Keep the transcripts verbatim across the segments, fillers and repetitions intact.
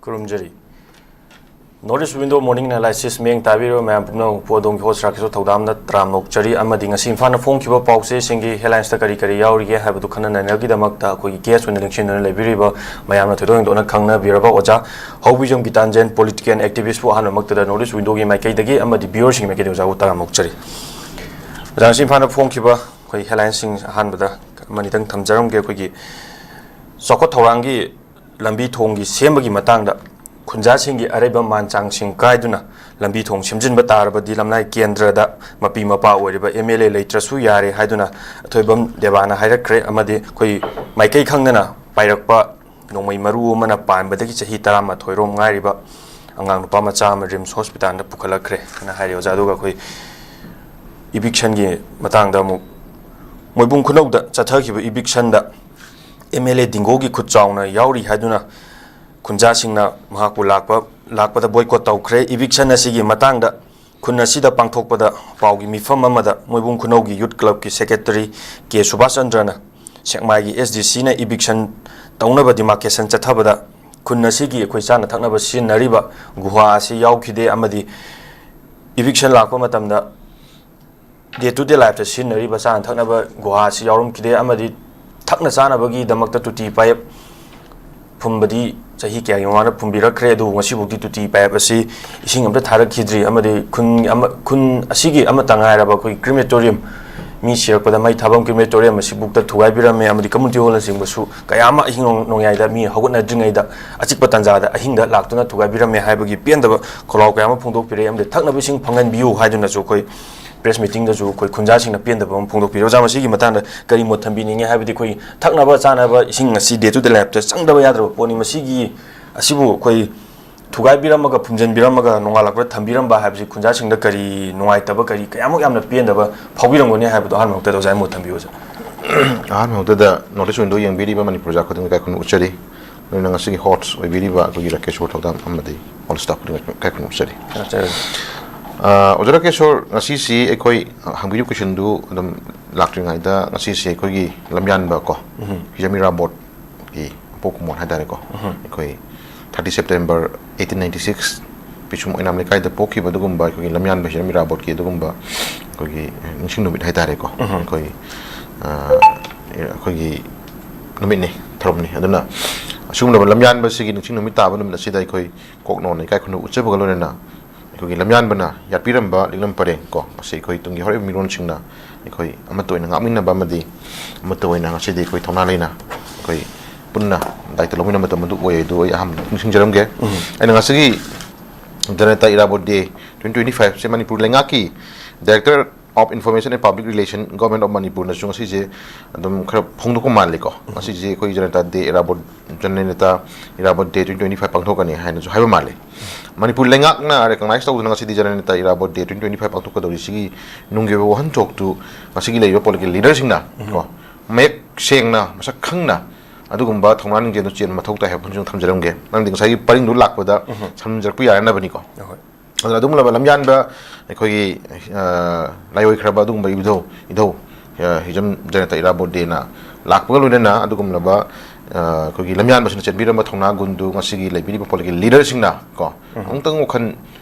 ꯈꯨꯔꯨꯝꯖꯔꯤ꯫ North East Window Morning Analysis ꯃꯤꯠꯌꯦꯡ ꯇꯥꯕꯤꯔꯤꯕ ꯃꯌꯥꯝ ꯄꯨꯝꯅꯃꯛꯄꯨ ꯑꯗꯣꯝꯒꯤ host ꯔꯥꯀꯦꯁ ꯊꯧꯗꯥꯝꯅ ꯇꯔꯥꯝꯅ ꯑꯣꯛꯆꯔꯤ꯫ ꯑꯃꯗꯤ ꯉꯁꯤ ꯏꯝꯐꯥꯜꯅ ꯐꯣꯡꯈꯤꯕ ꯄꯥꯎꯆꯦꯁꯤꯡꯒꯤ headlinesꯇ ꯀꯔꯤ ꯀꯔꯤ ꯌꯥꯎꯔꯤꯒꯦ ꯍꯥꯏꯕꯗꯨ ꯈꯟꯅ ꯅꯩꯅꯕꯒꯤꯗꯃꯛꯇ ꯑꯩꯈꯣꯏꯒꯤ guest ꯑꯣꯏꯅ ꯂꯦꯡꯁꯤꯟꯗꯨꯅ ꯂꯩꯕꯤꯔꯤꯕ ꯃꯌꯥꯝꯅ ꯊꯣꯏꯗꯣꯛ ꯍꯦꯟꯗꯣꯛꯅ ꯈꯪꯅꯕꯤꯔꯕ ꯑꯣꯖꯥ ꯍꯧꯕꯤꯖꯝ ꯒꯤꯇꯥꯟꯖꯦꯟ, political activistꯄꯨ ꯑꯍꯥꯟꯕꯃꯛꯇꯗ North East Windowꯒꯤ ꯃꯥꯏꯀꯩꯗꯒꯤ ꯑꯃꯗꯤ viewerꯁꯤꯡꯒꯤ ꯃꯥꯏꯀꯩꯗꯒꯤ ꯑꯣꯖꯥꯕꯨ ꯇꯔꯥꯝꯅ ꯑꯣꯛꯆꯔꯤ꯫ ꯑꯣꯖꯥ, ꯉꯁꯤ ꯏꯝꯐꯥꯜꯗ ꯐꯣꯡꯈꯤꯕ ꯑꯩꯈꯣꯏ headlinesꯁꯤꯡ ꯑꯍꯥꯟꯕꯗ ꯑꯃꯅꯤꯗꯪ ꯊꯝꯖꯔꯝꯒꯦ꯫ ꯑꯩꯈꯣꯏꯒꯤ ꯆꯥꯎꯈꯠ ꯊꯧꯔꯥꯡꯒꯤ ꯂꯝꯕꯤ ꯊꯣꯡꯒꯤ ꯁꯦꯝꯕꯒꯤ ꯃꯇꯥꯡꯗ ꯈꯨꯟꯖꯥꯁꯤꯡꯒꯤ ꯑꯔꯩꯕ ꯃꯥꯟ ꯆꯥꯡꯁꯤꯡ ꯀꯥꯏꯗꯨꯅ ꯂꯝꯕꯤ ꯊꯣꯡ ꯁꯦꯝꯖꯤꯟꯕ ꯇꯥꯔꯕꯗꯤ ꯂꯝꯂꯥꯏ ꯀꯦꯟꯗ꯭ꯔꯗ ꯃꯄꯤ ꯃꯄꯥ ꯑꯣꯏꯔꯤꯕ MLA ꯂꯩꯇ꯭ꯔꯁꯨ ꯌꯥꯔꯦ ꯍꯥꯏꯗꯨꯅ ꯑꯊꯣꯏꯕꯝ ꯗꯦꯕꯥꯅ ꯍꯥꯏꯔꯛꯈ꯭ꯔꯦ꯫ ꯑꯃꯗꯤ ꯑꯩꯈꯣꯏ ꯃꯥꯏꯀꯩ ꯈꯪꯗꯅ ꯄꯥꯏꯔꯛꯄ ꯅꯣꯡꯃꯩ ꯃꯔꯨ ꯑꯃꯅ ꯄꯥꯟꯕꯗꯒꯤ ꯆꯍꯤ ꯇꯔꯥꯃꯥꯊꯣꯏ ꯔꯣꯝ ꯉꯥꯏꯔꯤꯕ ꯑꯉꯥꯡ ꯅꯨꯄꯥ ꯃꯆꯥ ꯑꯃ RIMS hospitalꯗ ꯄꯨꯈꯠꯂꯛꯈ꯭ꯔꯦ ꯍꯥꯏꯅ ꯍꯥꯏꯔꯤ ꯑꯣꯖꯥ꯫ ꯑꯗꯨꯒ ꯑꯩꯈꯣꯏ evictionꯒꯤ ꯃꯇꯥꯡꯗ ꯑꯃꯨꯛ ꯃꯣꯏꯕꯨꯡ ꯈꯨꯅꯧꯗ ꯆꯠꯊꯈꯤꯕ evictionꯗ MLA ꯗꯤꯡꯒꯣꯒꯤ ꯈꯨꯠ ꯆꯥꯎꯅ ꯌꯥꯎꯔꯤ ꯍꯥꯏꯗꯨꯅ ꯈꯨꯟꯖꯥꯁꯤꯡꯅ ꯃꯍꯥꯛꯄꯨ ꯂꯥꯛꯄ, ꯂꯥꯛꯄꯗ boycott ꯇꯧꯈ꯭ꯔꯦ꯫ Eviction ꯑꯁꯤꯒꯤ ꯃꯇꯥꯡꯗ ꯈꯨꯟ ꯑꯁꯤꯗ ꯄꯥꯡꯊꯣꯛꯄꯗ ꯄꯥꯎꯒꯤ ꯃꯤꯐꯝ ꯑꯃꯗ ꯃꯣꯏꯕꯨꯡ ꯈꯨꯅꯧꯒꯤ youth clubꯀꯤ secretary ꯀꯦ ꯁꯨꯕꯥꯁ ꯆꯟꯗ꯭ꯔꯅ ꯁꯦꯛꯃꯥꯏꯒꯤ SDCꯅ eviction ꯇꯧꯅꯕ demarcation ꯆꯠꯊꯕꯗ ꯈꯨꯟ ꯑꯁꯤꯒꯤ ꯑꯩꯈꯣꯏ ꯆꯥꯅ ꯊꯛꯅꯕ ꯁꯤꯖꯤꯟꯅꯔꯤꯕ ꯒꯨꯍꯥ ꯑꯁꯤ ꯌꯥꯎꯈꯤꯗꯦ ꯑꯃꯗꯤ eviction ꯂꯥꯛꯄ ꯃꯇꯝꯗ day to day lifeꯇ ꯁꯤꯖꯤꯟꯅꯔꯤꯕ ꯆꯥꯅ ꯊꯛꯅꯕ ꯒꯨꯍꯥ ꯑꯁꯤ ꯌꯥꯎꯔꯝꯈꯤꯗꯦ ꯑꯃꯗꯤ ꯊꯛꯅ ꯆꯥꯅꯕꯒꯤꯗꯃꯛꯇ ꯇꯨꯇꯤ ꯄꯥꯏꯞ ꯐꯨꯝꯕꯗꯤ ꯆꯍꯤ ꯀꯌꯥꯒꯤ ꯃꯃꯥꯡꯗ ꯐꯨꯝꯕꯤꯔꯛꯈ꯭ꯔꯦ, ꯑꯗꯨꯕꯨ ꯉꯁꯤꯐꯥꯎꯗꯤ ꯇꯨꯇꯤ ꯄꯥꯏꯞ ꯑꯁꯤ ꯏꯁꯤꯡ ꯑꯝꯇ ꯊꯥꯔꯛꯈꯤꯗ꯭ꯔꯤ꯫ ꯑꯃꯗꯤ ꯈꯨꯟ ꯑꯃ, ꯈꯨꯟ ꯑꯁꯤꯒꯤ ꯑꯃꯠꯇ ꯉꯥꯏꯔꯕ ꯑꯩꯈꯣꯏ crematorium, ꯃꯤ ꯁꯤꯔꯛꯄꯗ ꯃꯩ ꯊꯥꯐꯝ crematorium ꯑꯁꯤꯕꯨꯛꯇ ꯊꯨꯒꯥꯏꯕꯤꯔꯝꯃꯦ ꯑꯃꯗꯤ community hallꯅꯆꯤꯡꯕꯁꯨ ꯀꯌꯥ ꯑꯃ ꯑꯍꯤꯡ ꯅꯣꯡ-, ꯅꯣꯡꯌꯥꯏꯗ ꯃꯤ ꯍꯧꯒꯠꯅꯗ꯭ꯔꯤꯉꯩꯗ ꯑꯆꯤꯛꯄ ꯇꯥꯟꯖꯥꯗ ꯑꯍꯤꯡꯗ ꯂꯥꯛꯇꯨꯅ ꯊꯨꯒꯥꯏꯕꯤꯔꯝꯃꯦ ꯍꯥꯏꯕꯒꯤ ꯄꯦꯟꯗꯕ ꯈꯣꯜꯂꯥꯎ ꯀꯌꯥ ꯑꯃ ꯐꯣꯡꯗꯣꯛꯄꯤꯔꯛꯑꯦ꯫ ꯑꯃꯗꯤ ꯊꯛꯅꯕ ꯏꯁꯤꯡ ꯐꯪꯍꯟꯕꯤꯌꯨ ꯍꯥꯏꯗꯨꯅꯁꯨ ꯑꯩꯈꯣꯏ press meetingꯗꯁꯨ ꯑꯩꯈꯣꯏ ꯈꯨꯟꯖꯥꯁꯤꯡꯅ ꯄꯦꯟꯗꯕ ꯑꯃ ꯐꯣꯡꯗꯣꯛꯄꯤꯔꯦ꯫ ꯑꯣꯖꯥ, ꯃꯁꯤꯒꯤ ꯃꯇꯥꯡꯗ ꯀꯔꯤ ꯃꯣꯠ ꯊꯝꯕꯤꯅꯤꯡꯉꯤ? ꯍꯥꯏꯕꯗꯤ ꯑꯩꯈꯣꯏ ꯊꯛꯅꯕ ꯆꯥꯅꯕ ꯏꯁꯤꯡ ꯑꯁꯤ day to day lifeꯇ ꯆꯪꯗꯕ ꯌꯥꯗ꯭ꯔꯕ ꯄꯣꯠꯅꯤ꯫ ꯃꯁꯤꯒꯤ ꯑꯁꯤꯕꯨ ꯑꯩꯈꯣꯏ ꯊꯨꯒꯥꯏꯕꯤꯔꯝꯃꯒ, ꯐꯨꯝꯖꯤꯟꯕꯤꯔꯝꯃꯒ, ꯅꯣꯡꯉꯥꯜꯂꯛꯄꯗ ꯊꯝꯕꯤꯔꯝꯕ ꯍꯥꯏꯕꯁꯤ ꯈꯨꯟꯖꯥꯁꯤꯡꯗ ꯀꯔꯤ ꯅꯨꯡꯉꯥꯏꯇꯕ, ꯀꯔꯤ ꯀꯌꯥꯃꯨꯛ ꯌꯥꯝꯅ ꯄꯦꯟꯗꯕ ꯐꯥꯎꯕꯤꯔꯝꯒꯅꯤ ꯍꯥꯏꯕꯗꯣ ꯑꯍꯥꯟꯕ ꯃꯛꯇꯗ ꯑꯣꯖꯥ ꯃꯣꯠ ꯊꯝꯕꯤꯌꯨ, ꯑꯣꯖꯥ꯫ ꯑꯍꯥꯟꯕ ꯃꯛꯇꯗ North East Window ꯌꯦꯡꯕꯤꯔꯤꯕ ꯃꯅꯤꯄꯨꯔ ꯄ꯭ꯔꯖꯥ ꯈꯨꯗꯤꯡꯃꯛ ꯏꯀꯥꯏ ꯈꯨꯝꯅꯕ ꯎꯠꯆꯔꯤ꯫ ꯂꯣꯏꯅꯅ ꯉꯁꯤꯒꯤ host ꯑꯣꯏꯕꯤꯔꯤꯕ ꯑꯩꯈꯣꯏꯒꯤ ꯔꯥꯀꯦꯁꯣꯔ ꯊꯧꯗꯥꯝ ꯑꯃꯗꯤ all staff ꯈꯨꯗꯤꯡꯃꯛ ꯏꯀꯥꯏ ꯈꯨꯝꯅꯕ ꯎꯠꯆꯔꯤ꯫ ꯊꯥꯒꯠꯆꯔꯤ꯫ ꯑ, ꯑꯣꯖꯥ ꯔꯥꯀꯦꯁꯣꯔ, ꯉꯁꯤꯁꯤ ꯑꯩꯈꯣꯏ, ꯑ, ꯍꯪꯕꯤꯔꯤꯕ questionꯗꯨ ꯑꯗꯨꯝ ꯂꯥꯛꯇ꯭ꯔꯤꯉꯩꯗ ꯉꯁꯤꯁꯤ ꯑꯩꯈꯣꯏꯒꯤ ꯂꯝꯌꯥꯟꯕ ꯀꯣ, ꯎꯝ꯫ ꯍꯤꯖꯝ ꯏꯔꯥꯕꯣꯠꯀꯤ ꯃꯄꯣꯛ ꯀꯨꯝꯑꯣꯟ ꯍꯥꯏꯇꯥꯔꯦꯀꯣ, ꯎꯝ꯫ ꯑꯩꯈꯣꯏ thirty September eighteen ninety six, ꯄꯤꯁꯨꯝ ꯑꯣꯏꯅꯥꯝ ꯂꯩꯀꯥꯏꯗ ꯄꯣꯛꯈꯤꯕ ꯑꯗꯨꯒꯨꯝꯕ ꯑꯩꯈꯣꯏꯒꯤ ꯂꯝꯌꯥꯟꯕ ꯍꯤꯔꯝ ꯏꯔꯥꯕꯣꯠꯀꯤ ꯑꯗꯨꯒꯨꯝꯕ ꯑꯩꯈꯣꯏꯒꯤ ꯅꯤꯡꯁꯤꯡ ꯅꯨꯃꯤꯠ ꯍꯥꯏꯇꯥꯔꯦꯀꯣ꯫ ꯑꯩꯈꯣꯏ, ꯑ, ꯑꯩꯈꯣꯏꯒꯤ ꯅꯨꯃꯤꯠꯅꯤ, ꯊꯧꯔꯝꯅꯤ꯫ ꯑꯗꯨꯅ ꯑꯁꯤꯒꯨꯝꯂꯕ ꯂꯝꯌꯥꯟꯕꯁꯤꯒꯤ ꯅꯤꯡꯁꯤꯡ ꯅꯨꯃꯤꯠ ꯇꯥꯕ ꯅꯨꯃꯤꯠ ꯑꯁꯤꯗ ꯑꯩꯈꯣꯏ ꯀꯣꯛ ꯅꯧꯅ ꯏꯀꯥꯏ ꯈꯨꯝꯅꯕ ꯎꯠꯆꯕꯒ ꯂꯣꯏꯅꯅ ꯑꯩꯈꯣꯏꯒꯤ ꯂꯝꯌꯥꯟꯕꯅ ꯌꯥꯠꯄꯤꯔꯝꯕ ꯂꯤꯛꯂꯝ ꯄꯔꯦꯡ ꯀꯣ, ꯃꯁꯤ ꯑꯩꯈꯣꯏ ꯇꯨꯡꯒꯤ ꯍꯧꯔꯛꯏꯕ ꯃꯤꯔꯣꯟꯁꯤꯡꯅ ꯑꯩꯈꯣꯏ ꯑꯃꯠꯇ ꯑꯣꯏꯅ ꯉꯥꯛꯃꯤꯟꯅꯕ ꯑꯃꯗꯤ ꯑꯃꯠꯇ ꯑꯣꯏꯅ ꯉꯁꯤꯗꯤ ꯑꯩꯈꯣꯏ ꯊꯧꯅꯥ ꯂꯩꯅ ꯑꯩꯈꯣꯏ ꯄꯨꯟꯅ ꯗꯥꯏꯇ ꯂꯧꯃꯤꯟꯅꯕ ꯃꯇꯝ ꯑꯗꯨ ꯑꯣꯏ꯫ ꯑꯗꯨ ꯑꯩ ꯑꯍꯥꯟꯕꯗ ꯅꯤꯡꯁꯤꯡꯖꯔꯝꯒꯦ꯫ ꯑꯩꯅ ꯉꯁꯤꯒꯤ ꯖꯅꯇꯥ ꯏꯔꯥꯕꯣꯠ ꯗꯦ ꯇ꯭ꯋꯦꯟꯇꯤ ꯇ꯭ꯋꯦꯟꯇꯤ ꯐꯥꯏꯚꯁꯦ ꯃꯅꯤꯄꯨꯔ ꯂꯩꯉꯥꯛꯀꯤ Director of Information and Public Relation, Government of Manipurꯅꯁꯨ ꯉꯁꯤꯁꯦ ꯑꯗꯨꯝ ꯈꯔ ꯐꯣꯡꯗꯣꯛꯄ ꯃꯥꯜꯂꯤꯀꯣ꯫ ꯉꯁꯤꯁꯦ ꯑꯩꯈꯣꯏ ꯖꯅꯇꯥ ꯗꯦ ꯏꯔꯥꯕꯣꯠ, ꯖꯅꯅꯦꯇꯥ ꯏꯔꯥꯕꯣꯠ ꯗꯦ ꯇ꯭ꯋꯦꯟꯇꯤ ꯇ꯭ꯋꯦꯟꯇꯤ ꯐꯥꯏꯚ ꯄꯥꯡꯊꯣꯛꯀꯅꯤ ꯍꯥꯏꯅꯁꯨ ꯍꯥꯏꯕ ꯃꯥꯜꯂꯤ꯫ ꯃꯅꯤꯄꯨꯔ ꯂꯩꯉꯥꯛꯅ ꯔꯦꯀꯣꯛꯅꯥꯏꯖ ꯇꯧꯗꯨꯅ ꯉꯁꯤꯗꯤ ꯖꯅꯅꯦꯇꯥ ꯏꯔꯥꯕꯣꯠ ꯗꯦ ꯇ꯭ꯋꯦꯟꯇꯤ ꯇ꯭ꯋꯦꯟꯇꯤ ꯐꯥꯏꯚ ꯄꯥꯡꯊꯣꯛꯀꯗꯧꯔꯤꯁꯤꯒꯤ ꯅꯨꯡꯒꯤ ꯑꯣꯏꯕ ꯋꯥꯍꯟꯊꯣꯛꯇꯨ ꯉꯁꯤꯒꯤ ꯂꯩꯔꯤꯕ ꯄꯣꯂꯤꯇꯤꯀꯦꯜ ꯂꯤꯗꯔꯁꯤꯡꯅ ꯀꯣ, ꯃꯌꯦꯛ ꯁꯦꯡꯅ, ꯃꯁꯛ ꯈꯪꯅ, ꯑꯗꯨꯒꯨꯝꯕ ꯊꯧꯅꯥ ꯂꯤꯡꯖꯦꯜꯗꯨ ꯆꯦꯟꯕ ꯃꯊꯧ ꯇꯥꯏ ꯍꯥꯏꯕ ꯋꯥꯐꯝꯁꯤ ꯊꯝꯖꯔꯝꯒꯦ꯫ ꯅꯪꯗꯤ ꯉꯁꯥꯏꯒꯤ ꯄꯔꯤꯡꯗꯨ ꯂꯥꯛꯄꯗ ꯎꯝ꯫ ꯁꯝꯖꯔꯛꯄ ꯌꯥꯔꯅꯕꯅꯤꯀꯣ꯫ ꯍꯣꯏ꯫ ꯑꯗꯨꯅ ꯑꯗꯨꯒꯨꯝꯂꯕ ꯂꯝꯌꯥꯟꯕ ꯑꯩꯈꯣꯏꯒꯤ, ꯑ, ꯂꯥꯏꯑꯣꯏꯈ꯭ꯔꯕ ꯑꯗꯨꯒꯨꯝꯕ ꯏꯙꯧ, ꯏꯙꯧ, ꯑ, ꯍꯤꯖꯝ ꯖꯅꯇ ꯏꯔꯥꯕꯣꯠ ꯗꯦꯅ ꯂꯥꯛꯄꯒ ꯂꯣꯏꯅꯅ ꯑꯗꯨꯒꯨꯝꯂꯕ, ꯑ, ꯑꯩꯈꯣꯏꯒꯤ ꯂꯝꯌꯥꯟꯕꯁꯤꯅ ꯆꯦꯟꯕꯤꯔꯝꯕ ꯊꯧꯅꯥ ꯒꯨꯟꯗꯨ ꯉꯁꯤꯒꯤ ꯂꯩꯕꯤꯔꯤꯕ ꯄꯣꯂꯤꯇꯤꯀꯦꯜ ꯂꯤꯗꯔꯁꯤꯡꯅ ꯀꯣ, ꯎꯝ꯫ ꯑꯃꯨꯛꯇꯪ ꯋꯥꯈꯜ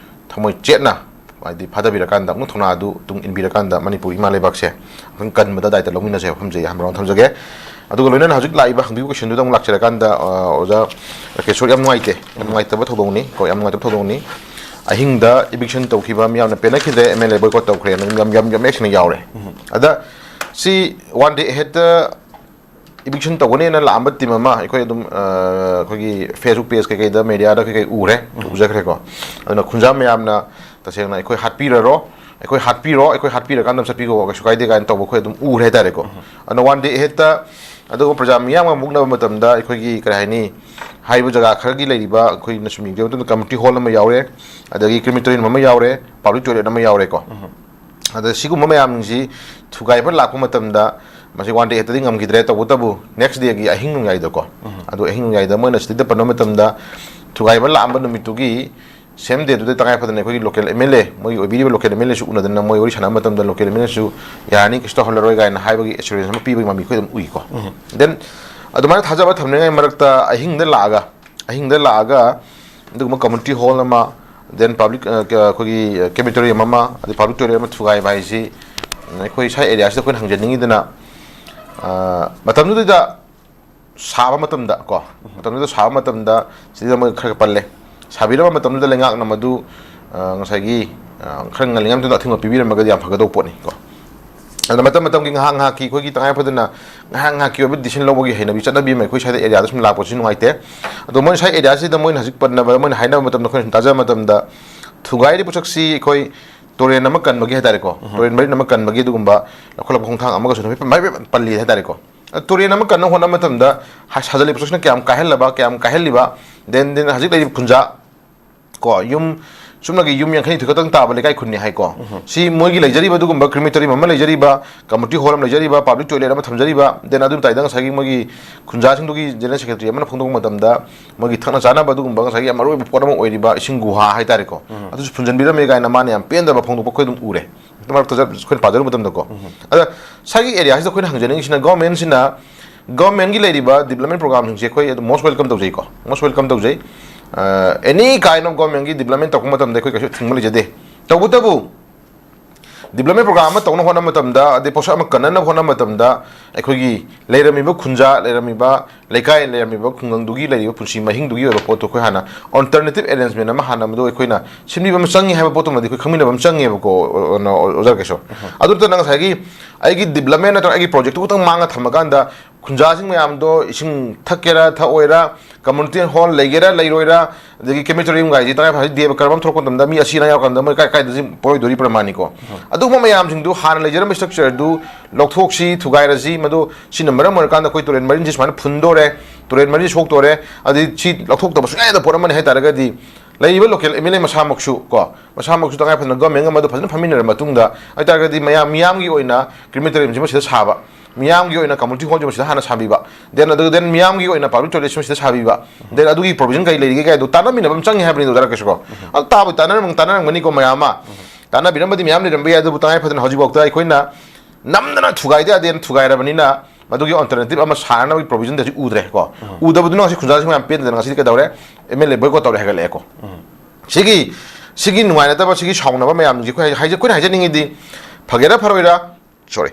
ꯊꯃꯣꯏ ꯆꯦꯠꯅ ꯍꯥꯏꯗꯤ ꯐꯥꯗꯕꯤꯔꯀꯥꯟꯗ ꯑꯃꯨꯛ ꯊꯧꯅꯥ ꯑꯗꯨ ꯇꯨꯡ ꯏꯟꯕꯤꯔꯀꯥꯟꯗ ꯃꯅꯤꯄꯨꯔ ꯏꯃꯥ ꯂꯩꯕꯥꯛꯁꯦ ꯑꯃꯨꯛꯇꯪ ꯀꯟꯕꯗ ꯗꯥꯏꯇ ꯂꯧꯃꯤꯟꯅꯁꯦ ꯍꯥꯏꯕ ꯋꯥꯐꯝꯁꯦ ꯑꯍꯥꯟꯕ ꯔꯥꯎꯟ ꯊꯝꯖꯒꯦ꯫ ꯑꯗꯨꯒ ꯂꯣꯏꯅꯅ ꯍꯧꯖꯤꯛ ꯂꯥꯛꯏꯕ ꯍꯪꯕꯤꯕ ꯀꯣꯏꯁꯟꯗꯨꯗ ꯑꯃꯨꯛ ꯂꯥꯛꯆꯔꯀꯥꯟꯗ, ꯑ, ꯑꯣꯖꯥ ꯔꯥꯀꯦꯁꯣꯔ, ꯌꯥꯝ ꯅꯨꯡꯉꯥꯏꯇꯦ, ꯌꯥꯝ ꯅꯨꯡꯉꯥꯏꯇꯕ ꯊꯧꯗꯣꯛꯅꯤ ꯀꯣ, ꯌꯥꯝ ꯅꯨꯡꯉꯥꯏꯇꯕ ꯊꯧꯗꯣꯛꯅꯤ꯫ ꯑꯍꯤꯡꯗ ꯏꯚꯤꯛꯁꯟ ꯇꯧꯈꯤꯕ, ꯃꯤꯌꯥꯝꯅ ꯄꯦꯟꯅꯈꯤꯗ꯭ꯔꯦ, ꯑꯦꯝ ꯑꯦꯜ ꯑꯦ ꯕꯣꯏꯀꯣꯠ ꯇꯧꯈ꯭ꯔꯦꯅ ꯌꯥꯝ, ꯌꯥꯝ, ꯌꯥꯝ ꯃꯌꯦꯛ ꯁꯦꯡꯅ ꯌꯥꯎꯔꯦ꯫ ꯎꯝ꯫ ꯑꯗ ꯁꯤ one day ahead eviction ꯇꯧꯒꯅꯦꯅ ꯂꯥꯛꯑꯝꯕ team ꯑꯃ ꯑꯩꯈꯣꯏ ꯑꯗꯨꯝ, ꯑ, ꯑꯩꯈꯣꯏꯒꯤ Facebook ꯄꯦꯖ ꯀꯩꯀꯩꯗ, ꯃꯦꯗꯤꯌꯥꯗ ꯀꯩꯀꯩ ꯎꯔꯦ, ꯎꯝ꯫ ꯎꯖꯈ꯭ꯔꯦꯀꯣ꯫ ꯑꯗꯨꯅ ꯈꯨꯟꯖꯥ ꯃꯌꯥꯝꯅ ꯇꯁꯦꯡꯅ ꯑꯩꯈꯣꯏ ꯍꯥꯠꯄꯤꯔꯔꯣ, ꯑꯩꯈꯣꯏ ꯍꯥꯠꯄꯤꯔꯣ, ꯑꯩꯈꯣꯏ ꯍꯥꯠꯄꯤꯔꯀꯥꯟꯗ ꯑꯗꯨꯝ ꯆꯠꯄꯤꯈꯣ, ꯀꯩꯁꯨ ꯀꯥꯏꯗꯦ ꯀꯥꯏꯅ ꯇꯧꯕ ꯑꯩꯈꯣꯏ ꯑꯗꯨꯝ ꯎꯔꯦ ꯍꯥꯏꯇꯥꯔꯦꯀꯣ꯫ ꯎꯝ꯫ ꯑꯗꯨꯅ ꯋꯥꯟ ꯗꯦ ꯑꯍꯦꯗꯇ ꯑꯗꯨꯒ ꯄ꯭ꯔꯖꯥ ꯃꯤꯌꯥꯝꯒ ꯃꯨꯛꯅꯕ ꯃꯇꯝꯗ ꯑꯩꯈꯣꯏꯒꯤ, ꯀꯔꯤ ꯍꯥꯏꯅꯤ, ꯍꯥꯏꯔꯤꯕ ꯖꯒꯥ ꯈꯔꯒꯤ ꯂꯩꯔꯤꯕ, ꯑꯩꯈꯣꯏꯅ ꯁꯨꯝ ꯌꯦꯡꯖꯕ ꯃꯇꯝꯗ community hall ꯑꯃ ꯌꯥꯎꯔꯦ, ꯑꯗꯒꯤ crematorium ꯑꯃ ꯌꯥꯎꯔꯦ, public toilet ꯑꯃ ꯌꯥꯎꯔꯦꯀꯣ꯫ ꯎꯝ꯫ ꯑꯗ ꯁꯤꯒꯨꯝꯕ ꯃꯌꯥꯝꯁꯤ ꯊꯨꯒꯥꯏꯕ ꯂꯥꯛꯄ ꯃꯇꯝꯗ ꯃꯁꯤ ꯋꯥꯟ ꯗꯦ ꯑꯍꯦꯗꯇꯗꯤ ꯉꯝꯈꯤꯗ꯭ꯔꯦ, ꯇꯧꯕꯇꯕꯨ next dayꯒꯤ ꯑꯍꯤꯡ ꯅꯣꯡꯌꯥꯏꯗꯀꯣ, ꯎꯝ꯫ ꯑꯗꯨ ꯑꯍꯤꯡ ꯅꯣꯡꯌꯥꯏꯗ ꯃꯣꯏꯅ ꯁꯤꯗ ꯄꯟꯕ ꯃꯇꯝꯗ ꯊꯨꯒꯥꯏꯕ ꯂꯥꯛꯑꯝꯕ ꯅꯨꯃꯤꯠꯇꯨꯒꯤ same dayꯗꯨꯗ ꯇꯉꯥꯏ ꯐꯗꯅ ꯑꯩꯈꯣꯏꯒꯤ local ꯑꯦꯝ ꯑꯦꯜ ꯑꯦ, ꯃꯣꯏꯒꯤ ꯑꯣꯏꯕꯤꯔꯤꯕ local ꯑꯦꯝ ꯑꯦꯜ ꯑꯦꯁꯨ ꯎꯅꯗꯅ ꯃꯣꯏ ꯋꯥꯔꯤ ꯁꯥꯟꯅꯕ ꯃꯇꯝꯗ local ꯑꯦꯝ ꯑꯦꯜ ꯑꯦꯁꯨ ꯌꯥꯔꯅꯤ, ꯀꯩꯁꯨ ꯇꯧꯍꯜꯂꯔꯣꯏ ꯀꯥꯏꯅ ꯍꯥꯏꯕꯒꯤ assurance ꯑꯃ ꯄꯤꯕꯒꯤ ꯃꯃꯤ ꯑꯩꯈꯣꯏ ꯑꯗꯨꯝ ꯎꯏꯀꯣ꯫ ꯎꯝ꯫ Then ꯑꯗꯨꯃꯥꯏꯅ ꯊꯥꯖꯕ ꯊꯝꯅꯤꯡꯉꯥꯏ ꯃꯔꯛꯇ ꯑꯍꯤꯡꯗ ꯂꯥꯛꯑꯒ ꯑꯍꯤꯡꯗ ꯂꯥꯛꯑꯒ ꯑꯗꯨꯒꯨꯝꯕ community hall ꯑꯃ, then public, ꯑ, ꯀ-, ꯑꯩꯈꯣꯏꯒꯤ, ꯑ, crematorium ꯑꯃ, ꯑꯗꯩ public toilet ꯑꯃ ꯊꯨꯒꯥꯏꯕ ꯍꯥꯏꯁꯤ, ꯎꯝ, ꯑꯩꯈꯣꯏ ꯁ꯭ꯋꯥꯏ area ꯁꯤꯗ ꯑꯩꯈꯣꯏꯅ ꯍꯪꯖꯅꯤꯡꯉꯤꯗꯅ, ꯑ, ꯃꯇꯝꯗꯨꯗ ꯁꯥꯕ ꯃꯇꯝꯗ ꯀꯣ, ꯃꯇꯝꯗꯨꯗ ꯁꯥꯕ ꯃꯇꯝꯗ ꯁꯤꯗ ꯃꯣꯏ ꯈꯔ ꯄꯜꯂꯦ꯫ ꯁꯥꯕꯤꯔꯕ ꯃꯇꯝꯗꯨꯗ ꯂꯩꯉꯥꯛꯅ ꯃꯗꯨ, ꯑ, ꯉꯁꯥꯏꯒꯤ, ꯑ, ꯈꯔ ꯉꯜꯂꯤꯉꯩ ꯃꯇꯝꯗ ꯑꯊꯤꯡꯕ ꯄꯤꯕꯤꯔꯝꯃꯒꯗꯤ ꯌꯥꯝ ꯐꯒꯗꯧꯕ ꯄꯣꯠꯅꯤ ꯀꯣ꯫ ꯑꯗ ꯃꯇꯝ ꯃꯇꯝꯒꯤ ꯉꯥꯏꯍꯥꯛ ꯉꯥꯏꯍꯥꯛꯀꯤ ꯑꯩꯈꯣꯏꯒꯤ ꯇꯉꯥꯏ ꯐꯗꯅ ꯉꯥꯏꯍꯥꯛ ꯉꯥꯏꯍꯥꯛꯀꯤ ꯑꯣꯏꯕ decision ꯂꯧꯕꯒꯤ ꯍꯩꯅꯕꯤ ꯆꯠꯅꯕꯤ ꯑꯃ ꯑꯩꯈꯣꯏ ꯁ꯭ꯋꯥꯏꯗ area ꯗ ꯁꯨꯝ ꯂꯥꯛꯄꯁꯤ ꯅꯨꯡꯉꯥꯏꯇꯦ꯫ ꯑꯗꯣ ꯃꯣꯏꯅ ꯁ꯭ꯋꯥꯏ area ꯁꯤꯗ ꯃꯣꯏꯅ ꯍꯧꯖꯤꯛ ꯄꯟꯅꯕ, ꯃꯣꯏꯅ ꯍꯥꯏꯅꯕ ꯃꯇꯝꯗ ꯑꯩꯈꯣꯏꯅ ꯁꯨꯝ ꯇꯥꯖꯕ ꯃꯇꯝꯗ ꯊꯨꯒꯥꯏꯔꯤꯕ ꯄꯣꯠꯁꯛꯁꯤ ꯑꯩꯈꯣꯏ ꯇꯨꯔꯦꯟ ꯑꯃ ꯀꯟꯕꯒꯤ ꯍꯥꯏꯇꯥꯔꯦꯀꯣ, ꯎꯝ꯫ ꯇꯨꯔꯦꯟ ꯃꯔꯤꯟ ꯑꯃ ꯀꯟꯕꯒꯤ ꯑꯗꯨꯒꯨꯝꯕ ꯂꯧꯈꯠꯂꯛꯄ ꯈꯣꯡꯊꯥꯡ ꯑꯃꯒꯁꯨ ꯅꯨꯃꯤꯠ ꯃꯔꯤ ꯄꯜꯂꯤ ꯍꯥꯏꯇꯥꯔꯦꯀꯣ꯫ ꯇꯨꯔꯦꯟ ꯑꯃ ꯀꯟꯅ ꯍꯣꯠꯅꯕ ꯃꯇꯝꯗ ꯍ-, ꯁꯥꯖꯜꯂꯤꯕ ꯄꯣꯠꯁꯛꯁꯤꯅ ꯀꯌꯥꯝ ꯀꯥꯏꯍꯜꯂꯕ, ꯀꯌꯥꯝ ꯀꯥꯏꯍꯜꯂꯤꯕ, then, then ꯍꯧꯖꯤꯛ ꯂꯩꯔꯤꯕ ꯈꯨꯟꯖꯥ ꯀꯣ, ꯌꯨꯝ ꯆꯨꯝꯅꯒꯤ ꯌꯨꯝ ꯌꯥꯡꯈꯩ ꯅꯤꯐꯨ ꯈꯛꯇꯪ ꯇꯥꯕ ꯂꯩꯀꯥꯏ ꯈꯨꯟꯅꯤ ꯍꯥꯏꯀꯣ꯫ ꯎꯝ꯫ ꯁꯤ ꯃꯣꯏꯒꯤ ꯂꯩꯖꯔꯤꯕ ꯑꯗꯨꯒꯨꯝꯕ crematorium ꯑꯃ ꯂꯩꯖꯔꯤꯕ, community hall ꯑꯃ ꯂꯩꯖꯔꯤꯕ, public toilet ꯑꯃ ꯊꯝꯖꯔꯤꯕ, then ꯑꯗꯨ ꯃꯇꯥꯏꯗ ꯉꯁꯥꯏꯒꯤ ꯃꯣꯏꯒꯤ ꯈꯨꯟꯖꯥꯁꯤꯡꯗꯨꯒꯤ general secretary ꯑꯃꯅ ꯐꯣꯡꯗꯣꯛꯄ ꯃꯇꯝꯗ ꯃꯣꯏꯒꯤ ꯊꯛꯅ ꯆꯥꯅꯕ ꯑꯗꯨꯒꯨꯝꯕ ꯉꯁꯥꯏꯒꯤ ꯌꯥꯝ ꯃꯔꯨꯑꯣꯏꯕ ꯄꯣꯠ ꯑꯃ ꯑꯣꯏꯔꯤꯕ ꯏꯁꯤꯡ ꯒꯨꯍꯥ ꯍꯥꯏꯇꯥꯔꯦꯀꯣ꯫ ꯎꯝ꯫ ꯑꯗꯨꯁꯨ ꯐꯨꯟꯖꯟꯕꯤꯔꯝꯃꯦ ꯀꯥꯏꯅ ꯃꯥꯅ ꯌꯥꯝ ꯄꯦꯟꯗꯕ ꯐꯣꯡꯗꯣꯛꯄ ꯑꯩꯈꯣꯏ ꯑꯗꯨꯝ ꯎꯔꯦ꯫ ꯃꯔꯛꯇ ꯆꯠ-, ꯑꯩꯈꯣꯏꯅ ꯄꯥꯖꯔꯨꯕ ꯃꯇꯝꯗꯀꯣ꯫ ꯎꯝ꯫ ꯑꯗ ꯁ꯭ꯋꯥꯏꯒꯤ area ꯁꯤꯗ ꯑꯩꯈꯣꯏꯅ ꯍꯪꯖꯅꯤꯡꯉꯤꯁꯤꯅ government ꯁꯤꯅ, government ꯀꯤ ꯂꯩꯔꯤꯕ development program ꯁꯤꯡꯁꯦ ꯑꯩꯈꯣꯏ ꯑꯗꯨꯝ most welcome ꯇꯧꯖꯩꯀꯣ, most welcome ꯇꯧꯖꯩ꯫ ꯑ, any kind of government ꯀꯤ development ꯇꯧꯔꯛꯄ ꯃꯇꯝꯗ ꯑꯩꯈꯣꯏ ꯀꯩꯁꯨ ꯊꯤꯡꯕ ꯂꯩꯖꯗꯦ꯫ ꯇꯧꯕꯇꯕꯨ development program ꯑꯃ ꯇꯧꯅꯕ ꯍꯣꯠꯅꯕ ꯃꯇꯝꯗ, ꯑꯗꯩ ꯄꯣꯠꯁꯛ ꯑꯃ ꯀꯟꯅꯅꯕ ꯍꯣꯠꯅꯕ ꯃꯇꯝꯗ ꯑꯩꯈꯣꯏꯒꯤ ꯂꯩꯔꯝꯃꯤꯕ ꯈꯨꯟꯖꯥ, ꯂꯩꯔꯝꯃꯤꯕ ꯂꯩꯀꯥꯏ, ꯂꯩꯔꯝꯃꯤꯕ ꯈꯨꯡꯒꯪꯗꯨꯒꯤ ꯂꯩꯔꯤꯕ ꯄꯨꯟꯁꯤ ꯃꯍꯤꯡꯗꯨꯒꯤ ꯑꯣꯏꯕ ꯄꯣꯠꯇꯣ ꯑꯩꯈꯣꯏ ꯍꯥꯟꯅ alternative arrangement ꯑꯃ ꯍꯥꯟꯅ ꯃꯗꯨ ꯑꯩꯈꯣꯏꯅ ꯁꯤꯟꯕꯤꯕ ꯑꯃ ꯆꯪꯉꯤ ꯍꯥꯏꯕ ꯄꯣꯠꯇꯨꯃꯗꯤ ꯑꯩꯈꯣꯏ ꯈꯪꯃꯤꯟꯅꯕ ꯑꯃ ꯆꯪꯉꯦꯕꯀꯣ, ꯑꯣ-, ꯑꯣ-, ꯑꯣꯖꯥ ꯀꯩꯁꯨ꯫ ꯎꯝ꯫ ꯑꯗꯨ ꯅꯠꯇꯅ ꯉꯁꯥꯏꯒꯤ ꯑꯩꯒꯤ development ꯅꯠꯇ꯭ꯔꯒ ꯑꯩꯒꯤ project ꯇꯨ ꯈꯛꯇꯪ ꯃꯥꯡꯉ ꯊꯝꯃꯀꯥꯟꯗ ꯈꯨꯟꯖꯥꯁꯤꯡ ꯃꯌꯥꯝꯗꯣ ꯏꯁꯤꯡ ꯊꯛꯀꯦꯔꯥ ꯊꯛꯑꯣꯏꯔꯥ, community hall ꯂꯩꯒꯦꯔꯥ ꯂꯩꯔꯣꯏꯔꯥ, ꯑꯗꯒꯤ crematorium ꯒꯥꯏꯁꯤ ꯇꯉꯥꯏ ꯐꯗꯅ ꯗꯦꯕ ꯀꯔꯝ ꯑꯃ ꯊꯣꯛꯂꯛꯄ ꯃꯇꯝꯗ ꯃꯤ ꯑꯁꯤ ꯑꯅꯥ ꯌꯥꯎꯔꯀꯥꯟꯗ ꯃꯣꯏ ꯀꯥꯏ ꯀꯥꯏꯗ ꯄꯣꯔꯣꯏꯗꯣꯔꯤ ꯄ꯭ꯔꯃꯥꯅꯤꯀꯣ꯫ ꯎꯝ꯫ ꯑꯗꯨꯒꯨꯝꯕ ꯃꯌꯥꯝꯁꯤꯡꯗꯨ ꯍꯥꯟꯅ ꯂꯩꯖꯔꯝꯕ structure ꯗꯨ ꯂꯧꯊꯣꯛꯁꯤ, ꯊꯨꯒꯥꯏꯔꯁꯤ, ꯃꯗꯨ ꯁꯤꯅ ꯃꯔꯝ ꯑꯣꯏꯔꯀꯥꯟꯗ ꯑꯩꯈꯣꯏ ꯇꯨꯔꯦꯟ ꯃꯔꯤꯟꯁꯤ ꯁꯨꯃꯥꯏꯅ ꯐꯨꯟꯗꯣꯔꯦ, ꯇꯨꯔꯦꯟ ꯃꯔꯤ ꯁꯣꯛꯇꯣꯔꯦ, ꯑꯗꯩ ꯁꯤ ꯂꯧꯊꯣꯛꯇꯕ ꯁꯨꯡꯌꯥ ꯌꯥꯗꯕ ꯄꯣꯠ ꯑꯃꯅꯤ ꯍꯥꯏ ꯇꯥꯔꯒꯗꯤ ꯂꯩꯔꯤꯕ local M L A ꯃꯁꯥꯃꯛꯁꯨ ꯀꯣ, ꯃꯁꯥꯃꯛꯁꯨ ꯇꯉꯥꯏ ꯐꯗꯅ government ꯑꯃꯗ ꯐꯖꯅ ꯐꯝꯃꯤꯟꯅꯔꯕ ꯃꯇꯨꯡꯗ ꯍꯥꯏ ꯇꯥꯔꯒꯗꯤ ꯃꯌꯥꯝ ꯃꯤꯌꯥꯝꯒꯤ ꯑꯣꯏꯅ crematorium ꯁꯤꯃ ꯁꯤꯗ ꯁꯥꯕ, ꯃꯤꯌꯥꯝꯒꯤ ꯑꯣꯏꯅ community hall ꯁꯤꯃ ꯁꯤꯗ ꯍꯥꯟꯅ ꯁꯥꯕꯤꯕ, then ꯑꯗꯨ then ꯃꯤꯌꯥꯝꯒꯤ ꯑꯣꯏꯅ public toilet ꯁꯤꯃ ꯁꯤꯗ ꯁꯥꯕꯤꯕ, then ꯑꯗꯨꯒꯤ provision ꯀꯔꯤ ꯂꯩꯔꯤꯒꯦ ꯀꯥꯏꯗꯣ ꯇꯥꯟꯅꯃꯤꯟꯅꯕ ꯑꯃ ꯆꯪꯉꯦ ꯍꯥꯏꯕꯅꯤꯗꯣ ꯑꯣꯖꯥ ꯔꯥꯀꯦꯁꯀꯣ꯫ ꯑꯗꯨ ꯇꯥꯕꯨ ꯇꯥꯟꯅꯔꯝ-, ꯇꯥꯟꯅꯔꯝꯒꯅꯤꯀꯣ ꯃꯌꯥꯝ ꯑꯃ꯫ ꯇꯥꯟꯅꯕꯤꯔꯝꯕꯗꯤ ꯃꯌꯥꯝ ꯂꯩꯔꯝꯕ ꯌꯥꯏ, ꯑꯗꯨꯕꯨ ꯇꯉꯥꯏ ꯐꯗꯅ ꯍꯧꯖꯤꯛꯐꯥꯎꯗ ꯑꯩꯈꯣꯏꯅ ꯅꯝꯗꯅ ꯊꯨꯒꯥꯏꯗ ꯌꯥꯗꯦꯅ ꯊꯨꯒꯥꯏꯔꯕꯅꯤꯅ ꯃꯗꯨꯒꯤ alternative ꯑꯃ ꯁꯥꯅꯅꯕꯒꯤ provision ꯗꯤ ꯍꯧꯖꯤꯛ ꯎꯗ꯭ꯔꯦ ꯀꯣ꯫ ꯎꯗꯕꯗꯨꯅ ꯉꯁꯤ ꯈꯨꯟꯖꯥꯁꯤꯡ ꯃꯌꯥꯝ ꯄꯦꯟꯗꯗꯅ ꯉꯁꯤꯗꯤ ꯀꯩꯗꯧꯔꯦ? M L A boycott ꯇꯧꯔꯦ, ꯍꯥꯏꯒꯠꯂꯛꯑꯦ ꯀꯣ꯫ ꯁꯤꯒꯤ, ꯁꯤꯒꯤ ꯅꯨꯡꯉꯥꯏꯅꯗꯕ, ꯁꯤꯒꯤ ꯁꯥꯎꯅꯕ ꯃꯌꯥꯝꯁꯦ ꯑꯩꯈꯣꯏ ꯍꯥꯏꯖ-, ꯑꯩꯈꯣꯏꯅ ꯍꯥꯏꯖꯅꯤꯡꯉꯤꯗꯤ, ꯐꯒꯦꯔꯥ ꯐꯔꯣꯏꯔꯥ, sorry,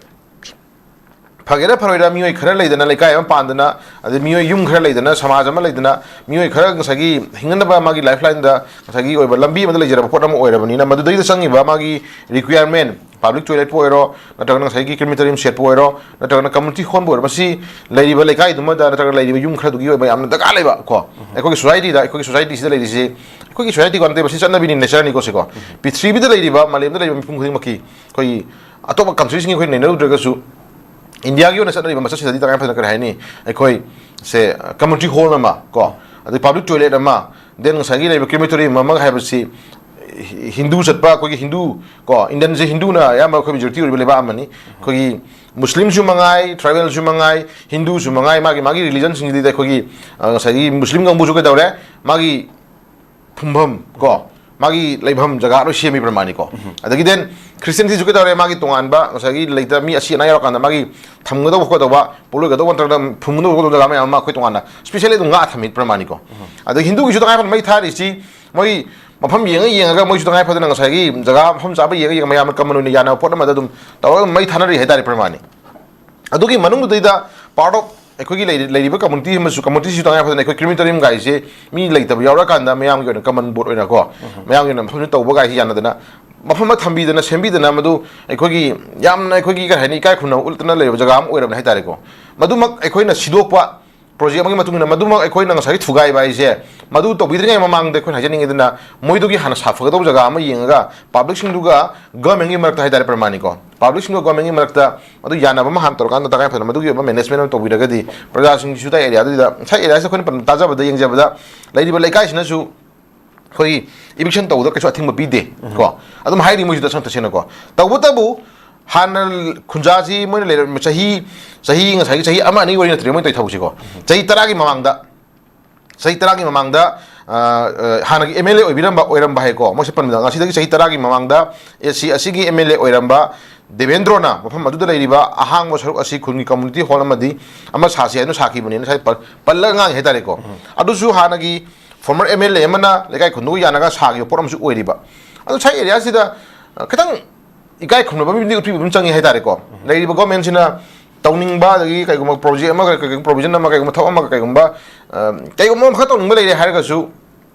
ꯐꯒꯦꯔꯥ ꯐꯔꯣꯏꯔꯥ, ꯃꯤꯑꯣꯏ ꯈꯔ ꯂꯩꯗꯅ, ꯂꯩꯀꯥꯏ ꯑꯃ ꯄꯥꯟꯗꯅ, ꯑꯗꯩ ꯃꯤꯑꯣꯏ ꯌꯨꯝ ꯈꯔ ꯂꯩꯗꯅ, ꯁꯃꯥꯖ ꯑꯃ ꯂꯩꯗꯅ, ꯃꯤꯑꯣꯏ ꯈꯔ ꯉꯁꯥꯏꯒꯤ ꯍꯤꯡꯅꯅꯕ ꯃꯥꯒꯤ lifeline ꯗ ꯉꯁꯥꯏꯒꯤ ꯑꯣꯏꯕ ꯂꯝꯕꯤ ꯑꯃꯗ ꯂꯩꯖꯔꯕ ꯄꯣꯠ ꯑꯃ ꯑꯣꯏꯔꯕꯅꯤꯅ, ꯃꯗꯨꯗꯩꯗ ꯆꯪꯉꯤꯕ ꯃꯥꯒꯤ requirement, public toilet ꯄꯨ ꯑꯣꯏꯔꯣ, ꯅꯠꯇ꯭ꯔꯒꯅ ꯉꯁꯥꯏꯒꯤ crematorium shed ꯄꯨ ꯑꯣꯏꯔꯣ, ꯅꯠꯇ꯭ꯔꯒꯅ community hall ꯕꯨ ꯑꯣꯏꯔꯣ, ꯃꯁꯤ ꯂꯩꯔꯤꯕ ꯂꯩꯀꯥꯏꯗꯨꯃꯗ ꯅꯠꯇ꯭ꯔꯒ ꯂꯩꯔꯤꯕ ꯌꯨꯝ ꯈꯔꯗꯨꯒꯤ ꯑꯣꯏꯕ ꯌꯥꯝꯅ ꯗꯔꯀꯥꯔ ꯂꯩꯕ ꯀꯣ꯫ ꯑꯩꯈꯣꯏꯒꯤ society ꯗ, ꯑꯩꯈꯣꯏꯒꯤ society ꯁꯤꯗ ꯂꯩꯔꯤꯁꯤ, ꯑꯩꯈꯣꯏꯒꯤ society ꯀꯣ ꯅꯠꯇꯦ, ꯃꯁꯤ ꯆꯠꯅꯕꯤꯅꯤ, nature ꯅꯤꯀꯣ ꯁꯤꯀꯣ꯫ ꯄ꯭ꯔꯤꯊꯤꯕꯤꯗ ꯂꯩꯔꯤꯕ, ꯃꯥꯂꯦꯝꯗ ꯂꯩꯔꯤꯕ ꯃꯤꯄꯨꯝ ꯈꯨꯗꯤꯡꯃꯛꯀꯤ, ꯑꯩꯈꯣꯏꯒꯤ ꯑꯇꯣꯞꯄ country ꯁꯤꯡꯒꯤ ꯑꯩꯈꯣꯏ ꯅꯩꯅꯔꯨꯗ꯭ꯔꯒꯁꯨ, ꯏꯟꯗꯤꯌꯥꯒꯤ ꯑꯣꯏꯅ ꯆꯠꯅꯔꯤꯕ ꯃꯆꯠꯁꯤꯗꯗꯤ ꯇꯉꯥꯏ ꯐꯗꯅ ꯀꯔꯤ ꯍꯥꯏꯅꯤ, ꯑꯩꯈꯣꯏ ꯁꯦ, ꯑ, community hall ꯑꯃ ꯀꯣ, ꯑꯗꯩ public toilet ꯑꯃ, then ꯉꯁꯥꯏꯒꯤ ꯂꯩꯔꯤꯕ crematorium ꯑꯃ ꯍꯥꯏꯕꯁꯤ ꯍꯤ-, ꯍꯤꯟꯗꯨ ꯆꯠꯄ, ꯑꯩꯈꯣꯏꯒꯤ ꯍꯤꯟꯗꯨ ꯀꯣ, Indian ꯁꯦ ꯍꯤꯟꯗꯨꯅ ꯑꯌꯥꯝꯕ ꯑꯩꯈꯣꯏ majority ꯑꯣꯏꯔꯤꯕ ꯂꯩꯕꯥꯛ ꯑꯃꯅꯤ꯫ ꯑꯩꯈꯣꯏꯒꯤ ꯃꯨꯁꯂꯤꯝꯁꯨ ꯃꯉꯥꯏ, tribal ꯁꯨ ꯃꯉꯥꯏ, ꯍꯤꯟꯗꯨꯁꯨ ꯃꯉꯥꯏ, ꯃꯥꯒꯤ, ꯃꯥꯒꯤ religion ꯁꯤꯡꯁꯤꯗꯤ ꯑꯩꯈꯣꯏꯒꯤ, ꯑ, ꯉꯁꯥꯏꯒꯤ ꯃꯨꯁꯂꯤꯝ ꯀꯥꯡꯕꯨꯁꯨ ꯀꯩꯗꯧꯔꯦ, ꯃꯥꯒꯤ ꯐꯨꯝꯐꯝ ꯀꯣ, ꯃꯥꯒꯤ ꯂꯩꯐꯝ ꯖꯒꯥ ꯂꯣꯏ ꯁꯦꯝꯃꯤ ꯄ꯭ꯔꯃꯥꯅꯤꯀꯣ꯫ ꯑꯗꯒꯤ then Christian ꯁꯤꯁꯨ ꯀꯩꯗꯧꯔꯦ, ꯃꯥꯒꯤ ꯇꯣꯉꯥꯟꯕ ꯉꯁꯥꯏꯒꯤ ꯂꯩꯇ ꯃꯤ ꯑꯁꯤ ꯑꯅꯥ ꯌꯥꯎꯔꯀꯥꯟꯗ ꯃꯥꯒꯤ ꯊꯝꯒꯗꯧꯕ ꯈꯣꯠꯇꯧꯕ, ꯄꯣꯠꯂꯣꯏꯒꯗꯧꯕ ꯅꯠꯇ꯭ꯔꯒꯅ ꯐꯨꯝꯒꯗꯧꯕ ꯈꯣꯠꯇꯧꯕ ꯖꯒꯥ ꯃꯌꯥꯝ ꯑꯃ ꯑꯩꯈꯣꯏ ꯇꯣꯉꯥꯟꯅ specially ꯑꯗꯨꯝ ꯉꯥꯛꯑ ꯊꯝꯃꯤ ꯄ꯭ꯔꯃꯥꯅꯤꯀꯣ꯫ ꯑꯗꯣ ꯍꯤꯟꯗꯨꯒꯤꯁꯨ ꯇꯉꯥꯏ ꯐꯗꯅ ꯃꯩ ꯊꯥꯔꯤꯁꯤ ꯃꯣꯏ ꯃꯐꯝ ꯌꯦꯡꯉ ꯌꯦꯡꯉꯒ ꯃꯣꯏꯁꯨ ꯇꯉꯥꯏ ꯐꯗꯅ ꯉꯁꯥꯏꯒꯤ ꯖꯒꯥ ꯃꯐꯝ ꯆꯥꯕ ꯌꯦꯡꯉ ꯌꯦꯡꯉ ꯃꯌꯥꯝꯅ common ꯑꯣꯏꯅ ꯌꯥꯅꯕ ꯄꯣꯠ ꯑꯃꯗ ꯑꯗꯨꯝ ꯇꯧꯔꯒ ꯃꯩ ꯊꯥꯅꯔꯤ ꯍꯥꯏꯇꯥꯔꯦ ꯄ꯭ꯔꯃꯥꯅꯤ꯫ ꯑꯗꯨꯒꯤ ꯃꯅꯨꯡꯗꯨꯗꯩꯗ part of ꯑꯩꯈꯣꯏꯒꯤ ꯂꯩꯔꯤ-, ꯂꯩꯔꯤꯕ community ꯑꯃꯁꯨ, community ꯁꯤꯁꯨ ꯇꯉꯥꯏ ꯐꯗꯅ ꯑꯩꯈꯣꯏ crematorium ꯒꯥꯏꯁꯦ ꯃꯤ ꯂꯩꯇꯕ ꯌꯥꯎꯔꯀꯥꯟꯗ ꯃꯌꯥꯝꯒꯤ ꯑꯣꯏꯅ common board ꯑꯣꯏꯅꯀꯣ, ꯃꯌꯥꯝꯒꯤ ꯑꯣꯏꯅ ꯃꯐꯝꯁꯤ ꯇꯧꯕ ꯒꯥꯏꯁꯤ ꯌꯥꯅꯗꯅ ꯃꯐꯝ ꯑꯃ ꯊꯝꯕꯤꯗꯅ ꯁꯦꯝꯕꯤꯗꯅ ꯃꯗꯨ ꯑꯩꯈꯣꯏꯒꯤ ꯌꯥꯝꯅ ꯑꯩꯈꯣꯏꯒꯤ ꯀꯔꯤ ꯍꯥꯏꯅꯤ, ꯏꯀꯥꯏ ꯈꯨꯝꯅꯕ ꯎꯠꯇꯅ ꯂꯩꯔꯕ ꯖꯒꯥ ꯑꯃ ꯑꯣꯏꯔꯕꯅꯤ ꯍꯥꯏꯇꯥꯔꯦꯀꯣ꯫ ꯃꯗꯨꯃꯛ ꯑꯩꯈꯣꯏꯅ ꯁꯤꯗꯣꯛꯄ project ꯑꯃꯒꯤ ꯃꯇꯨꯡ ꯏꯟꯅ ꯃꯗꯨꯃꯛ ꯑꯩꯈꯣꯏꯅ ꯉꯁꯥꯏꯒꯤ ꯊꯨꯒꯥꯏꯕ ꯍꯥꯏꯁꯦ, ꯃꯗꯨ ꯇꯧꯕꯤꯗ꯭ꯔꯤꯉꯩ ꯃꯃꯥꯡꯗ ꯑꯩꯈꯣꯏꯅ ꯍꯥꯏꯖꯅꯤꯡꯉꯤꯗꯅ ꯃꯣꯏꯗꯨꯒꯤ ꯍꯥꯟꯅ ꯁꯥꯐꯒꯗꯧꯕ ꯖꯒꯥ ꯑꯃ ꯌꯦꯡꯉꯒ public ꯁꯤꯡꯗꯨꯒ government ꯀꯤ ꯃꯔꯛꯇ ꯍꯥꯏꯇꯥꯔꯦ ꯄ꯭ꯔꯃꯥꯅꯤꯀꯣ, public ꯁꯤꯡꯗꯨꯒ government ꯀꯤ ꯃꯔꯛꯇ ꯃꯗꯨ ꯌꯥꯅꯕ ꯑꯃ ꯍꯥꯟꯅ ꯇꯧꯔꯀꯥꯟꯗ ꯇꯉꯥꯏ ꯐꯗꯅ ꯃꯗꯨꯒꯤ ꯑꯣꯏꯕ management ꯑꯃ ꯇꯧꯕꯤꯔꯒꯗꯤ ꯄ꯭ꯔꯖꯥꯁꯤꯡꯒꯤꯁꯨ ꯑꯗꯥꯏ area ꯗꯨꯗ, ꯉꯁꯥꯏ area ꯁꯤꯗ ꯑꯩꯈꯣꯏꯅ ꯇꯥꯖꯕꯗ, ꯌꯦꯡꯖꯕꯗ ꯂꯩꯔꯤꯕ ꯂꯩꯀꯥꯏꯁꯤꯅꯁꯨ ꯑꯩꯈꯣꯏꯒꯤ eviction ꯇꯧꯕꯗ ꯀꯩꯁꯨ ꯑꯊꯤꯡꯕ ꯄꯤꯗꯦ ꯀꯣ꯫ ꯑꯗꯨꯝ ꯍꯥꯏꯔꯤ ꯃꯣꯏꯁꯨ ꯇꯁꯦꯡ ꯇꯁꯦꯡꯅꯀꯣ꯫ ꯇꯧꯕꯇꯕꯨ ꯍꯥꯟꯅ ꯈꯨꯟꯖꯥꯁꯤ ꯃꯣꯏꯅ ꯂꯩꯔꯝꯃꯤ ꯆꯍꯤ, ꯆꯍꯤ ꯉꯁꯥꯏꯒꯤ ꯆꯍꯤ ꯑꯃ ꯑꯅꯤ ꯋꯥꯔꯤ ꯅꯠꯇ꯭ꯔꯦ ꯃꯣꯏꯅ ꯇꯧꯔꯤ ꯊꯕꯛꯁꯤꯀꯣ꯫ ꯆꯍꯤ ꯇꯔꯥꯒꯤ ꯃꯃꯥꯡꯗ, ꯆꯍꯤ ꯇꯔꯥꯒꯤ ꯃꯃꯥꯡꯗ ꯑ, ꯑ, ꯍꯥꯟꯅꯒꯤ ꯑꯦꯝ ꯑꯦꯜ ꯑꯦ ꯑꯣꯏꯕꯤꯔꯝꯕ, ꯑꯣꯏꯔꯝꯕ ꯍꯥꯏꯀꯣ, ꯃꯣꯏꯁꯦ ꯄꯟꯕꯗ, ꯉꯁꯤꯗꯒꯤ ꯆꯍꯤ ꯇꯔꯥꯒꯤ ꯃꯃꯥꯡꯗ ꯑꯦ ꯁꯤ ꯑꯁꯤꯒꯤ ꯑꯦꯝ ꯑꯦꯜ ꯑꯦ ꯑꯣꯏꯔꯝꯕ ꯗꯦꯕꯦꯟꯗ꯭ꯔꯣꯅ ꯃꯐꯝ ꯑꯗꯨꯗ ꯂꯩꯔꯤꯕ ꯑꯍꯥꯡꯕ ꯁꯔꯨꯛ ꯑꯁꯤ ꯈꯨꯟꯒꯤ ꯀꯝꯃꯨꯅꯤꯇꯤ ꯍꯣꯜ ꯑꯃꯗꯤ ꯑꯃ ꯁꯥꯁꯤ ꯍꯥꯏꯗꯨꯅ ꯁꯥꯈꯤꯕꯅꯦꯅ ꯉꯁꯥꯏ ꯄꯜ-, ꯄꯜꯂꯒ ꯉꯥꯡꯉꯤ ꯍꯥꯏꯇꯥꯔꯦꯀꯣ꯫ ꯑꯗꯨꯁꯨ ꯍꯥꯟꯅꯒꯤ ꯐꯣꯔꯃꯔ ꯑꯦꯝ ꯑꯦꯜ ꯑꯦ ꯑꯃꯅ ꯂꯩꯀꯥꯏ ꯈꯨꯟꯗꯨꯒ ꯌꯥꯅꯒ ꯁꯥꯈꯤꯕ ꯄꯣꯠ ꯑꯃꯁꯨ ꯑꯣꯏꯔꯤꯕ꯫ ꯑꯗꯨ ꯁ꯭ꯋꯥꯏ ꯑꯦꯔꯤꯌꯥꯁꯤꯗ, ꯑ, ꯈꯤꯇꯪ ꯏꯀꯥꯏ ꯈꯨꯝꯅꯕ ꯑꯃꯗꯤ ꯎꯠꯄꯤꯕ ꯑꯃ ꯆꯪꯉꯤ ꯍꯥꯏꯇꯥꯔꯦꯀꯣ꯫ ꯂꯩꯔꯤꯕ ꯒꯣꯔꯃꯦꯟꯁꯤꯅ ꯇꯧꯅꯤꯡꯕ, ꯑꯗꯒꯤ ꯀꯩꯒꯨꯝꯕ ꯄ꯭ꯔꯣꯖꯦꯛ ꯑꯃ, ꯀꯩꯒꯨꯝꯕ ꯄ꯭ꯔꯣꯕꯤꯖꯟ ꯑꯃ, ꯀꯩꯒꯨꯝꯕ ꯊꯕꯛ ꯑꯃ, ꯀꯩꯒꯨꯝꯕ, ꯑ, ꯀꯩꯒꯨꯝꯕ ꯑꯃꯈꯛ ꯇꯧꯅꯤꯡꯕ ꯂꯩꯔꯦ ꯍꯥꯏꯔꯒꯁꯨ,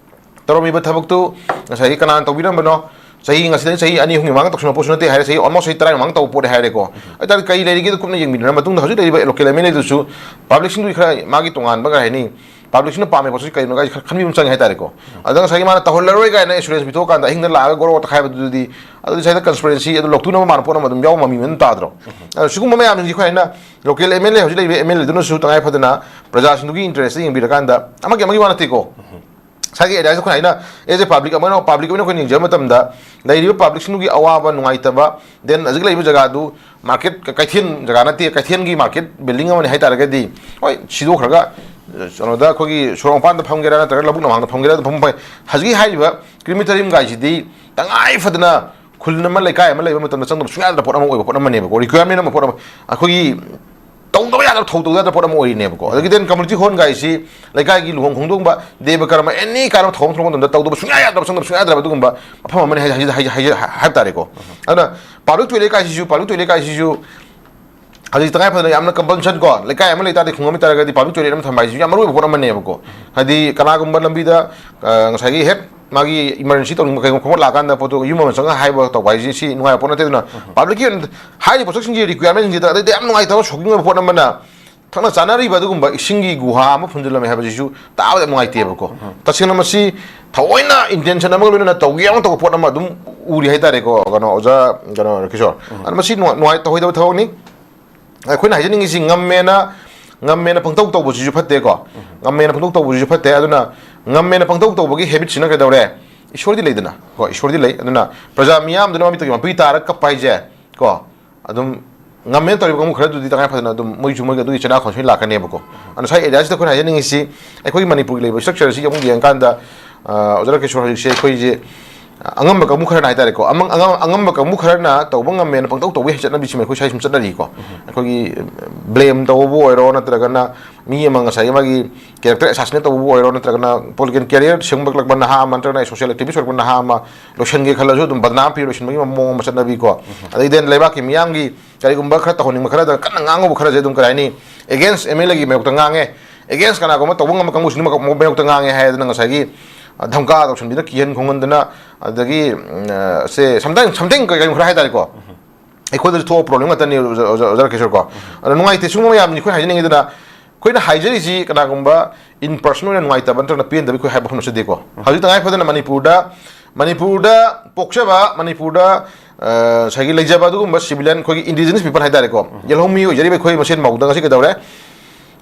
ꯇꯧꯔꯝꯃꯤꯕ ꯊꯕꯛꯇꯨ ꯉꯁꯥꯏꯒꯤ ꯀꯅꯥꯅ ꯇꯧꯕꯤꯔꯝꯕꯅꯣ? ꯆꯍꯤ, ꯉꯁꯤꯗꯒꯤ ꯆꯍꯤ ꯑꯅꯤ ꯑꯍꯨꯝꯒꯤ ꯃꯃꯥꯡꯗ ꯇꯧꯁꯤꯟꯕ ꯄꯣꯠꯁꯨ ꯅꯠꯇꯦ ꯍꯥꯏꯔꯦ, ꯆꯍꯤ almost ꯆꯍꯤ ꯇꯔꯥꯒꯤ ꯃꯃꯥꯡꯗ ꯇꯧꯕ ꯄꯣꯠꯅꯦ ꯍꯥꯏꯔꯦꯀꯣ꯫ ꯑꯗꯨ ꯇꯥꯔꯗꯤ ꯀꯔꯤ ꯂꯩꯔꯤꯒꯦꯗꯣ ꯀꯨꯞꯅ ꯌꯦꯡꯕꯤꯗꯅ ꯃꯇꯨꯡꯗ ꯍꯧꯖꯤꯛ ꯂꯩꯔꯤꯕ ꯂꯣꯀꯦꯜ ꯑꯦꯝ ꯑꯦꯜ ꯑꯦꯗꯨꯁꯨ ꯄꯕ꯭ꯂꯤꯛꯁꯤꯡꯗꯨꯒꯤ ꯈꯔ ꯃꯥꯒꯤ ꯇꯣꯉꯥꯟꯕ, ꯀꯩ ꯍꯥꯏꯅꯤ, ꯄꯕ꯭ꯂꯤꯛꯁꯤꯅ ꯄꯥꯝꯃꯤꯕ ꯄꯣꯠꯁꯤ ꯀꯩꯅꯣ ꯍꯥꯏꯁꯦ ꯈꯔ ꯈꯟꯕꯤꯕ ꯑꯃ ꯆꯪꯉꯦ ꯍꯥꯏꯇꯥꯔꯦꯀꯣ꯫ ꯑꯗ ꯉꯁꯥꯏꯒꯤ ꯃꯥꯅ ꯇꯧꯍꯜꯂꯔꯣꯏ ꯀꯥꯏꯅ ꯑꯦꯁꯨꯔꯦꯟꯁ ꯄꯤꯊꯣꯛꯑꯀꯥꯟꯗ ꯑꯍꯤꯡꯗ ꯂꯥꯛꯑꯒ ꯒꯣꯔꯣ ꯇꯛꯈꯥꯏꯕꯗꯨꯗꯤ, ꯑꯗꯨꯗꯤ ꯉꯁꯥꯏꯗ ꯀꯟꯁꯄꯤꯔꯦꯟꯁꯤ ꯑꯗꯨ ꯂꯧꯊꯣꯛꯅꯕ ꯃꯥꯅ ꯄꯣꯠ ꯑꯃ ꯑꯗꯨꯝ ꯌꯥꯎꯕ ꯃꯃꯤ ꯑꯗꯨꯝ ꯇꯥꯗ꯭ꯔꯣ? ꯑꯗꯣ ꯁꯤꯒꯨꯝꯕ ꯃꯌꯥꯝꯁꯤꯡꯁꯤ ꯑꯩꯈꯣꯏ ꯍꯥꯏꯅ ꯂꯣꯀꯦꯜ ꯑꯦꯝ ꯑꯦꯜ ꯑꯦ, ꯍꯧꯖꯤꯛ ꯂꯩꯔꯤꯕ ꯑꯦꯝ ꯑꯦꯜ ꯑꯦꯗꯨꯅꯁꯨ ꯇꯉꯥꯏ ꯐꯗꯅ ꯄ꯭ꯔꯖꯥꯁꯤꯡꯗꯨꯒꯤ ꯏꯟꯇꯔꯦꯁꯇ ꯌꯦꯡꯕꯤꯔꯀꯥꯟꯗ, ꯑꯃꯒꯤ ꯑꯃꯒꯤ ꯋꯥ ꯅꯠꯇꯦꯀꯣ, ꯉꯁꯥꯏꯒꯤ ꯑꯦꯔꯤꯌꯥꯁꯤꯗ ꯑꯩꯈꯣꯏꯅ ꯍꯥꯏꯅ, as a public ꯑꯃ ꯑꯣꯏꯅ, ꯄꯕ꯭ꯂꯤꯛ ꯑꯣꯏꯅ ꯑꯩꯈꯣꯏꯅ ꯌꯦꯡꯖꯕ ꯃꯇꯝꯗ, ꯂꯩꯔꯤꯕ ꯄꯕ꯭ꯂꯤꯛꯁꯤꯡꯗꯨꯒꯤ ꯑꯋꯥꯕ, ꯅꯨꯡꯉꯥꯏꯇꯕ, then ꯍꯧꯖꯤꯛ ꯂꯩꯔꯤꯕ ꯖꯒꯥꯗꯨ ꯃꯥꯔꯀꯦꯠ, ꯀꯩꯊꯦꯜ ꯖꯒꯥ ꯅꯠꯇꯦ, ꯀꯩꯊꯦꯜꯒꯤ ꯃꯥꯔꯀꯦꯠ ꯕꯤꯜꯗꯤꯡ ꯑꯃꯅꯤ ꯍꯥꯏꯇꯥꯔꯒꯗꯤ, ꯍꯣꯏ, ꯁꯤꯗꯣꯛꯈ꯭ꯔꯒ, ꯑ, ꯀꯩꯅꯣꯗ ꯑꯩꯈꯣꯏꯒꯤ ꯁꯣꯔꯣꯛ ꯃꯄꯥꯟꯗ ꯐꯝꯒꯦꯔꯥ ꯅꯠꯇ꯭ꯔꯒ ꯂꯧꯕꯨꯛ ꯂꯝꯍꯥꯡꯗ ꯐꯝꯒꯦꯔꯥ ꯑꯗꯨꯝ ꯐꯝꯕ ꯐꯩ꯫ ꯍꯧꯖꯤꯛꯀꯤ ꯍꯥꯏꯔꯤꯕ ꯀ꯭ꯔꯤꯃꯤꯇꯔꯤꯌꯝ ꯒꯥꯏꯁꯤꯗꯤ ꯇꯉꯥꯏ ꯐꯗꯅ ꯈꯨꯜ ꯑꯃ, ꯂꯩꯀꯥꯏ ꯑꯃ ꯂꯩꯕ ꯃꯇꯝꯗ ꯆꯪꯗꯕ ꯁꯨꯡꯌꯥ ꯌꯥꯗꯕ ꯄꯣꯠ ꯑꯃ ꯑꯣꯏꯕ ꯄꯣꯠ ꯑꯃꯅꯦꯕꯀꯣ, ꯔꯤꯀ꯭ꯋꯥꯌꯔꯃꯦꯟ ꯑꯃ, ꯄꯣꯠ ꯑꯃ, ꯑꯩꯈꯣꯏꯒꯤ ꯇꯧꯗꯕ ꯌꯥꯗꯕ, ꯊꯧꯗꯕ ꯌꯥꯗꯕ ꯄꯣꯠ ꯑꯃ ꯑꯣꯏꯔꯤꯅꯦꯕꯀꯣ꯫ ꯑꯗꯒꯤ then ꯀꯝꯃ꯭ꯌꯨꯅꯤꯇꯤ ꯍꯣꯜ ꯒꯥꯏꯁꯤ ꯂꯩꯀꯥꯏꯒꯤ ꯂꯨꯍꯣꯡ ꯈꯣꯡꯗꯣꯡꯕ, ꯗꯦꯕ ꯀꯔꯃ, ꯑꯦꯅꯤ ꯀꯥꯏꯟ ꯑꯣꯐ ꯊꯧꯔꯝ ꯊꯣꯛꯄ ꯃꯇꯝꯗ ꯇꯧꯗꯕ ꯁꯨꯡꯌꯥ ꯌꯥꯗꯕ, ꯆꯪꯗꯕ ꯁꯨꯡꯌꯥ ꯌꯥꯗ꯭ꯔꯕ ꯑꯗꯨꯒꯨꯝꯕ ꯃꯐꯝ ꯑꯃꯅꯤ ꯍꯥꯏ-, ꯍꯥꯏ-, ꯍꯥꯏ-, ꯍꯥꯏ-, ꯍꯥꯏꯕ ꯇꯥꯔꯦꯀꯣ꯫ ꯑꯗꯨꯅ ꯄꯕ꯭ꯂꯤꯛ ꯇꯣꯏꯂꯦꯠ ꯀꯥꯏꯁꯤꯁꯨ, ꯄꯕ꯭ꯂꯤꯛ ꯇꯣꯏꯂꯦꯠ ꯀꯥꯏꯁꯤꯁꯨ ꯍꯧꯖꯤꯛ ꯇꯉꯥꯏ ꯐꯗꯅ ꯌꯥꯝꯅ ꯀꯝꯄꯜꯁꯟ ꯀꯣ, ꯂꯩꯀꯥꯏ ꯑꯃ ꯂꯩꯇꯥꯔꯗꯤ, ꯈꯨꯡꯒꯪ ꯑꯃ ꯂꯩꯇꯥꯔꯒꯗꯤ ꯄꯕ꯭ꯂꯤꯛ ꯇꯣꯏꯂꯦꯠ ꯑꯃ ꯊꯝꯕ ꯍꯥꯏꯁꯤꯁꯨ ꯌꯥꯝ ꯃꯔꯨ ꯑꯣꯏꯕ ꯄꯣꯠ ꯑꯃꯅꯦꯕꯀꯣ꯫ ꯍꯥꯏꯗꯤ ꯀꯅꯥꯒꯨꯝꯕ ꯂꯝꯕꯤꯗ, ꯑ, ꯉꯁꯥꯏꯒꯤ ꯍꯦꯛ ꯃꯥꯒꯤ ꯏꯃꯥꯔꯖꯦꯟꯁꯤ ꯇꯧꯅꯤꯡꯕ ꯀꯩꯒꯨꯝꯕ ꯈꯣꯠꯄ ꯂꯥꯛꯀꯥꯟꯗ ꯄꯣꯠꯇꯣ ꯌꯨꯝ ꯑꯃ ꯆꯪꯉꯒ ꯍꯥꯏꯕ ꯇꯧꯕ ꯍꯥꯏꯁꯤ ꯁꯤ ꯅꯨꯡꯉꯥꯏꯕ ꯄꯣꯠ ꯅꯠꯇꯦ꯫ ꯑꯗꯨꯅ ꯄꯕ꯭ꯂꯤꯛꯀꯤ ꯑꯣꯏꯅ ꯍꯥꯏꯔꯤꯕ ꯄꯣꯠꯁꯛꯁꯤꯡꯁꯤ, ꯔꯤꯀ꯭ꯋꯥꯌꯔꯃꯦꯟꯁꯤꯡꯁꯤꯗ, ꯑꯗꯩꯗꯤ ꯌꯥꯝ ꯅꯨꯡꯉꯥꯏꯇꯕ, ꯁꯣꯛꯀꯤꯡ ꯑꯣꯏꯕ ꯄꯣꯠ ꯑꯃꯅ ꯊꯛꯅ ꯆꯥꯅꯔꯤꯕ ꯑꯗꯨꯒꯨꯝꯕ ꯏꯁꯤꯡꯒꯤ ꯒꯨꯍꯥ ꯑꯃ ꯐꯨꯝꯖꯤꯜꯂꯝꯃꯦ ꯍꯥꯏꯕꯁꯤꯁꯨ ꯇꯥꯕꯗ ꯌꯥꯝ ꯅꯨꯡꯉꯥꯏꯇꯦꯕꯀꯣ꯫ ꯇꯁꯦꯡꯅ ꯃꯁꯤ ꯊꯑꯣꯏꯅ ꯏꯟꯇꯦꯟꯁꯟ ꯑꯃꯒ ꯂꯣꯏꯅꯅ ꯇꯧꯒꯦ ꯌꯥꯎꯅ ꯇꯧꯕ ꯄꯣꯠ ꯑꯃ ꯑꯗꯨꯝ ꯎꯔꯤ ꯍꯥꯏꯇꯥꯔꯦꯀꯣ, ꯀꯩꯅꯣ, ꯑꯣꯖꯥ, ꯀꯩꯅꯣ, ꯀꯤꯁꯣꯔ꯫ ꯑꯗꯨꯅ ꯃꯁꯤ ꯅꯨꯡꯉꯥꯏ-, ꯅꯨꯡꯉꯥꯏ-, ꯇꯧꯍꯩꯗꯕ ꯊꯕꯛꯅꯤ꯫ ꯑꯩꯈꯣꯏꯅ ꯍꯥꯏꯖꯅꯤꯡꯉꯤꯁꯤ, ꯉꯝꯃꯦꯅ, ꯉꯝꯃꯦꯅ ꯄꯪꯇꯧ ꯇꯧꯕꯁꯤꯁꯨ ꯐꯠꯇꯦꯀꯣ꯫ ꯉꯝꯃꯦꯅ ꯄꯪꯇꯧ ꯇꯧꯕꯁꯤꯁꯨ ꯐꯠꯇꯦ꯫ ꯑꯗꯨꯅ ꯉꯝꯃꯦꯅ ꯄꯪꯇꯧ ꯇꯧꯕꯒꯤ ꯍꯦꯕꯤꯠꯁꯤꯅ ꯀꯩꯗꯧꯔꯦ? ꯏꯁꯣꯔꯗꯤ ꯂꯩꯗꯅ, ꯀꯣ, ꯏꯁꯣꯔꯗꯤ ꯂꯩ꯫ ꯑꯗꯨꯅ ꯄ꯭ꯔꯖꯥ ꯃꯤꯌꯥꯝꯗꯨꯅ ꯃꯃꯤꯠꯇꯒꯤ ꯃꯄꯤ ꯇꯥꯔꯒ ꯀꯞꯄ ꯍꯥꯏꯁꯦ, ꯀꯣ, ꯑꯗꯨꯝ ꯉꯝꯃꯦꯅ ꯇꯧꯔꯤꯕ ꯀꯥꯡꯕꯨ ꯈꯔꯗꯨꯗꯤ ꯇꯉꯥꯏ ꯐꯗꯅ ꯑꯗꯨꯝ ꯃꯣꯏꯁꯨ ꯃꯣꯏꯒꯤ ꯑꯗꯨꯒꯤ ꯆꯦꯅꯥ ꯈꯣꯟꯁꯨ ꯂꯥꯛꯀꯅꯦꯕꯀꯣ꯫ ꯑꯗꯨꯅ ꯉꯁꯥꯏ ꯑꯦꯔꯤꯌꯥꯁꯤꯗ ꯑꯩꯈꯣꯏꯅ ꯍꯥꯏꯖꯅꯤꯡꯉꯤꯁꯤ, ꯑꯩꯈꯣꯏꯒꯤ ꯃꯅꯤꯄꯨꯔꯒꯤ ꯂꯩꯔꯤꯕ ꯁ꯭ꯇ꯭ꯔꯛꯆꯔꯁꯤ ꯑꯃꯨꯛ ꯌꯦꯡꯀꯥꯟꯗ, ꯑ, ꯑꯣꯖꯥ ꯔꯥꯀꯦꯁꯣꯔ, ꯍꯧꯖꯤꯛꯁꯦ ꯑꯩꯈꯣꯏꯁꯦ, ꯑ, ꯑꯉꯝꯕ ꯀꯥꯡꯕꯨ ꯈꯔꯅ ꯍꯥꯏꯇꯥꯔꯦꯀꯣ, ꯑꯃ-, ꯑꯉꯝ-, ꯑꯉꯝꯕ ꯀꯥꯡꯕꯨ ꯈꯔꯅ ꯇꯧꯕ ꯉꯝꯃꯦꯅ ꯄꯪꯇꯧ ꯇꯧꯕꯒꯤ ꯆꯠꯅꯕꯤꯁꯤꯃ ꯑꯩꯈꯣꯏ ꯁ꯭ꯋꯥꯏ ꯁꯨꯝ ꯆꯠꯅꯔꯤꯀꯣ꯫ ꯑꯩꯈꯣꯏꯒꯤ ꯕ꯭ꯂꯦꯝ ꯇꯧꯕꯕꯨ ꯑꯣꯏꯔꯣ, ꯅꯠꯇ꯭ꯔꯒꯅ ꯃꯤ ꯑꯃ ꯉꯁꯥꯏꯒꯤ ꯃꯥꯒꯤ ꯀꯦꯔꯦꯛꯇꯔ ꯑꯦꯁꯥꯁꯤꯅꯦꯠ ꯇꯧꯕꯕꯨ ꯑꯣꯏꯔꯣ, ꯅꯠꯇ꯭ꯔꯒꯅ ꯄꯣꯂꯤꯇꯤꯀꯦꯜ ꯀꯦꯔꯤꯌꯔ ꯁꯦꯝꯒꯠꯂꯛꯄ ꯅꯍꯥ ꯑꯃ, ꯅꯠꯇ꯭ꯔꯒꯅ ꯁꯣꯁꯤꯌꯦꯜ ꯑꯦꯛꯇꯤꯚꯤꯁ ꯑꯣꯏꯔꯛꯄ ꯅꯍꯥ ꯑꯃ ꯂꯣꯏꯁꯤꯟꯒꯦ ꯈꯜꯂꯁꯨ ꯑꯗꯨꯝ ꯕꯗꯅꯥꯝ ꯄꯤ ꯂꯣꯏꯁꯤꯟꯕꯒꯤ ꯃꯑꯣꯡ ꯑꯃ ꯆꯠꯅꯕꯤꯀꯣ꯫ ꯑꯗꯩ then ꯂꯩꯕꯥꯛꯀꯤ ꯃꯤꯌꯥꯝꯒꯤ ꯀꯔꯤꯒꯨꯝꯕ ꯈꯔ ꯇꯧꯍꯟꯅꯤꯡꯕ ꯈꯔꯗ ꯀꯟꯅ ꯉꯥꯡꯉꯨꯕ ꯈꯔꯁꯦ ꯑꯗꯨꯝ ꯀꯔꯤ ꯍꯥꯏꯅꯤ, ꯑꯦꯒꯦꯟꯁ ꯑꯦꯝ ꯑꯦꯜ ꯑꯦꯒꯤ ꯃꯥꯌꯣꯛꯇ ꯉꯥꯡꯉꯦ, ꯑꯦꯒꯦꯟꯁ ꯀꯅꯥꯒꯨꯝꯕ ꯇꯧꯕ ꯉꯝꯕ ꯀꯥꯡꯕꯨꯁꯤꯡꯗꯨ ꯃꯥꯌꯣꯛꯇ ꯉꯥꯡꯉꯦ ꯍꯥꯏꯗꯅ ꯉꯁꯥꯏꯒꯤ, ꯑ, ꯙꯝꯀꯥ ꯇꯧꯁꯟꯕꯤꯗꯅ, ꯀꯤꯍꯟ ꯈꯣꯡꯍꯟꯗꯅ, ꯑꯗꯒꯤ, ꯎꯝ, ꯑ, ꯁꯦ sometimes something ꯀꯩ-, ꯀꯩꯅꯣ ꯈꯔ ꯍꯥꯏꯇꯥꯔꯦꯀꯣ, ꯑꯩꯈꯣꯏꯗꯁꯨ ꯊꯣꯛꯄ ꯄ꯭ꯔꯣꯕ꯭ꯂꯦꯝ ꯉꯥꯛꯇꯅꯤ, ꯑꯣꯖꯥ, ꯑꯣꯖꯥ, ꯑꯣꯖꯥ ꯔꯥꯀꯦꯁꯣꯔ ꯀꯣ꯫ ꯑꯗꯣ ꯅꯨꯡꯉꯥꯏꯇꯦ, ꯁꯤꯒꯨꯝꯕ ꯃꯌꯥꯝꯅꯤ ꯑꯩꯈꯣꯏꯅ ꯍꯥꯏꯖꯅꯤꯡꯉꯤꯗꯅ, ꯑꯩꯈꯣꯏꯅ ꯍꯥꯏꯖꯔꯤꯁꯤ ꯀꯅꯥꯒꯨꯝꯕ in person ꯑꯣꯏꯅ ꯅꯨꯡꯉꯥꯏꯇꯕ ꯅꯠꯇ꯭ꯔꯒꯅ ꯄꯦꯟꯗꯕ ꯑꯩꯈꯣꯏ ꯍꯥꯏꯕ ꯋꯥꯐꯝ ꯅꯠꯆꯗꯦꯀꯣ꯫ ꯍꯧꯖꯤꯛ ꯇꯉꯥꯏ ꯐꯗꯅ ꯃꯅꯤꯄꯨꯔꯗ, ꯃꯅꯤꯄꯨꯔꯗ ꯄꯣꯛꯆꯕ, ꯃꯅꯤꯄꯨꯔꯗ, ꯑ, ꯉꯁꯥꯏꯒꯤ ꯂꯩꯖꯕ ꯑꯗꯨꯒꯨꯝꯕ civilian, ꯑꯩꯈꯣꯏꯒꯤ indigenous people ꯍꯥꯏꯇꯥꯔꯦꯀꯣ, ꯌꯦꯜꯍꯧꯃꯤ ꯑꯣꯏꯖꯔꯤꯕ ꯑꯩꯈꯣꯏ ꯃꯁꯦꯟ ꯐꯥꯎꯗ ꯉꯁꯤ ꯀꯩꯗꯧꯔꯦ?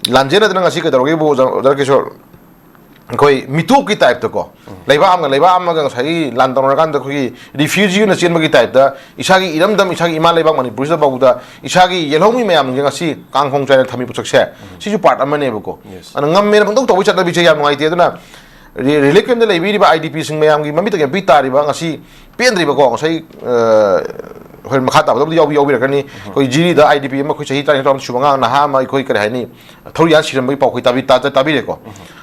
ꯂꯥꯟꯖꯦꯟꯅꯗꯅ ꯉꯁꯤ ꯀꯩꯗꯧꯔꯒꯦꯕꯨ, ꯑꯣꯖꯥ, ꯑꯣꯖꯥ ꯔꯥꯀꯦꯁꯣꯔ? ꯑꯩꯈꯣꯏ ꯃꯤꯇꯣꯞꯀꯤ ꯇꯥꯏꯞꯇꯀꯣ, ꯂꯩꯕꯥꯛ ꯑꯃꯒ ꯂꯩꯕꯥꯛ ꯑꯃꯒ ꯉꯁꯥꯏꯒꯤ ꯂꯥꯟ ꯇꯧꯅꯔꯀꯥꯟꯗ ꯑꯩꯈꯣꯏꯒꯤ ꯔꯤꯐ꯭ꯌꯨꯖꯤ ꯑꯣꯏꯅ ꯆꯦꯟꯕꯒꯤ ꯇꯥꯏꯞꯇ, ꯏꯁꯥꯒꯤ ꯏꯔꯝꯗꯝ, ꯏꯁꯥꯒꯤ ꯏꯃꯥ ꯂꯩꯕꯥꯛ ꯃꯅꯤꯄꯨꯔꯁꯤꯗ ꯐꯥꯎꯕꯗ ꯏꯁꯥꯒꯤ ꯌꯦꯜꯍꯧꯃꯤ ꯃꯌꯥꯝꯁꯦ ꯉꯁꯤ ꯀꯥꯡꯈꯣꯡ ꯆꯥꯏꯅ ꯊꯝꯃꯤ ꯄꯣꯠꯁꯛꯁꯦ, ꯁꯤꯁꯨ ꯄꯥꯔꯠ ꯑꯃꯅꯦꯕꯀꯣ꯫ ꯑꯗꯨꯅ ꯉꯝꯃꯦꯅ ꯄꯪꯇꯧ ꯇꯧꯕꯩ ꯆꯠꯅꯕꯤꯁꯦ ꯌꯥꯝ ꯅꯨꯡꯉꯥꯏꯇꯦ꯫ ꯑꯗꯨꯅ ꯔꯤ-, ꯔꯤꯂꯤꯐ ꯀꯦꯝꯞꯇ ꯂꯩꯕꯤꯔꯤꯕ ꯑꯥꯏ ꯗꯤ ꯄꯤꯁꯤꯡ ꯃꯌꯥꯝꯒꯤ ꯃꯃꯤꯠꯇ ꯀꯦꯝꯄꯤ ꯇꯥꯔꯤꯕ ꯉꯁꯤ ꯄꯦꯟꯗ꯭ꯔꯤꯕꯀꯣ, ꯉꯁꯥꯏ, ꯑ, ꯍꯣꯔꯦꯟ ꯃꯈꯥ ꯇꯥꯕꯗꯕꯨꯗꯤ ꯌꯥꯎꯕꯤ-, ꯌꯥꯎꯕꯤꯔꯛꯀꯅꯤ꯫ ꯑꯩꯈꯣꯏ ꯖꯤꯔꯤꯗ ꯑꯥꯏ ꯗꯤ ꯄꯤ ꯑꯃ, ꯑꯩꯈꯣꯏ ꯆꯍꯤ ꯇꯔꯥꯅꯤꯊꯣꯏ ꯇꯔꯥꯃꯥꯄꯟ ꯁꯨꯕ ꯑꯉꯥꯡ ꯅꯍꯥ ꯑꯃ, ꯑꯩꯈꯣꯏ ꯀꯔꯤ ꯍꯥꯏꯅꯤ, ꯊꯧꯔꯤ ꯌꯥꯟ ꯁꯤꯔꯝꯕꯒꯤ ꯄꯥꯎ ꯑꯩꯈꯣꯏ ꯇꯥꯕꯤ-, ꯇꯥ-, ꯇꯥꯕꯤꯔꯦꯀꯣ꯫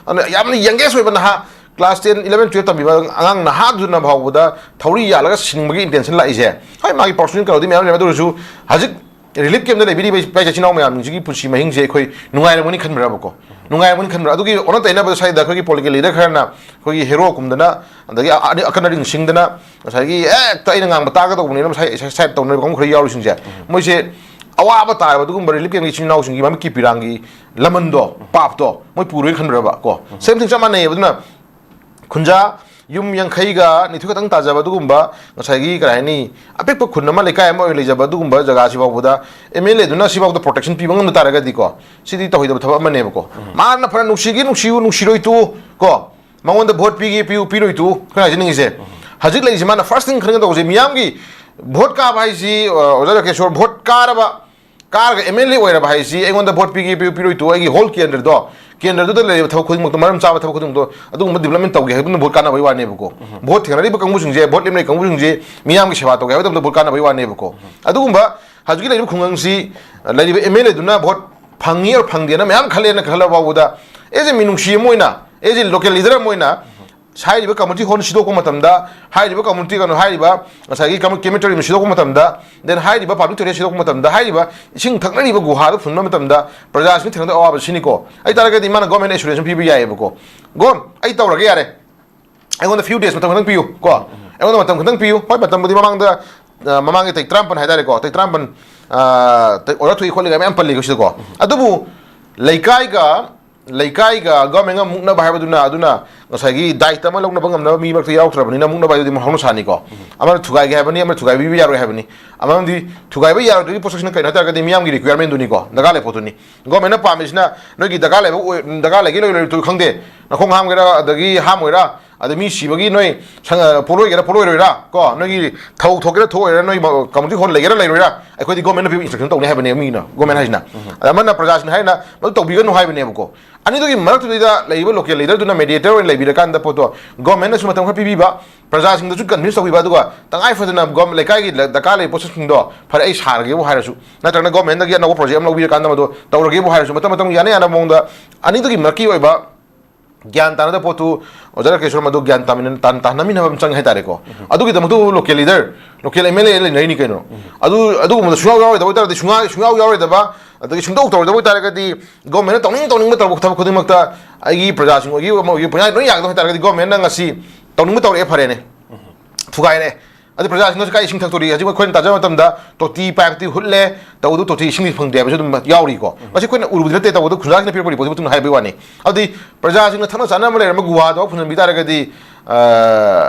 ꯑꯗꯨꯅ ꯌꯥꯝꯅ ꯌꯪꯒꯦꯁ ꯑꯣꯏꯕ ꯅꯍꯥ, ꯀ꯭ꯂꯥꯁ ꯇꯦꯟ, ꯏꯂꯚꯦꯟ, ꯇꯨꯌꯦꯜꯞ ꯇꯝꯕꯤꯕ ꯑꯉꯥꯡ ꯅꯍꯥꯗꯨꯅ ꯐꯥꯎꯕꯗ ꯊꯧꯔꯤ ꯌꯥꯜꯂꯒ ꯁꯤꯅꯤꯡꯕꯒꯤ ꯏꯟꯇꯦꯟꯁꯟ ꯂꯥꯛꯏꯁꯦ, ꯍꯣꯏ, ꯃꯥꯒꯤ ꯄꯥꯔꯁꯣꯅꯦꯜ ꯀꯩꯅꯣꯗꯤ ꯃꯌꯥꯝ ꯂꯩꯔꯝꯃꯦ, ꯑꯗꯨ ꯑꯣꯏꯔꯁꯨ ꯍꯧꯖꯤꯛ ꯔꯤꯂꯤꯐ ꯀꯦꯝꯞꯇ ꯂꯩꯕꯤꯔꯤꯕ ꯏꯄꯥ ꯏꯆꯤꯟ ꯏꯅꯥꯎ ꯃꯌꯥꯝꯁꯤꯡꯁꯤꯒꯤ ꯄꯨꯟꯁꯤ ꯃꯍꯤꯡꯁꯦ ꯑꯩꯈꯣꯏ ꯅꯨꯡꯉꯥꯏꯔꯝꯒꯅꯤ ꯈꯟꯕ꯭ꯔꯕꯀꯣ? ꯅꯨꯡꯉꯥꯏꯔꯝꯒꯅꯤ ꯈꯟꯕ꯭ꯔꯥ? ꯑꯗꯨꯒꯤ ꯑꯣꯟꯅ ꯇꯩꯅꯕꯗ ꯁ꯭ꯋꯥꯏꯗ ꯑꯩꯈꯣꯏꯒꯤ ꯄꯣꯂꯤꯇꯤꯀꯦꯜ ꯂꯤꯗꯔ ꯈꯔꯅ ꯑꯩꯈꯣꯏꯒꯤ ꯍꯦꯔꯣ ꯀꯨꯝꯗꯅ, ꯑꯗꯒꯤ ꯑ-, ꯑ-, ꯑꯀꯟ ꯑꯔꯤꯡ ꯁꯤꯡꯗꯅ, ꯉꯁꯥꯏꯒꯤ ꯍꯦꯛꯇ ꯑꯩꯅ ꯉꯥꯡꯕ ꯇꯥꯒꯗꯧꯕꯅꯤꯅ ꯉꯁꯥꯏ ꯁꯥꯏꯠ ꯇꯧꯅꯔꯤꯕ ꯀꯥꯡꯕꯨ ꯈꯔ ꯌꯥꯎꯔꯤꯁꯤꯡꯁꯦ, ꯃꯣꯏꯁꯦ ꯑꯋꯥꯕ ꯇꯥꯔꯕ ꯑꯗꯨꯒꯨꯝꯕ ꯔꯤꯂꯤꯐ ꯀꯦꯝꯞꯀꯤ ꯏꯆꯤꯟ ꯏꯅꯥꯎꯁꯤꯡꯒꯤ ꯃꯃꯤꯠꯀꯤ ꯄꯤꯔꯥꯡꯒꯤ ꯂꯃꯟꯗꯣ, ꯄꯥꯞꯇꯣ ꯃꯣꯏ ꯄꯨꯔꯣꯏ ꯈꯟꯕ꯭ꯔꯕ ꯀꯣ? ꯁꯦꯝ ꯊꯤꯡ ꯆꯞ ꯃꯥꯟꯅꯩꯌꯦꯕ꯫ ꯑꯗꯨꯅ ꯈꯨꯟꯖꯥ ꯌꯨꯝ ꯌꯥꯡꯈꯩꯒ ꯅꯤꯊꯣꯏ ꯈꯛꯇꯪ ꯇꯥꯖꯕ ꯑꯗꯨꯒꯨꯝꯕ, ꯉꯁꯥꯏꯒꯤ ꯀꯔꯤ ꯍꯥꯏꯅꯤ, ꯑꯄꯤꯛꯄ ꯈꯨꯟ ꯑꯃ, ꯂꯩꯀꯥꯏ ꯑꯃ ꯑꯣꯏꯅ ꯂꯩꯖꯕ ꯑꯗꯨꯒꯨꯝꯕ ꯖꯒꯥꯁꯤ ꯐꯥꯎꯕꯗ ꯑꯦꯝ ꯑꯦꯜ ꯑꯦꯗꯨꯅ ꯁꯤꯐꯥꯎꯗ ꯄ꯭ꯔꯣꯇꯦꯛꯁꯟ ꯄꯤꯕ ꯉꯝꯗ ꯇꯥꯔꯒꯗꯤꯀꯣ, ꯁꯤꯗꯤ ꯇꯧꯍꯩꯗꯕ ꯊꯕꯛ ꯑꯃꯅꯦꯕꯀꯣ꯫ ꯃꯥꯅ ꯐꯅ ꯅꯨꯡꯁꯤꯒꯦ ꯅꯨꯡꯁꯤꯌꯨ, ꯅꯨꯡꯁꯤꯔꯣꯏ ꯇꯣꯛꯎ ꯀꯣ, ꯃꯉꯣꯟꯗ ꯚꯣꯠ ꯄꯤꯒꯦ ꯄꯤꯌꯨ, ꯄꯤꯔꯣꯏ ꯇꯣꯛꯎ, ꯑꯩꯈꯣꯏꯅ ꯍꯥꯏꯖꯅꯤꯡꯉꯤꯁꯦ꯫ ꯍꯧꯖꯤꯛ ꯂꯩꯔꯤꯁꯤ ꯃꯥꯅ ꯐꯥꯔꯁ ꯊꯤꯡ ꯈꯟꯒꯗꯧꯕꯁꯦ, ꯃꯤꯌꯥꯝꯒꯤ ꯚꯣꯠ ꯀꯥꯕ ꯍꯥꯏꯁꯤ, ꯑ, ꯑꯣꯖꯥ ꯔꯥꯀꯦꯁꯣꯔ, ꯚꯣꯠ ꯀꯥꯔꯕ ꯀꯥꯔꯒ ꯑꯦꯝ ꯑꯦꯜ ꯑꯦ ꯑꯣꯏꯔꯕ ꯍꯥꯏꯁꯤ ꯑꯩꯉꯣꯟꯗ ꯚꯣꯠ ꯄꯤꯒꯦ ꯄꯤꯌꯨ ꯄꯤꯔꯣꯏ ꯇꯣ, ꯑꯩꯒꯤ ꯍꯣꯜ ꯀꯦꯟꯗ꯭ꯔꯗꯣ, ꯀꯦꯟꯗ꯭ꯔꯗꯨꯗ ꯂꯩꯔꯤꯕ ꯊꯕꯛ ꯈꯨꯗꯤꯡꯃꯛꯇꯣ, ꯃꯔꯝ ꯆꯥꯕ ꯊꯕꯛ ꯈꯨꯗꯤꯡꯃꯛꯇꯣ, ꯑꯗꯨꯒꯨꯝꯕ ꯗꯤꯕꯂꯞꯃꯦꯟ ꯇꯧꯒꯦ ꯍꯥꯏꯕꯗꯨꯅ ꯚꯣꯠ ꯀꯥꯟꯅꯕꯒꯤ ꯋꯥꯅꯦꯕꯀꯣ꯫ ꯚꯣꯠ ꯊꯦꯡꯅꯔꯤꯕ ꯀꯥꯡꯕꯨꯁꯤꯡꯁꯦ, ꯚꯣꯠ ꯂꯦꯝꯅꯔꯤꯕ ꯀꯥꯡꯕꯨꯁꯤꯡꯁꯦ ꯃꯤꯌꯥꯝꯒꯤ ꯁꯦꯕꯥ ꯇꯧꯒꯦ ꯍꯥꯏꯕ ꯃꯇꯝꯗ ꯚꯣꯠ ꯀꯥꯟꯅꯕꯒꯤ ꯋꯥꯅꯦꯕꯀꯣ꯫ ꯑꯗꯨꯒꯨꯝꯕ ꯍꯧꯖꯤꯛꯀꯤ ꯂꯩꯔꯤꯕ ꯈꯨꯡꯒꯪꯁꯤ, ꯂꯩꯔꯤꯕ ꯑꯦꯝ ꯑꯦꯜ ꯑꯦꯗꯨꯅ ꯚꯣꯠ ꯐꯪꯉꯤ ꯑꯣꯔ ꯐꯪꯗꯦꯅ ꯃꯌꯥꯝ ꯈꯜꯂꯦꯅ ꯈꯜꯂ ꯐꯥꯎꯕꯗ, ꯑꯦꯁ ꯑꯦ ꯃꯤꯅꯨꯡꯁꯤ ꯑꯃ ꯑꯣꯏꯅ, ꯑꯦꯁ ꯑꯦ ꯂꯣꯀꯦꯜ ꯂꯤꯗꯔ ꯑꯃ ꯑꯣꯏꯅ, ꯍꯥꯏꯔꯤꯕ ꯀꯝꯃ꯭ꯌꯨꯅꯤꯇꯤ ꯍꯣꯜ ꯁꯤꯗꯣꯛꯄ ꯃꯇꯝꯗ, ꯍꯥꯏꯔꯤꯕ ꯀꯝꯃ꯭ꯌꯨꯅꯤꯇꯤ, ꯀꯩꯅꯣ, ꯍꯥꯏꯔꯤꯕ ꯉꯁꯥꯏꯒꯤ ꯀꯝꯃ꯭ꯌꯨ-, ꯀ꯭ꯔꯦꯃꯦꯇꯣꯔꯤꯌꯝ ꯁꯤꯗꯣꯛꯄ ꯃꯇꯝꯗ, then ꯍꯥꯏꯔꯤꯕ ꯄꯕ꯭ꯂꯤꯛ ꯇꯣꯏꯂꯦꯠ ꯁꯤꯗꯣꯛꯄ ꯃꯇꯝꯗ, ꯍꯥꯏꯔꯤꯕ ꯏꯁꯤꯡ ꯊꯛꯅꯔꯤꯕ ꯒꯨꯍꯥꯗꯨ ꯐꯨꯟꯕ ꯃꯇꯝꯗ ꯄ꯭ꯔꯖꯥꯁꯤꯡꯅ ꯊꯦꯡꯅꯗꯕ ꯑꯋꯥꯕ ꯁꯤꯅꯤꯀꯣ꯫ ꯑꯩ ꯇꯥꯔꯒꯗꯤ ꯃꯥꯅ ꯒꯣꯔꯃꯦꯟ ꯑꯦꯁꯨꯔꯦꯟꯁ ꯑꯃ ꯄꯤꯕ ꯌꯥꯏꯑꯕꯀꯣ꯫ "ꯒꯣꯝ, ꯑꯩ ꯇꯧꯔꯒꯦ ꯌꯥꯔꯦ, ꯑꯩꯉꯣꯟꯗ ꯐ꯭ꯌꯨ ꯗꯦꯖ ꯃꯇꯝ ꯈꯛꯇꯪ ꯄꯤꯌꯨ ꯀꯣ, ꯑꯩꯉꯣꯟꯗ ꯃꯇꯝ ꯈꯛꯇꯪ ꯄꯤꯌꯨ"꯫ ꯍꯣꯏ, ꯃꯇꯝꯕꯨꯗꯤ ꯃꯃꯥꯡꯗ, ꯑ, ꯃꯃꯥꯡꯒꯤ ꯇꯥꯔꯤꯛ ꯇꯔꯥꯃꯥꯄꯟ ꯍꯥꯏꯇꯥꯔꯦꯀꯣ, ꯇꯥꯔꯤꯛ ꯇꯔꯥꯃꯥꯄꯟ, ꯑ, ꯇꯥꯔꯤꯛ ꯑꯣꯔꯗꯔ ꯊꯣꯛꯏ ꯈꯣꯠꯂꯤꯒ ꯃꯌꯥꯝ ꯄꯜꯂꯤꯀꯣ ꯁꯤꯗꯀꯣ꯫ ꯑꯗꯨꯕꯨ ꯂꯩꯀꯥꯏꯒ, ꯂꯩꯀꯥꯏꯒ ꯒꯣꯔꯃꯦꯟꯒ ꯃꯨꯛꯅꯕ ꯍꯥꯏꯕꯗꯨꯅ, ꯑꯗꯨꯅ ꯉꯁꯥꯏꯒꯤ ꯗꯥꯏꯇ ꯑꯃ ꯂꯧꯅꯕ ꯉꯝꯅꯕ ꯃꯤ ꯃꯔꯛꯇ ꯌꯥꯎꯗ꯭ꯔꯕꯅꯤꯅ ꯃꯨꯛꯅꯕ ꯍꯥꯏꯗꯨꯗꯤ ꯍꯧꯅ ꯁꯥꯅꯤꯀꯣ꯫ ꯑꯃꯅ ꯊꯨꯒꯥꯏꯒꯦ ꯍꯥꯏꯕꯅꯤ, ꯑꯃꯅ ꯊꯨꯒꯥꯏꯕꯤꯕ ꯌꯥꯔꯣꯏ ꯍꯥꯏꯕꯅꯤ꯫ ꯑꯃꯔꯣꯝꯗꯤ ꯊꯨꯒꯥꯏꯕ ꯌꯥꯔꯣꯏꯗꯣꯏꯒꯤ ꯄꯣꯠꯁꯛꯁꯤꯅ ꯀꯩꯅꯣ ꯍꯥꯏ ꯇꯥꯔꯒꯗꯤ ꯃꯤꯌꯥꯝꯒꯤ ꯔꯤꯀ꯭ꯋꯥꯌꯔꯃꯦꯟꯗꯨꯅꯤꯀꯣ, ꯗꯔꯀꯥꯔ ꯂꯩꯕ ꯄꯣꯠꯇꯨꯅꯤ꯫ ꯒꯣꯔꯃꯦꯟꯅ ꯄꯥꯝꯃꯤꯁꯤꯅ ꯅꯣꯏꯒꯤ ꯗꯔꯀꯥꯔ ꯂꯩꯕ ꯑꯣꯏ-, ꯗꯔꯀꯥꯔ ꯂꯩꯒꯦ ꯂꯣꯏ ꯂꯣꯏ ꯈꯪꯗꯦ, ꯅꯈꯣꯡ ꯍꯥꯝꯒꯦꯔꯥ, ꯑꯗꯒꯤ ꯍꯥꯝꯃꯣꯏꯔꯥ, ꯑꯗ ꯃꯤ ꯁꯤꯕꯒꯤ ꯅꯣꯏ ꯁꯪ-, ꯑ, ꯄꯣꯠꯂꯣꯏꯒꯦꯔꯥ ꯄꯣꯠꯂꯣꯏꯔꯣꯏꯔꯥ ꯀꯣ, ꯅꯣꯏꯒꯤ ꯊꯧ ꯊꯣꯛꯀꯦꯔꯥ ꯊꯣꯛꯑꯣꯏꯔꯥ, ꯅꯣꯏ ꯃ-, ꯀꯝꯃ꯭ꯌꯨꯅꯤꯇꯤ ꯍꯣꯜ ꯂꯩꯒꯦꯔꯥ ꯂꯩꯔꯣꯏꯔꯥ, ꯑꯩꯈꯣꯏꯗꯤ ꯒꯣꯔꯃꯦꯟꯅ ꯄꯤꯕ ꯏꯟꯁꯇ꯭ꯔꯛꯁꯟ ꯇꯧꯅꯤ ꯍꯥꯏꯕꯅꯦ ꯃꯤꯅ, ꯒꯣꯔꯃꯦꯟ ꯍꯥꯏꯁꯤꯅ꯫ ꯑꯗ ꯑꯃꯅ ꯄ꯭ꯔꯖꯥꯁꯤꯡꯅ ꯍꯥꯏꯔꯤꯅ ꯃꯗꯨ ꯇꯧꯕꯤꯒꯅꯨ ꯍꯥꯏꯕꯅꯦꯕꯀꯣ꯫ ꯑꯅꯤꯗꯨꯒꯤ ꯃꯔꯛꯇꯨꯗꯩꯗ ꯂꯩꯔꯤꯕ ꯂꯣꯀꯦꯜ ꯂꯤꯗꯔꯗꯨꯅ ꯃꯦꯗꯤꯌꯦꯇꯔ ꯑꯣꯏꯅ ꯂꯩꯕꯤꯔꯀꯥꯟꯗ ꯄꯣꯠꯇꯣ ꯒꯣꯔꯃꯦꯟꯅꯁꯨ ꯃꯇꯝ ꯈꯔ ꯄꯤꯕꯤꯕ, ꯄ꯭ꯔꯖꯥꯁꯤꯡꯗꯁꯨ ꯀꯟꯚꯤꯟꯁ ꯇꯧꯕꯤꯕ, ꯑꯗꯨꯒ ꯇꯉꯥꯏ ꯐꯗꯅ ꯒꯣꯔꯃꯦꯟ ꯂꯩꯀꯥꯏꯒꯤ ꯂ-, ꯗꯔꯀꯥꯔ ꯂꯩꯕ ꯄꯣꯠꯁꯛꯁꯤꯡꯗꯣ ꯐꯔꯦ ꯑꯩ ꯁꯥꯔꯒꯦꯕꯨ ꯍꯥꯏꯔꯁꯨ, ꯅꯠꯇ꯭ꯔꯒꯅ ꯒꯣꯔꯃꯦꯟꯗꯒꯤ ꯑꯅꯧꯕ ꯄ꯭ꯔꯣꯖꯦꯛ ꯑꯃ ꯂꯧꯕꯤꯔꯀꯥꯟꯗ ꯃꯗꯨ ꯇꯧꯔꯒꯦꯕꯨ ꯍꯥꯏꯔꯁꯨ, ꯃꯇꯝ ꯃꯇꯝꯒꯤ ꯌꯥꯅ ꯌꯥꯅꯕ ꯃꯑꯣꯡꯗ ꯑꯅꯤꯗꯨꯒꯤ ꯃꯔꯛꯀꯤ ꯑꯣꯏꯕ ꯒ꯭ꯌꯥꯟ ꯇꯥꯅꯗꯕ ꯄꯣꯠꯇꯨ ꯑꯣꯖꯥ ꯔꯥꯀꯦꯁꯣꯔ ꯃꯗꯨ ꯒ꯭ꯌꯥꯟ ꯇꯥꯃꯤꯟꯅ-, ꯇꯥꯟ-, ꯇꯥꯍꯟꯅꯃꯤꯟꯅꯕ ꯑꯃ ꯆꯪꯉꯦ ꯍꯥꯏꯇꯥꯔꯦꯀꯣ꯫ ꯑꯗꯨꯒꯤꯗꯃꯛꯇꯕꯨ local leader, local M L A ꯂꯩꯅꯔꯤꯅꯤ ꯀꯩꯅꯣ꯫ ꯑꯗꯨ, ꯑꯗꯨꯒꯨꯝꯕꯗ ꯁꯨꯡꯌꯥꯎ ꯌꯥꯎꯔꯣꯏꯗꯕ ꯑꯣꯏꯇꯥꯔꯗꯤ, ꯁꯨꯡꯌꯥ-, ꯁꯨꯡꯌꯥꯎ ꯌꯥꯎꯔꯣꯏꯗꯕ, ꯑꯗꯒꯤ ꯁꯨꯡꯇꯧ ꯇꯧꯔꯣꯏꯗꯕ ꯑꯣꯏꯇꯥꯔꯒꯗꯤ, ꯒꯣꯔꯃꯦꯟꯅ ꯇꯧꯅꯤꯡ ꯇꯧꯅꯤꯡꯕ ꯇꯧꯕ ꯊꯕꯛ ꯈꯨꯗꯤꯡꯃꯛꯇ ꯑꯩꯒꯤ ꯄ꯭ꯔꯖꯥꯁꯤꯡ ꯑꯣꯏꯒꯤ ꯑꯃ ꯑꯣꯏꯒꯤ ꯄꯨꯡꯌꯥ ꯂꯣꯏ ꯌꯥꯒꯗꯕ ꯑꯣꯏꯇꯥꯔꯒꯗꯤ, ꯒꯣꯔꯃꯦꯟꯅ ꯉꯁꯤ ꯇꯧꯅꯤꯡꯕ ꯇꯧꯔꯛꯑꯦ, ꯐꯔꯦꯅꯦ, ꯊꯨꯒꯥꯏꯔꯦ꯫ ꯑꯗꯨ ꯄ꯭ꯔꯖꯥꯁꯤꯡꯅꯁꯨ ꯀꯥꯏ ꯏꯁꯤꯡ ꯊꯛꯇꯣꯔꯤ? ꯍꯧꯖꯤꯛ ꯑꯩꯈꯣꯏꯅ ꯇꯥꯖꯕ ꯃꯇꯝꯗ ꯇꯣꯇꯤ ꯄꯥꯏꯞꯇꯤ ꯍꯨꯠꯂꯦ, ꯇꯧꯕꯗꯨ ꯇꯣꯇꯤ ꯏꯁꯤꯡꯗꯤ ꯐꯪꯗꯦ ꯍꯥꯏꯕꯁꯨ ꯑꯗꯨꯝ ꯌꯥꯎꯔꯤꯀꯣ꯫ ꯃꯁꯤ ꯑꯩꯈꯣꯏꯅ ꯎꯔꯨꯕꯗꯤ ꯅꯠꯇꯦ, ꯇꯧꯕꯗꯨ ꯈꯨꯟꯖꯥꯁꯤꯡꯅ ꯄꯤꯔꯛꯄ ꯔꯤꯄꯣꯔꯠꯀꯤ ꯃꯇꯨꯡ ꯏꯟꯅ ꯍꯥꯏꯕꯒꯤ ꯋꯥꯅꯤ꯫ ꯑꯗꯨꯗꯤ ꯄ꯭ꯔꯖꯥꯁꯤꯡꯅ ꯊꯛꯅ ꯆꯥꯅꯕ ꯂꯩꯔꯝꯕ ꯒꯨꯍꯥꯗꯣ ꯐꯨꯟꯖꯟꯕꯤ ꯇꯥꯔꯒꯗꯤ, ꯑ,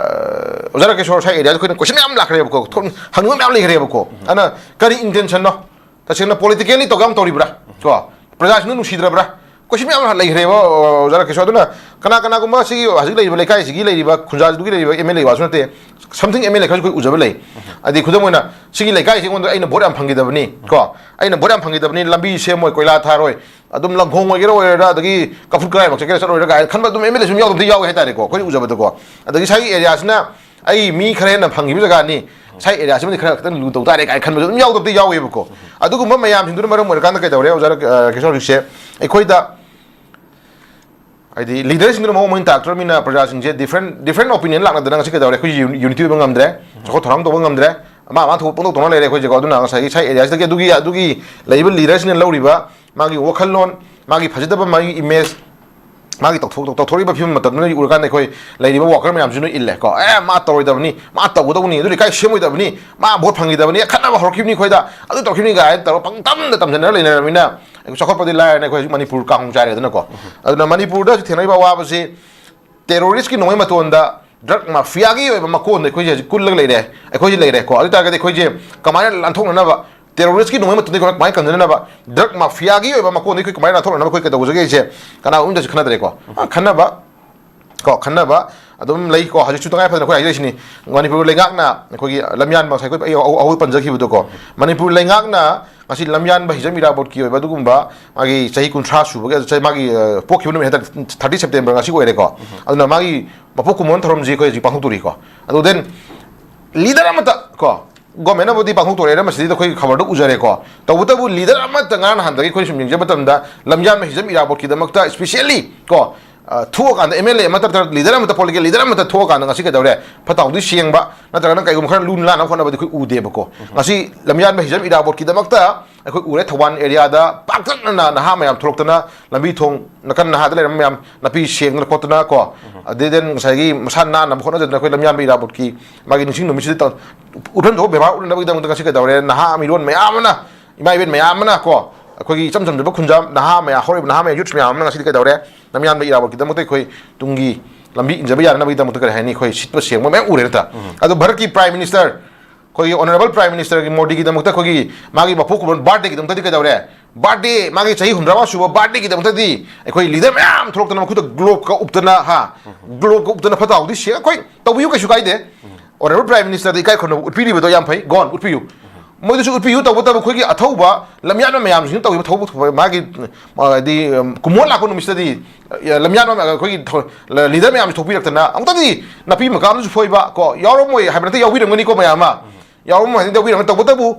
ꯑꯣꯖꯥ ꯔꯥꯀꯦꯁꯣꯔ ꯁ꯭ꯋꯥꯏ ꯑꯦꯔꯤꯌꯥꯗ ꯑꯩꯈꯣꯏꯅ ꯀꯣꯏꯁꯟ ꯃꯌꯥꯝ ꯂꯥꯛꯈ꯭ꯔꯦꯕꯀꯣ, ꯊꯣꯛ-, ꯍꯪꯅꯤꯡꯕ ꯃꯌꯥꯝ ꯂꯩꯈ꯭ꯔꯦꯕꯀꯣ꯫ ꯑꯗꯨꯅ ꯀꯔꯤ ꯏꯟꯇꯦꯟꯁꯟꯅꯣ? ꯇꯁꯦꯡꯅ ꯄꯣꯂꯤꯇꯤꯀꯦꯜꯂꯤ ꯇꯧꯒꯦ ꯌꯥꯝ ꯇꯧꯔꯤꯕ꯭ꯔꯥ? ꯀꯣ, ꯄ꯭ꯔꯖꯥꯁꯤꯡꯗꯨ ꯅꯨꯡꯁꯤꯗ꯭ꯔꯕ꯭ꯔꯥ? ꯀꯣꯏꯁꯟ ꯃꯌꯥꯝ ꯑꯃ ꯂꯩꯈ꯭ꯔꯦꯕ, ꯑꯣꯖꯥ ꯔꯥꯀꯦꯁ꯫ ꯑꯗꯨꯅ ꯀꯅꯥ ꯀꯅꯥꯒꯨꯝꯕ ꯁꯤꯒꯤ ꯍꯧꯖꯤꯛ ꯂꯩꯔꯤꯕ ꯂꯩꯀꯥꯏꯁꯤꯒꯤ ꯂꯩꯔꯤꯕ ꯈꯨꯟꯖꯥꯁꯤꯗꯨꯒꯤ ꯂꯩꯔꯤꯕ ꯑꯦꯝ ꯑꯦꯜ ꯑꯦ ꯋꯥꯁꯨ ꯅꯠꯇꯦ, ꯁꯝꯊꯤꯡ ꯑꯦꯝ ꯑꯦꯜ ꯑꯦ ꯈꯔꯁꯨ ꯑꯩꯈꯣꯏ ꯎꯖꯕ ꯂꯩ꯫ ꯍꯥꯏꯗꯤ ꯈꯨꯗꯝ ꯑꯣꯏꯅ ꯁꯤꯒꯤ ꯂꯩꯀꯥꯏꯁꯤ ꯑꯩꯉꯣꯟꯗ ꯑꯩꯅ ꯚꯣꯠ ꯌꯥꯝ ꯐꯪꯈꯤꯗꯕꯅꯤ ꯀꯣ, ꯑꯩꯅ ꯚꯣꯠ ꯌꯥꯝ ꯐꯪꯈꯤꯗꯕꯅꯤ, ꯂꯝꯕꯤ ꯁꯦꯝꯃꯣꯏ, ꯀꯣꯏꯂꯥ ꯊꯥꯔꯣꯏ, ꯑꯗꯨꯝ ꯂꯪꯈꯣꯡ ꯑꯣꯏꯒꯦꯔꯥ ꯑꯣꯏꯔꯣꯏꯔꯥ, ꯑꯗꯒꯤ ꯀꯐꯨꯠ ꯀꯔꯥꯏꯃꯛ ꯆꯠꯀꯦꯔꯥ ꯆꯠꯂꯣꯏꯔꯥ ꯀꯥꯏꯅ ꯈꯟꯕ ꯑꯗꯨꯝ ꯑꯦꯝ ꯑꯦꯜ ꯑꯦ ꯁꯨꯝ ꯌꯥꯎꯗꯕꯗꯤ ꯌꯥꯎꯋꯦ ꯍꯥꯏꯇꯥꯔꯦꯀꯣ, ꯑꯩꯈꯣꯏ ꯎꯖꯕꯗꯀꯣ꯫ ꯑꯗꯒꯤ ꯁ꯭ꯋꯥꯏꯒꯤ ꯑꯦꯔꯤꯌꯥꯁꯤꯅ ꯑꯩ ꯃꯤ ꯈꯔ ꯍꯦꯟꯅ ꯐꯪꯈꯤꯕ ꯖꯒꯥꯅꯤ, ꯁ꯭ꯋꯥꯏ ꯑꯦꯔꯤꯌꯥꯁꯤꯃꯗꯤ ꯈꯔ ꯈꯤꯇꯪ ꯂꯨ ꯇꯧ ꯇꯥꯔꯦ ꯀꯥꯏꯅ ꯈꯟꯕꯁꯨ ꯑꯗꯨꯝ ꯌꯥꯎꯗꯕꯗꯤ ꯌꯥꯎꯋꯦꯕꯀꯣ꯫ ꯑꯗꯨꯒꯨꯝꯕ ꯃꯌꯥꯝꯁꯤꯡꯗꯨꯅ ꯃꯔꯝ ꯑꯣꯏꯔꯀꯥꯟꯗ ꯀꯩꯗꯧꯔꯦ ꯑꯣꯖꯥ ꯔ-, ꯑ, ꯀꯩꯁꯣ ꯍꯧꯖꯤꯛꯁꯦ ꯑꯩꯈꯣꯏꯗ ꯍꯥꯏꯗꯤ ꯂꯤꯗꯔꯁꯤꯡꯗꯨꯅ ꯃꯑꯣꯡ ꯃꯔꯤꯟ ꯇꯥꯔꯛꯇ꯭ꯔꯕꯅꯤꯅ ꯄ꯭ꯔꯖꯥꯁꯤꯡꯁꯦ ꯗꯤꯐ꯭ꯔꯦꯟ ꯗꯤꯐ꯭ꯔꯦꯟ ꯑꯣꯄꯤꯅꯤꯌꯟ ꯂꯥꯛꯅꯗꯅ ꯉꯁꯤ ꯀꯩꯗꯧꯔꯦ? ꯑꯩꯈꯣꯏ ꯌꯨ-, ꯌꯨꯅꯤꯇꯤ ꯑꯣꯏꯕ ꯉꯝꯗ꯭ꯔꯦ, ꯆꯥꯎꯈꯠ ꯊꯧꯔꯥꯡ ꯇꯧꯕ ꯉꯝꯗ꯭ꯔꯦ, ꯑꯃ ꯑꯃ ꯊꯣꯛꯄ ꯄꯪꯇꯧ ꯇꯧꯅ ꯂꯩꯔꯦ ꯑꯩꯈꯣꯏꯁꯦꯀꯣ꯫ ꯑꯗꯨꯅ ꯉꯁꯥꯏꯒꯤ ꯁꯥꯏ ꯑꯦꯔꯤꯌꯥꯁꯤꯗꯒꯤ ꯑꯗꯨꯒꯤ ꯑꯗꯨꯒꯤ ꯂꯩꯔꯤꯕ ꯂꯤꯗꯔꯁꯤꯡꯅ ꯂꯧꯔꯤꯕ ꯃꯥꯒꯤ ꯋꯥꯈꯜꯂꯣꯟ, ꯃꯥꯒꯤ ꯐꯖꯗꯕ ꯃꯥꯒꯤ ꯏꯃꯦꯖ, ꯃꯥꯒꯤ ꯇꯧꯊꯣꯛ ꯇꯧꯊꯣꯔꯛꯏꯕ ꯐꯤꯕꯝ ꯃꯇꯝꯗꯨꯗ ꯎꯔꯀꯥꯟꯗ ꯑꯩꯈꯣꯏ ꯂꯩꯔꯤꯕ ꯋꯥꯀꯔ ꯃꯌꯥꯝꯁꯤꯅ ꯏꯜꯂꯦ ꯀꯣ꯫ ꯑꯦ, ꯃꯥ ꯇꯧꯔꯣꯏꯗꯕꯅꯤ, ꯃꯥ ꯇꯧꯒꯗꯧꯕꯅꯤ, ꯑꯗꯨ ꯂꯩꯀꯥꯏ ꯁꯦꯝꯃꯣꯏꯗꯕꯅꯤ, ꯃꯥ ꯚꯣꯠ ꯐꯪꯈꯤꯗꯕꯅꯤ, ꯈꯠꯅꯕ ꯍꯧꯔꯛꯈꯤꯕꯅꯤ ꯑꯩꯈꯣꯏꯗ, ꯑꯗꯨ ꯇꯧꯔꯛꯈꯤꯕꯅꯤ ꯀꯥꯏꯅ ꯇꯧꯔꯒ ꯄꯪꯇꯝꯗ ꯇꯝꯁꯤꯟꯅꯔ ꯂꯩꯅꯔꯕꯅꯤꯅ ꯑꯩꯈꯣꯏ ꯆꯥꯎꯈꯠꯄꯗꯤ ꯂꯥꯏꯔꯅ ꯑꯩꯈꯣꯏ ꯍꯧꯖꯤꯛ ꯃꯅꯤꯄꯨꯔ ꯀꯥꯡ ꯆꯥꯏꯔꯦꯗꯅꯀꯣ꯫ ꯑꯗꯨꯅ ꯃꯅꯤꯄꯨꯔꯗ ꯍꯧꯖꯤꯛ ꯊꯦꯡꯅꯔꯤꯕ ꯑꯋꯥꯕꯁꯤ ꯇꯦꯔꯣꯔꯤꯁꯀꯤ ꯅꯣꯡꯃꯩ ꯃꯇꯣꯟꯗ ꯗ꯭ꯔꯒ ꯃꯥꯐꯤꯌꯥꯒꯤ ꯑꯣꯏꯕ ꯃꯀꯣꯟꯗ ꯑꯩꯈꯣꯏꯁꯦ ꯍꯧꯖꯤꯛ ꯀꯨꯜꯂꯒ ꯂꯩꯔꯦ, ꯑꯩꯈꯣꯏꯁꯦ ꯂꯩꯔꯦꯀꯣ꯫ ꯑꯗꯨ ꯑꯣꯏ ꯇꯥꯔꯒꯗꯤ ꯑꯩꯈꯣꯏꯁꯦ ꯀꯃꯥꯏꯅ ꯂꯥꯟꯊꯣꯛꯅꯅꯕ, ꯇꯦꯔꯣꯔꯤꯁ꯭ꯠꯀꯤ ꯅꯣꯡꯃꯩ ꯃꯇꯨꯡꯗꯒꯤ ꯀꯃꯥꯏꯅ ꯀꯟꯖꯅꯅꯕ, ꯗ꯭ꯔꯒ ꯃꯥꯐꯤꯌꯥꯒꯤ ꯑꯣꯏꯕ ꯃꯀꯣꯟꯗꯒꯤ ꯑꯩꯈꯣꯏ ꯀꯃꯥꯏꯅ ꯂꯥꯟꯊꯣꯛꯅꯅꯕ ꯑꯩꯈꯣꯏ ꯀꯩꯗꯧꯖꯒꯦꯁꯦ ꯀꯅꯥꯒꯨꯝꯕꯗꯁꯨ ꯈꯟꯅꯗ꯭ꯔꯦꯀꯣ꯫ ꯑ, ꯈꯟꯅꯕ ꯀꯣ, ꯈꯟꯅꯕ ꯑꯗꯨꯝ ꯂꯩꯀꯣ꯫ ꯍꯧꯖꯤꯛꯁꯨ ꯇꯉꯥꯏ ꯐꯗꯅ ꯑꯩꯈꯣꯏ ꯍꯥꯏꯖꯔꯤꯁꯤꯅꯤ, ꯃꯅꯤꯄꯨꯔ ꯂꯩꯉꯥꯛꯅ ꯑꯩꯈꯣꯏꯒꯤ ꯂꯝꯌꯥꯟꯕ ꯉꯁꯥꯏ ꯑꯩꯈꯣꯏ ꯑꯩ ꯑꯍꯧꯕ ꯄꯟꯖꯈꯤꯕꯗꯣꯀꯣ, ꯃꯅꯤꯄꯨꯔ ꯂꯩꯉꯥꯛꯅ ꯉꯁꯤ ꯂꯝꯌꯥꯟꯕ ꯍꯤꯖꯝ ꯏꯔꯥꯕꯣꯠꯀꯤ ꯑꯣꯏꯕ ꯑꯗꯨꯒꯨꯝꯕ ꯃꯥꯒꯤ ꯆꯍꯤ ꯀꯨꯟꯊ꯭ꯔꯥ ꯁꯨꯕꯒꯤ, ꯆꯍꯤ ꯃꯥꯒꯤ, ꯑ, ꯄꯣꯛꯈꯤꯕ ꯅꯨꯃꯤꯠ ꯍꯥꯏꯇꯥꯔꯦ, ꯊꯥꯔꯇꯤ ꯁꯦꯞꯇꯦꯝꯕꯔ ꯉꯁꯤ ꯑꯣꯏꯔꯦꯀꯣ꯫ ꯑꯗꯨꯅ ꯃꯥꯒꯤ ꯃꯄꯣꯛ ꯀꯨꯝꯑꯣꯟ ꯊꯧꯔꯝꯁꯤ ꯑꯩꯈꯣꯏ ꯍꯧꯖꯤꯛ ꯄꯥꯡꯊꯣꯛꯇꯣꯔꯤꯀꯣ꯫ ꯑꯗꯨ then ꯂꯤꯗꯔ ꯑꯃꯠꯇ ꯀꯣ, ꯒꯣꯔꯃꯦꯟꯅꯕꯨꯗꯤ ꯄꯥꯡꯊꯣꯛꯇꯣꯔꯦꯅ ꯃꯁꯤꯗꯩꯗ ꯑꯩꯈꯣꯏ ꯈꯕꯔꯗ ꯎꯖꯔꯦꯀꯣ꯫ ꯇꯧꯕꯇꯕꯨ ꯂꯤꯗꯔ ꯑꯃꯠꯇ ꯉꯔꯥꯡ ꯅꯍꯥꯟꯗꯒꯤ ꯑꯩꯈꯣꯏ ꯁꯨꯝ ꯌꯦꯡꯖꯕ ꯃꯇꯝꯗ ꯂꯝꯌꯥꯟꯕ ꯍꯤꯖꯝ ꯏꯔꯥꯕꯣꯠꯀꯤꯗꯃꯛꯇ specially ꯀꯣ, ꯑ, ꯊꯣꯛꯑꯀꯥꯟꯗ ꯑꯦꯝ ꯑꯦꯜ ꯑꯦ ꯑꯃꯠꯇ ꯅꯠꯇ꯭ꯔꯒ ꯂꯤꯗꯔ ꯑꯃꯠꯇ, ꯄꯣꯂꯤꯇꯤꯀꯦꯜ ꯂꯤꯗꯔ ꯑꯃꯠꯇ ꯊꯣꯛꯑꯀꯥꯟꯗ ꯉꯁꯤ ꯀꯩꯗꯧꯔꯦ? ꯐꯠꯇ ꯍꯥꯎꯗꯤ ꯁꯦꯡꯕ ꯅꯠꯇ꯭ꯔꯒꯅ ꯀꯩꯒꯨꯝꯕ ꯈꯔ ꯂꯨ ꯂꯥꯟꯅꯕ ꯍꯣꯠꯅꯕꯗꯤ ꯑꯩꯈꯣꯏ ꯎꯗꯦꯕꯀꯣ꯫ ꯉꯁꯤ ꯂꯝꯌꯥꯟꯕ ꯍꯤꯖꯝ ꯏꯔꯥꯕꯣꯠꯀꯤꯗꯃꯛꯇ ꯑꯩꯈꯣꯏ ꯎꯔꯦ ꯊꯧꯕꯥꯜ ꯑꯦꯔꯤꯌꯥꯗ ꯄꯥꯛꯇꯛꯅꯅ ꯅꯍꯥ ꯃꯌꯥꯝ ꯊꯣꯛꯂꯛꯇꯅ ꯂꯝꯕꯤ ꯊꯣꯡ ꯅꯥꯀꯟ ꯅꯥꯀꯟꯗ ꯂꯩꯔꯝꯕ ꯃꯌꯥꯝ ꯅꯥꯄꯤ ꯁꯦꯡꯗꯅ ꯈꯣꯠꯇꯅ ꯀꯣ, ꯑꯗꯩ then ꯉꯁꯥꯏꯒꯤ ꯃꯁꯥ ꯅꯥꯟꯅꯕ ꯍꯣꯠꯅꯖꯗꯅ ꯑꯩꯈꯣꯏ ꯂꯝꯌꯥꯟꯕ ꯏꯔꯥꯕꯣꯠꯀꯤ ꯃꯥꯒꯤ ꯅꯤꯡꯁꯤꯡ ꯅꯨꯃꯤꯠꯁꯤꯗ ꯇꯧ-, ꯎꯠꯐꯝ ꯊꯣꯛꯄ ꯕꯦꯕꯥꯔ ꯎꯠꯅꯅꯕꯒꯤꯗꯃꯛꯇ ꯉꯁꯤ ꯀꯩꯗꯧꯔꯦ? ꯅꯍꯥ ꯃꯤꯔꯣꯟ ꯃꯌꯥꯝ ꯑꯃꯅ, ꯏꯃꯥ ꯏꯕꯦꯟ ꯃꯌꯥꯝ ꯑꯃꯅ ꯀꯣ, ꯑꯩꯈꯣꯏꯒꯤ ꯏꯆꯝ ꯆꯝꯖꯕ ꯈꯨꯟꯖꯥ ꯅꯍꯥ ꯃꯌꯥꯝ, ꯍꯧꯔꯛꯏꯕ ꯅꯍꯥ ꯃꯌꯥꯝ, ꯌꯨꯠꯁ ꯃꯌꯥꯝ ꯑꯃꯅ ꯉꯁꯤꯗꯤ ꯀꯩꯗꯧꯔꯦ? ꯂꯝꯌꯥꯟꯕ ꯏꯔꯥꯕꯣꯠꯀꯤꯗꯃꯛꯇ ꯑꯩꯈꯣꯏ ꯇꯨꯡꯒꯤ ꯂꯝꯕꯤ ꯏꯟꯖꯕ ꯌꯥꯅꯅꯕꯒꯤꯗꯃꯛꯇ ꯀꯔꯤ ꯍꯥꯏꯅꯤ, ꯑꯩꯈꯣꯏ ꯁꯤꯠꯄ ꯁꯦꯡꯕ ꯃꯌꯥꯝ ꯎꯔꯦ ꯅꯠꯇ꯭ꯔꯥ? ꯑꯗꯣ ꯚꯥꯔꯠꯀꯤ ꯄ꯭ꯔꯥꯏꯝ ꯃꯤꯅꯤꯁꯇꯔ, ꯑꯩꯈꯣꯏꯒꯤ ꯑꯣꯅꯔꯦꯕꯜ ꯄ꯭ꯔꯥꯏꯝ ꯃꯤꯅꯤꯁꯇꯔꯒꯤ ꯃꯣꯗꯤꯒꯤꯗꯃꯛꯇ ꯑꯩꯈꯣꯏꯒꯤ ꯃꯥꯒꯤ ꯃꯄꯣꯛ ꯀꯨꯝꯑꯣꯟ ꯕꯥꯔꯊꯗꯦꯒꯤꯗꯃꯛꯇꯗꯤ ꯀꯩꯗꯧꯔꯦ? ꯕꯥꯔꯗꯦ, ꯃꯥꯒꯤ ꯆꯍꯤ ꯍꯨꯝꯗ꯭ꯔꯥ ꯃꯉꯥ ꯁꯨꯕ ꯕꯥꯔꯗꯦꯒꯤꯗꯃꯛꯇꯗꯤ ꯑꯩꯈꯣꯏ ꯂꯤꯗꯔ ꯃꯌꯥꯝ ꯊꯣꯛꯂꯛꯇꯅ ꯃꯈꯨꯠꯇ ꯒ꯭ꯂꯣꯕꯀ ꯎꯞꯇꯅ, ꯍꯥ, ꯒ꯭ꯂꯣꯕꯀ ꯎꯞꯇꯅ ꯐꯠꯇ ꯍꯥꯎꯗꯤ ꯁꯦꯡꯅ ꯑꯩꯈꯣꯏ ꯇꯧꯕꯤꯌꯨ, ꯀꯩꯁꯨ ꯀꯥꯏꯗꯦ꯫ ꯑꯣꯅꯔꯦꯕꯜ ꯄ꯭ꯔꯥꯏꯝ ꯃꯤꯅꯤꯁꯇꯔꯗ ꯏꯀꯥꯏ ꯈꯨꯝꯅꯕ ꯎꯠꯄꯤꯔꯤꯕꯗꯣ ꯌꯥꯝ ꯐꯩ, ꯒꯣꯟ ꯎꯠꯄꯤꯌꯨ꯫ ꯃꯣꯏꯗꯁꯨ ꯎꯠꯄꯤꯌꯨ꯫ ꯇꯧꯕꯇꯕꯨ ꯑꯩꯈꯣꯏꯒꯤ ꯑꯊꯧꯕ ꯂꯝꯌꯥꯟꯕ ꯃꯌꯥꯝꯁꯤꯡꯅ ꯇꯧꯔꯤꯕ ꯊꯧꯕ ꯊꯧꯕ ꯃꯥꯒꯤ, ꯍꯥꯏꯗꯤ, ꯎꯝ, ꯀꯨꯝꯑꯣꯟ ꯂꯥꯛꯄ ꯅꯨꯃꯤꯠꯁꯤꯗꯗꯤ, ꯑ, ꯂꯝꯌꯥꯟꯕ ꯑꯩꯈꯣꯏꯒꯤ ꯊꯧ-, ꯂꯤꯗꯔ ꯃꯌꯥꯝꯁꯤ ꯊꯣꯛꯄꯤꯔꯛꯇꯅ ꯑꯃꯨꯛꯇꯗꯤ ꯅꯥꯄꯤ ꯃꯀꯥ ꯑꯃꯁꯨ ꯐꯣꯏꯕ ꯀꯣ, ꯌꯥꯎꯔꯝꯃꯣꯏ ꯍꯥꯏꯕ ꯅꯠꯇꯦ, ꯌꯥꯎꯕꯤꯔꯝꯒꯅꯤꯀꯣ ꯃꯌꯥꯝ ꯑꯃ꯫ ꯌꯥꯎꯔꯝꯃꯣꯏ ꯍꯥꯏꯅ ꯌꯥꯎꯕꯤꯔꯝꯒꯅꯤ꯫ ꯇꯧꯕꯇꯕꯨ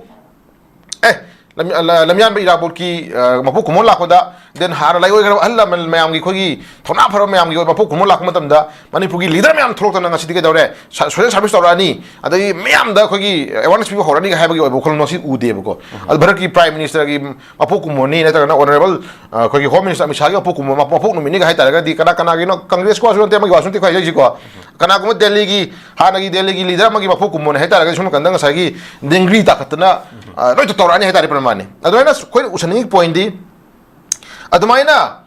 ꯑꯦ, ꯂꯝ-, ꯂ-, ꯂꯝꯌꯥꯟꯕ ꯏꯔꯥꯕꯣꯠꯀꯤ, ꯑ, ꯃꯄꯣꯛ ꯀꯨꯝꯑꯣꯟ ꯂꯥꯛꯄꯗ, then ꯍꯥꯟꯅ ꯂꯥꯏꯑꯣꯏꯈ꯭ꯔꯕ ꯑꯍꯜ ꯂꯃꯟ ꯃꯌꯥꯝꯒꯤ, ꯑꯩꯈꯣꯏꯒꯤ ꯊꯧꯅꯥ ꯐꯔꯕ ꯃꯌꯥꯝꯒꯤ ꯑꯣꯏꯕ ꯃꯄꯣꯛ ꯀꯨꯝꯑꯣꯟ ꯂꯥꯛꯄ ꯃꯇꯝꯗ ꯃꯅꯤꯄꯨꯔꯒꯤ ꯂꯤꯗꯔ ꯃꯌꯥꯝ ꯊꯣꯛꯂꯛꯇꯅ ꯉꯁꯤꯗꯤ ꯀꯩꯗꯧꯔꯦ? ꯁ-, ꯁꯣꯁꯦꯜ ꯁꯥꯔꯚꯤꯁ ꯇꯧꯔꯛꯑꯅꯤ, ꯑꯗꯒꯤ ꯃꯌꯥꯝꯗ ꯑꯩꯈꯣꯏꯒꯤ ꯑꯦꯋꯥꯔꯅꯦꯁ ꯄꯤꯕ ꯍꯧꯔꯛꯑꯅꯤꯒ ꯍꯥꯏꯕꯒꯤ ꯑꯣꯏꯕ ꯋꯥꯈꯜꯂꯣꯟ ꯑꯁꯤ ꯎꯗꯦꯕꯀꯣ꯫ ꯑꯗꯨ ꯚꯥꯔꯠꯀꯤ ꯄ꯭ꯔꯥꯏꯝ ꯃꯤꯅꯤꯁꯇꯔꯒꯤ ꯃꯄꯣꯛ ꯀꯨꯝꯑꯣꯟꯅꯤ ꯅꯠꯇ꯭ꯔꯒꯅ ꯑꯣꯅꯔꯦꯕꯜ, ꯑ, ꯑꯩꯈꯣꯏꯒꯤ ꯍꯣꯝ ꯃꯤꯅꯤꯁꯇꯔ ꯑꯃꯤꯠ ꯁꯥꯍꯒꯤ ꯃꯄꯣꯛ ꯀꯨꯝꯑꯣꯟ, ꯃꯄꯣꯛ ꯅꯨꯃꯤꯠꯅꯤꯒ ꯍꯥꯏꯇꯥꯔꯒꯗꯤ ꯀꯅꯥ ꯀꯅꯥꯒꯤꯅꯣ? ꯀꯪꯒ꯭ꯔꯦꯁꯀꯤ ꯋꯥꯁꯨ ꯅꯠꯇꯦ, ꯑꯃꯒꯤ ꯋꯥꯁꯨ ꯅꯠꯇꯦ, ꯑꯩꯈꯣꯏ ꯍꯥꯏꯖꯩꯁꯤꯀꯣ꯫ ꯀꯅꯥꯒꯨꯝꯕ ꯗꯦꯜꯂꯤꯒꯤ, ꯍꯥꯟꯅꯒꯤ ꯗꯦꯜꯂꯤꯒꯤ ꯂꯤꯗꯔ ꯑꯃꯒꯤ ꯃꯄꯣꯛ ꯀꯨꯝꯑꯣꯟꯅꯤ ꯍꯥꯏꯇꯥꯔꯒꯗꯤ ꯁꯣꯝ ꯅꯥꯀꯟꯗ ꯉꯁꯥꯏꯒꯤ ꯗꯦꯡꯒ꯭ꯔꯤ ꯇꯥꯈꯠꯇꯅ, ꯑ, ꯂꯣꯏ ꯇꯧꯔꯛꯑꯅꯤ ꯍꯥꯏꯇꯥꯔꯦ ꯄ꯭ꯔꯃꯥꯟꯅꯤ꯫ ꯑꯗꯨꯃꯥꯏꯅ ꯑꯩꯈꯣꯏꯅ ꯎꯁꯟꯅꯤꯡꯉꯤ ꯄꯣꯏꯟꯗꯤ, ꯑꯗꯨꯃꯥꯏꯅ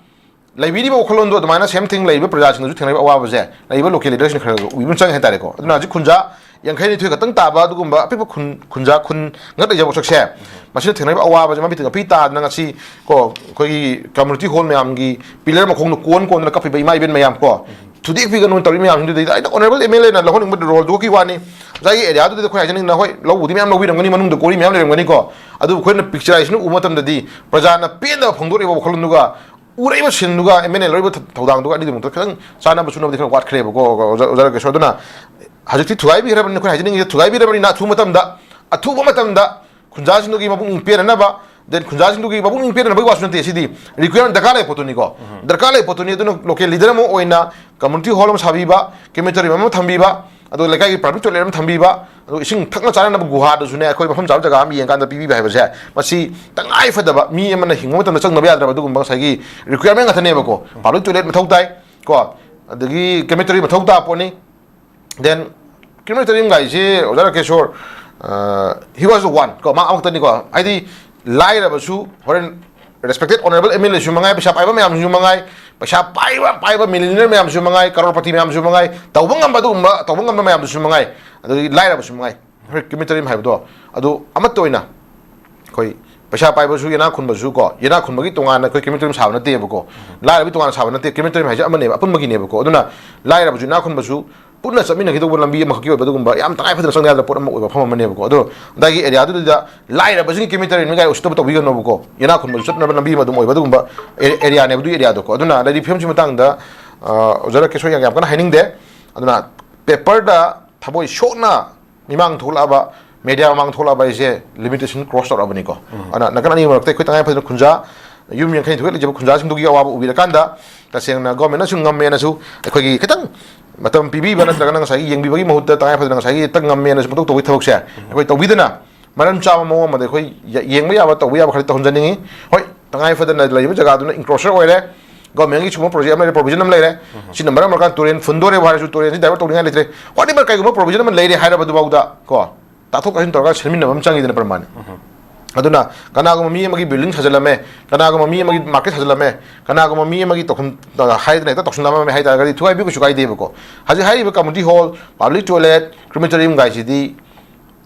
ꯂꯩꯕꯤꯔꯤꯕ ꯋꯥꯈꯜꯂꯣꯟꯗꯣ ꯑꯗꯨꯃꯥꯏꯅ ꯁꯦꯝ ꯊꯤꯡ ꯂꯩꯔꯤꯕ ꯄ꯭ꯔꯖꯥꯁꯤꯡꯅꯁꯨ ꯊꯦꯡꯅꯔꯤꯕ ꯑꯋꯥꯕꯁꯦ ꯂꯩꯔꯤꯕ ꯂꯣꯀꯦꯜ ꯂꯤꯗꯔꯁꯤꯡꯅ ꯈꯔ ꯈꯔ ꯎꯕꯤꯕ ꯑꯃ ꯆꯪꯉꯦ ꯍꯥꯏꯇꯥꯔꯦꯀꯣ꯫ ꯑꯗꯨꯅ ꯍꯧꯖꯤꯛ ꯈꯨꯟꯖꯥ ꯌꯥꯡꯈꯩ ꯅꯤꯊꯣꯏ ꯈꯛꯇꯪ ꯇꯥꯕ ꯑꯗꯨꯒꯨꯝꯕ ꯑꯄꯤꯛꯄ ꯈꯨꯟ, ꯈꯨꯟꯖꯥ ꯈꯨꯟ ꯉꯛ ꯂꯩꯖꯕ ꯄꯣꯠꯁꯛꯁꯦ, ꯃꯁꯤꯅ ꯊꯦꯡꯅꯔꯤꯕ ꯑꯋꯥꯕꯁꯦ ꯃꯃꯤꯠꯇ ꯃꯄꯤ ꯇꯥꯗꯅ ꯉꯁꯤ ꯀꯣ, ꯑꯩꯈꯣꯏꯒꯤ ꯀꯝꯃ꯭ꯌꯨꯅꯤꯇꯤ ꯍꯣꯜ ꯃꯌꯥꯝꯒꯤ ꯄꯤꯂꯔ ꯃꯈꯣꯡꯗ ꯀꯣꯟ ꯀꯣꯟꯗꯅ ꯀꯞꯄꯤꯕ ꯏꯃꯥ ꯏꯕꯦꯟ ꯃꯌꯥꯝ ꯀꯣ, ꯊꯨꯗꯦꯛꯄꯤꯒꯅꯨ ꯇꯧꯔꯤ ꯃꯌꯥꯝꯁꯤꯡꯗꯨꯗ ꯑꯩꯅ ꯑꯣꯅꯔꯦꯕꯜ ꯑꯦꯝ ꯑꯦꯜ ꯑꯦꯅ ꯂꯧꯍꯟꯅꯤꯡꯕ ꯔꯣꯜꯗꯨꯒꯤ ꯋꯥꯅꯤ꯫ ꯉꯁꯥꯏꯒꯤ ꯑꯦꯔꯤꯌꯥꯗꯨꯗ ꯑꯩꯈꯣꯏ ꯍꯥꯏꯖꯅꯤꯡꯉꯤꯅ, ꯍꯣꯏ, ꯂꯧꯕꯨꯗꯤ ꯃꯌꯥꯝ ꯂꯧꯕꯤꯔꯝꯒꯅꯤ, ꯃꯅꯨꯡꯗ ꯀꯣꯔꯤ ꯃꯌꯥꯝ ꯂꯩꯔꯝꯒꯅꯤꯀꯣ꯫ ꯑꯗꯨꯕꯨ ꯑꯩꯈꯣꯏꯅ ꯄꯤꯛꯆꯔꯥꯏꯖꯦꯁꯟ ꯎꯕ ꯃꯇꯝꯗꯗꯤ ꯄ꯭ꯔꯖꯥꯅ ꯄꯦꯟꯗꯕ ꯐꯣꯡꯗꯣꯔꯛꯏꯕ ꯋꯥꯈꯜꯂꯣꯟꯗꯨꯒ ꯎꯔꯛꯏꯕ ꯁꯤꯟꯗꯨꯒ ꯑꯦꯝ ꯑꯦꯜ ꯑꯦ ꯂꯧꯔꯤꯕ ꯊ-, ꯊꯧꯗꯥꯡꯗꯨꯒ ꯑꯅꯤꯗꯨꯃꯛꯇ ꯈꯤꯇꯪ ꯆꯥꯟꯅꯕ ꯆꯨꯅꯕꯗꯤ ꯈꯔ ꯋꯥꯠꯈ꯭ꯔꯦꯕꯀꯣ, ꯑꯣꯖꯥ, ꯑꯣꯖꯥ ꯔꯥꯀꯦꯁꯣꯔ꯫ ꯑꯗꯨꯅ ꯍꯧꯖꯤꯛꯇꯤ ꯊꯨꯒꯥꯏꯕꯤꯈ꯭ꯔꯕꯅꯤꯅ, ꯑꯩꯈꯣꯏ ꯍꯥꯏꯖꯅꯤꯡꯉꯤꯁꯦ ꯊꯨꯒꯥꯏꯕꯤꯔꯕꯅꯤꯅ ꯑꯊꯨꯕ ꯃꯇꯝꯗ, ꯑꯊꯨꯕ ꯃꯇꯝꯗ ꯈꯨꯟꯖꯥꯁꯤꯡꯗꯨꯒꯤ ꯃꯄꯨꯛꯅꯤꯡ ꯄꯦꯟꯅꯅꯕ, then ꯈꯨꯟꯖꯥꯁꯤꯡꯗꯨꯒꯤ ꯃꯄꯨꯛꯅꯤꯡ ꯄꯦꯟꯅꯅꯕꯒꯤ ꯋꯥꯁꯨ ꯅꯠꯇꯦ, ꯁꯤꯗꯤ ꯔꯤꯀ꯭ꯋꯦꯔꯃꯦꯟ ꯗꯔꯀꯥꯔ ꯂꯩꯕ ꯄꯣꯠꯇꯨꯅꯤꯀꯣ꯫ ꯗꯔꯀꯥꯔ ꯂꯩꯕ ꯄꯣꯠꯇꯨꯅꯤ꯫ ꯑꯗꯨꯅ ꯂꯣꯀꯦꯜ ꯂꯤꯗꯔ ꯑꯃ ꯑꯣꯏꯅ ꯀꯝꯃ꯭ꯌꯨꯅꯤꯇꯤ ꯍꯣꯜ ꯑꯃ ꯁꯥꯕꯤꯕ, ꯀ꯭ꯔꯦꯃꯦꯇꯣꯔꯤꯌꯝ ꯑꯃ ꯊꯝꯕꯤꯕ, ꯑꯗꯨꯒ ꯂꯩꯀꯥꯏꯒꯤ ꯄ꯭ꯔꯥꯏꯚꯦꯠ ꯇꯣꯏꯂꯦꯠ ꯑꯃ ꯊꯝꯕꯤꯕ, ꯑꯗꯨꯒ ꯏꯁꯤꯡ ꯊꯛꯅ ꯆꯥꯅꯅꯕ ꯒꯨꯍꯥꯗꯨꯁꯨꯅꯦ, ꯑꯩꯈꯣꯏ ꯃꯐꯝ ꯆꯥꯕ ꯖꯒꯥ ꯑꯃ ꯌꯦꯡꯀꯥꯟꯗ ꯄꯤꯕꯤꯕ ꯍꯥꯏꯕꯁꯦ, ꯃꯁꯤ ꯇꯉꯥꯏ ꯐꯗꯕ ꯃꯤ ꯑꯃꯅ ꯍꯤꯡꯕ ꯃꯇꯝꯗ ꯆꯪꯗꯕ ꯌꯥꯗ꯭ꯔꯕ ꯑꯗꯨꯒꯨꯝꯕ ꯉꯁꯥꯏꯒꯤ ꯔꯤꯀ꯭ꯋꯦꯔꯃꯦꯟ ꯉꯥꯛꯇꯅꯦꯕꯀꯣ꯫ ꯄꯥꯕ꯭ꯂꯤꯛ ꯇꯣꯏꯂꯦꯠ ꯃꯊꯧ ꯇꯥꯏ ꯀꯣ, ꯑꯗꯒꯤ ꯀ꯭ꯔꯦꯃꯦꯇꯣꯔꯤ ꯃꯊꯧ ꯇꯥꯕ ꯄꯣꯠꯅꯤ꯫ Then ꯀ꯭ꯔꯦꯃꯦꯇꯣꯔꯤꯌꯝ ꯒꯥꯏꯁꯦ, ꯑꯣꯖꯥ ꯔꯥꯀꯦꯁꯣꯔ, ꯑ, he was the one ꯀꯣ, ꯃꯥ ꯑꯃꯈꯛꯇꯅꯤꯀꯣ꯫ ꯍꯥꯏꯗꯤ ꯂꯥꯏꯔꯕꯁꯨ ꯍꯣꯔꯦꯟ ꯔꯦꯁꯄꯦꯛꯇꯦꯠ ꯑꯣꯅꯔꯦꯕꯜ ꯑꯦꯝ ꯑꯦꯜ ꯑꯦꯁꯨ ꯃꯉꯥꯏ, ꯄꯩꯁꯥ ꯄꯥꯏꯕ ꯃꯌꯥꯝꯁꯨ ꯃꯉꯥꯏ, ꯄꯩꯁꯥ ꯄꯥꯏꯕ, ꯄꯥꯏꯕ ꯃꯤꯂꯤꯅꯤꯌꯔ ꯃꯌꯥꯝꯁꯨ ꯃꯉꯥꯏ, ꯀꯔꯣꯔꯄꯇꯤ ꯃꯌꯥꯝꯁꯨ ꯃꯉꯥꯏ, ꯇꯧꯕ ꯉꯝꯕ ꯑꯗꯨꯒꯨꯝꯕ, ꯇꯧꯕ ꯉꯝꯕ ꯃꯌꯥꯝꯗꯨꯁꯨ ꯃꯉꯥꯏ, ꯑꯗꯒꯤ ꯂꯥꯏꯔꯕꯁꯨ ꯃꯉꯥꯏ, ꯍꯣꯏ, ꯀ꯭ꯔꯦꯃꯦꯇꯣꯔꯤꯌꯝ ꯍꯥꯏꯕꯗꯣ ꯑꯗꯨ ꯑꯃꯠꯇ ꯑꯣꯏꯅ ꯑꯩꯈꯣꯏ ꯄꯩꯁꯥ ꯄꯥꯏꯕꯁꯨ ꯌꯦꯅꯥ ꯈꯨꯟꯕꯁꯨ ꯀꯣ, ꯌꯦꯅꯥ ꯈꯨꯟꯕꯒꯤ ꯇꯣꯉꯥꯟꯅ ꯑꯩꯈꯣꯏ crematorium ꯁꯥꯕ ꯅꯠꯇꯦꯕꯀꯣ, ꯂꯥꯏꯔꯕꯒꯤ ꯇꯣꯉꯥꯟꯅ ꯁꯥꯕ ꯅꯠꯇꯦ, crematorium ꯍꯥꯏꯁꯦ ꯑꯃꯅꯦꯕ, ꯑꯄꯨꯟꯕꯒꯤꯅꯦꯕꯀꯣ꯫ ꯑꯗꯨꯅ ꯂꯥꯏꯔꯕꯁꯨ ꯏꯅꯥ ꯈꯨꯟꯕꯁꯨ ꯄꯨꯟꯅ ꯆꯠꯃꯤꯟꯅꯈꯤꯗꯧꯕ ꯂꯝꯕꯤ ꯑꯃꯈꯛꯀꯤ ꯑꯣꯏꯕ ꯑꯗꯨꯒꯨꯝꯕ ꯌꯥꯝ ꯇꯉꯥꯏ ꯐꯗꯅ ꯆꯪꯗ ꯌꯥꯗꯕ ꯄꯣꯠ ꯑꯃ ꯑꯣꯏꯕ ꯃꯐꯝ ꯑꯃꯅꯦꯕꯀꯣ꯫ ꯑꯗꯣ ꯑꯗꯥꯏꯒꯤ area ꯗꯨꯗ ꯂꯥꯏꯔꯕꯁꯤꯡꯒꯤ crematorium ꯀꯥꯏ ꯎꯁꯤꯠꯇꯕ ꯇꯧꯕꯤꯒꯅꯣꯕꯀꯣ, ꯌꯦꯅꯥ ꯈꯨꯟꯕꯁꯨ ꯆꯠꯅꯕ ꯂꯝꯕꯤ ꯑꯃ ꯑꯗꯨꯝ ꯑꯣꯏꯕ ꯑꯗꯨꯒꯨꯝꯕ area ꯅꯦꯕ ꯑꯗꯨꯒꯤ area ꯗꯣꯀꯣ꯫ ꯑꯗꯨꯅ ꯂꯩꯔꯤꯕ ꯐꯤꯕꯝꯁꯤ ꯃꯇꯥꯡꯗ ꯑꯣꯖꯥ ꯔꯥꯀꯦꯁ ꯍꯣꯏ ꯌꯥꯝ ꯀꯟꯅ ꯍꯥꯏꯅꯤꯡꯗꯦ꯫ ꯑꯗꯨꯅ paper ꯗ ꯊꯃꯣꯏ ꯁꯣꯛꯅ ꯃꯤꯃꯥꯡ ꯊꯣꯛꯂꯛꯑꯕ, media ꯃꯃꯥꯡ ꯊꯣꯛꯂꯛꯑꯕ ꯍꯥꯏꯁꯦ limitation cross ꯇꯧꯔꯛꯑꯕꯅꯤꯀꯣ꯫ ꯑꯗꯨꯅ ꯅꯥꯀꯟ ꯑꯅꯤ ꯃꯔꯛꯇ ꯑꯩꯈꯣꯏ ꯇꯉꯥꯏ ꯐꯗꯅ ꯈꯨꯟꯖꯥ, ꯌꯨꯝ ꯌꯥꯡꯈꯩ ꯅꯤꯊꯣꯏ ꯂꯩꯖꯕ ꯈꯨꯟꯖꯥꯁꯤꯡꯗꯨꯒꯤ ꯑꯋꯥꯕ ꯎꯕꯤꯔꯀꯥꯟꯗ, ꯇꯁꯦꯡꯅ government ꯅꯁꯨ ꯉꯝꯃꯦꯅꯁꯨ ꯑꯩꯈꯣꯏꯒꯤ ꯈꯤꯇꯪ ꯃꯇꯝ ꯄꯤꯕꯤꯕ ꯅꯠꯇ꯭ꯔꯒꯅ ꯉꯁꯥꯏꯒꯤ ꯌꯦꯡꯕꯤꯕꯒꯤ ꯃꯍꯨꯠꯇ ꯇꯉꯥꯏ ꯐꯗꯅ ꯉꯁꯥꯏꯒꯤ ꯍꯦꯛꯇ ꯉꯝꯃꯦꯅꯁꯨ ꯄꯪꯇꯧ ꯇꯧꯕꯒꯤ ꯊꯕꯛꯁꯦ ꯑꯩꯈꯣꯏ ꯇꯧꯕꯤꯗꯅ, ꯃꯔꯝ ꯆꯥꯕ ꯃꯑꯣꯡ ꯑꯃꯗ ꯑꯩꯈꯣꯏ ꯌꯦꯡꯕ ꯌꯥꯕ, ꯇꯧꯕ ꯌꯥꯕ ꯈꯔꯗꯤ ꯇꯧꯍꯟꯖꯅꯤꯡꯉꯤ꯫ ꯍꯣꯏ, ꯇꯉꯥꯏ ꯐꯗꯅ ꯂꯩꯔꯤꯕ ꯖꯒꯥꯗꯨꯅ encroacher ꯑꯣꯏꯔꯦ, government ꯀꯤ ꯁꯤꯒꯨꯝꯕ project ꯑꯃ ꯂꯩꯔꯦ, provision ꯑꯃ ꯂꯩꯔꯦ, ꯁꯤꯅ ꯃꯔꯝ ꯑꯣꯏꯔꯀꯥꯟꯗ ꯇꯨꯔꯦꯟ ꯐꯨꯟꯗꯣꯔꯦꯕꯨ ꯍꯥꯏꯔꯁꯨ, ꯇꯨꯔꯦꯟꯁꯤ divert ꯇꯧꯅꯤꯡꯉꯥꯏ ꯂꯩꯇ꯭ꯔꯦ, whatever, ꯀꯩꯒꯨꯝꯕ provision ꯑꯃ ꯂꯩꯔꯦ ꯍꯥꯏꯔꯕꯗꯨꯐꯥꯎꯗ ꯀꯣ, ꯇꯥꯊꯣꯛ ꯇꯥꯁꯤꯟ ꯇꯧꯔꯒ ꯁꯦꯝꯃꯤꯟꯅꯕ ꯑꯃ ꯆꯪꯉꯤꯗꯅ ꯄ꯭ꯔꯃꯥꯟ꯫ ꯑꯗꯨꯅ ꯀꯅꯥꯒꯨꯝꯕ ꯃꯤ ꯑꯃꯒꯤ building ꯁꯥꯖꯤꯜꯂꯝꯃꯦ, ꯀꯅꯥꯒꯨꯝꯕ ꯃꯤ ꯑꯃꯒꯤ market ꯁꯥꯖꯤꯜꯂꯝꯃꯦ, ꯀꯅꯥꯒꯨꯝꯕ ꯃꯤ ꯑꯃꯒꯤ ꯇꯧꯐꯝ ꯍꯥꯏꯗꯅ ꯍꯦꯛꯇ ꯇꯧꯁꯤꯟꯅꯕ ꯍꯥꯏ ꯇꯥꯔꯒꯗꯤ ꯊꯨꯒꯥꯏꯕꯤꯌꯨ, ꯀꯩꯁꯨ ꯀꯥꯏꯗꯦꯕꯀꯣ꯫ ꯍꯧꯖꯤꯛ ꯍꯥꯏꯔꯤꯕ community hall, public toilet, crematorium ꯒꯥꯏꯁꯤꯗꯤ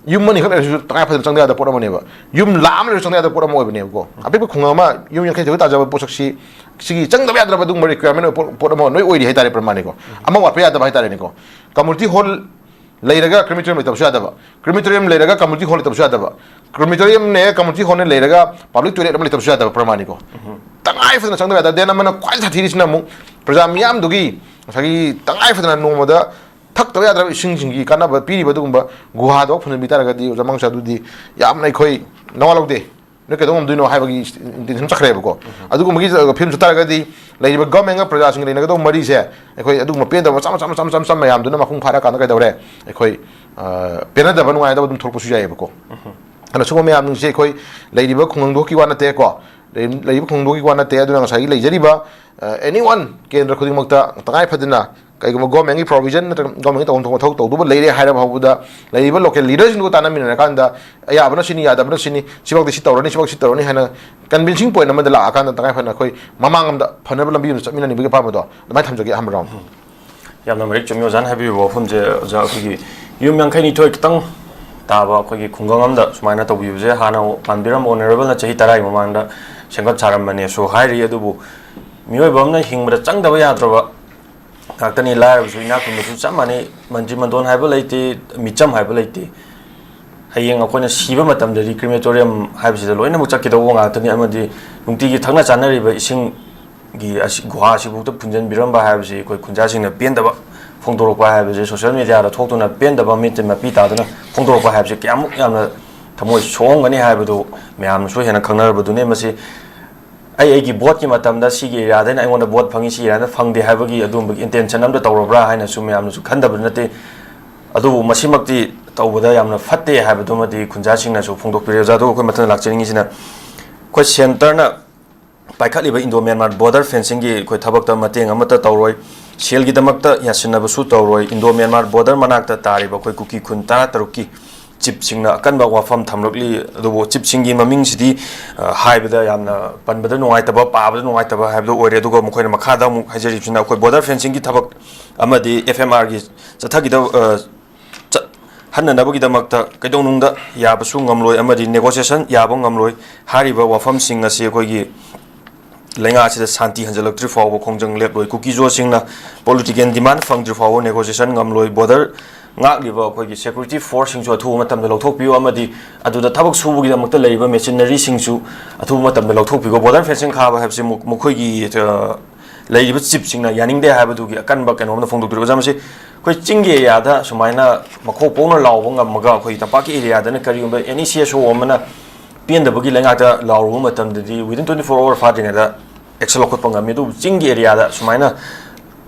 ꯌꯨꯝ ꯑꯅꯤꯈꯛ ꯂꯩꯔꯁꯨ ꯇꯉꯥꯏ ꯐꯗꯅ ꯆꯪꯗ ꯌꯥꯗꯕ ꯄꯣꯠ ꯑꯃꯅꯦꯕ꯫ ꯌꯨꯝ ꯂꯥꯛ ꯑꯃ ꯂꯩꯔꯁꯨ ꯆꯪꯗ ꯌꯥꯗꯕ ꯄꯣꯠ ꯑꯃ ꯑꯣꯏꯕꯅꯦꯕꯀꯣ꯫ ꯑꯄꯤꯛꯄ ꯈꯨꯡꯒꯪ ꯑꯃ, ꯌꯨꯝ ꯌꯥꯡꯈꯩ ꯊꯣꯏ ꯇꯥꯖꯕ ꯄꯣꯠꯁꯛꯁꯤ, ꯁꯤꯒꯤ ꯆꯪꯗꯕ ꯌꯥꯗ꯭ꯔꯕ ꯑꯗꯨꯒꯨꯝꯕ requirement ꯑꯣꯏꯕ ꯄꯣꯠ, ꯄꯣꯠ ꯑꯃ ꯂꯣꯏ ꯑꯣꯏꯔꯤ ꯍꯥꯏꯇꯥꯔꯦ ꯄ꯭ꯔꯃꯥꯟꯅꯤꯀꯣ꯫ ꯑꯃ ꯋꯥꯠꯄ ꯌꯥꯗꯕ ꯍꯥꯏꯇꯥꯔꯦꯅꯦꯀꯣ꯫ Community hall ꯂꯩꯔꯒ crematorium ꯂꯩꯇꯕꯁꯨ ꯌꯥꯗꯕ, crematorium ꯂꯩꯔꯒ community hall ꯂꯩꯇꯕꯁꯨ ꯌꯥꯗꯕ, crematorium ꯅꯦ community hall ꯅꯦ ꯂꯩꯔꯒ public toilet ꯑꯃ ꯂꯩꯇꯕꯁꯨ ꯌꯥꯗꯕ ꯄ꯭ꯔꯃꯥꯟꯅꯤꯀꯣ꯫ ꯇꯉꯥꯏ ꯐꯗꯅ ꯆꯪꯗꯕ ꯌꯥꯗꯕ꯫ Then ꯑꯃꯅ ꯈ꯭ꯋꯥꯏ ꯁꯥꯊꯤꯔꯤꯁꯤꯅ ꯑꯃꯨꯛ ꯄ꯭ꯔꯖꯥ ꯃꯤꯌꯥꯝꯗꯨꯒꯤ ꯉꯁꯥꯏꯒꯤ ꯇꯉꯥꯏ ꯐꯗꯅ ꯅꯣꯡꯃꯗ ꯊꯛꯇꯕ ꯌꯥꯗ꯭ꯔꯕ ꯏꯁꯤꯡꯁꯤꯡꯒꯤ ꯀꯥꯟꯅꯕ ꯄꯤꯔꯤꯕ ꯑꯗꯨꯒꯨꯝꯕ ꯒꯨꯍꯥꯗꯣ ꯐꯨꯝꯖꯤꯟꯕꯤ ꯇꯥꯔꯒꯗꯤ, ꯑꯣꯖꯥ ꯃꯉꯥꯡꯁꯨ, ꯑꯗꯨꯗꯤ ꯌꯥꯝꯅ ꯑꯩꯈꯣꯏ ꯅꯋꯥ ꯂꯧꯗꯦ꯫ ꯅꯣꯏ ꯀꯩꯗꯧ ꯉꯝꯗꯣꯏꯅꯣ ꯍꯥꯏꯕꯒꯤ intention ꯆꯠꯈ꯭ꯔꯦꯕꯀꯣ꯫ ꯑꯗꯨꯒꯨꯝꯕꯒꯤ ꯐꯤꯕꯝ ꯆꯠ ꯇꯥꯔꯒꯗꯤ ꯂꯩꯔꯤꯕ government ꯒ ꯄ꯭ꯔꯖꯥꯁꯤꯡꯒ ꯂꯩꯅꯒꯗꯧꯕ ꯃꯔꯤꯁꯦ ꯑꯩꯈꯣꯏ ꯑꯗꯨꯒꯨꯝꯕ ꯄꯦꯟꯗꯕ ꯃꯆꯥ ꯃꯆꯥ ꯃꯆꯥ ꯃꯆꯥ ꯃꯌꯥꯝꯗꯨꯅ ꯃꯄꯨꯡ ꯐꯥꯔꯀꯥꯟꯗ ꯀꯩꯗꯧꯔꯦ? ꯑꯩꯈꯣꯏ, ꯑ, ꯄꯦꯟꯅꯗꯕ, ꯅꯨꯡꯉꯥꯏꯅꯗꯕ ꯑꯗꯨꯝ ꯊꯣꯛꯂꯛꯄꯁꯨ ꯌꯥꯏꯑꯕꯀꯣ꯫ ꯑꯗꯨꯅ ꯁꯤꯒꯨꯝꯕ ꯃꯌꯥꯝꯁꯤꯡꯁꯦ ꯑꯩꯈꯣꯏ ꯂꯩꯔꯤꯕ ꯈꯨꯡꯒꯪꯗꯨꯒꯤ ꯋꯥ ꯅꯠꯇꯦꯀꯣ꯫ ꯂꯩ-, ꯂꯩꯔꯤꯕ ꯈꯨꯡꯒꯪꯗꯨꯒꯤ ꯋꯥ ꯅꯠꯇꯦ꯫ ꯑꯗꯨꯅ ꯉꯁꯥꯏꯒꯤ ꯂꯩꯖꯔꯤꯕ, ꯑ, anyone, ꯀꯦꯟꯗ꯭ꯔ ꯈꯨꯗꯤꯡꯃꯛꯇ ꯇꯉꯥꯏ ꯐꯗꯅ ꯀꯩꯒꯨꯝꯕ government ꯀꯤ provision ꯅꯠꯇ꯭ꯔꯒ government ꯀꯤ ꯇꯧꯐꯝ ꯊꯣꯛꯄ ꯃꯊꯧ ꯇꯧꯗꯧꯕ ꯂꯩꯔꯦ ꯍꯥꯏꯔꯕ ꯐꯥꯎꯕꯗ ꯂꯩꯔꯤꯕ local leader ꯁꯤꯡꯗꯨꯒ ꯇꯥꯟꯅꯃꯤꯟꯅꯔꯀꯥꯟꯗ ꯑꯌꯥꯕꯅ ꯁꯤꯅꯤ, ꯌꯥꯗꯕꯅ ꯁꯤꯅꯤ, ꯁꯤꯐꯥꯎꯗꯤ ꯁꯤ ꯇꯧꯔꯅꯤ, ꯁꯤꯐꯥꯎ ꯁꯤ ꯇꯧꯔꯅꯤ ꯍꯥꯏꯅ convincing point ꯑꯃꯗ ꯂꯥꯛꯑꯀꯥꯟꯗ ꯇꯉꯥꯏ ꯐꯗꯅ ꯑꯩꯈꯣꯏ ꯃꯃꯥꯡꯂꯣꯝꯗ ꯐꯅꯕ ꯂꯝꯕꯤ ꯑꯃꯗ ꯆꯠꯃꯤꯟꯅꯅꯤꯡꯕꯒꯤ ꯑꯄꯥꯝꯕꯗꯣ ꯑꯗꯨꯃꯥꯏꯅ ꯊꯝꯖꯒꯦ ꯑꯍꯥꯟꯕ round꯫ ꯌꯥꯝꯅ ꯃꯔꯤꯛ ꯆꯨꯝꯃꯤ ꯑꯣꯖꯥꯅ ꯍꯥꯏꯕꯤꯔꯤꯕ ꯋꯥꯐꯝꯁꯦ꯫ ꯑꯣꯖꯥ, ꯑꯩꯈꯣꯏꯒꯤ ꯌꯨꯝ ꯌꯥꯡꯈꯩ ꯅꯤꯊꯣꯏ ꯈꯤꯇꯪ ꯇꯥꯕ ꯑꯩꯈꯣꯏꯒꯤ ꯈꯨꯡꯒꯪ ꯑꯃꯗ ꯁꯨꯃꯥꯏꯅ ꯇꯧꯕꯤꯕꯁꯦ ꯍꯥꯟꯅ ꯄꯥꯟꯕꯤꯔꯝꯕ ꯑꯣꯅꯔꯦꯕꯜꯅ ꯆꯍꯤ ꯇꯔꯥꯒꯤ ꯃꯃꯥꯡꯗ ꯁꯦꯝꯒꯠ ꯁꯥꯔꯝꯕꯅꯦꯁꯨ ꯍꯥꯏꯔꯤ꯫ ꯑꯗꯨꯕꯨ ꯃꯤꯑꯣꯏꯕ ꯑꯃꯅ ꯍꯤꯡꯕꯗ ꯆꯪꯗꯕ ꯌꯥꯗ꯭ꯔꯕ ꯉꯥꯛꯇꯅꯤ꯫ ꯂꯥꯏꯔꯕꯁꯨ ꯏꯅꯥꯛ ꯈꯨꯟꯕꯁꯨ ꯆꯞ ꯃꯥꯟꯅꯩ꯫ ꯃꯟꯇ꯭ꯔꯤ ꯃꯟꯗꯣꯟ ꯍꯥꯏꯕ ꯂꯩꯇꯦ, ꯃꯤꯆꯝ ꯍꯥꯏꯕ ꯂꯩꯇꯦ꯫ ꯍꯌꯦꯡ ꯑꯩꯈꯣꯏꯅ ꯁꯤꯕ ꯃꯇꯝꯗꯗꯤ ꯀ꯭ꯔꯤꯃꯦꯇꯣꯔꯤꯌꯝ ꯍꯥꯏꯕꯁꯤꯗ ꯂꯣꯏꯅꯃꯛ ꯆꯠꯀꯗꯧꯕ ꯉꯥꯛꯇꯅꯤ꯫ ꯑꯃꯗꯤ ꯅꯨꯡꯇꯤꯒꯤ ꯊꯛꯅ ꯆꯥꯅꯔꯤꯕ ꯏꯁꯤꯡꯒꯤ ꯑꯁꯤ, ꯒꯨꯍꯥꯁꯤꯐꯥꯎꯗ ꯐꯨꯟꯖꯟꯕꯤꯔꯝꯕ ꯍꯥꯏꯕꯁꯤ ꯑꯩꯈꯣꯏ ꯈꯨꯟꯖꯥꯁꯤꯡꯅ ꯄꯦꯟꯗꯕ ꯐꯣꯡꯗꯣꯔꯛꯄ ꯍꯥꯏꯕꯁꯤ, ꯁꯣꯁꯤꯌꯦꯜ ꯃꯦꯗꯤꯌꯥꯗ ꯊꯣꯛꯇꯨꯅ ꯄꯦꯟꯗꯕ, ꯃꯤꯠꯇ ꯃꯄꯤ ꯇꯥꯗꯨꯅ ꯐꯣꯡꯗꯣꯔꯛꯄ ꯍꯥꯏꯕꯁꯤ ꯀꯌꯥꯃꯨꯛ ꯌꯥꯝꯅ ꯊꯃꯣꯏ ꯁꯣꯛꯑꯝꯒꯅꯤ ꯍꯥꯏꯕꯗꯨ ꯃꯌꯥꯝꯅꯁꯨ ꯍꯦꯟꯅ ꯈꯪꯅꯔꯕꯗꯨꯅꯤ꯫ ꯃꯁꯤ ꯑꯩ ꯑꯩꯒꯤ ꯚꯣꯠꯀꯤ ꯃꯇꯝꯗ ꯁꯤꯒꯤ ꯑꯦꯔꯤꯌꯥꯗꯩꯅ ꯑꯩꯉꯣꯟꯗ ꯚꯣꯠ ꯐꯪꯉꯤ, ꯁꯤ ꯑꯦꯔꯤꯌꯥꯗ ꯐꯪꯗꯦ ꯍꯥꯏꯕꯒꯤ ꯑꯗꯨꯒꯨꯝꯕꯒꯤ ꯏꯟꯇꯦꯟꯁꯟ ꯑꯝꯇ ꯇꯧꯔꯕ꯭ꯔꯥ ꯍꯥꯏꯅꯁꯨ ꯃꯌꯥꯝꯅꯁꯨ ꯈꯟꯗꯕ ꯅꯠꯇꯦ꯫ ꯑꯗꯨꯕꯨ ꯃꯁꯤꯃꯛꯇꯤ ꯇꯧꯕꯗ ꯌꯥꯝꯅ ꯐꯠꯇꯦ ꯍꯥꯏꯕꯗꯨꯃꯗꯤ ꯈꯨꯟꯖꯥꯁꯤꯡꯅꯁꯨ ꯐꯣꯡꯗꯣꯛꯄꯤꯔꯦ꯫ ꯑꯣꯖꯥ, ꯑꯗꯨꯒ ꯑꯩꯈꯣꯏ ꯃꯊꯪꯗ ꯂꯥꯛꯆꯅꯤꯡꯉꯤꯁꯤꯅ ꯑꯩꯈꯣꯏ ꯁꯦꯟꯇꯔꯅ ꯄꯥꯏꯈꯠꯂꯤꯕ ꯏꯟꯗꯣ ꯃ꯭ꯌꯥꯟꯃꯥꯔ ꯕꯣꯔꯗꯔ ꯐꯦꯟꯁꯤꯡꯒꯤ ꯑꯩꯈꯣꯏ ꯊꯕꯛꯇ ꯃꯇꯦꯡ ꯑꯃꯠꯇ ꯇꯧꯔꯣꯏ, ꯁꯦꯜꯒꯤꯗꯃꯛꯇ ꯌꯥꯁꯤꯟꯅꯕꯁꯨ ꯇꯧꯔꯣꯏ꯫ ꯏꯟꯗꯣ ꯃ꯭ꯌꯥꯟꯃꯥꯔ ꯕꯣꯔꯗꯔ ꯃꯅꯥꯛꯇ ꯇꯥꯔꯤꯕ ꯑꯩꯈꯣꯏ ꯀꯨꯀꯤ ꯈꯨꯟ ꯇꯔꯥꯇꯔꯨꯛꯀꯤ ꯆꯤꯞꯁꯤꯡꯅ ꯑꯀꯟꯕ ꯋꯥꯐꯝ ꯊꯝꯂꯛꯂꯤ꯫ ꯑꯗꯨꯕꯨ ꯆꯤꯞꯁꯤꯡꯒꯤ ꯃꯃꯤꯡꯁꯤꯗꯤ, ꯑ, ꯍꯥꯏꯕꯗ ꯌꯥꯝꯅ ꯄꯟꯕꯗ ꯅꯨꯡꯉꯥꯏꯇꯕ, ꯄꯥꯕꯗ ꯅꯨꯡꯉꯥꯏꯇꯕ ꯍꯥꯏꯕꯗꯨ ꯑꯣꯏꯔꯦ꯫ ꯑꯗꯨꯒ ꯃꯈꯣꯏꯅ ꯃꯈꯥꯗ ꯑꯃꯨꯛ ꯍꯥꯏꯖꯔꯤꯕꯁꯤꯅ ꯑꯩꯈꯣꯏ ꯕꯣꯔꯗꯔ ꯐꯦꯟꯁꯤꯡꯒꯤ ꯊꯕꯛ ꯑꯃꯗꯤ ꯑꯦꯐ ꯑꯦꯝ ꯑꯥꯔꯒꯤ ꯆꯠꯊꯈꯤꯗꯕ, ꯑ, ꯆꯠꯍꯟꯅꯅꯕꯒꯤꯗꯃꯛꯇ ꯀꯩꯗꯧꯅꯨꯡꯗ ꯌꯥꯕꯁꯨ ꯉꯝꯂꯣꯏ ꯑꯃꯗꯤ ꯅꯦꯒꯣꯁꯤꯌꯦꯁꯟ ꯌꯥꯕ ꯉꯝꯂꯣꯏ꯫ ꯍꯥꯏꯔꯤꯕ ꯋꯥꯐꯝꯁꯤꯡ ꯑꯁꯤ ꯑꯩꯈꯣꯏꯒꯤ ꯂꯩꯉꯥꯛ ꯑꯁꯤꯗ ꯁꯥꯟꯇꯤ ꯍꯟꯖꯤꯜꯂꯛꯇ꯭ꯔꯤ ꯐꯥꯎꯕ ꯈꯣꯡꯖꯪ ꯂꯦꯞꯂꯣꯏ꯫ ꯀꯨꯀꯤꯖꯣꯁꯤꯡꯅ ꯄꯣꯂꯤꯇꯤꯀꯦꯜ ꯗꯤꯃꯥꯟ ꯐꯪꯗ꯭ꯔꯤ ꯐꯥꯎꯕ ꯅꯦꯒꯣꯁꯤꯌꯦꯁꯟ ꯉꯝꯂꯣꯏ꯫ ꯕꯣꯔꯗꯔ ꯉꯥꯛꯂꯤꯕ ꯑꯩꯈꯣꯏꯒꯤ ꯁꯦꯀ꯭ꯌꯨꯔꯤꯇꯤ ꯐꯣꯔꯁꯁꯤꯡꯁꯨ ꯑꯊꯨꯕ ꯃꯇꯝꯗ ꯂꯧꯊꯣꯛꯄꯤꯌꯨ ꯑꯃꯗꯤ ꯑꯗꯨꯗ ꯊꯕꯛ ꯁꯨꯕꯒꯤꯗꯃꯛꯇ ꯂꯩꯔꯤꯕ ꯃꯦꯆꯤꯅꯔꯤꯁꯤꯡꯁꯨ ꯑꯊꯨꯕ ꯃꯇꯝꯗ ꯂꯧꯊꯣꯛꯄꯤꯌꯨ꯫ ꯕꯣꯔꯗꯔ ꯐꯦꯟꯁꯤꯡ ꯈꯥꯕ ꯍꯥꯏꯕꯁꯤ ꯃꯨ-, ꯃꯈꯣꯏꯒꯤ, ꯑ, ꯂꯩꯔꯤꯕ ꯆꯤꯞꯁꯤꯡꯅ ꯌꯥꯅꯤꯡꯗꯦ ꯍꯥꯏꯕꯗꯨꯒꯤ ꯑꯀꯟꯕ ꯀꯩꯅꯣꯝꯅ ꯐꯣꯡꯗꯣꯛꯄꯤꯔꯛꯄ꯫ ꯑꯣꯖꯥ, ꯃꯁꯤ ꯑꯩꯈꯣꯏ ꯆꯤꯡꯒꯤ ꯑꯦꯔꯤꯌꯥꯗ ꯁꯨꯃꯥꯏꯅ ꯃꯈꯣꯛ ꯄꯣꯛꯅ ꯂꯥꯎꯕ ꯉꯝꯃꯒ ꯑꯩꯈꯣꯏ ꯇꯝꯄꯥꯛꯀꯤ ꯑꯦꯔꯤꯌꯥꯗꯅ ꯀꯔꯤꯒꯨꯝꯕ ꯑꯦꯅꯤ ꯁꯤ ꯑꯦꯁ ꯑꯣ ꯑꯃꯅ ꯄꯦꯟꯗꯕꯒꯤ ꯂꯩꯉꯥꯛꯇ ꯂꯥꯎꯔꯨꯕ ꯃꯇꯝꯗꯗꯤ within twenty four hour ꯐꯥꯗ꯭ꯔꯤꯉꯩꯗ ꯑꯦꯛꯁꯟ ꯂꯧꯈꯠꯄ ꯉꯝꯃꯤ꯫ ꯑꯗꯨꯕꯨ ꯆꯤꯡꯒꯤ ꯑꯦꯔꯤꯌꯥꯗ ꯁꯨꯃꯥꯏꯅ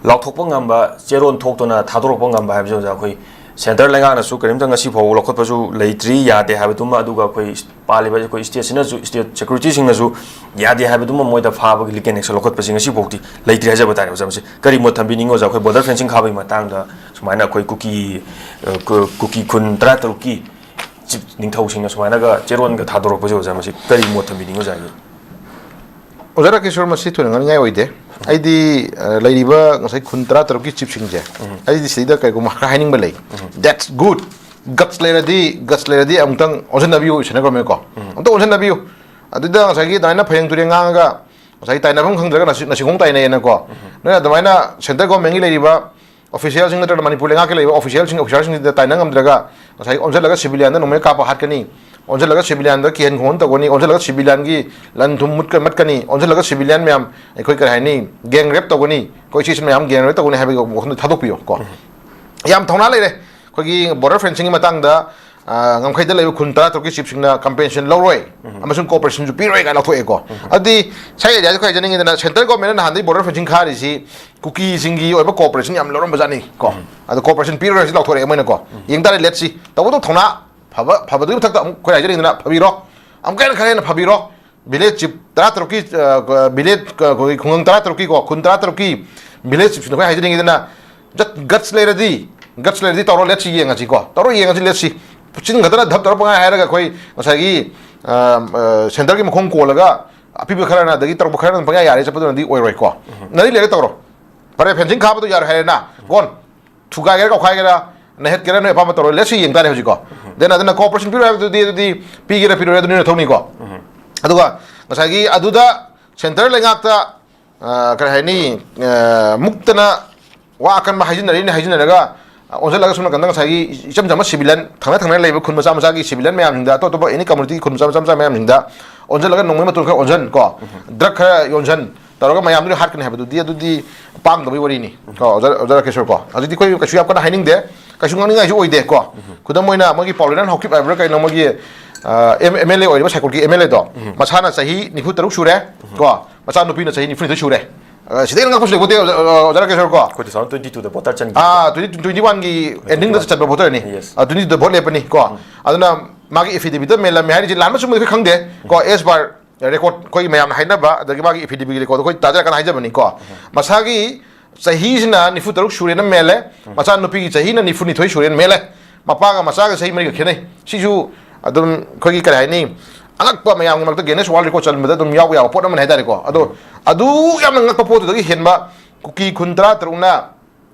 ꯂꯥꯎꯊꯣꯛꯄ ꯉꯝꯕ, ꯆꯦꯔꯣꯟ ꯊꯣꯛꯇꯨꯅ ꯊꯥꯗꯣꯔꯛꯄ ꯉꯝꯕ ꯍꯥꯏꯕꯁꯦ ꯑꯣꯖꯥ, ꯑꯩꯈꯣꯏ ꯁꯦꯟꯇꯔ ꯂꯩꯉꯥꯛꯅꯁꯨ ꯀꯔꯤꯝꯇ ꯉꯁꯤ ꯐꯥꯎꯕ ꯂꯧꯈꯠꯄꯁꯨ ꯂꯩꯇ꯭ꯔꯤ, ꯌꯥꯗꯦ ꯍꯥꯏꯕꯗꯨꯃ꯫ ꯑꯗꯨꯒ ꯑꯩꯈꯣꯏ ꯄꯥꯜꯂꯤꯕ ꯑꯩꯈꯣꯏ ꯁ꯭ꯇꯦꯠꯁꯤꯅꯁꯨ, ꯁ꯭ꯇꯦꯠ ꯁꯦꯀ꯭ꯌꯨꯔꯤꯇꯤꯁꯤꯡꯅꯁꯨ ꯌꯥꯗꯦ ꯍꯥꯏꯕꯗꯨꯃ ꯃꯣꯏꯗ ꯐꯥꯕꯒꯤ ꯂꯤꯒꯦꯜ ꯑꯦꯛꯁꯟ ꯂꯧꯈꯠꯄꯁꯤ ꯉꯁꯤ ꯐꯥꯎꯗꯤ ꯂꯩꯇ꯭ꯔꯤ ꯍꯥꯏꯖꯕ ꯇꯥꯔꯦ꯫ ꯑꯣꯖꯥ, ꯃꯁꯤ ꯀꯔꯤ ꯃꯣꯠ ꯊꯝꯕꯤꯅꯤꯡꯉꯤ ꯑꯣꯖꯥ? ꯑꯩꯈꯣꯏ ꯕꯣꯔꯗꯔ ꯐꯦꯟꯁꯤꯡ ꯈꯥꯕꯒꯤ ꯃꯇꯥꯡꯗ ꯁꯨꯃꯥꯏꯅ ꯑꯩꯈꯣꯏ ꯀꯨꯀꯤ, ꯑ, ꯀꯨ-, ꯀꯨꯀꯤ ꯈꯨꯟ ꯇꯔꯥꯇꯔꯨꯛꯀꯤ ꯆꯤꯞ ꯅꯤꯡꯊꯧꯁꯤꯡꯅ ꯁꯨꯃꯥꯏꯅꯒ ꯆꯦꯔꯣꯟꯒ ꯊꯥꯗꯣꯔꯛꯄꯁꯦ ꯑꯣꯖꯥ, ꯃꯁꯤ ꯀꯔꯤ ꯃꯣꯠ ꯊꯝꯕꯤꯅꯤꯡꯉꯤ ꯑꯣꯖꯥꯒꯤ? ꯑꯣꯖꯥ ꯔꯥꯀꯦꯁꯣꯔ, ꯃꯁꯤ ꯊꯣꯏꯅ ꯉꯥꯡꯅꯤꯡꯉꯥꯏ ꯑꯣꯏꯗꯦ꯫ ꯑꯩꯗꯤ, ꯑ, ꯂꯩꯔꯤꯕ ꯉꯁꯥꯏ ꯈꯨꯟ ꯇꯔꯥꯇꯔꯨꯛꯀꯤ ꯆꯤꯞꯁꯤꯡꯁꯦ, ꯎꯝ꯫ ꯑꯩꯗꯤ ꯁꯤꯗ ꯀꯔꯤꯒꯨꯝꯕ ꯈꯔ ꯍꯥꯏꯅꯤꯡꯕ ꯂꯩ꯫ ꯎꯝ꯫ That's good꯫ ꯒꯠꯁ ꯂꯩꯔꯗꯤ ꯒꯠꯁ ꯂꯩꯔꯗꯗꯤ ꯑꯃꯨꯛꯇꯪ ꯑꯣꯟꯁꯤꯟꯅꯕꯤꯌꯨ, ꯏꯁꯟꯅ ꯒꯣꯔꯃꯦꯟ ꯀꯣ꯫ ꯑꯃꯨꯛꯇꯪ ꯑꯣꯟꯁꯤꯟꯅꯕꯤꯌꯨ꯫ ꯑꯗꯨꯗ ꯉꯁꯥꯏꯒꯤ ꯑꯗꯨꯃꯥꯏꯅ ꯐꯌꯦꯡ ꯇꯨꯔꯦꯡ ꯉꯥꯡꯉꯒ ꯉꯁꯥꯏꯒꯤ ꯇꯥꯏꯅꯐꯝ ꯈꯪꯗ꯭ꯔꯒ ꯅꯁꯤ ꯅꯁꯤꯈꯣꯡ ꯇꯥꯏꯅꯩꯌꯦꯅꯀꯣ꯫ ꯅꯣꯏ ꯑꯗꯨꯃꯥꯏꯅ ꯁꯦꯟꯇ꯭ꯔꯦꯜ ꯒꯣꯔꯃꯦꯟꯒꯤ ꯂꯩꯔꯤꯕ ꯑꯣꯐꯤꯁꯤꯌꯦꯜꯁꯤꯡ ꯅꯠꯇ꯭ꯔꯒ ꯃꯅꯤꯄꯨꯔ ꯂꯩꯉꯥꯛꯀꯤ ꯂꯩꯔꯤꯕ ꯑꯣꯐꯤꯁꯤꯌꯦꯜꯁꯤꯡ, ꯑꯣꯐꯤꯁꯥꯔꯁꯤꯡꯁꯤꯗ ꯇꯥꯏꯅ ꯉꯝꯗ꯭ꯔꯒ ꯉꯁꯥꯏꯒꯤ ꯑꯣꯟꯁꯤꯜꯂꯒ ꯁꯤꯚꯤꯂꯤꯌꯥꯟꯗ ꯅꯣꯡꯃꯩ ꯀꯥꯞꯄ ꯍꯥꯠꯀꯅꯤ, ꯑꯣꯟꯁꯤꯜꯂꯒ ꯁꯤꯚꯤꯂꯤꯌꯥꯟꯗ ꯀꯤꯍꯟ ꯈꯣꯡꯍꯟ ꯇꯧꯒꯅꯤ, ꯑꯣꯟꯁꯤꯜꯂꯒ ꯁꯤꯚꯤꯂꯤꯌꯥꯟꯒꯤ ꯂꯟ ꯊꯨꯝ ꯃꯨꯠꯀ ꯃꯠꯀꯅꯤ, ꯑꯣꯟꯁꯤꯜꯂꯒ ꯁꯤꯚꯤꯂꯤꯌꯥꯟ ꯃꯌꯥꯝ ꯑꯩꯈꯣꯏ ꯀꯔꯤ ꯍꯥꯏꯅꯤ, ꯒꯦꯡ ꯔꯦꯞ ꯇꯧꯒꯅꯤ, ꯑꯩꯈꯣꯏ ꯏꯆꯦ ꯏꯆꯤꯟ ꯃꯌꯥꯝ ꯒꯦꯡ ꯔꯦꯞ ꯇꯧꯒꯅꯤ ꯍꯥꯏꯕꯒꯤ ꯋꯥꯈꯜꯗꯣ ꯊꯥꯗꯣꯛꯄꯤꯌꯣ ꯀꯣ꯫ ꯌꯥꯝ ꯊꯧꯅꯥ ꯂꯩꯔꯦ꯫ ꯑꯩꯈꯣꯏꯒꯤ ꯕꯣꯔꯗꯔ ꯐꯦꯟꯁꯤꯡꯒꯤ ꯃꯇꯥꯡꯗ ꯉꯝꯈꯩꯗ ꯂꯩꯕ ꯈꯨꯟ ꯇꯔꯥ ꯇꯔꯨꯛꯀꯤ ꯆꯤꯞꯁꯤꯡꯅ ꯀꯝꯄꯦꯟꯁꯦꯁꯟ ꯂꯧꯔꯣꯏ ꯑꯃꯁꯨꯡ ꯀꯣꯑꯣꯄꯔꯦꯁꯟꯁꯨ ꯄꯤꯔꯣꯏ ꯀꯥꯏꯅ ꯂꯧꯊꯣꯛꯑꯦꯀꯣ꯫ ꯑꯗꯨꯗꯤ ꯁꯥꯏ ꯑꯥꯏꯗꯤꯌꯥꯁꯦ ꯑꯩꯈꯣꯏ ꯍꯥꯏꯖꯅꯤꯡꯉꯤꯗꯅ, ꯁꯦꯟꯇ꯭ꯔꯦꯜ ꯒꯣꯔꯃꯦꯟꯅ ꯅꯍꯥꯟꯗꯩ ꯕꯣꯔꯗꯔ ꯐꯦꯟꯁꯤꯡ ꯈꯥꯔꯤꯁꯤ ꯀꯨꯀꯤꯁꯤꯡꯒꯤ ꯑꯣꯏꯕ ꯀꯣꯑꯣꯄꯔꯦꯁꯟ ꯌꯥꯝ ꯂꯧꯔꯝꯕꯖꯥꯠꯅꯤ ꯀꯣ꯫ ꯑꯗꯣ ꯀꯣꯑꯣꯄꯔꯦꯁꯟ ꯄꯤꯔꯣꯏ ꯍꯥꯏꯁꯤ ꯂꯧꯊꯣꯔꯛꯑꯦ ꯃꯣꯏꯅ ꯀꯣ꯫ ꯌꯦꯡ ꯇꯥꯔꯦ, ꯂꯦꯠꯁꯤ꯫ ꯇꯧꯕꯗꯧ ꯊꯧꯅꯥ ꯐꯕ, ꯐꯕꯗꯨꯒꯤ ꯃꯊꯛꯇ ꯑꯃꯨꯛ ꯑꯩꯈꯣꯏ ꯍꯥꯏꯖꯅꯤꯡꯗꯅ ꯐꯕꯤꯔꯣ, ꯑꯃꯨꯛꯀ ꯍꯦꯟꯅ ꯈꯔ ꯍꯦꯟꯅ ꯐꯕꯤꯔꯣ꯫ ꯚꯤꯂꯦꯖ ꯆꯤꯞ ꯇꯔꯥ ꯇꯔꯨꯛꯀꯤ, ꯚꯤꯂꯦꯖ, ꯑꯩꯈꯣꯏꯒꯤ ꯈꯨꯡꯒꯪ ꯇꯔꯥ ꯇꯔꯨꯛꯀꯤꯀꯣ, ꯈꯨꯟ ꯇꯔꯥ ꯇꯔꯨꯛꯀꯤ ꯚꯤꯂꯦꯖ ꯆꯤꯞꯁꯤꯡꯗ ꯑꯩꯈꯣꯏ ꯍꯥꯏꯖꯅꯤꯡꯉꯤꯗꯅ, ꯒꯠꯁ ꯂꯩꯔꯗꯤ, ꯒꯠꯁ ꯂꯩꯔꯗꯤ ꯇꯧꯔꯣ, ꯂꯦꯠꯁꯤ ꯌꯦꯡꯉꯁꯤꯀꯣ, ꯇꯧꯔꯣ ꯌꯦꯡꯉꯁꯤ, ꯂꯦꯠꯁꯤ꯫ ꯆꯤꯟ ꯈꯛꯇꯅ ꯙꯞ ꯇꯧꯔ ꯄꯪꯍꯥꯏ ꯍꯥꯏꯔꯒ ꯑꯩꯈꯣꯏ ꯉꯁꯥꯏꯒꯤ ꯁꯦꯟꯇꯔꯒꯤ ꯃꯈꯣꯡ ꯀꯣꯜꯂꯒ ꯑꯄꯤꯕ ꯈꯔꯅ ꯑꯗꯒꯤ ꯇꯧꯔꯛꯄ ꯈꯔꯅ ꯄꯪꯌꯥ ꯌꯥꯔꯦ ꯆꯠꯄꯗꯨꯅꯗꯤ ꯑꯣꯏꯔꯣꯏꯀꯣ꯫ ꯅꯔꯤ ꯂꯩꯔꯦ ꯇꯧꯔꯣ, ꯐꯔꯦ, ꯐꯦꯟꯁꯤꯡ ꯈꯥꯕꯗꯣ ꯌꯥꯔꯣꯏ ꯍꯥꯏꯔꯦꯅ, ꯒꯣꯟ꯫ ꯊꯨꯒꯥꯏꯒꯦꯔꯥ ꯀꯧꯈꯥꯏꯒꯦꯔꯥ, ꯅꯩꯍꯠꯀꯦꯔꯥ ꯅꯣꯏ ꯑꯄꯥꯝꯕ ꯇꯧꯔꯣ, ꯂꯦꯠꯁꯤ ꯌꯦꯡ ꯇꯥꯔꯦ ꯍꯧꯖꯤꯛꯀꯣ꯫ ꯗꯦꯟ ꯑꯗꯨꯅ ꯀꯣꯑꯣꯄꯔꯦꯁꯟ ꯄꯤꯔꯣ ꯍꯥꯏꯕꯗꯨꯗꯤ, ꯑꯗꯨꯗꯤ ꯄꯤꯒꯦꯔꯥ ꯄꯤꯔꯣꯏꯔꯥ ꯑꯗꯨ ꯅꯣꯏꯅ ꯊꯧꯅꯤꯀꯣ꯫ ꯑꯗꯨꯒ ꯉꯁꯥꯏꯒꯤ ꯑꯗꯨꯗ ꯁꯦꯟꯇꯔ ꯂꯩꯉꯥꯛꯇ ꯀꯔꯤ ꯍꯥꯏꯅꯤ, ꯃꯨꯛꯇꯅ ꯋꯥ ꯑꯀꯟꯕ ꯍꯥꯏꯖꯤꯟꯅꯔꯤꯅꯤ, ꯍꯥꯏꯖꯤꯟꯅꯔꯒ ꯑꯣꯟꯁꯤꯜꯂꯒ ꯁꯣꯝ ꯅꯥꯀꯟꯗ ꯉꯁꯥꯏꯒꯤ ꯏꯆꯝ ꯆꯝꯕ ꯁꯤꯚꯤꯂꯤꯌꯟ, ꯊꯪꯅ ꯊꯪꯅ ꯂꯩꯕ ꯈꯨꯟ ꯃꯆꯥ ꯃꯆꯥꯒꯤ ꯁꯤꯚꯤꯂꯤꯌꯟ ꯃꯌꯥꯝꯁꯤꯡꯗ, ꯑꯇꯣꯞ ꯑꯇꯣꯞꯄ ꯑꯦꯅꯤ ꯀꯝꯃꯨꯅꯤꯇꯤꯒꯤ ꯈꯨꯟ ꯃꯆꯥ ꯃꯆꯥ ꯃꯌꯥꯝꯁꯤꯡꯗ ꯑꯣꯟꯁꯤꯜꯂꯒ ꯅꯣꯡꯃꯩ ꯃꯇꯣꯟ ꯈꯔ ꯑꯣꯟꯁꯤꯟ ꯀꯣ, ꯗ꯭ꯔꯒ ꯈꯔ ꯌꯣꯟꯁꯤꯟ ꯇꯧꯔꯒ ꯃꯌꯥꯝꯗꯨꯅ ꯍꯥꯠꯀꯅꯤ ꯍꯥꯏꯕꯗꯨꯗꯤ, ꯑꯗꯨꯗꯤ ꯄꯥꯡꯗꯕꯒꯤ ꯋꯥꯔꯤꯅꯤ ꯀꯣ, ꯑꯣꯖꯥ, ꯑꯣꯖꯥ ꯔꯥꯀꯦꯁꯣꯔ ꯀꯣ꯫ ꯍꯧꯖꯤꯛꯇꯤ ꯑꯩꯈꯣꯏ ꯀꯩꯁꯨ ꯌꯥꯝ ꯀꯟꯅ ꯍꯥꯏꯅꯤꯡꯗꯦ, ꯀꯩꯁꯨ ꯉꯥꯡꯅꯤꯡꯉꯥꯏꯁꯨ ꯑꯣꯏꯗꯦ ꯀꯣ꯫ ꯈꯨꯗꯝ ꯑꯣꯏꯅ ꯃꯣꯏꯒꯤ ꯄꯥꯎꯂꯦꯅꯟ ꯍꯥꯎꯀꯤꯞ ꯍꯥꯏꯕ꯭ꯔꯥ ꯀꯩꯅꯣ, ꯃꯣꯏꯒꯤ ꯑꯦꯝ ꯑꯦꯜ ꯑꯦ ꯑꯣꯏꯔꯤꯕ ꯁꯥꯏꯀꯣꯠꯀꯤ ꯑꯦꯝ ꯑꯦꯜ ꯑꯦꯗꯣ, ꯃꯁꯥꯅ ꯆꯍꯤ ꯅꯤꯐꯨ ꯇꯔꯨꯛ ꯁꯨꯔꯦ ꯀꯣ, ꯃꯆꯥꯅꯨꯄꯤꯅ ꯆꯍꯤ ꯅꯤꯐꯨꯅꯤꯊꯣꯏ ꯁꯨꯔꯦ꯫ ꯑ, ꯁꯤꯗꯩ ꯍꯦꯟꯅ ꯉꯛꯄꯁꯨ ꯂꯩꯄꯣꯠꯇꯦ, ꯑꯣꯖꯥ, ꯑꯣꯖꯥ ꯔꯥꯀꯦꯁꯣꯔ ꯀꯣ꯫ ꯑꯩꯈꯣꯏ two thousand twenty two ꯗ ꯚꯣꯇꯔ ꯆꯟꯈꯤ꯫ ꯑꯥ, twenty twenty one ꯒꯤ ending ꯗ ꯆꯠꯄ ꯚꯣꯇꯔꯅꯤ꯫ Yes. ꯑ, twenty two ꯗ ꯚꯣꯠ ꯂꯦꯞꯄꯅꯤ ꯀꯣ꯫ ꯑꯗꯨꯅ ꯃꯥꯒꯤ affidavit ꯇ ꯃꯦꯜꯂꯝꯃꯦ ꯍꯥꯏꯔꯤꯁꯤ ꯂꯥꯟꯕ ꯆꯨꯝꯕꯗꯤ ꯑꯩꯈꯣꯏ ꯈꯪꯗꯦ ꯀꯣ, as per record ꯑꯩꯈꯣꯏꯒꯤ ꯃꯌꯥꯝꯅ ꯍꯥꯏꯅꯕ, ꯑꯗꯒꯤ ꯃꯥꯒꯤ affidavit ꯀꯤ record ꯑꯩꯈꯣꯏ ꯇꯥꯖꯔꯀꯥꯟꯗ ꯍꯥꯏꯖꯕꯅꯤ ꯀꯣ꯫ ꯃꯁꯥꯒꯤ ꯆꯍꯤꯁꯤꯅ ꯅꯤꯐꯨ ꯇꯔꯨꯛ ꯁꯨꯔꯦꯅ ꯃꯦꯜꯂꯦ, ꯃꯆꯥꯅꯨꯄꯤꯒꯤ ꯆꯍꯤꯅ ꯅꯤꯐꯨ ꯅꯤꯊꯣꯏ ꯁꯨꯔꯦꯅ ꯃꯦꯜꯂꯦ꯫ ꯃꯄꯥꯒ ꯃꯆꯥꯒ ꯆꯍꯤ ꯃꯔꯤꯒ ꯈꯦꯠꯅꯩ꯫ ꯁꯤꯁꯨ ꯑꯗꯨꯝ ꯑꯩꯈꯣꯏꯒꯤ ꯀꯔꯤ ꯍꯥꯏꯅꯤ, ꯑꯉꯛꯄ ꯃꯌꯥꯝꯒꯤ ꯃꯔꯛꯇ Guinness World Record ꯆꯟꯕꯗ ꯑꯗꯨꯝ ꯌꯥꯎꯕ ꯌꯥꯕ ꯄꯣꯠ ꯑꯃꯅꯤ ꯍꯥꯏꯇꯥꯔꯦꯀꯣ꯫ ꯑꯗꯣ ꯑꯗꯨ ꯌꯥꯝꯅ ꯉꯛꯄ ꯄꯣꯠꯇꯨꯗꯒꯤ ꯍꯦꯟꯕ ꯀꯨꯀꯤ ꯈꯨꯟ ꯇꯔꯥ ꯇꯔꯨꯛꯅ,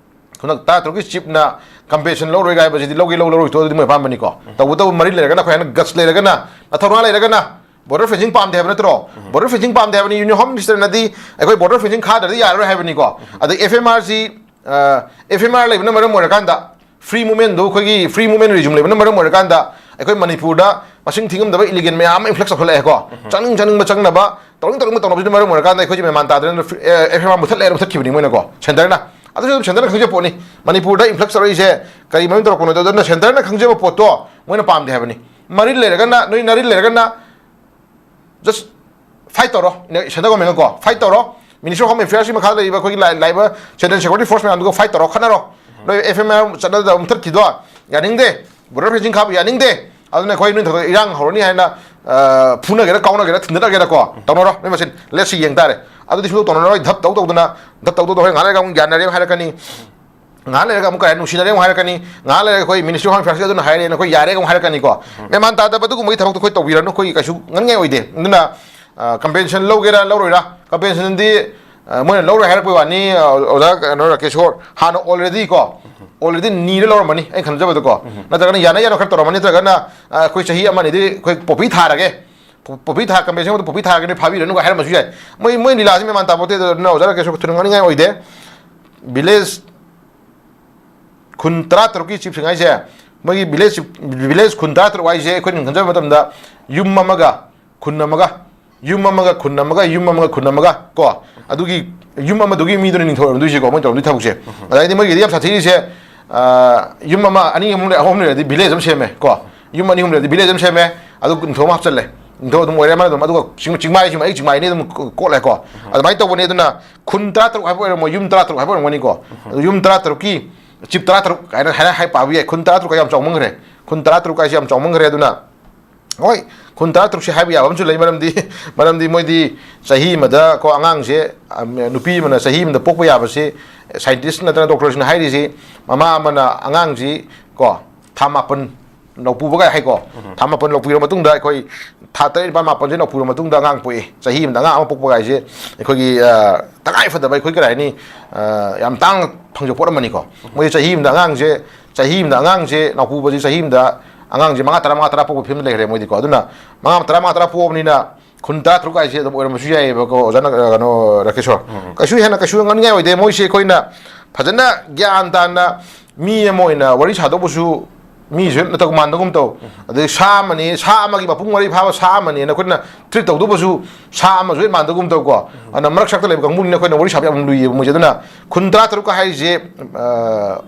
ꯈꯨꯟ ꯇꯔꯥ ꯇꯔꯨꯛꯀꯤ ꯆꯤꯞꯅ ꯀꯝꯄꯦꯟꯁꯦꯁꯟ ꯂꯧꯔꯣꯏꯒ ꯍꯥꯏꯕꯁꯤꯗꯤ ꯂꯧꯒꯦ ꯂꯧ ꯂꯧꯔꯣꯏ ꯇꯣ ꯑꯗꯨꯗꯤ ꯃꯣꯏ ꯑꯄꯥꯝꯕꯅꯤꯀꯣ꯫ ꯇꯧꯕꯇꯕꯨ ꯃꯔꯤ ꯂꯩꯔꯒꯅ, ꯑꯩꯈꯣꯏ ꯍꯥꯏꯅ ꯒꯠꯁ ꯂꯩꯔꯒꯅ, ꯅꯊꯧꯅꯥ ꯂꯩꯔꯒꯅ꯫ ꯕꯣꯔꯗꯔ ꯐꯦꯟꯁꯤꯡ ꯄꯥꯝꯗꯦ ꯍꯥꯏꯕ ꯅꯠꯇ꯭ꯔꯣ? ꯕꯣꯔꯗꯔ ꯐꯦꯟꯁꯤꯡ ꯄꯥꯝꯗꯦ ꯍꯥꯏꯕꯅꯤ꯫ ꯌꯨꯅꯤꯌꯟ ꯍꯣꯝ ꯃꯤꯅꯤꯁꯇꯔꯅꯗꯤ ꯑꯩꯈꯣꯏ ꯕꯣꯔꯗꯔ ꯐꯦꯟꯁꯤꯡ ꯈꯥꯗ꯭ꯔꯗꯤ ꯌꯥꯔꯔꯣꯏ ꯍꯥꯏꯕꯅꯤꯀꯣ꯫ ꯑꯗꯩ F M R C, F M R ꯂꯩꯕꯅ ꯃꯔꯝ ꯑꯣꯏꯔꯀꯥꯟꯗ, ꯐ꯭ꯔꯤ ꯃꯨꯚꯃꯦꯟꯗꯣ, ꯑꯩꯈꯣꯏꯒꯤ ꯐ꯭ꯔꯤ ꯃꯨꯚꯃꯦꯟ ꯔꯤꯖꯨꯝ ꯂꯩꯕꯅ ꯃꯔꯝ ꯑꯣꯏꯔꯀꯥꯟꯗ, ꯑꯩꯈꯣꯏ ꯃꯅꯤꯄꯨꯔꯗ ꯃꯁꯤꯡ ꯊꯤꯉꯝꯗꯕ ꯏꯂꯤꯒꯦꯟ ꯃꯌꯥꯝ ꯑꯃ ꯏꯟꯐ꯭ꯂꯛꯁ ꯇꯧꯈꯠꯂꯛꯑꯦꯀꯣ꯫ ꯆꯪꯅꯤꯡ ꯆꯪꯅꯤꯡꯕ ꯆꯪꯅꯕ, ꯇꯧꯅꯤꯡ ꯇꯧꯅꯤꯡꯕ ꯇꯧꯅꯕꯁꯤꯅ ꯃꯔꯝ ꯑꯣꯏꯔꯀꯥꯟꯗ ꯑꯩꯈꯣꯏꯁꯦ ꯃꯦꯃꯥꯟ ꯇꯥꯗꯅ ꯑꯦꯐ ꯑꯦꯝ ꯑꯥꯔ ꯃꯨꯊꯠꯂꯦꯅ ꯃꯨꯊꯠꯈꯤꯕꯅꯤ ꯃꯣꯏꯅꯀꯣ, ꯁꯦꯟꯇꯔꯅ꯫ ꯑꯗꯨꯁꯨ ꯑꯗꯨꯝ ꯁꯦꯟꯇꯔꯅ ꯈꯪꯖꯕ ꯄꯣꯠꯅꯤ꯫ ꯃꯅꯤꯄꯨꯔꯗ ꯏꯟꯐ꯭ꯂꯛꯁ ꯇꯧꯔꯛꯏꯁꯦ ꯀꯔꯤ ꯃꯔꯝ ꯇꯧꯔꯛꯄꯅꯣ? ꯑꯗꯨꯅ ꯁꯦꯟꯇꯔꯅ ꯈꯪꯖꯕ ꯄꯣꯠꯇꯣ ꯃꯣꯏꯅ ꯄꯥꯝꯗꯦ ꯍꯥꯏꯕꯅꯤ꯫ ꯃꯔꯤꯜ ꯂꯩꯔꯒꯅ, ꯅꯣꯏ ꯅꯔꯤꯜ ꯂꯩꯔꯒꯅ, ꯖꯁ ꯐꯥꯏꯠ ꯇꯧꯔꯣ꯫ ꯁꯦꯟꯇꯔ ꯒꯣꯔꯃꯦꯟꯒꯀꯣ ꯐꯥꯏꯠ ꯇꯧꯔꯣ꯫ ꯃꯤꯅꯤꯁꯇ꯭ꯔꯤ ꯑꯣꯐ ꯍꯣꯝ ꯑꯦꯐꯤꯌꯔꯁꯀꯤ ꯃꯈꯥꯗ ꯂꯩꯔꯤꯕ ꯑꯩꯈꯣꯏꯒꯤ ꯂꯥꯏ-, ꯂꯥꯛꯏꯕ ꯁꯦꯟꯇ꯭ꯔꯦꯜ ꯁꯦꯀ꯭ꯌꯨꯔꯤꯇꯤ ꯐꯣꯔꯁ ꯃꯌꯥꯝꯗꯨꯒ ꯐꯥꯏꯠ ꯇꯧꯔꯣ, ꯈꯠꯅꯔꯣ꯫ ꯅꯣꯏ ꯑꯦꯐ ꯑꯦꯝ ꯑꯥꯔ ꯆꯠꯅꯗꯕ ꯃꯨꯊꯠꯈꯤꯗꯣ ꯌꯥꯅꯤꯡꯗꯦ, ꯕꯣꯔꯗꯔ ꯐꯦꯟꯁꯤꯡ ꯈꯥꯕ ꯌꯥꯅꯤꯡꯗꯦ꯫ ꯑꯗꯨꯅ ꯑꯩꯈꯣꯏ ꯅꯣꯏ ꯊꯛꯇ ꯏꯔꯥꯡ ꯍꯧꯔꯅꯤ ꯍꯥꯏꯅ, ꯑ, ꯐꯨꯅꯒꯦꯔꯥ, ꯀꯥꯎꯅꯒꯦꯔꯥ, ꯊꯤꯟꯗꯠꯅꯒꯦꯔꯥꯀꯣ, ꯇꯧꯅꯔꯣ ꯅꯣꯏ ꯃꯁꯦꯟ꯫ ꯂꯦꯠꯁ ꯁꯤ ꯌꯦꯡ ꯇꯥꯔꯦ꯫ ꯑꯗꯨꯗꯤ ꯁꯨꯡꯇꯧ ꯇꯧꯅꯔꯣꯏ꯫ ꯙꯞ ꯇꯧ ꯇꯧꯗꯅ, ꯙꯞ ꯇꯧ ꯇꯧꯗꯅ ꯍꯣꯔꯦꯟ ꯉꯥꯏꯍꯥꯛ ꯂꯩꯔꯒ ꯑꯃꯨꯛ ꯌꯥꯅꯔꯦ ꯑꯃꯨꯛ ꯍꯥꯏꯔꯛꯀꯅꯤ꯫ ꯉꯥꯏꯍꯥꯛ ꯂꯩꯔꯒ ꯑꯃꯨꯛ ꯀꯩ ꯍꯥꯏ, ꯅꯨꯡꯁꯤꯅꯔꯦ ꯑꯃꯨꯛ ꯍꯥꯏꯔꯛꯀꯅꯤ꯫ ꯉꯥꯏꯍꯥꯛ ꯂꯩꯔꯒ ꯑꯩꯈꯣꯏ ꯃꯤꯅꯤꯁꯇ꯭ꯔꯤ ꯑꯣꯐ ꯍꯣꯝ ꯑꯦꯐꯤꯌꯔꯁꯀꯤ ꯑꯗꯨꯅ ꯍꯥꯏꯔꯦꯅ ꯑꯩꯈꯣꯏ ꯌꯥꯔꯦ ꯑꯃꯨꯛ ꯍꯥꯏꯔꯛꯀꯅꯤꯀꯣ꯫ ꯃꯦꯃꯥꯟ ꯇꯥꯗꯕ ꯑꯗꯨꯒꯨꯝꯕꯒꯤ ꯊꯕꯛꯇꯣ ꯑꯩꯈꯣꯏ ꯇꯧꯕꯤꯔꯅꯨ, ꯑꯩꯈꯣꯏ ꯀꯩꯁꯨ ꯉꯥꯡꯅꯤꯡꯉꯥꯏ ꯑꯣꯏꯗꯦ꯫ ꯑꯗꯨꯅ, ꯑ, ꯀꯝꯄꯦꯟꯁꯦꯁꯟ ꯂꯧꯒꯦꯔꯥ ꯂꯧꯔꯣꯏꯔꯥ, ꯀꯝꯄꯦꯟꯁꯦꯁꯟꯗꯤ, ꯑ, ꯃꯣꯏꯅ ꯂꯧꯔꯣꯏ ꯍꯥꯏꯔꯛꯄꯩ ꯋꯥꯅꯤ, ꯑ, ꯑꯣꯖꯥ ꯀꯩꯅꯣ ꯔꯥꯀꯦꯁꯣꯔ, ꯍꯥꯟꯅ already ꯀꯣ, already ꯅꯤꯔ ꯂꯧꯔꯝꯃꯅꯤ ꯑꯩꯅ ꯈꯟꯖꯕꯗꯀꯣ꯫ ꯅꯠꯇ꯭ꯔꯒꯅ ꯌꯥꯅ ꯌꯥꯅ ꯈꯔ ꯇꯧꯔꯝꯃꯅꯤ, ꯅꯠꯇ꯭ꯔꯒꯅ, ꯑ, ꯑꯩꯈꯣꯏ ꯆꯍꯤ ꯑꯃ ꯑꯅꯤꯗꯤ ꯑꯩꯈꯣꯏ ꯄꯣꯄꯤ ꯊꯥꯔꯒꯦ, ꯄꯣ-, ꯄꯣꯄꯤ ꯊꯥ-, ꯀꯝꯄꯦꯟꯁꯦꯁꯟ ꯄꯣꯄꯤ ꯊꯥꯔꯒꯅꯤ, ꯐꯥꯕꯤꯔꯅꯨꯒ ꯍꯥꯏꯔꯝꯕꯁꯨ ꯌꯥꯏ꯫ ꯃꯣꯏ, ꯃꯣꯏ ꯂꯤꯂꯥꯁꯤ ꯃꯦꯃꯥꯟ ꯇꯥꯄꯣꯠꯇꯦ꯫ ꯑꯗꯨꯅ ꯑꯣꯖꯥ ꯔꯥꯀꯦꯁꯣꯔ ꯊꯣꯏꯅ ꯉꯥꯡꯅꯤꯡꯉꯥꯏ ꯑꯣꯏꯗꯦ꯫ ꯚꯤꯂꯦꯖ ꯈꯨꯟ ꯇꯔꯥ ꯇꯔꯨꯛꯀꯤ ꯆꯤꯞꯁꯤꯡ ꯍꯥꯏꯁꯦ, ꯃꯣꯏꯒꯤ ꯚꯤꯂꯦꯖ, ꯚꯤꯂꯦꯖ ꯈꯨꯟ ꯇꯔꯥ ꯇꯔꯨꯛ ꯍꯥꯏꯁꯦ ꯑꯩꯈꯣꯏꯅ ꯈꯟꯖꯕ ꯃꯇꯝꯗ ꯌꯨꯝ ꯑꯃꯒ ꯈꯨꯟ ꯑꯃꯒ, ꯌꯨꯝ ꯑꯃꯒ ꯈꯨꯟ ꯑꯃꯒ, ꯌꯨꯝ ꯑꯃꯒ ꯈꯨꯟ ꯑꯃꯒ ꯀꯣ, ꯑꯗꯨꯒꯤ ꯌꯨꯝ ꯑꯃꯗꯨꯒꯤ ꯃꯤꯗꯨꯅ ꯅꯤꯡꯊꯧ ꯑꯣꯏꯔꯝꯗꯣꯏꯁꯤꯀꯣ, ꯃꯣꯏ ꯇꯧꯔꯝꯗꯣꯏ ꯊꯕꯛꯁꯦ꯫ ꯑꯗꯩꯗꯤ ꯃꯣꯏꯒꯤꯗꯤ ꯌꯥꯝ ꯁꯥꯊꯤꯔꯤꯁꯦ, ꯑ, ꯌꯨꯝ ꯑꯃ, ꯑꯅꯤ, ꯑꯍꯨꯝ ꯂꯩ-, ꯑꯍꯨꯝ ꯂꯩꯔꯗꯤ ꯚꯤꯂꯦꯖ ꯑꯃ ꯁꯦꯝꯃꯦ ꯀꯣ, ꯌꯨꯝ ꯑꯅꯤ ꯑꯍꯨꯝ ꯂꯩꯔꯗꯤ ꯚꯤꯂꯦꯖ ꯑꯃ ꯁꯦꯝꯃꯦ, ꯑꯗꯨ ꯅꯤꯡꯊꯧ ꯑꯃ ꯍꯥꯞꯆꯜꯂꯦ꯫ ꯅꯤꯡꯊꯧ ꯑꯗꯨꯝ ꯑꯣꯏꯔꯦ ꯃꯥꯅ ꯑꯗꯨꯝ, ꯑꯗꯨꯒ ꯆꯤꯡ-, ꯆꯤꯡꯃꯥꯏꯁꯤꯃ ꯑꯩ ꯆꯤꯡꯃꯥꯏꯅꯤ ꯑꯗꯨꯝ ꯀꯣ-, ꯀꯣꯠꯂꯦꯀꯣ꯫ ꯑꯗꯨꯃꯥꯏꯅ ꯇꯧꯕꯅꯦ꯫ ꯑꯗꯨꯅ ꯈꯨꯟ ꯇꯔꯥ ꯇꯔꯨꯛ ꯍꯥꯏꯕ ꯑꯣꯏꯔꯝꯃꯣꯏ, ꯌꯨꯝ ꯇꯔꯥ ꯇꯔꯨꯛ ꯍꯥꯏꯕ ꯑꯣꯏꯔꯝꯒꯅꯤꯀꯣ꯫ ꯑꯗꯨ ꯌꯨꯝ ꯇꯔꯥ ꯇꯔꯨꯛꯀꯤ ꯆꯤꯞ ꯇꯔꯥ ꯇꯔꯨꯛ ꯍꯥꯏꯅ ꯍꯥꯏꯅ ꯍꯥꯏ ꯄꯥꯕ ꯌꯥꯏ꯫ ꯈꯨꯟ ꯇꯔꯥ ꯇꯔꯨꯛ ꯍꯥꯏꯁꯦ ꯌꯥꯝ ꯆꯥꯎꯃꯟꯈ꯭ꯔꯦ꯫ ꯈꯨꯟ ꯇꯔꯥ ꯇꯔꯨꯛ ꯍꯥꯏꯁꯦ ꯌꯥꯝ ꯆꯥꯎꯃꯟꯈ꯭ꯔꯦ꯫ ꯑꯗꯨꯅ ꯍꯣꯏ, ꯈꯨꯟ ꯇꯔꯥ ꯇꯔꯨꯛꯁꯦ ꯍꯥꯏꯕ ꯌꯥꯕ ꯑꯃꯁꯨ ꯂꯩ, ꯃꯔꯝꯗꯤ, ꯃꯔꯝꯗꯤ ꯃꯣꯏꯗꯤ ꯆꯍꯤ ꯑꯃꯗ ꯀꯣ ꯑꯉꯥꯡꯁꯦ, ꯑꯝ, ꯅꯨꯄꯤ ꯑꯃꯅ ꯆꯍꯤ ꯑꯃꯗ ꯄꯣꯛꯄ ꯌꯥꯕꯁꯦ, ꯁꯥꯏꯟꯇꯤꯁ ꯅꯠꯇꯅ ꯗꯣꯛꯇꯔꯁꯤꯡꯅ ꯍꯥꯏꯔꯤꯁꯤ, ꯃꯃꯥ ꯑꯃꯅ ꯑꯉꯥꯡꯁꯤ ꯀꯣ ꯊꯥ ꯃꯥꯄꯟ ꯅꯧꯄꯨꯕꯒ ꯍꯥꯏꯀꯣ, ꯊꯥ ꯃꯥꯄꯟ ꯂꯧꯄꯨꯔ ꯃꯇꯨꯡꯗ ꯑꯩꯈꯣꯏ ꯊꯥ ꯇꯔꯦꯠ, ꯅꯤꯄꯥꯟ, ꯃꯥꯄꯟꯁꯦ ꯅꯧꯄꯨꯔ ꯃꯇꯨꯡꯗ ꯑꯉꯥꯡ ꯄꯣꯛꯏ꯫ ꯆꯍꯤ ꯑꯃꯗ ꯑꯉꯥꯡ ꯑꯃ ꯄꯣꯛꯄ ꯍꯥꯏꯁꯦ ꯑꯩꯈꯣꯏꯒꯤ, ꯑ, ꯇꯉꯥꯏ ꯐꯗꯕ, ꯑꯩꯈꯣꯏ ꯀꯔꯤ ꯍꯥꯏꯅꯤ, ꯑ, ꯌꯥꯝ ꯇꯥꯡꯅ ꯐꯪꯖꯕ ꯄꯣꯠ ꯑꯃꯅꯤꯀꯣ꯫ ꯃꯣꯏ ꯆꯍꯤ ꯑꯃꯗ ꯑꯉꯥꯡꯁꯦ, ꯆꯍꯤ ꯑꯃꯗ ꯑꯉꯥꯡꯁꯦ, ꯅꯧꯄꯨꯕꯁꯤ ꯆꯍꯤ ꯑꯃꯗ ꯑꯉꯥꯡꯁꯦ ꯃꯉꯥ, ꯇꯔꯥ, ꯃꯉꯥ, ꯇꯔꯥ ꯄꯣꯛꯄ ꯐꯤꯕꯝꯗ ꯂꯩꯈ꯭ꯔꯦ ꯃꯣꯏꯗꯤꯀꯣ꯫ ꯑꯗꯨꯅ ꯃꯉꯥ, ꯇꯔꯥ, ꯃꯉꯥ, ꯇꯔꯥ ꯄꯣꯛꯑꯕꯅꯤꯅ ꯈꯨꯟ ꯇꯔꯥ ꯇꯔꯨꯛ ꯍꯥꯏꯁꯦ ꯑꯗꯨꯝ ꯑꯣꯏꯔꯝꯕꯁꯨ ꯌꯥꯏꯑꯕꯀꯣ, ꯑꯣꯖꯥꯅ, ꯑ, ꯀꯩꯅꯣ, ꯔꯥꯀꯦꯁꯣꯔ꯫ ꯎꯝ꯫ ꯀꯩꯁꯨ ꯍꯦꯟꯅ ꯀꯩꯁꯨ ꯉꯥꯡꯅꯤꯡꯉꯥꯏ ꯑꯣꯏꯗꯦ꯫ ꯃꯣꯏꯁꯦ ꯑꯩꯈꯣꯏꯅ ꯐꯖꯅ ꯒ꯭ꯌꯥꯟ ꯇꯥꯅ ꯃꯤ ꯑꯃ ꯑꯣꯏꯅ ꯋꯥꯔꯤ ꯁꯥꯗꯧꯕꯁꯨ ꯃꯤꯁꯨ ꯅꯠꯇꯕ ꯃꯥꯟꯗꯒꯨꯝ ꯇꯧ꯫ ꯑꯗꯩ ꯁꯥ ꯑꯃꯅꯤ, ꯁꯥ ꯑꯃꯒꯤ ꯃꯄꯨꯡ ꯃꯔꯩ ꯐꯥꯕ ꯁꯥ ꯑꯃꯅꯤꯅ ꯑꯩꯈꯣꯏꯅ treat ꯇꯧꯗꯧꯕꯁꯨ ꯁꯥ ꯑꯃꯁꯨ ꯍꯦꯛ ꯃꯥꯟꯗꯒꯨꯝ ꯇꯧꯀꯣ꯫ ꯑꯗꯨꯅ ꯃꯔꯛ ꯁꯛꯇ ꯂꯩꯕ ꯀꯥꯡꯕꯨꯅꯤꯅ ꯑꯩꯈꯣꯏꯅ ꯋꯥꯔꯤ ꯁꯥꯕ ꯌꯥꯝ ꯂꯨꯏꯌꯦꯕ ꯃꯣꯏꯁꯦ꯫ ꯑꯗꯨꯅ ꯈꯨꯟ ꯇꯔꯥ ꯇꯔꯨꯛꯀ ꯍꯥꯏꯔꯤꯁꯦ, ꯑ,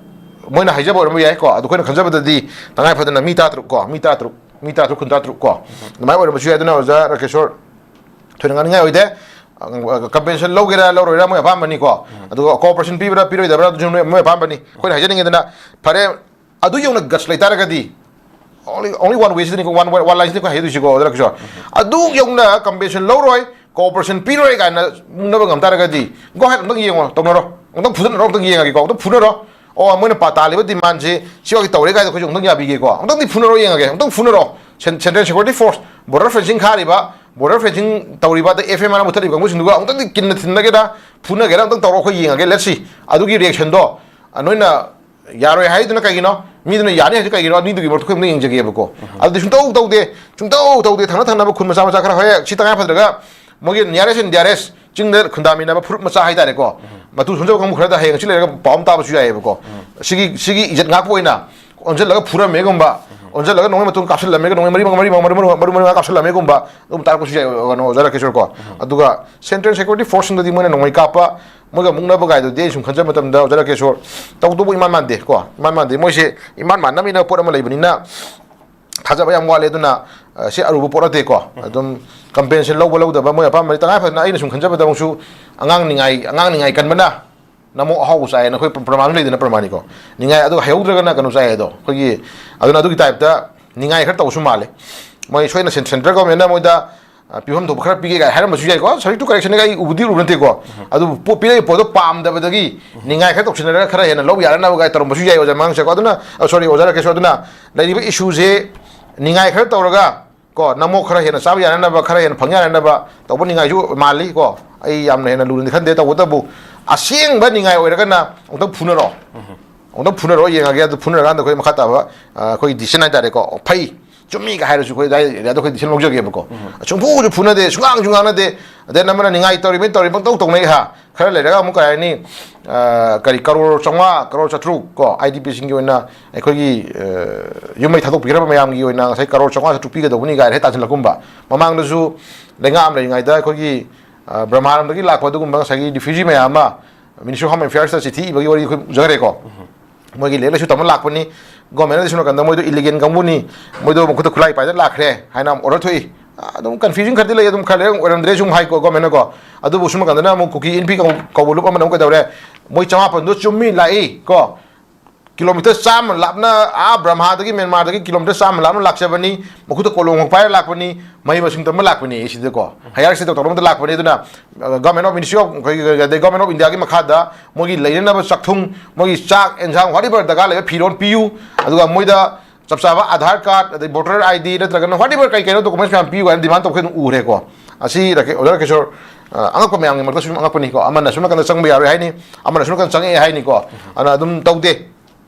ꯃꯣꯏꯅ ꯍꯥꯏꯖꯕ ꯑꯣꯏꯔꯝꯕ ꯌꯥꯏꯀꯣ꯫ ꯑꯗꯣ ꯑꯩꯈꯣꯏꯅ ꯈꯟꯖꯕꯗꯗꯤ ꯇꯉꯥꯏ ꯐꯗꯅ ꯃꯤ ꯇꯔꯥ ꯇꯔꯨꯛ ꯀꯣ, ꯃꯤ ꯇꯔꯥ ꯇꯔꯨꯛ, ꯃꯤ ꯇꯔꯥ ꯇꯔꯨꯛ, ꯈꯨꯟ ꯇꯔꯥ ꯇꯔꯨꯛ ꯀꯣ, ꯑꯗꯨꯃꯥꯏꯅ ꯑꯣꯏꯔꯝꯕꯁꯨ ꯌꯥꯏ꯫ ꯑꯗꯨꯅ ꯑꯣꯖꯥ ꯔꯥꯀꯦꯁꯣꯔ, ꯊꯣꯏꯅ ꯉꯥꯡꯅꯤꯡꯉꯥꯏ ꯑꯣꯏꯗꯦ꯫ Compensation ꯂꯧꯒꯦꯔꯥ ꯂꯧꯔꯣꯏꯔꯥ ꯃꯣꯏ ꯑꯄꯥꯝꯕꯅꯤꯀꯣ꯫ ꯑꯗꯨꯒ cooperation ꯄꯤꯕ꯭ꯔꯥ ꯄꯤꯔꯣꯏꯗꯕ꯭ꯔꯥ ꯑꯗꯨꯁꯨ ꯃꯣꯏ, ꯃꯣꯏ ꯑꯄꯥꯝꯕꯅꯤ꯫ ꯑꯩꯈꯣꯏꯅ ꯍꯥꯏꯖꯅꯤꯡꯉꯤꯗꯅ, ꯐꯔꯦ, ꯑꯗꯨ ꯌꯧꯅ guts ꯂꯩꯇꯥꯔꯒꯗꯤ, only, only one way ꯁꯤꯗꯅꯤꯀꯣ, one, one line ꯁꯤꯗꯅꯤꯀꯣ ꯍꯥꯏꯗꯣꯏꯁꯤꯀꯣ, ꯑꯗꯨ ꯌꯧꯅ compensation ꯂꯧꯔꯣꯏ, cooperation ꯄꯤꯔꯣꯏ ꯀꯥꯏꯅ ꯃꯨꯛꯅꯕ ꯉꯝ ꯇꯥꯔꯒꯗꯤ, go ahead, ꯑꯝꯇꯪ ꯌꯦꯡꯉꯣ, ꯇꯧꯅꯔꯣ, ꯑꯝꯇꯪ ꯐꯨꯗꯠꯅꯔꯣ, ꯑꯝꯇꯪ ꯌꯦꯡꯉꯒꯦꯀꯣ, ꯑꯝꯇꯪ ꯐꯨꯅꯔꯣ꯫ ꯑꯣ, ꯃꯣꯏꯅ ꯄꯥ ꯇꯥꯜꯂꯤꯕ demandꯁꯤ ꯁꯤꯋꯥꯒꯤ ꯇꯧꯔꯦ ꯀꯥꯏꯗ ꯑꯩꯈꯣꯏꯁꯨ ꯑꯝꯇꯪ ꯌꯥꯕꯤꯒꯦꯀꯣ, ꯑꯝꯇꯪꯗꯤ ꯐꯨꯅꯔꯣ ꯌꯦꯡꯉꯒꯦ, ꯑꯝꯇꯪ ꯐꯨꯅꯔꯣ꯫ Cen-, Central Security Force, border fencing Kharif, border fencing ꯇꯧꯔꯤꯕ, ꯑꯗꯩ F M R ꯃꯨꯊꯠꯂꯤꯕ ꯀꯥꯡꯕꯨꯁꯤꯡꯗꯨꯒ ꯑꯝꯇꯪꯗꯤ ꯀꯤꯟꯅ ꯊꯤꯟꯅꯒꯦꯔꯥ, ꯐꯨꯅꯒꯦꯔꯥ, ꯑꯝꯇꯪ ꯇꯧꯔꯣ, ꯑꯩꯈꯣꯏ ꯌꯦꯡꯉꯒꯦ, let's see꯫ ꯑꯗꯨꯒꯤ reactionꯗꯣ, ꯑ, ꯅꯣꯏꯅ ꯌꯥꯔꯣꯏ ꯍꯥꯏꯗꯨꯅ ꯀꯩꯒꯤꯅꯣ? ꯃꯤꯗꯨꯅ ꯌꯥꯅꯤ ꯍꯥꯏꯗꯨ ꯀꯩꯒꯤꯅꯣ? ꯑꯅꯤꯗꯨꯒꯤ ꯃꯔꯛꯇ ꯑꯩꯈꯣꯏ ꯑꯝꯇ ꯌꯦꯡꯖꯒꯦꯕꯀꯣ꯫ ꯑꯗꯨꯗꯤ ꯁꯨꯡꯇꯧ ꯇꯧꯗꯦ, ꯁꯨꯡꯇꯧ ꯇꯧꯗꯦ꯫ ꯊꯪꯅ ꯊꯪꯅꯕ ꯈꯨꯟ ꯃꯆꯥ ꯃꯆꯥ ꯈꯔ ꯍꯣꯏ, ꯁꯤ ꯇꯉꯥꯏ ꯐꯗ꯭ꯔꯒ ꯃꯣꯏꯒꯤ nearest and dearest ꯆꯤꯡꯗ ꯈꯨꯟꯗꯥꯃꯤꯟꯅꯕ ꯐꯨꯔꯨꯞ ꯃꯆꯥ ꯍꯥꯏꯇꯥꯔꯦꯀꯣ꯫ ꯃꯇꯨ ꯁꯣꯟꯖꯕ ꯀꯥꯡꯕꯨ ꯈꯔꯗ ꯍꯌꯦꯡ ꯁꯤ ꯂꯩꯔꯒ ꯄꯥꯎ ꯑꯃ ꯇꯥꯕꯁꯨ ꯌꯥꯏꯑꯕꯀꯣ꯫ ꯁꯤꯒꯤ, ꯁꯤꯒꯤ ꯏꯖꯠ ꯉꯥꯛꯄ ꯑꯣꯏꯅ ꯑꯣꯟꯁꯤꯜꯂꯒ ꯐꯨꯔꯝꯃꯦꯒꯨꯝꯕ, ꯑꯣꯟꯁꯤꯜꯂꯒ ꯅꯣꯡꯃꯩ ꯃꯇꯨꯡ ꯀꯥꯞꯁꯤꯜꯂꯝꯃꯦꯒ, ꯅꯣꯡꯃꯩ ꯃꯔꯤ ꯃꯉꯥ, ꯃꯔꯤ ꯃꯉꯥ, ꯃꯔꯤ ꯃꯉꯥ, ꯃꯔꯤ ꯃꯉꯥ, ꯃꯔꯤ ꯃꯉꯥ ꯀꯥꯞꯁꯤꯜꯂꯝꯃꯦꯒꯨꯝꯕ ꯑꯗꯨꯝ ꯇꯥꯔꯛꯄꯁꯨ ꯌꯥꯏ, ꯀꯩꯅꯣ, ꯑꯣꯖꯥ ꯔꯥꯀꯦꯁꯣꯔ ꯀꯣ꯫ ꯑꯗꯨꯒ Central Security Forceꯁꯤꯡꯗꯗꯤ ꯃꯣꯏꯅ ꯅꯣꯡꯃꯩ ꯀꯥꯞꯄ, ꯃꯣꯏꯒ ꯃꯨꯛꯅꯕ ꯀꯥꯏꯗꯨꯗꯤ ꯑꯩ ꯁꯨꯝ ꯈꯟꯖꯕ ꯃꯇꯝꯗ, ꯑꯣꯖꯥ ꯔꯥꯀꯦꯁꯣꯔ, ꯇꯧꯗꯧꯕ ꯏꯃꯥꯟ ꯃꯥꯟꯗꯦ ꯀꯣ, ꯏꯃꯥꯟ ꯃꯥꯟꯗꯦ꯫ ꯃꯣꯏꯁꯦ ꯏꯃꯥꯟ ꯃꯥꯟꯅꯕꯅꯤꯅ ꯄꯣꯠ ꯑꯃ ꯂꯩꯕꯅꯤꯅ ꯊꯥꯖꯕ ꯌꯥꯝ ꯋꯥꯠꯂꯦ꯫ ꯑꯗꯨꯅ, ꯑ, ꯁꯤ ꯑꯔꯨꯕ ꯄꯣꯠ ꯅꯠꯇꯦꯀꯣ꯫ ꯑꯗꯨꯝ compensation ꯂꯧꯕ ꯂꯧꯗꯕ ꯃꯣꯏ ꯑꯄꯥꯝꯕꯅꯤ꯫ ꯇꯉꯥꯏ ꯐꯗꯅ ꯑꯩꯅ ꯁꯨꯝ ꯈꯟꯖꯕꯗ ꯑꯃꯨꯛꯁꯨ ꯑꯉꯥꯡ ꯅꯤꯡꯉꯥꯏ, ꯑꯉꯥꯡ ꯅꯤꯡꯉꯥꯏ ꯀꯟꯕꯅ ꯅꯃꯣ ꯑꯍꯥꯎꯕ ꯆꯥꯏꯌꯦꯅ ꯑꯩꯈꯣꯏ ꯄ꯭ꯔꯃꯥꯟ ꯂꯩꯗꯅ, ꯄ꯭ꯔꯃꯥꯟꯅꯤꯀꯣ꯫ ꯅꯤꯡꯉꯥꯏ ꯑꯗꯨ ꯍꯩꯍꯧꯗ꯭ꯔꯒꯅ ꯀꯩꯅꯣ ꯆꯥꯏ ꯑꯗꯣ, ꯑꯩꯈꯣꯏꯒꯤ, ꯑꯗꯨꯅ ꯑꯗꯨꯒꯤ typeꯇ ꯅꯤꯡꯉꯥꯏ ꯈꯔ ꯇꯧꯕꯁꯨ ꯃꯥꯜꯂꯦ꯫ ꯃꯣꯏ ꯁꯣꯏꯅ cen-, Central Governmentꯅ ꯃꯣꯏꯗ, ꯑ, ꯄꯤꯐꯝ ꯊꯣꯛꯄ ꯈꯔ ꯄꯤꯒꯦ ꯀꯥꯏ ꯍꯥꯏꯔꯝꯕꯁꯨ ꯌꯥꯏꯀꯣ꯫ Subject to correction ꯒ ꯑꯩ ꯎꯕꯗꯤ ꯎꯕ ꯅꯠꯇꯦꯀꯣ꯫ ꯑꯗꯨꯕꯨ ꯄꯣ-, ꯄꯤꯔꯛꯏꯕ ꯄꯣꯠꯇꯣ ꯄꯥꯝꯗꯕꯗꯒꯤ ꯅꯤꯡꯉꯥꯏ ꯈꯔ ꯇꯧꯁꯤꯟꯅꯔꯒ ꯈꯔ ꯍꯦꯟꯅ ꯂꯧ ꯌꯥꯅꯅꯕ ꯀꯥꯏ ꯇꯧꯔꯝꯕꯁꯨ ꯌꯥꯏ ꯑꯣꯖꯥ ꯃꯉꯥꯡꯁꯦꯀꯣ꯫ ꯑꯗꯨꯅ, ꯑ, sorry, ꯑꯣꯖꯥ ꯔꯥꯀꯦꯁꯣꯔ, ꯑꯗꯨꯅ ꯂꯩꯔꯤꯕ issue ꯁꯦ ꯅꯤꯡꯉꯥꯏ ꯈꯔ ꯇꯧꯔꯒ ꯀꯣ, ꯅꯃꯣ ꯈꯔ ꯍꯦꯟꯅ ꯆꯥꯕ ꯌꯥꯅꯅꯕ, ꯈꯔ ꯍꯦꯟꯅ ꯐꯪ ꯌꯥꯅꯅꯕ ꯇꯧꯕ ꯅꯤꯡꯉꯥꯏꯁꯨ ꯃꯥꯜꯂꯤ ꯀꯣ꯫ ꯑꯩ ꯌꯥꯝꯅ ꯍꯦꯟꯅ ꯂꯨꯅꯗꯤ ꯈꯟꯗꯦ꯫ ꯇꯧꯕꯇꯕꯨ ꯑꯁꯦꯡꯕ ꯅꯤꯡꯉꯥꯏ ꯑꯣꯏꯔꯒꯅ ꯑꯃꯨꯛꯇꯪ ꯐꯨꯅꯔꯣ꯫ ꯑꯃꯨꯛꯇꯪ ꯐꯨꯅꯔꯣ, ꯌꯦꯡꯉꯒꯦ꯫ ꯑꯗꯨ ꯐꯨꯅꯔꯀꯥꯟꯗ ꯑꯩꯈꯣꯏ ꯃꯈꯥ ꯇꯥꯕ, ꯑ, ꯑꯩꯈꯣꯏꯒꯤ decision ꯍꯥꯏꯇꯥꯔꯦꯀꯣ, ꯐꯩ, ꯆꯨꯝꯃꯤꯒ ꯍꯥꯏꯔꯁꯨ ꯑꯩꯈꯣꯏ ꯑꯗꯨꯋꯥꯏ area ꯗ ꯑꯩꯈꯣꯏ decision ꯂꯧꯖꯒꯦꯕꯀꯣ꯫ ꯁꯨꯡꯐꯨꯁꯨ ꯐꯨꯅꯗꯦ, ꯁꯨꯡꯉꯥꯡꯁꯨ ꯉꯥꯡꯅꯗꯦ꯫ Then ꯑꯃꯅ ꯅꯤꯡꯉꯥꯏ ꯇꯧꯔꯤꯕꯅꯤ, ꯇꯧꯔꯤ, ꯄꯪꯇꯧ ꯇꯧꯅꯩ ꯍꯥ꯫ ꯈꯔ ꯂꯩꯔꯒ ꯑꯃꯨꯛ ꯀꯩ ꯍꯥꯏꯅꯤ, ꯑ, ꯀꯔꯤ, ꯀꯔꯣꯔ ꯆꯥꯝꯃꯉꯥ, ꯀꯔꯣꯔ ꯆꯥꯇ꯭ꯔꯨꯛ ꯀꯣ, IDP ꯁꯤꯡꯒꯤ ꯑꯣꯏꯅ ꯑꯩꯈꯣꯏꯒꯤ, ꯑ, ꯌꯨꯝ ꯃꯩ ꯊꯥꯗꯣꯛꯄꯤꯈ꯭ꯔꯕ ꯃꯌꯥꯝꯒꯤ ꯑꯣꯏꯅ ꯉꯁꯥꯏ ꯀꯔꯣꯔ ꯆꯥꯝꯃꯉꯥ ꯆꯥꯇ꯭ꯔꯨꯛ ꯄꯤꯒꯗꯧꯕꯅꯤ ꯀꯥꯏꯅ ꯍꯦꯛ ꯇꯥꯟꯁꯤꯜꯂꯛꯀꯨꯝꯕ꯫ ꯃꯃꯥꯡꯗꯁꯨ ꯂꯩꯉꯥꯛ ꯑꯃ ꯂꯩꯔꯤꯉꯩꯗ ꯑꯩꯈꯣꯏꯒꯤ, ꯑ, ꯕ꯭ꯔꯍꯃꯥꯔꯣꯝꯗꯒꯤ ꯂꯥꯛꯄ ꯑꯗꯨꯒꯨꯝꯕ ꯉꯁꯥꯏꯒꯤ refugee ꯃꯌꯥꯝ ꯑꯃ Ministry of Home Affairs ꯇ ꯆꯤꯊꯤ ꯏꯕꯒꯤ ꯋꯥꯔꯤ ꯑꯩꯈꯣꯏ ꯎꯖꯈ꯭ꯔꯦꯀꯣ꯫ ꯃꯣꯏꯒꯤ ꯂꯥꯏꯔꯤꯛ ꯂꯥꯏꯁꯨ ꯇꯝꯕ ꯂꯥꯛꯄꯅꯤ, government ꯅꯗꯤ ꯁꯣꯝ ꯅꯥꯀꯟꯗ ꯃꯣꯏꯗꯣ illegal ꯀꯥꯡꯕꯨꯅꯤ, ꯃꯣꯏꯗꯣ ꯃꯈꯨꯠꯇ ꯈꯨꯠꯂꯥꯏ ꯄꯥꯏꯗ ꯂꯥꯛꯈ꯭ꯔꯦ ꯍꯥꯏꯅ ꯑꯃꯨꯛ order ꯊꯣꯛꯏ꯫ ꯑꯗꯨꯝ confusion ꯈꯔꯗꯤ ꯂꯩ, ꯑꯗꯨꯝ ꯈꯔ ꯂꯩꯔ ꯑꯣꯏꯔꯝꯗ꯭ꯔꯦ ꯁꯨꯝ ꯍꯥꯏꯀꯣ government ꯅꯀꯣ꯫ ꯑꯗꯨꯕꯨ ꯁꯣꯝ ꯅꯥꯀꯟꯗꯅ ꯑꯃꯨꯛ ꯀꯨꯀꯤ ꯏꯟꯐꯤ ꯀꯧ-, ꯀꯧꯕ ꯂꯨꯞ ꯑꯃꯅ ꯑꯃꯨꯛ ꯀꯩꯗꯧꯔꯦ, ꯃꯣꯏ ꯆꯃꯥꯄꯟꯗꯣ ꯆꯨꯝꯃꯤ ꯂꯥꯛꯏ ꯀꯣ, kilometre ꯆꯥꯝꯃ ꯂꯥꯞꯅ, ꯑꯥ, ꯕ꯭ꯔꯍꯃꯥꯗꯒꯤ, ꯃ꯭ꯌꯥꯟꯃꯥꯔꯗꯒꯤ kilometre ꯆꯥꯝꯃ ꯂꯥꯞꯅ ꯂꯥꯛꯆꯕꯅꯤ, ꯃꯈꯨꯠꯇ ꯀꯣꯂꯣꯝ ꯈꯛ ꯄꯥꯏꯔ ꯂꯥꯛꯄꯅꯤ, ꯃꯍꯩ ꯃꯁꯤꯡ ꯇꯝꯕ ꯂꯥꯛꯄꯅꯤ ꯁꯤꯗꯀꯣ, higher study ꯇꯧꯅꯕꯗ ꯂꯥꯛꯄꯅꯤ꯫ ꯑꯗꯨꯅ, ꯑ, Government of Ministry of, ꯑꯩꯈꯣꯏꯒꯤ, ꯑꯗꯩ Government of India ꯒꯤ ꯃꯈꯥꯗ ꯃꯣꯏꯒꯤ ꯂꯩꯅꯅꯕ ꯆꯥꯛꯊꯨꯡ, ꯃꯣꯏꯒꯤ ꯆꯥꯛ, ꯑꯦꯟꯁꯥꯡ, whatever ꯗꯔꯀꯥꯔ ꯂꯩꯕ, ꯐꯤꯔꯣꯜ ꯄꯤꯌꯨ, ꯑꯗꯨꯒ ꯃꯣꯏꯗ ꯆꯞ ꯆꯥꯕ Aadhaar card, ꯑꯗꯩ voter ID ꯅꯠꯇ꯭ꯔꯒꯅ whatever ꯀꯩ ꯀꯩꯅꯣ documents ꯃꯌꯥꯝ ꯄꯤꯌꯨ ꯍꯥꯏꯅ demand ꯇꯧꯕ ꯑꯩꯈꯣꯏ ꯑꯗꯨꯝ ꯎꯈ꯭ꯔꯦꯀꯣ꯫ ꯑꯁꯤ ꯔꯥꯀꯦ-, ꯑꯣꯖꯥ ꯔꯥꯀꯦꯁꯣꯔ, ꯑ, ꯑꯉꯛꯄ ꯃꯌꯥꯝꯒꯤ ꯃꯔꯛꯇꯁꯨ ꯑꯗꯨꯝ ꯑꯉꯛꯄꯅꯤꯀꯣ꯫ ꯑꯃꯅ ꯁꯣꯝ ꯅꯥꯀꯟꯗ ꯆꯪꯕ ꯌꯥꯔꯣꯏ ꯍꯥꯏꯅꯤ, ꯑꯃꯅ ꯁꯣꯝ ꯅꯥꯀꯟꯗ ꯆꯪꯉꯛꯑꯦ ꯍꯥꯏꯅꯤꯀꯣ꯫ ꯑꯗꯨꯅ ꯑꯗꯨꯝ ꯇꯧꯗꯦ꯫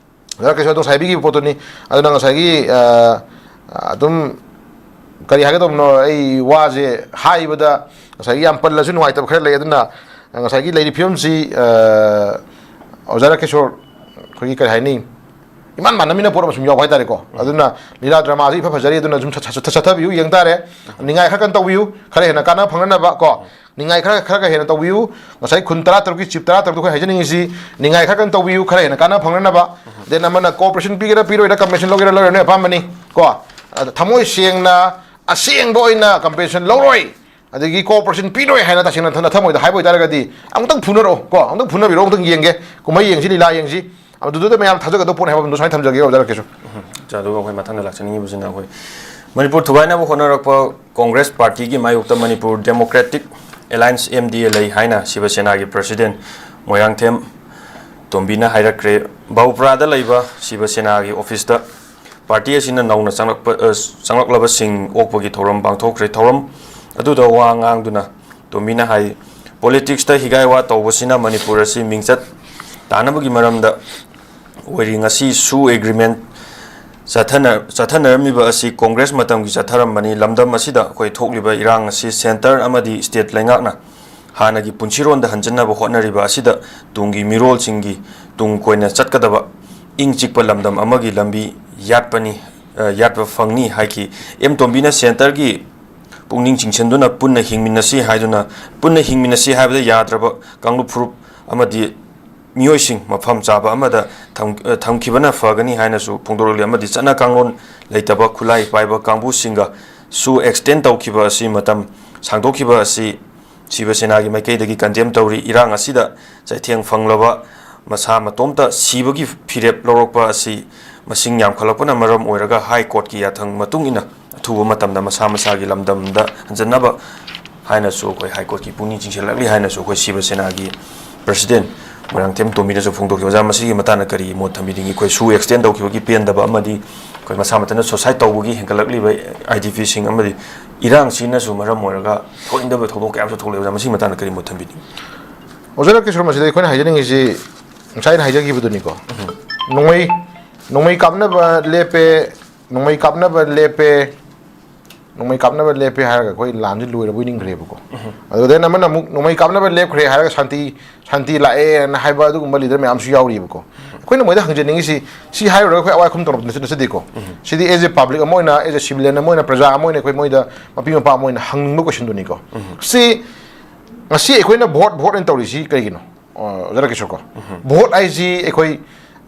ꯑꯣꯖꯥ ꯔꯥꯀꯦꯁꯣꯔ ꯑꯗꯨꯝ ꯉꯁꯥꯏ ꯍꯥꯏꯕꯤꯈꯤꯕ ꯄꯣꯠꯇꯨꯅꯤ꯫ ꯑꯗꯨꯅ ꯉꯁꯥꯏꯒꯤ, ꯑ, ꯑꯗꯨꯝ ꯀꯔꯤ ꯍꯥꯏꯒꯗꯧꯕꯅꯣ, ꯑꯩ ꯋꯥꯁꯦ ꯍꯥꯏꯕꯗ ꯉꯁꯥꯏꯒꯤ ꯌꯥꯝ ꯄꯜꯂꯁꯨ ꯅꯨꯡꯉꯥꯏꯇꯕ ꯈꯔ ꯂꯩ꯫ ꯑꯗꯨꯅ ꯉꯁꯥꯏꯒꯤ ꯂꯩꯔꯤꯕ ꯐꯤꯕꯝꯁꯤ, ꯑ, ꯑꯣꯖꯥ ꯔꯥꯀꯦꯁꯣꯔ, ꯑꯩꯈꯣꯏꯒꯤ ꯀꯔꯤ ꯍꯥꯏꯅꯤ, ꯏꯃꯥꯟ ꯃꯥꯟꯅꯃꯤꯟꯅ ꯄꯣꯠ ꯑꯃ ꯁꯨꯝ ꯌꯥꯎꯕ ꯍꯥꯏꯇꯥꯔꯦꯀꯣ꯫ ꯑꯗꯨꯅ ꯂꯤꯂꯥ drama ꯁꯤ ꯏꯐ ꯐꯖꯔꯤ, ꯑꯗꯨꯅ ꯁꯨꯝ ꯆꯠ-, ꯆꯠ-, ꯆꯠꯊꯕꯤꯌꯨ, ꯌꯦꯡ ꯇꯥꯔꯦ꯫ ꯅꯤꯡꯉꯥꯏ ꯈꯔ ꯀꯟꯅ ꯇꯧꯕꯤꯌꯨ, ꯈꯔ ꯍꯦꯟꯅ ꯀꯥꯟꯅꯕ ꯐꯪꯅꯅꯕ ꯀꯣ꯫ ꯅꯤꯡꯉꯥꯏ ꯈꯔ, ꯈꯔꯒ ꯍꯦꯟꯅ ꯇꯧꯕꯤꯌꯨ꯫ ꯉꯁꯥꯏ ꯈꯨꯟ ꯇꯔꯥ ꯇꯔꯨꯛꯀꯤ chief ꯇꯔꯥ ꯇꯔꯨꯛꯇ ꯑꯩꯈꯣꯏ ꯍꯥꯏꯖꯅꯤꯡꯉꯤꯁꯤ, ꯅꯤꯡꯉꯥꯏ ꯈꯔ ꯀꯟꯅ ꯇꯧꯕꯤꯌꯨ, ꯈꯔ ꯍꯦꯟꯅ ꯀꯥꯟꯅꯕ ꯐꯪꯅꯅꯕ꯫ Then ꯑꯃꯅ cooperation ꯄꯤꯒꯦꯔꯥ ꯄꯤꯔꯣꯏꯔꯥ, compensation ꯂꯧꯒꯦꯔꯥ ꯂꯧꯔꯣꯏꯔꯥ ꯅꯣꯏ ꯑꯄꯥꯝꯕꯅꯤ ꯀꯣ꯫ ꯑꯗ ꯊꯃꯣꯏ ꯁꯦꯡꯅ, ꯑꯁꯦꯡꯕ ꯑꯣꯏꯅ compensation ꯂꯧꯔꯣꯏ, ꯑꯗꯒꯤ cooperation ꯄꯤꯔꯣꯏ ꯍꯥꯏꯅ ꯇꯁꯦꯡꯅ ꯊ-, ꯊꯃꯣꯏꯗ ꯍꯥꯏꯕ ꯑꯣꯏꯇꯥꯔꯒꯗꯤ ꯑꯃꯨꯛꯇꯪ ꯐꯨꯅꯔꯛꯑꯣ ꯀꯣ, ꯑꯃꯨꯛꯇꯪ ꯐꯨꯅꯕꯤꯔꯛꯑꯣ, ꯑꯃꯨꯛꯇꯪ ꯌꯦꯡꯒꯦ, ꯀꯨꯝꯍꯩ ꯌꯦꯡꯁꯤ, ꯂꯤꯂꯥ ꯌꯦꯡꯁꯤ꯫ ꯑꯗꯨꯗꯨꯗ ꯃꯌꯥꯝ ꯊꯥꯖꯒꯗꯧꯕ ꯄꯣꯠꯅꯤ ꯍꯥꯏꯕ ꯑꯗꯨ ꯁꯨꯃꯥꯏꯅ ꯊꯝꯖꯒꯦ ꯑꯣꯖꯥ ꯔꯥꯀꯦꯁꯣꯔ꯫ ꯎꯝ, ꯑꯗꯨꯒ ꯑꯩꯈꯣꯏ ꯃꯊꯪꯗ ꯂꯥꯛꯆꯅꯤꯡꯉꯤꯕꯁꯤꯅ ꯑꯩꯈꯣꯏ ꯃꯅꯤꯄꯨꯔ ꯊꯨꯒꯥꯏꯅꯕ ꯍꯣꯠꯅꯔꯛꯄ ꯀꯣꯡꯒ꯭ꯔꯦꯁ ꯄꯥꯔꯇꯤꯒꯤ ꯃꯥꯌꯣꯛꯇ Manipur democratic alliance, M D A, ꯂꯩ ꯍꯥꯏꯅ ꯁꯤꯕ ꯁꯦꯅꯥꯒꯤ ꯄ꯭ꯔꯁꯤꯗꯦꯟ ꯃꯣꯏꯔꯥꯡꯊꯦꯝ ꯇꯣꯝꯕꯤꯅ ꯍꯥꯏꯔꯛꯈ꯭ꯔꯦ꯫ ꯕꯥꯎꯄ꯭ꯔꯥꯗ ꯂꯩꯕ ꯁꯤꯕ ꯁꯦꯅꯥꯒꯤ ꯑꯣꯐꯤꯁꯇ ꯄꯥꯔꯇꯤ ꯑꯁꯤꯅ ꯅꯧꯅ ꯆꯪꯂꯛꯄ, ꯑ, ꯆꯪꯂꯛꯂꯕꯁꯤꯡ ꯑꯣꯛꯄꯒꯤ ꯊꯧꯔꯝ ꯄꯥꯡꯊꯣꯛꯈ꯭ꯔꯦ꯫ ꯊꯧꯔꯝ ꯑꯗꯨꯗ ꯋꯥ ꯉꯥꯡꯗꯨꯅ ꯇꯣꯝꯕꯤꯅ ꯍꯥꯏ, ꯄꯣꯂꯤꯇꯤꯛꯁꯇ ꯍꯤꯒꯥꯏ ꯋꯥ ꯇꯧꯕꯁꯤꯅ ꯃꯅꯤꯄꯨꯔ ꯑꯁꯤ ꯃꯤꯡꯆꯠ ꯇꯥꯅꯕꯒꯤ ꯃꯔꯝꯗ ꯑꯣꯏꯔꯤ꯫ ꯉꯁꯤ ꯁꯨ ꯑꯦꯒ꯭ꯔꯤꯃꯦꯟ ꯆꯠꯊꯅ-, ꯆꯠꯊꯅꯔꯝꯃꯤꯕ ꯑꯁꯤ ꯀꯣꯡꯒ꯭ꯔꯦꯁ ꯃꯇꯝꯒꯤ ꯆꯠꯊꯔꯝꯕꯅꯤ꯫ ꯂꯝꯗꯝ ꯑꯁꯤꯗ ꯑꯩꯈꯣꯏ ꯊꯣꯛꯂꯤꯕ ꯏꯔꯥꯡ ꯑꯁꯤ ꯁꯦꯟꯇꯔ ꯑꯃꯗꯤ ꯁ꯭ꯇꯦꯠ ꯂꯩꯉꯥꯛꯅ ꯍꯥꯟꯅꯒꯤ ꯄꯨꯟꯁꯤꯔꯣꯟꯗ ꯍꯟꯖꯤꯟꯅꯕ ꯍꯣꯠꯅꯔꯤꯕ ꯑꯁꯤꯗ ꯇꯨꯡꯒꯤ ꯃꯤꯔꯣꯜꯁꯤꯡꯒꯤ ꯇꯨꯡ ꯀꯣꯏꯅ ꯆꯠꯀꯗꯕ ꯏꯪ ꯆꯤꯛꯄ ꯂꯝꯗꯝ ꯑꯃꯒꯤ ꯂꯝꯕꯤ ꯌꯥꯠꯄꯅꯤ, ꯑ, ꯌꯥꯠꯄ ꯐꯪꯅꯤ ꯍꯥꯏꯈꯤ꯫ ꯑꯦꯝ ꯇꯣꯝꯕꯤꯅ ꯁꯦꯟꯇꯔꯒꯤ ꯄꯨꯛꯅꯤꯡ ꯆꯤꯡꯁꯤꯟꯗꯨꯅ ꯄꯨꯟꯅ ꯍꯤꯡꯃꯤꯟꯅꯁꯤ ꯍꯥꯏꯗꯨꯅ, ꯄꯨꯟꯅ ꯍꯤꯡꯃꯤꯟꯅꯁꯤ ꯍꯥꯏꯕꯗ ꯌꯥꯗ꯭ꯔꯕ ꯀꯥꯡꯂꯨꯞ ꯐꯨꯔꯨꯞ ꯑꯃꯗꯤ ꯃꯤꯑꯣꯏꯁꯤꯡ ꯃꯐꯝ ꯆꯥꯕ ꯑꯃꯗ ꯊꯝ-, ꯑ, ꯊꯝꯈꯤꯕꯅ ꯐꯒꯅꯤ ꯍꯥꯏꯅꯁꯨ ꯐꯣꯡꯗꯣꯔꯛꯂꯤ꯫ ꯑꯃꯗꯤ ꯆꯠꯅ ꯀꯥꯡꯂꯣꯟ ꯂꯩꯇꯕ ꯈꯨꯠꯂꯥꯏ ꯄꯥꯏꯕ ꯀꯥꯡꯕꯨꯁꯤꯡꯒ ꯁꯨ ꯑꯦꯛꯁꯇꯦꯟ ꯇꯧꯈꯤꯕ ꯑꯁꯤ, ꯃꯇꯝ ꯁꯥꯡꯗꯣꯛꯈꯤꯕ ꯑꯁꯤ ꯁꯤꯕ ꯁꯦꯅꯥꯒꯤ ꯃꯥꯏꯀꯩꯗꯒꯤ ꯀꯟꯗꯦꯝ ꯇꯧꯔꯤ꯫ ꯏꯔꯥꯡ ꯑꯁꯤꯗ ꯆꯩꯊꯦꯡ ꯐꯪꯂꯕ ꯃꯁꯥ ꯃꯇꯣꯝꯇ ꯁꯤꯕꯒꯤ ꯐꯤꯔꯦꯞ ꯂꯧꯔꯛꯄ ꯑꯁꯤ ꯃꯁꯤꯡ ꯌꯥꯝꯈꯠꯂꯛꯄꯅ ꯃꯔꯝ ꯑꯣꯏꯔꯒ ꯍꯥꯏ ꯀꯣꯔꯠꯀꯤ ꯌꯥꯊꯪ ꯃꯇꯨꯡ ꯏꯟꯅ ꯑꯊꯨꯕ ꯃꯇꯝꯗ ꯃꯁꯥ ꯃꯁꯥꯒꯤ ꯂꯝꯗꯝꯗ ꯍꯟꯖꯟꯅꯕ ꯍꯥꯏꯅꯁꯨ ꯑꯩꯈꯣꯏ ꯍꯥꯏ ꯀꯣꯔꯠꯀꯤ ꯄꯨꯛꯅꯤꯡ ꯆꯤꯡꯁꯤꯜꯂꯛꯂꯤ ꯍꯥꯏꯅꯁꯨ ꯑꯩꯈꯣꯏ ꯁꯤꯕ ꯁꯦꯅꯥꯒꯤ ꯄ꯭ꯔꯁꯤꯗꯦꯟ ꯃꯣꯏꯔꯥꯡꯊꯦꯝ ꯇꯣꯝꯕꯤꯅꯁꯨ ꯐꯣꯡꯗꯣꯛꯈꯤ꯫ ꯑꯣꯖꯥ, ꯃꯁꯤꯒꯤ ꯃꯇꯥꯡꯗ ꯀꯔꯤ ꯃꯣꯠ ꯊꯝꯕꯤꯅꯤꯡꯉꯤ? ꯑꯩꯈꯣꯏ ꯁꯨ ꯑꯦꯛꯁꯇꯦꯟ ꯇꯧꯈꯤꯕꯒꯤ ꯄꯦꯟꯗꯕ ꯑꯃꯗꯤ ꯑꯩꯈꯣꯏ ꯃꯁꯥ ꯃꯊꯟꯇ ꯁꯨꯁꯥꯏꯠ ꯇꯧꯕꯒꯤ ꯍꯦꯟꯒꯠꯂꯛꯂꯤꯕ ꯑꯥꯏ ꯗꯤ ꯄꯤꯁꯤꯡ ꯑꯃꯗꯤ ꯏꯔꯥꯡꯁꯤꯅꯁꯨ ꯃꯔꯝ ꯑꯣꯏꯔꯒ ꯊꯣꯛꯅꯤꯡꯗꯕ ꯊꯧꯗꯣꯛ ꯀꯌꯥ ꯑꯃꯁꯨ ꯊꯣꯛꯂꯛꯏ꯫ ꯑꯣꯖꯥ, ꯃꯁꯤꯒꯤ ꯃꯇꯥꯡꯗ ꯀꯔꯤ ꯃꯣꯠ ꯊꯝꯕꯤꯅꯤꯡꯉꯤ? ꯑꯣꯖꯥ ꯔꯥꯀꯦꯁꯣꯔ, ꯃꯁꯤꯗ ꯑꯩꯈꯣꯏꯅ ꯍꯥꯏꯖꯅꯤꯡꯉꯤꯁꯤ, ꯉꯁꯥꯏ ꯑꯩꯅ ꯍꯥꯏꯖꯈꯤꯕꯗꯨꯅꯤꯀꯣ꯫ ꯅꯣꯡꯃꯩ, ꯅꯣꯡꯃꯩ ꯀꯥꯞꯅꯕ ꯂꯦꯞꯄꯦ, ꯅꯣꯡꯃꯩ ꯀꯥꯞꯅꯕ ꯂꯦꯞꯄꯦ, ꯅꯣꯡꯃꯩ ꯀꯥꯞꯅꯕ ꯂꯦꯞꯄꯦ ꯍꯥꯏꯔꯒ ꯑꯩꯈꯣꯏ ꯂꯥꯟꯁꯤ ꯂꯣꯏꯔꯕꯣꯏ ꯅꯤꯡꯈ꯭ꯔꯦꯕꯀꯣ꯫ ꯑꯗꯨꯗꯩꯅ ꯑꯃꯅ ꯑꯃꯨꯛ ꯅꯣꯡꯃꯩ ꯀꯥꯞꯅꯕ ꯂꯦꯞꯈ꯭ꯔꯦ ꯍꯥꯏꯔꯒ ꯁꯥꯟꯇꯤ, ꯁꯥꯟꯇꯤ ꯂꯥꯛꯑꯦꯅ ꯍꯥꯏꯕ ꯑꯗꯨꯒꯨꯝꯕ ꯂꯤꯗꯔ ꯃꯌꯥꯝꯁꯨ ꯌꯥꯎꯔꯤꯕꯀꯣ꯫ ꯑꯩꯈꯣꯏꯅ ꯃꯣꯏꯗ ꯍꯪꯖꯅꯤꯡꯉꯤꯁꯤ, ꯁꯤ ꯍꯥꯏꯔꯨꯔꯒ ꯑꯩꯈꯣꯏ ꯑꯋꯥꯏ ꯈꯨꯝ ꯇꯧꯔꯛꯄ ꯅꯠꯆ-, ꯅꯠꯆꯗꯦꯀꯣ꯫ ꯁꯤꯗꯤ as a public ꯑꯃ ꯑꯣꯏꯅ, as a civilian ꯑꯃ ꯑꯣꯏꯅ, ꯄ꯭ꯔꯖꯥ ꯑꯃ ꯑꯣꯏꯅ ꯑꯩꯈꯣꯏ ꯃꯣꯏꯗ, ꯃꯄꯤ ꯃꯄꯥ ꯑꯃ ꯑꯣꯏꯅ ꯍꯪꯅꯤꯡꯕ questionꯗꯨꯅꯤꯀꯣ꯫ ꯁꯤ ꯉꯁꯤ ꯑꯩꯈꯣꯏꯅ ꯚꯣꯠ, ꯚꯣꯠ ꯑꯣꯏꯅ ꯇꯧꯔꯤꯁꯤ ꯀꯔꯤꯒꯤꯅꯣ? ꯑ, ꯑꯣꯖꯥ ꯔꯥꯀꯦꯁꯣꯔ ꯀꯣ, ꯚꯣꯠ ꯍꯥꯏꯁꯤ ꯑꯩꯈꯣꯏ,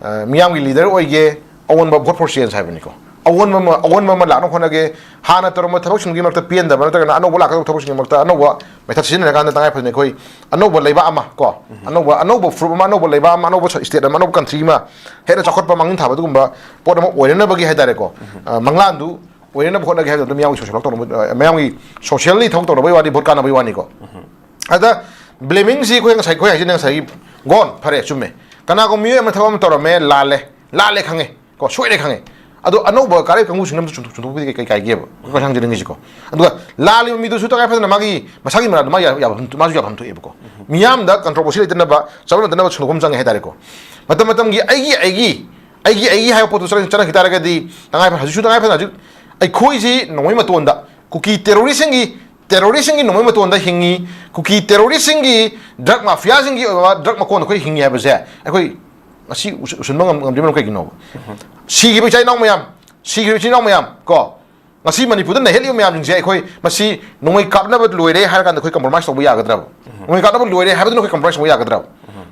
ꯑ, ꯃꯤꯌꯥꯝꯒꯤ ꯂꯤꯗꯔ ꯑꯣꯏꯒꯦ, ꯑꯑꯣꯟꯕ, vote for change ꯍꯥꯏꯕꯅꯤꯀꯣ꯫ ꯑꯑꯣꯟꯕ ꯑꯃ, ꯑꯑꯣꯟꯕ ꯑꯃ ꯂꯥꯛꯅꯕ ꯍꯣꯠꯅꯒꯦ, ꯍꯥꯟꯅ ꯇꯧꯔꯝꯕ ꯊꯕꯛꯁꯤꯡꯗꯨꯒꯤ ꯃꯔꯛꯇ ꯄꯦꯟꯗꯕ ꯅꯠꯇ꯭ꯔꯒꯅ ꯑꯅꯧꯕ ꯂꯥꯛꯀꯗꯕ ꯊꯕꯛꯁꯤꯡꯒꯤ ꯃꯔꯛꯇ ꯑꯅꯧꯕ method ꯁꯤꯖꯤꯟꯅꯔꯀꯥꯟꯗ ꯇꯉꯥꯏ ꯐꯗꯅ ꯑꯩꯈꯣꯏ ꯑꯅꯧꯕ ꯂꯩꯕꯥꯛ ꯑꯃ ꯀꯣ, ꯑꯅꯧꯕ, ꯑꯅꯧꯕ ꯐꯨꯔꯨꯞ ꯑꯃ, ꯑꯅꯧꯕ ꯂꯩꯕꯥꯛ ꯑꯃ, ꯑꯅꯧꯕ state ꯑꯃ, ꯑꯅꯧꯕ country ꯑꯃ ꯍꯦꯟꯅ ꯆꯥꯎꯈꯠꯄ, ꯃꯥꯡꯖꯤꯜ ꯊꯥꯕ ꯑꯗꯨꯒꯨꯝꯕ ꯄꯣꯠ ꯑꯃ ꯑꯣꯏꯅꯅꯕꯒꯤ ꯍꯥꯏꯇꯥꯔꯦꯀꯣ, ꯑ, ꯃꯪꯂꯥꯟꯗꯨ ꯑꯣꯏꯅꯅꯕ ꯍꯣꯠꯅꯒꯦ ꯍꯥꯏꯕꯗ ꯃꯌꯥꯝꯒꯤ ꯁꯣꯁꯤꯌꯦꯜ ꯊꯕꯛ ꯇꯧꯅꯕ, ꯑ, ꯃꯌꯥꯝꯒꯤ ꯁꯣꯁꯤꯌꯦꯜꯂꯤ ꯊꯕꯛ ꯇꯧꯅꯕꯒꯤ ꯋꯥꯅꯤ, ꯚꯣꯠ ꯀꯥꯟꯅꯕꯒꯤ ꯋꯥꯅꯤꯀꯣ꯫ ꯑꯗ ꯕ꯭ꯂꯦꯃꯤꯡꯁꯤ ꯑꯩꯈꯣꯏ ꯉꯁꯥꯏ, ꯑꯩꯈꯣꯏ ꯍꯥꯏꯁꯤꯅ ꯉꯁꯥꯏꯒꯤ ꯒꯣꯟ ꯐꯔꯦ, ꯆꯨꯝꯃꯦ꯫ ꯀꯅꯥꯒꯨꯝꯕ ꯃꯤꯑꯣꯏ ꯑꯃ ꯊꯕꯛ ꯑꯃ ꯇꯧꯔꯝꯃꯦ, ꯂꯥꯜꯂꯦ, ꯂꯥꯜꯂꯦ ꯈꯪꯉꯦ ꯀꯣ, ꯁꯣꯏꯔꯦ ꯈꯪꯉꯦ꯫ ꯑꯗꯣ ꯑꯅꯧꯕ ꯀꯥꯔꯛꯏꯕ ꯀꯥꯡꯕꯨꯁꯤꯡꯅ ꯑꯝꯇ ꯆꯨꯝꯊꯣꯛ-, ꯆꯨꯝꯊꯣꯛꯄꯤꯗꯦ, ꯀꯩ, ꯀꯩ ꯀꯥꯏꯒꯦꯕ? ꯑꯩꯈꯣꯏ ꯍꯪꯖꯅꯤꯡꯉꯤꯁꯤꯀꯣ꯫ ꯑꯗꯨꯒ ꯂꯥꯜꯂꯤꯕ ꯃꯤꯗꯨꯁꯨ ꯇꯉꯥꯏ ꯐꯗꯅ ꯃꯥꯒꯤ ꯃꯁꯥꯒꯤ ꯃꯔꯥꯜꯗꯣ ꯃꯥ ꯌꯥ-, ꯌꯥꯐꯝ-, ꯃꯥꯁꯨ ꯌꯥꯐꯝ ꯊꯣꯛꯑꯦꯕꯀꯣ꯫ ꯃꯤꯌꯥꯝꯗ ꯀꯟꯇ꯭ꯔꯣꯚꯔꯁꯤ ꯂꯩꯇꯅꯕ, ꯆꯠꯅꯗꯅꯕ ꯁꯟꯗꯣꯛꯐꯝ ꯆꯪꯉꯦ ꯍꯥꯏꯇꯥꯔꯦꯀꯣ꯫ ꯃꯇꯝ ꯃꯇꯝꯒꯤ ꯑꯩꯒꯤ, ꯑꯩꯒꯤ, ꯑꯩꯒꯤ, ꯑꯩꯒꯤ ꯍꯥꯏꯕ ꯄꯣꯠꯇꯨ ꯆꯠꯅ-, ꯆꯠꯅꯈꯤ ꯇꯥꯔꯒꯗꯤ, ꯇꯉꯥꯏ ꯐꯗꯅ, ꯍꯧꯖꯤꯛꯁꯨ ꯇꯉꯥꯏ ꯐꯗꯅ ꯍꯧꯖꯤꯛ ꯑꯩꯈꯣꯏꯁꯤ ꯅꯣꯡꯃꯩ ꯃꯇꯣꯟꯗ ꯀꯨꯀꯤ ꯇꯦꯔꯣꯔꯤꯁꯁꯤꯡꯒꯤ, ꯇꯦꯔꯣꯔꯤꯁꯁꯤꯡꯒꯤ ꯅꯣꯡꯃꯩ ꯃꯇꯣꯟꯗ ꯍꯤꯡꯉꯤ, ꯀꯨꯀꯤ ꯇꯦꯔꯣꯔꯤꯁꯁꯤꯡꯒꯤ, ꯗ꯭ꯔꯒ ꯃꯥꯐꯤꯌꯥꯁꯤꯡꯒꯤ ꯑꯣꯏꯕ ꯗ꯭ꯔꯒ ꯃꯀꯣꯟꯗ ꯑꯩꯈꯣꯏ ꯍꯤꯡꯉꯤ ꯍꯥꯏꯕꯁꯦ ꯑꯩꯈꯣꯏ ꯉꯁꯤ ꯎꯁ-, ꯎꯁꯤꯟꯕ ꯉꯝ-, ꯉꯝꯗ꯭ꯔꯤꯕꯅꯣ ꯀꯩꯒꯤꯅꯣꯕ? ꯁꯤꯈꯤꯕ ꯏꯆꯤꯜ ꯏꯅꯥꯎ ꯃꯌꯥꯝ, ꯁꯤꯈꯤꯕ ꯏꯆꯤꯜ ꯏꯅꯥꯎ ꯃꯌꯥꯝ ꯀꯣ, ꯉꯁꯤ ꯃꯅꯤꯄꯨꯔꯗ ꯅꯩꯍꯠꯂꯤꯕ ꯃꯌꯥꯝꯁꯤꯡꯁꯦ ꯑꯩꯈꯣꯏ ꯃꯁꯤ ꯅꯣꯡꯃꯩ ꯀꯥꯞꯅꯕ ꯂꯣꯏꯔꯦ ꯍꯥꯏꯔ ꯀꯥꯟꯗ ꯑꯩꯈꯣꯏ ꯀꯝꯄ꯭ꯔꯣꯃꯥꯏꯁ ꯇꯧꯕ ꯌꯥꯒꯗ꯭ꯔꯕ? ꯅꯣꯡꯃꯩ ꯀꯥꯞꯅꯕ ꯂꯣꯏꯔꯦ ꯍꯥꯏꯕꯗꯨꯅ ꯑꯩꯈꯣꯏ ꯀꯝꯄ꯭ꯔꯣꯃꯥꯏꯁ ꯇꯧꯕ ꯌꯥꯒꯗ꯭ꯔꯕ?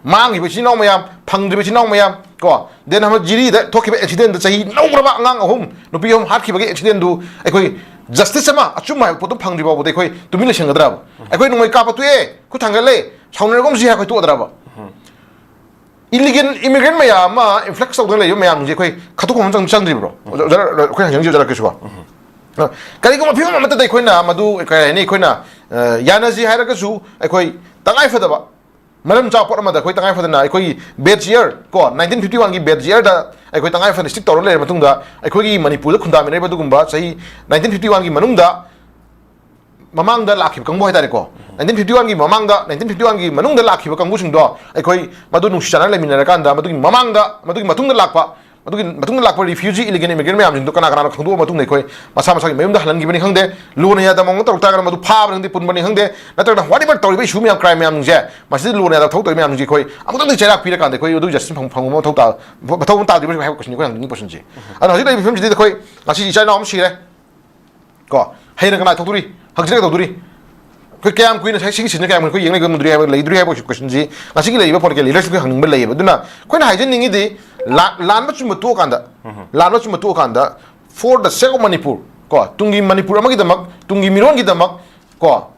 ꯃꯥꯡꯈꯤꯕ ꯏꯆꯤꯜ ꯏꯅꯥꯎ ꯃꯌꯥꯝ, ꯐꯪꯗ꯭ꯔꯤꯕ ꯏꯆꯤꯜ ꯏꯅꯥꯎ ꯃꯌꯥꯝ ꯀꯣ, ꯗꯦꯟ ꯍꯃ ꯖꯤꯔꯤꯗ ꯊꯣꯛꯈꯤꯕ ꯑꯦꯛꯁꯤꯗꯦꯟꯗ ꯆꯍꯤ ꯅꯧꯔꯕ ꯑꯉꯥꯡ ꯑꯍꯨꯝ, ꯅꯨꯄꯤ ꯑꯍꯨꯝ ꯍꯥꯠꯈꯤꯕꯒꯤ ꯑꯦꯛꯁꯤꯗꯦꯟꯗꯨ ꯑꯩꯈꯣꯏ ꯖꯁꯇꯤꯁ ꯑꯃ, ꯑꯆꯨꯝꯕ ꯍꯥꯏꯕ ꯄꯣꯠꯇꯨ ꯐꯪꯗ꯭ꯔꯤ ꯐꯥꯎꯕꯗ ꯑꯩꯈꯣꯏ ꯇꯨꯃꯤꯟ ꯂꯩꯁꯟꯒꯗ꯭ꯔꯕ? ꯑꯩꯈꯣꯏ ꯅꯣꯡꯃꯩ ꯀꯥꯞꯄ ꯇꯣꯛꯑꯦ, ꯈꯨꯠ ꯊꯥꯡꯒꯠꯂꯦ, ꯁꯥꯎꯅꯔꯒꯨꯝꯁꯤ ꯍꯥꯏ ꯑꯩꯈꯣꯏ ꯇꯣꯛꯑꯗ꯭ꯔꯕ? ꯏꯂꯤꯒꯦꯜ ꯏꯃꯤꯒ꯭ꯔꯦꯟ ꯃꯌꯥꯝ ꯑꯃ ꯏꯟꯐ꯭ꯂꯛꯁ ꯇꯧꯗꯨꯅ ꯂꯩꯕ ꯃꯌꯥꯝꯁꯦ ꯑꯩꯈꯣꯏ ꯈꯠꯇꯣꯛꯄ ꯑꯃ ꯆꯪ-, ꯆꯪꯗ꯭ꯔꯤꯕ꯭ꯔꯣ? ꯑꯣꯖꯥ, ꯑꯣꯖꯥ, ꯑꯩꯈꯣꯏ ꯍꯪꯖꯅꯤꯡꯖꯔꯛꯀꯦꯁꯨꯀꯣ꯫ ꯑ, ꯀꯔꯤꯒꯨꯝꯕ ꯐꯤꯕꯝ ꯑꯃꯠꯇꯗ ꯑꯩꯈꯣꯏꯅ ꯃꯗꯨ, ꯀꯔꯤ ꯍꯥꯏꯅꯤ, ꯑꯩꯈꯣꯏꯅ, ꯑ, ꯌꯥꯅꯁꯤ ꯍꯥꯏꯔꯒꯁꯨ ꯑꯩꯈꯣꯏ ꯇꯉꯥꯏ ꯐꯗꯕ ꯃꯔꯝ ꯆꯥꯕ ꯄꯣꯠ ꯑꯃꯗ ꯑꯩꯈꯣꯏ ꯇꯉꯥꯏ ꯐꯗꯅ ꯑꯩꯈꯣꯏꯒꯤ ꯕꯦꯠ ꯌꯔ ꯀꯣ, ꯅꯥꯏꯟꯇꯤꯟ ꯐꯤꯐꯇꯤ ꯋꯥꯟꯒꯤ ꯕꯦꯠ ꯌꯔꯗ ꯑꯩꯈꯣꯏ ꯇꯉꯥꯏ ꯐꯗꯅ ꯁ꯭ꯇꯤꯛ ꯇꯧꯔ ꯂꯩꯔꯕ ꯃꯇꯨꯡꯗ, ꯑꯩꯈꯣꯏꯒꯤ ꯃꯅꯤꯄꯨꯔꯗ ꯈꯨꯟꯗꯥꯃꯤꯟꯅꯔꯤꯕ ꯑꯗꯨꯒꯨꯝꯕ ꯆꯍꯤ ꯅꯥꯏꯟꯇꯤꯟ ꯐꯤꯐꯇꯤ ꯋꯥꯟꯒꯤ ꯃꯅꯨꯡꯗ ꯃꯃꯥꯡꯗ ꯂꯥꯛꯈꯤꯕ ꯀꯥꯡꯕꯨ ꯍꯥꯏꯇꯥꯔꯦꯀꯣ, ꯅꯥꯏꯟꯇꯤꯟ ꯐꯤꯐꯇꯤ ꯋꯥꯟꯒꯤ ꯃꯃꯥꯡꯗ, ꯅꯥꯏꯟꯇꯤꯟ ꯐꯤꯐꯇꯤ ꯋꯥꯟꯒꯤ ꯃꯅꯨꯡꯗ ꯂꯥꯛꯈꯤꯕ ꯀꯥꯡꯕꯨꯁꯤꯡꯗꯣ ꯑꯩꯈꯣꯏ ꯃꯗꯨ ꯅꯨꯡꯁꯤ ꯆꯥꯟꯅꯅ ꯂꯩꯃꯤꯟꯅꯔꯀꯥꯟꯗ, ꯃꯗꯨꯒꯤ ꯃꯃꯥꯡꯗ, ꯃꯗꯨꯒꯤ ꯃꯇꯨꯡꯗ ꯂꯥꯛꯄ, ꯃꯗꯨꯒꯤ ꯃꯇꯨꯡꯗ ꯂꯥꯛꯄ ꯔꯤꯐ꯭ꯌꯨꯖꯤ ꯏꯂꯤꯒꯦꯜ ꯏꯃꯤꯒ꯭ꯔꯦꯟ ꯃꯌꯥꯝꯁꯤꯡꯗꯣ ꯀꯅꯥ ꯀꯅꯥꯅꯣ ꯈꯪꯗꯣꯛꯑ ꯃꯇꯨꯡꯗ ꯑꯩꯈꯣꯏ ꯃꯁꯥ ꯃꯁꯥꯒꯤ ꯃꯌꯨꯝꯗ ꯍꯜꯍꯟꯈꯤꯕꯅꯤ ꯈꯪꯗꯦ, ꯂꯨꯅ ꯌꯥꯗꯕ ꯃꯑꯣꯡꯗ ꯇꯧꯔꯛ ꯇꯥꯔꯒꯅ ꯃꯗꯨ ꯐꯥꯕꯅꯤ ꯈꯪꯗꯦ, ꯄꯨꯟꯕꯅꯤ ꯈꯪꯗꯦ, ꯅꯠꯇ꯭ꯔꯒꯅ whatever ꯇꯧꯔꯤꯕ ꯏꯁꯨ ꯃꯌꯥꯝ, ꯀ꯭ꯔꯥꯏꯝ ꯃꯌꯥꯝꯁꯤꯡꯁꯦ, ꯃꯁꯤꯗ ꯂꯨꯅ ꯌꯥꯗꯕ ꯊꯕꯛ ꯇꯧꯔꯤꯕ ꯃꯌꯥꯝꯁꯤꯡꯁꯦ ꯑꯩꯈꯣꯏ ꯑꯃꯨꯛꯇꯪꯗꯤ ꯆꯩꯔꯥꯛ ꯄꯤꯔꯀꯥꯟꯗ ꯑꯩꯈꯣꯏ ꯑꯗꯨ ꯖꯁꯇꯤꯁ ꯐꯪ-, ꯐꯪꯕ ꯃꯊꯧ ꯇꯥ-, ꯃꯊꯧ ꯑꯃ ꯇꯥꯗ꯭ꯔꯤꯕ꯭ꯔꯥ ꯍꯥꯏꯕ ꯀꯣꯏꯁꯟꯅꯤ ꯑꯩꯈꯣꯏ ꯍꯪꯅꯤꯡꯉꯤ ꯀꯣꯏꯁꯟꯁꯦ꯫ ꯑꯗꯣ ꯍꯧꯖꯤꯛ ꯂꯩꯔꯤꯕ ꯐꯤꯕꯝꯁꯤꯗꯤ ꯑꯩꯈꯣꯏ ꯉꯁꯤ ꯏꯆꯥ ꯏꯅꯥꯎ ꯑꯃ ꯁꯤꯔꯦ ꯀꯣ, ꯍꯌꯦꯡ ꯀꯅꯥ ꯊꯣꯛꯇꯣꯔꯤ? ꯍꯪꯆꯤꯠ ꯀꯅꯥ ꯊꯣꯛꯇꯣꯔꯤ? ꯑꯩꯈꯣꯏ ꯀꯌꯥꯝ ꯀꯨꯏꯅ ꯁꯤ-, ꯁꯤꯒꯤ ꯁꯤꯖꯟꯁꯦ ꯀꯌꯥꯝ ꯀꯨꯏꯅ ꯑꯩꯈꯣꯏ ꯌꯦꯡ ꯂꯩꯕ ꯉꯝꯗꯣꯔꯤ ꯍꯥꯏꯕ, ꯂꯩꯗꯣꯔꯤ ꯍꯥꯏꯕ ꯀꯣꯏꯁꯟꯁꯤ ꯉꯁꯤꯒꯤ ꯂꯩꯔꯤꯕ ꯄꯣꯂꯤꯇꯤꯀꯦꯜ ꯂꯤꯗꯔꯁꯤꯡ ꯑꯩꯈꯣꯏ ꯍꯪꯅꯤꯡꯕ ꯂꯩꯌꯦꯕ꯫ ꯑꯗꯨꯅ ꯑꯩꯈꯣꯏꯅ ꯍꯥꯏꯖꯅꯤꯡꯉꯤꯗꯤ ꯂꯥꯟ-, ꯂꯥꯟꯕ ꯆꯨꯝꯕ ꯇꯣꯛꯑꯀꯥꯟꯗ, ꯂꯥꯟꯕ ꯆꯨꯝꯕ ꯇꯣꯛꯑꯀꯥꯟꯗ for the sake of Manipur ꯀꯣ, ꯇꯨꯡꯒꯤ ꯃꯅꯤꯄꯨꯔ ꯑꯃꯒꯤꯗꯃꯛ, ꯇꯨꯡꯒꯤ ꯃꯤꯔꯣꯟꯒꯤꯗꯃꯛ ꯀꯣ,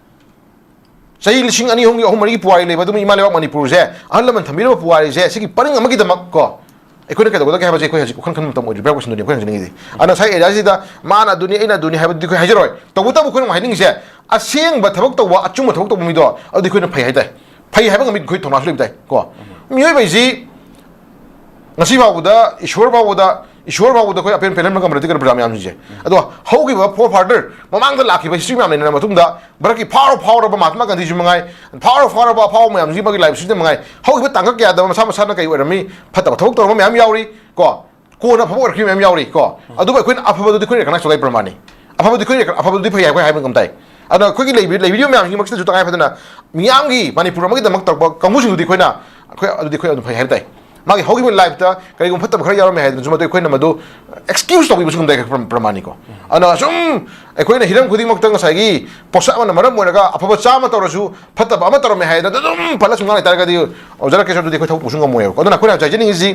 ꯆꯍꯤ ꯂꯤꯁꯤꯡ ꯑꯅꯤ, ꯑꯍꯨꯝꯒꯤ, ꯑꯍꯨꯝ, ꯃꯔꯤꯒꯤ ꯄꯨꯋꯥꯔꯤ ꯂꯩꯕ ꯑꯗꯨꯝ ꯏꯃꯥ ꯂꯩꯕꯥꯛ ꯃꯅꯤꯄꯨꯔꯁꯦ, ꯑꯍꯜ ꯂꯃꯟ ꯊꯝꯕꯤꯔꯕ ꯄꯨꯋꯥꯔꯤꯁꯦ, ꯁꯤꯒꯤ ꯄꯔꯤꯡ ꯑꯃꯒꯤꯗꯃꯛ ꯀꯣ, ꯑꯩꯈꯣꯏꯅ ꯀꯩꯗꯧꯒꯗꯒꯦ ꯍꯥꯏꯕꯁꯦ ꯑꯩꯈꯣꯏ ꯍꯧꯖꯤꯛ ꯋꯥꯈꯜ ꯈꯟꯕ ꯃꯇꯝ ꯑꯣꯏꯗ꯭ꯔꯤꯕ꯭ꯔꯥ ꯍꯥꯏꯕ ꯀꯣꯏꯁꯟꯗꯨꯅꯤ ꯑꯩꯈꯣꯏꯅ ꯍꯪꯖꯅꯤꯡꯉꯤꯁꯦ꯫ ꯑꯗꯨꯅ ꯉꯁꯥꯏ ꯑꯦꯔꯤꯌꯥꯁꯤꯗ ꯃꯥꯅ ꯑꯗꯨꯅꯤ, ꯑꯩꯅ ꯑꯗꯨꯅꯤ ꯍꯥꯏꯕꯗꯨꯗꯤ ꯑꯩꯈꯣꯏ ꯍꯥꯏꯖꯔꯣꯏ꯫ ꯇꯧꯕꯇꯕꯨ ꯑꯩꯈꯣꯏꯅ ꯑꯃꯨꯛ ꯍꯥꯏꯅꯤꯡꯉꯤꯁꯦ, ꯑꯁꯦꯡꯕ ꯊꯕꯛ ꯇꯧꯕ, ꯑꯆꯨꯝꯕ ꯊꯕꯛ ꯇꯧꯕ ꯃꯤꯗꯣ ꯑꯗꯨꯗꯤ ꯑꯩꯈꯣꯏꯅ ꯐꯩ ꯍꯥꯏꯇꯥꯏ꯫ ꯐꯩ ꯍꯥꯏꯕ ꯉꯝꯃꯤ ꯑꯩꯈꯣꯏ ꯊꯧꯅꯥꯁꯨ ꯂꯩꯕ ꯇꯥꯏ ꯀꯣ꯫ ꯃꯤꯑꯣꯏꯕ ꯍꯥꯏꯁꯤ ꯉꯁꯤ ꯐꯥꯎꯕꯗ, ꯏꯁꯣꯔ ꯐꯥꯎꯕꯗ, ꯏꯁꯣꯔ ꯐꯥꯎꯕꯗ ꯑꯩꯈꯣꯏ ꯑꯄꯦꯟ ꯄꯦꯜꯍꯟꯕ ꯉꯝꯕ ꯅꯠꯇꯦ ꯀꯩꯅꯣ, ꯄ꯭ꯔꯖꯥ ꯃꯌꯥꯝꯁꯤꯡꯁꯦ꯫ ꯑꯗꯣ ꯍꯧꯈꯤꯕ ꯐꯣꯔ ꯐꯥꯗꯔ, ꯃꯃꯥꯡꯗ ꯂꯥꯛꯈꯤꯕ ꯍꯤꯁꯇ꯭ꯔꯤ ꯃꯌꯥꯝ ꯂꯩꯅꯔ ꯃꯇꯨꯡꯗ, ꯚꯥꯔꯠꯀꯤ ꯐꯥꯎꯔ ꯐꯥꯎꯔꯕ ꯃꯍꯥꯇꯃꯥ ꯒꯥꯟꯙꯤꯁꯨ ꯃꯉꯥꯏ, ꯐꯥꯎꯔ ꯐꯥꯎꯔꯕ ꯑꯐꯥꯎꯕ ꯃꯌꯥꯝꯁꯤꯒꯤ ꯃꯥꯒꯤ ꯂꯥꯏꯐ ꯁꯤꯗ ꯃꯉꯥꯏ, ꯍꯧꯈꯤꯕ ꯇꯥꯡꯀꯛ ꯀꯌꯥꯗ ꯃꯁꯥ ꯃꯁꯥꯅ ꯀꯩ ꯑꯣꯏꯔꯝꯃꯤ, ꯐꯠꯇꯕ ꯊꯕꯛ ꯇꯧꯔꯝꯕ ꯃꯌꯥꯝ ꯌꯥꯎꯔꯤ ꯀꯣ, ꯀꯣꯟꯅ ꯑꯐꯕ ꯑꯣꯏꯔꯛꯈꯤꯕ ꯃꯌꯥꯝ ꯌꯥꯎꯔꯤ ꯀꯣ꯫ ꯑꯗꯨꯕꯨ ꯑꯩꯈꯣꯏꯅ ꯑꯐꯕꯗꯨꯗꯤ ꯑꯩꯈꯣꯏ ꯔꯦꯀꯒꯅꯥꯏꯁ ꯇꯧꯕꯒꯤ ꯄ꯭ꯔꯃꯥꯟꯅꯤ꯫ ꯑꯐꯕꯗꯨꯗꯤ ꯑꯩꯈꯣꯏ ꯔꯦꯀ-, ꯑꯐꯕꯗꯨꯗꯤ ꯐꯩ ꯍꯥꯏ ꯑꯩꯈꯣꯏ ꯍꯥꯏꯕ ꯉꯝ ꯇꯥꯏ꯫ ꯑꯗꯣ ꯑꯩꯈꯣꯏꯒꯤ ꯂꯩꯕꯤ-, ꯂꯩꯕꯤꯔꯤꯕ ꯃꯌꯥꯝꯁꯤꯡꯃꯛꯁꯤꯗꯁꯨ ꯇꯉꯥꯏ ꯐꯗꯅ ꯃꯤꯌꯥꯝꯒꯤ, ꯃꯅꯤꯄꯨꯔ ꯑꯃꯒꯤꯗꯃꯛ ꯇꯧꯔꯛꯄ ꯀꯥꯡꯕꯨꯁꯤꯡꯗꯨꯗꯤ ꯑꯩꯈꯣꯏꯅ, ꯑꯩꯈꯣꯏ ꯑꯗꯨꯗꯤ ꯑꯩꯈꯣꯏ ꯑꯗꯨꯝ ꯐꯩ ꯍꯥꯏꯕ ꯇꯥꯏ꯫ ꯃꯥꯒꯤ ꯍꯧꯈꯤꯕ ꯂꯥꯏꯐꯇ ꯀꯔꯤꯒꯨꯝꯕ ꯐꯠꯇꯕ ꯈꯔ ꯌꯥꯎꯔꯝꯃꯦ ꯍꯥꯏꯗꯨꯅꯁꯨ ꯃꯗꯨ ꯑꯩꯈꯣꯏꯅ ꯃꯗꯨ ꯑꯦꯛꯁꯀ꯭ꯌꯨꯁ ꯇꯧꯕꯤꯕꯁꯨ ꯉꯝꯗꯦ ꯄ꯭ꯔ-, ꯄ꯭ꯔꯃꯥꯟꯅꯤꯀꯣ꯫ ꯑꯗꯨꯅ ꯑꯁꯨꯝ ꯑꯩꯈꯣꯏꯅ ꯍꯤꯔꯝ ꯈꯨꯗꯤꯡꯃꯛꯇ ꯉꯁꯥꯏꯒꯤ ꯄꯣꯠꯁꯛ ꯑꯃꯅ ꯃꯔꯝ ꯑꯣꯏꯔꯒ ꯑꯐꯕ ꯆꯥꯝꯃ ꯇꯧꯔꯁꯨ ꯐꯠꯇꯕ ꯑꯃ ꯇꯧꯔꯝꯃꯦ ꯍꯥꯏꯗꯅ ꯑꯗꯨꯝ ꯄꯜꯂ ꯁꯨꯝ ꯉꯥꯡ ꯂꯩꯇꯥꯔꯒꯗꯤ ꯑꯣꯖꯥ ꯔꯥꯀꯦꯁ ꯑꯗꯨꯗꯤ ꯑꯩꯈꯣꯏ ꯊꯕꯛ ꯄꯨꯁꯨ ꯉꯝꯃꯣꯏꯕꯀꯣ꯫ ꯑꯗꯨꯅ ꯑꯩꯈꯣꯏꯅ ꯍꯥꯏꯖꯅꯤꯡꯉꯤꯁꯤ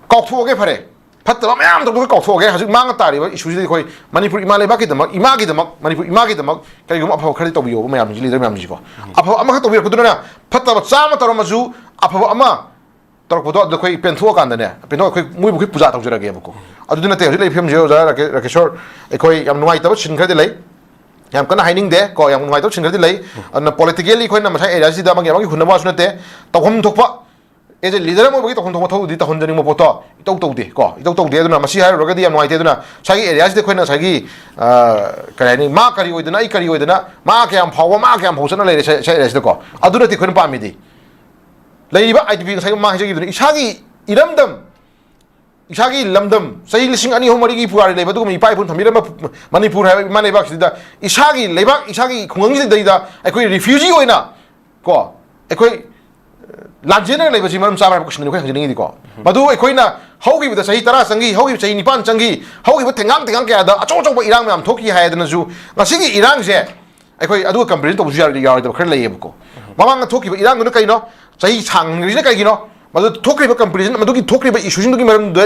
ꯀꯥꯎꯊꯣꯛꯑꯒꯦ ꯐꯔꯦ, ꯐꯠꯇꯕ ꯃꯌꯥꯝ ꯇꯧꯕꯗꯣ ꯀꯥꯎꯊꯣꯛꯑꯒꯦ꯫ ꯍꯧꯖꯤꯛ ꯃꯥꯡꯉ ꯇꯥꯔꯤꯕ ꯏꯁꯨꯁꯤꯗꯤ ꯑꯩꯈꯣꯏ ꯃꯅꯤꯄꯨꯔ ꯏꯃꯥ ꯂꯩꯕꯥꯛꯀꯤꯗꯃꯛ, ꯏꯃꯥꯒꯤꯗꯃꯛ, ꯃꯅꯤꯄꯨꯔ ꯏꯃꯥꯒꯤꯗꯃꯛ ꯀꯔꯤꯒꯨꯝꯕ ꯑꯐꯕ ꯈꯔꯗꯤ ꯇꯧꯕꯤꯌꯣꯕ ꯃꯌꯥꯝꯁꯤꯡꯁꯤ, ꯂꯤꯗꯔ ꯃꯌꯥꯝꯁꯤꯀꯣ꯫ ꯑꯐꯕ ꯑꯃꯈꯛ ꯇꯧꯕꯤꯔꯛꯄꯗꯨꯅ ꯐꯠꯇꯕ ꯆꯥꯝꯃ ꯇꯧꯔꯝꯃꯁꯨ ꯑꯐꯕ ꯑꯃ ꯇꯧꯔꯛꯄꯗꯣ ꯑꯗꯨꯗ ꯑꯩꯈꯣꯏ ꯄꯦꯟꯊꯣꯛꯑꯀꯥꯟꯗꯅꯦ, ꯄꯦꯟꯊꯣꯛ-, ꯑꯩꯈꯣꯏ ꯃꯣꯏꯕꯨ ꯑꯩꯈꯣꯏ ꯄꯨꯖꯥ ꯇꯧꯖꯔꯒꯦꯕꯀꯣ꯫ ꯑꯗꯨꯗꯤ ꯅꯠꯇꯦ ꯍꯧꯖꯤꯛ ꯂꯩꯔꯤꯕ ꯐꯤꯕꯝꯁꯦ ꯑꯣꯖꯥ ꯔꯥꯀꯦ-, ꯔꯥꯀꯦꯁꯣꯔ, ꯑꯩꯈꯣꯏ ꯌꯥꯝ ꯅꯨꯡꯉꯥꯏꯇꯕ ꯁꯤꯟ ꯈꯔꯗꯤ ꯂꯩ꯫ ꯌꯥꯝ ꯀꯟꯅ ꯍꯥꯏꯅꯤꯡꯗꯦ ꯀꯣ, ꯌꯥꯝ ꯅꯨꯡꯉꯥꯏꯇꯕ ꯁꯤꯟ ꯈꯔꯗꯤ ꯂꯩ꯫ ꯑꯗꯨꯅ ꯄꯣꯂꯤꯇꯤꯀꯦꯜꯂꯤ ꯑꯩꯈꯣꯏꯅ ꯃꯁꯥ ꯑꯦꯔꯤꯌꯥꯁꯤꯗ ꯑꯃꯒꯤ ꯑꯃꯒꯤ ꯍꯨꯟꯅꯕ ꯋꯥꯁꯨ ꯅꯠꯇꯦ, ꯇꯧꯐꯝ ꯊꯣꯛꯄ ꯑꯦꯖ ꯑꯦ ꯂꯤꯗꯔ ꯑꯃ ꯑꯣꯏꯕꯒꯤ ꯇꯧꯐꯝ ꯊꯣꯛꯄ ꯊꯕꯛꯇꯨꯗꯤ ꯇꯧꯍꯟꯖꯅꯤꯡꯕ ꯄꯣꯠꯇꯣ ꯏꯇꯧ ꯇꯧꯗꯦ ꯀꯣ, ꯏꯇꯧ ꯇꯧꯗꯦ꯫ ꯑꯗꯨꯅ ꯃꯁꯤ ꯍꯥꯏꯔꯨꯔꯒꯗꯤ ꯌꯥꯝ ꯅꯨꯡꯉꯥꯏꯇꯦ꯫ ꯑꯗꯨꯅ ꯉꯁꯥꯏꯒꯤ ꯑꯦꯔꯤꯌꯥꯁꯤꯗ ꯑꯩꯈꯣꯏꯅ ꯉꯁꯥꯏꯒꯤ, ꯑ, ꯀꯔꯤ ꯍꯥꯏꯅꯤ, ꯃꯥ ꯀꯔꯤ ꯑꯣꯏꯗꯅ, ꯑꯩ ꯀꯔꯤ ꯑꯣꯏꯗꯅ, ꯃꯥ ꯀꯌꯥꯝ ꯐꯥꯎꯕ, ꯃꯥ ꯀꯌꯥꯝ ꯐꯥꯎ ꯆꯠꯅ ꯂꯩꯔꯦ ꯁ-, ꯁ-, ꯑꯦꯔꯤꯌꯥꯁꯤꯗꯀꯣ꯫ ꯑꯗꯨ ꯅꯠꯇꯦ ꯑꯩꯈꯣꯏꯅ ꯄꯥꯝꯃꯤꯗꯤ꯫ ꯂꯩꯔꯤꯕ ꯑꯥꯏ ꯗꯤ ꯄꯤ ꯉꯁꯥꯏ ꯃꯃꯥꯡ ꯍꯥꯏꯖꯈꯤꯕꯗꯨꯅ ꯏꯁꯥꯒꯤ ꯏꯔꯝꯗꯝ, ꯏꯁꯥꯒꯤ ꯂꯝꯗꯝ, ꯆꯍꯤ ꯂꯤꯁꯤꯡ ꯑꯅꯤ, ꯑꯍꯨꯝ, ꯃꯔꯤꯒꯤ ꯄꯨꯋꯥꯔꯤ ꯂꯩꯕ ꯑꯗꯨꯒꯨꯝꯕ ꯏꯄꯥ ꯏꯄꯨꯅ ꯊꯝꯕꯤꯔꯝꯕ ꯃꯅꯤꯄꯨꯔ ꯍꯥꯏꯕ ꯏꯃꯥ ꯂꯩꯕꯥꯛꯁꯤꯗ, ꯏꯁꯥꯒꯤ ꯂꯩꯕꯥꯛ, ꯏꯁꯥꯒꯤ ꯈꯨꯡꯒꯪꯁꯤꯗꯩꯗ ꯑꯩꯈꯣꯏ ꯔꯤꯐ꯭ꯌꯨꯖꯤ ꯑꯣꯏꯅ ꯀꯣ, ꯑꯩꯈꯣꯏ, ꯑ, ꯂꯥꯟꯖꯦꯟꯅꯔ ꯂꯩꯕꯁꯤ ꯃꯔꯝ ꯆꯥꯕ꯭ꯔꯥ ꯍꯥꯏꯕ ꯀꯣꯏꯁꯟꯗꯨꯅꯤ ꯑꯩꯈꯣꯏ ꯍꯪꯖꯅꯤꯡꯉꯤꯗꯤꯀꯣ꯫ ꯃꯗꯨ ꯑꯩꯈꯣꯏꯅ ꯍꯧꯈꯤꯕꯗ ꯆꯍꯤ ꯇꯔꯥ ꯆꯪꯈꯤ, ꯍꯧꯈꯤꯕ ꯆꯍꯤ ꯅꯤꯄꯥꯟ ꯆꯪꯈꯤ, ꯍꯧꯈꯤꯕ ꯊꯦꯡꯒꯥꯡ ꯊꯦꯡꯒꯥꯡ ꯀꯌꯥꯗ ꯑꯆꯧ ꯑꯆꯧꯕ ꯏꯔꯥꯡ ꯃꯌꯥꯝ ꯊꯣꯛꯈꯤ ꯍꯥꯏꯗꯅꯁꯨ ꯉꯁꯤꯒꯤ ꯏꯔꯥꯡꯁꯦ ꯑꯩꯈꯣꯏ ꯑꯗꯨꯒ ꯀꯝꯄꯦꯔꯤꯖꯟ ꯇꯧꯕꯁꯨ ꯌꯥꯔꯣꯏ-, ꯌꯥꯔꯣꯏꯗꯕ ꯈꯔ ꯂꯩꯌꯦꯕꯀꯣ꯫ ꯃꯃꯥꯡꯗ ꯊꯣꯛꯈꯤꯕ ꯏꯔꯥꯡꯗꯨꯅ ꯀꯩꯅꯣ? ꯆꯍꯤ ꯁꯥꯡꯈ꯭ꯔꯤꯁꯤꯅ ꯀꯩꯒꯤꯅꯣ? ꯃꯗꯨ ꯊꯣꯛꯈ꯭ꯔꯤꯕ ꯀꯝꯄꯦꯔꯤꯖꯟ, ꯃꯗꯨꯒꯤ ꯊꯣꯛꯈ꯭ꯔꯤꯕ ꯏꯁꯨꯁꯤꯡꯗꯨꯒꯤ ꯃꯔꯝꯗ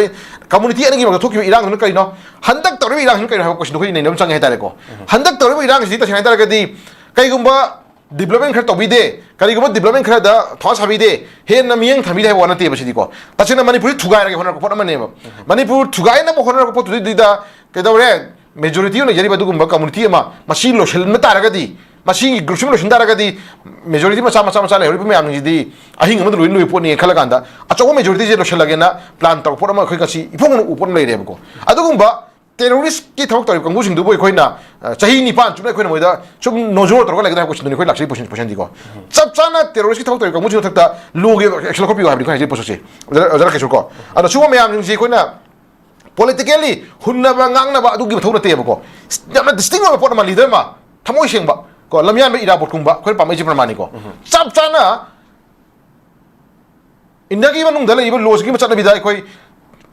ꯀꯝꯃꯨꯅꯤꯇꯤ ꯑꯅꯤꯒꯤ ꯃꯔꯛꯇ ꯊꯣꯛꯈꯤꯕ ꯏꯔꯥꯡꯗꯨꯅ ꯀꯩꯅꯣ? ꯍꯟꯗꯛ ꯇꯧꯔꯤꯕ ꯏꯔꯥꯡꯁꯤꯅ ꯀꯩꯅꯣ ꯍꯥꯏꯕ ꯀꯣꯏꯁꯟꯗꯣ ꯑꯩꯈꯣꯏ ꯅꯩꯅꯕ ꯆꯪꯉꯦ ꯍꯥꯏꯇꯥꯔꯦꯀꯣ꯫ ꯍꯟꯗꯛ ꯇꯧꯔꯤꯕ ꯏꯔꯥꯡꯁꯤꯗꯤ ꯇꯁꯦꯡꯅ ꯍꯥꯏꯇꯥꯔꯒꯗꯤ ꯀꯩꯒꯨꯝꯕ ꯗꯤꯕ꯭ꯂꯞꯃꯦꯟ ꯈꯔ ꯇꯧꯕꯤꯗꯦ, ꯀꯔꯤꯒꯨꯝꯕ ꯗꯤꯕ꯭ꯂꯞꯃꯦꯟ ꯈꯔꯗ ꯊꯋꯥ ꯁꯥꯕꯤꯗꯦ, ꯍꯦꯟꯅ ꯃꯤꯠꯌꯦꯡ ꯊꯝꯕꯤꯗꯦ ꯍꯥꯏꯕ ꯋꯥ ꯅꯠꯇꯦꯕ ꯁꯤꯗꯤꯀꯣ꯫ ꯇꯁꯦꯡꯅ ꯃꯅꯤꯄꯨꯔꯁꯤ ꯊꯨꯒꯥꯏꯔꯒꯦ ꯍꯣꯠꯅꯔꯛꯄ ꯄꯣꯠ ꯑꯃꯅꯦꯕ꯫ ꯃꯅꯤꯄꯨꯔ ꯊꯨꯒꯥꯏꯅꯕ ꯍꯣꯠꯅꯔꯛꯄ ꯄꯣꯠꯇꯨꯗꯩꯗꯨꯗ ꯀꯩꯗꯧꯔꯦ? ꯃꯦꯖꯣꯔꯤꯇꯤ ꯑꯣꯏꯅ ꯂꯩꯖꯔꯤꯕ ꯑꯗꯨꯒꯨꯝꯕ ꯀꯝꯃꯨꯅꯤꯇꯤ ꯑꯃ ꯃꯁꯤ ꯂꯣꯏꯁꯤꯟꯕ ꯇꯥꯔꯒꯗꯤ, ꯃꯁꯤꯒꯤ ꯒ꯭ꯔꯨꯞꯁꯤꯃ ꯂꯣꯏꯁꯤꯟ ꯇꯥꯔꯒꯗꯤ, ꯃꯦꯖꯣꯔꯤꯇꯤ ꯃꯆꯥ ꯃꯆꯥ ꯃꯆꯥ ꯂꯩꯍꯧꯔꯤꯕ ꯃꯌꯥꯝꯁꯤꯡꯁꯤꯗꯤ ꯑꯍꯤꯡ ꯑꯃꯗ ꯂꯣꯏ ꯂꯣꯏ ꯄꯣꯠꯅꯤ ꯈꯜꯂꯀꯥꯟꯗ, ꯑꯆꯧꯕ ꯃꯦꯖꯣꯔꯤꯇꯤꯁꯦ ꯂꯣꯏꯁꯤꯜꯂꯒꯦꯅ ꯄ꯭ꯂꯥꯟ ꯇꯧꯔꯛꯄ ꯄꯣꯠ ꯑꯃ ꯑꯩꯈꯣꯏ ꯉꯁꯤ ꯏꯐꯣꯡ ꯐꯣꯡꯅ ꯎꯕ ꯄꯣꯠ ꯑꯃ ꯂꯩꯔꯦꯕꯀꯣ꯫ ꯑꯗꯨꯒꯨꯝꯕ ꯇꯦꯔꯣꯔꯤꯁꯀꯤ ꯊꯕꯛ ꯇꯧꯔꯤꯕ ꯀꯥꯡꯕꯨꯁꯤꯡꯗꯨꯕꯨ ꯑꯩꯈꯣꯏꯅ, ꯑ, ꯆꯍꯤ ꯅꯤꯄꯥꯟ ꯆꯨꯞꯅ ꯑꯩꯈꯣꯏꯅ ꯃꯣꯏꯗ ꯁꯨꯝ ꯅꯣꯖꯣꯔ ꯇꯧꯔꯒ ꯂꯩꯒꯗ꯭ꯔꯥ ꯍꯥꯏꯕ ꯀꯣꯏꯁꯟꯗꯨꯅꯤ ꯑꯩꯈꯣꯏ ꯂꯥꯛꯆꯔꯤꯕ ꯀꯣꯏꯁꯟ, ꯀꯣꯏꯁꯟꯗꯤꯀꯣ꯫ ꯆꯞ ꯆꯥꯅ ꯇꯦꯔꯣꯔꯤꯁꯀꯤ ꯊꯕꯛ ꯇꯧꯔꯤꯕ ꯀꯥꯡꯕꯨꯁꯤꯒꯤ ꯃꯊꯛꯇ ꯂꯣꯒꯤ ꯑꯦꯛꯁꯟ ꯂꯧꯈꯠꯄꯤꯌꯨ ꯍꯥꯏꯕꯅꯤ ꯑꯩꯈꯣꯏ ꯍꯥꯏꯖꯔꯤꯕ ꯄꯣꯠꯁꯛꯁꯦ꯫ ꯑꯣꯖꯥ, ꯑꯣꯖꯥ ꯔꯥꯀꯦꯁꯣꯔ ꯀꯣ꯫ ꯑꯗꯣ ꯁꯤꯒꯨꯝꯕ ꯃꯌꯥꯝꯁꯤꯡꯁꯤ ꯑꯩꯈꯣꯏꯅ ꯄꯣꯂꯤꯇꯤꯀꯦꯜꯂꯤ ꯍꯨꯟꯅꯕ ꯉꯥꯡꯅꯕ ꯑꯗꯨꯒꯤ ꯃꯊꯧ ꯅꯠꯇꯦꯕꯀꯣ꯫ ꯌꯥꯝꯅ ꯗꯤꯁꯇꯤꯡ ꯑꯣꯏꯕ ꯄꯣꯠ ꯑꯃ, ꯂꯤꯗꯔ ꯑꯃ, ꯊꯃꯣꯏ ꯁꯦꯡꯕ ꯀꯣ, ꯂꯝꯌꯥꯟꯕ ꯏꯔꯥꯕꯣꯠꯀꯨꯝꯕ ꯑꯩꯈꯣꯏꯅ ꯄꯥꯝꯃꯛꯏꯁꯦ ꯄ꯭ꯔꯃꯥꯅꯤꯀꯣ꯫ ꯆꯞ ꯆꯥꯅ ꯏꯟꯗꯤꯌꯥꯒꯤ ꯃꯅꯨꯡꯗ ꯂꯩꯔꯤꯕ ꯂꯣꯁꯤꯒꯤ ꯆꯠꯅꯕꯤꯗ ꯑꯩꯈꯣꯏ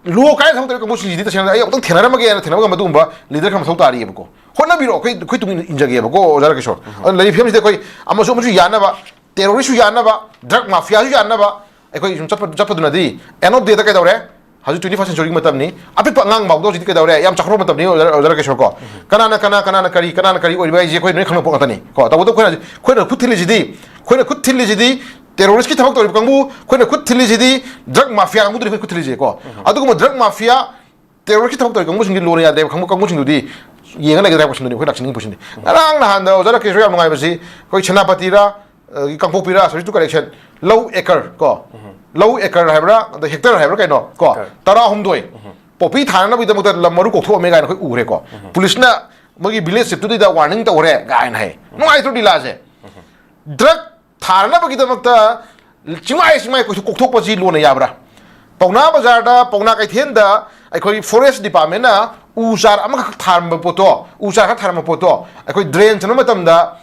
ꯂꯣ ꯀꯥꯏꯅ ꯊꯕꯛ ꯇꯧꯔꯤꯕ ꯀꯥꯡꯕꯨꯁꯤꯡꯁꯤꯗꯤ ꯇꯁꯦꯡꯅ ꯑꯩ ꯑꯃꯨꯛꯇꯪ ꯊꯦꯡꯅꯔꯝꯃꯒꯦꯅ ꯊꯦꯡꯅꯔꯝꯕ ꯃꯇꯨꯡꯗ ꯂꯤꯗꯔ ꯈꯔ ꯃꯊꯧ ꯇꯥꯔꯤꯑꯕꯀꯣ꯫ ꯍꯣꯠꯅꯕꯤꯔꯣ, ꯑꯩꯈꯣꯏ, ꯑꯩꯈꯣꯏ ꯇꯨꯡ ꯏꯟꯖꯒꯦꯕꯀꯣ, ꯑꯣꯖꯥ ꯔꯥꯀꯦꯁꯣꯔ꯫ ꯑꯗꯨꯅ ꯂꯩꯔꯤꯕ ꯐꯤꯕꯝꯁꯤꯗ ꯑꯩꯈꯣꯏ ꯑꯃꯁꯨ ꯑꯃꯁꯨ ꯌꯥꯅꯕ, ꯇꯦꯔꯣꯔꯤꯁꯁꯨ ꯌꯥꯅꯕ, ꯗ꯭ꯔꯒ ꯃꯥꯐꯤꯌꯥꯁꯨ ꯌꯥꯅꯕ ꯑꯩꯈꯣꯏ ꯁꯨꯝ ꯆꯠꯄ, ꯆꯠꯄꯗꯨꯅꯗꯤ end of dayꯗ ꯀꯩꯗꯧꯔꯦ? ꯍꯧꯖꯤꯛ twenty first centuryꯒꯤ ꯃꯇꯝꯅꯤ꯫ ꯑꯄꯤꯛꯄ ꯑꯉꯥꯡ ꯐꯥꯎꯗ ꯍꯧꯖꯤꯛꯇꯤ ꯀꯩꯗꯧꯔꯦ? ꯌꯥꯝ ꯆꯥꯎꯈꯠꯄ ꯃꯇꯝꯅꯤ, ꯑꯣꯖꯥ, ꯑꯣꯖꯥ ꯔꯥꯀꯦꯁꯣꯔ ꯀꯣ꯫ ꯀꯅꯥꯅ ꯀꯅꯥ, ꯀꯅꯥꯅ ꯀꯔꯤ, ꯀꯅꯥꯅ ꯀꯔꯤ ꯑꯣꯏꯔꯤꯕ ꯍꯥꯏꯁꯦ ꯑꯩꯈꯣꯏ ꯂꯣꯏꯅ ꯈꯪꯕ ꯄꯣꯠ ꯉꯥꯛꯇꯅꯤ ꯀꯣ꯫ ꯇꯧꯕꯇꯕꯨ ꯑꯩꯈꯣꯏꯅ, ꯑꯩꯈꯣꯏꯅ ꯈꯨꯠ ꯊꯤꯜꯂꯤꯁꯤꯗꯤ, ꯑꯩꯈꯣꯏꯅ ꯈꯨꯠ ꯊꯤꯜꯂꯤꯁꯤꯗꯤ ꯇꯦꯔꯣꯔꯤꯁꯀꯤ ꯊꯕꯛ ꯇꯧꯔꯤꯕ ꯀꯥꯡꯕꯨ, ꯑꯩꯈꯣꯏꯅ ꯈꯨꯠ ꯊꯤꯜꯂꯤꯁꯤꯗꯤ ꯗ꯭ꯔꯒ ꯃꯥꯐꯤꯌꯥ ꯀꯥꯡꯕꯨꯗꯨꯅꯤ ꯑꯩꯈꯣꯏ ꯈꯨꯠ ꯊꯤꯜꯂꯤꯁꯦ ꯀꯣ꯫ ꯑꯗꯨꯒꯨꯝꯕ ꯗ꯭ꯔꯒ ꯃꯥꯐꯤꯌꯥ, ꯇꯦꯔꯣꯔꯤꯁꯀꯤ ꯊꯕꯛ ꯇꯧꯔꯤꯕ ꯀꯥꯡꯕꯨꯁꯤꯡꯗꯤ ꯂꯣꯅ ꯌꯥꯗ꯭ꯔꯦ ꯍꯥꯏꯕ ꯈꯪꯕ ꯀꯥꯡꯕꯨꯁꯤꯡꯗꯨꯗꯤ ꯌꯦꯡꯉ ꯂꯩꯒꯗ꯭ꯔꯥ ꯍꯥꯏꯕ ꯀꯣꯏꯁꯟꯗꯨꯅꯤ ꯑꯩꯈꯣꯏ ꯂꯥꯛꯆꯅꯤꯡꯉꯤ ꯀꯣꯏꯁꯟꯗꯤ꯫ ꯉꯔꯥꯡ ꯅꯍꯥꯟꯗ ꯑꯣꯖꯥ ꯔꯥꯀꯦꯁꯣꯔ ꯌꯥꯝ ꯅꯨꯡꯉꯥꯏꯕꯁꯤ ꯑꯩꯈꯣꯏ ꯁꯦꯅꯥꯄꯇꯤꯔ, ꯑꯗꯒꯤ ꯀꯥꯡꯄꯣꯛꯄꯤꯔ, sorry, to correction, ꯂꯧ ꯑꯦꯀꯔ ꯀꯣ, ꯂꯧ ꯑꯦꯀꯔ ꯍꯥꯏꯕ꯭ꯔꯥ, ꯑꯗ ꯍꯦꯛꯇꯔ ꯍꯥꯏꯕ꯭ꯔꯥ ꯀꯩꯅꯣ ꯀꯣ, ꯍꯦꯛꯇꯔ꯫ ꯇꯔꯥꯍꯨꯝꯗꯣꯏ ꯄꯣꯄꯤ ꯊꯥꯅꯅꯕꯒꯤꯗꯃꯛꯇ ꯂꯝ ꯃꯔꯨ ꯀꯣꯛꯊꯣꯛꯑꯝꯃꯦ ꯀꯥꯏꯅ ꯑꯩꯈꯣꯏ ꯎꯈ꯭ꯔꯦꯀꯣ꯫ ꯄꯨꯂꯤꯁꯅ ꯃꯣꯏꯒꯤ ꯚꯤꯂꯦꯖ ꯆꯤꯐꯇꯨꯗꯩꯗ ꯋꯥꯔꯅꯤꯡ ꯇꯧꯈ꯭ꯔꯦ ꯀꯥꯏꯅ ꯍꯥꯏ꯫ ꯅꯨꯡꯉꯥꯏꯇ꯭ꯔꯣ ꯂꯤꯂꯥꯁꯦ? ꯗ꯭ꯔꯒ ꯊꯥꯅꯅꯕꯒꯤꯗꯃꯛꯇ ꯆꯤꯡꯃꯥꯏ ꯆꯤꯡꯃꯥꯏ ꯀꯣꯛꯊꯣꯛ-, ꯀꯣꯛꯊꯣꯛꯄꯁꯤ ꯂꯣꯅ ꯌꯥꯕ꯭ꯔꯥ? ꯄꯥꯎꯅꯥ ꯕꯖꯥꯔꯗ, ꯄꯥꯎꯅꯥ ꯀꯩꯊꯦꯜꯗ ꯑꯩꯈꯣꯏ ꯐꯣꯔꯦꯁ ꯗꯤꯄꯥꯔꯠꯃꯦꯟꯅ ꯎ ꯆꯥꯔ ꯑꯃꯈꯛ ꯊꯥꯔꯝꯕ ꯄꯣꯠꯇꯣ, ꯎ ꯆꯥꯔ ꯈꯔ ꯊꯥꯔꯝꯕ ꯄꯣꯠꯇꯣ ꯑꯩꯈꯣꯏ ꯗ꯭ꯔꯦꯟ ꯆꯟꯕ ꯃꯇꯝꯗ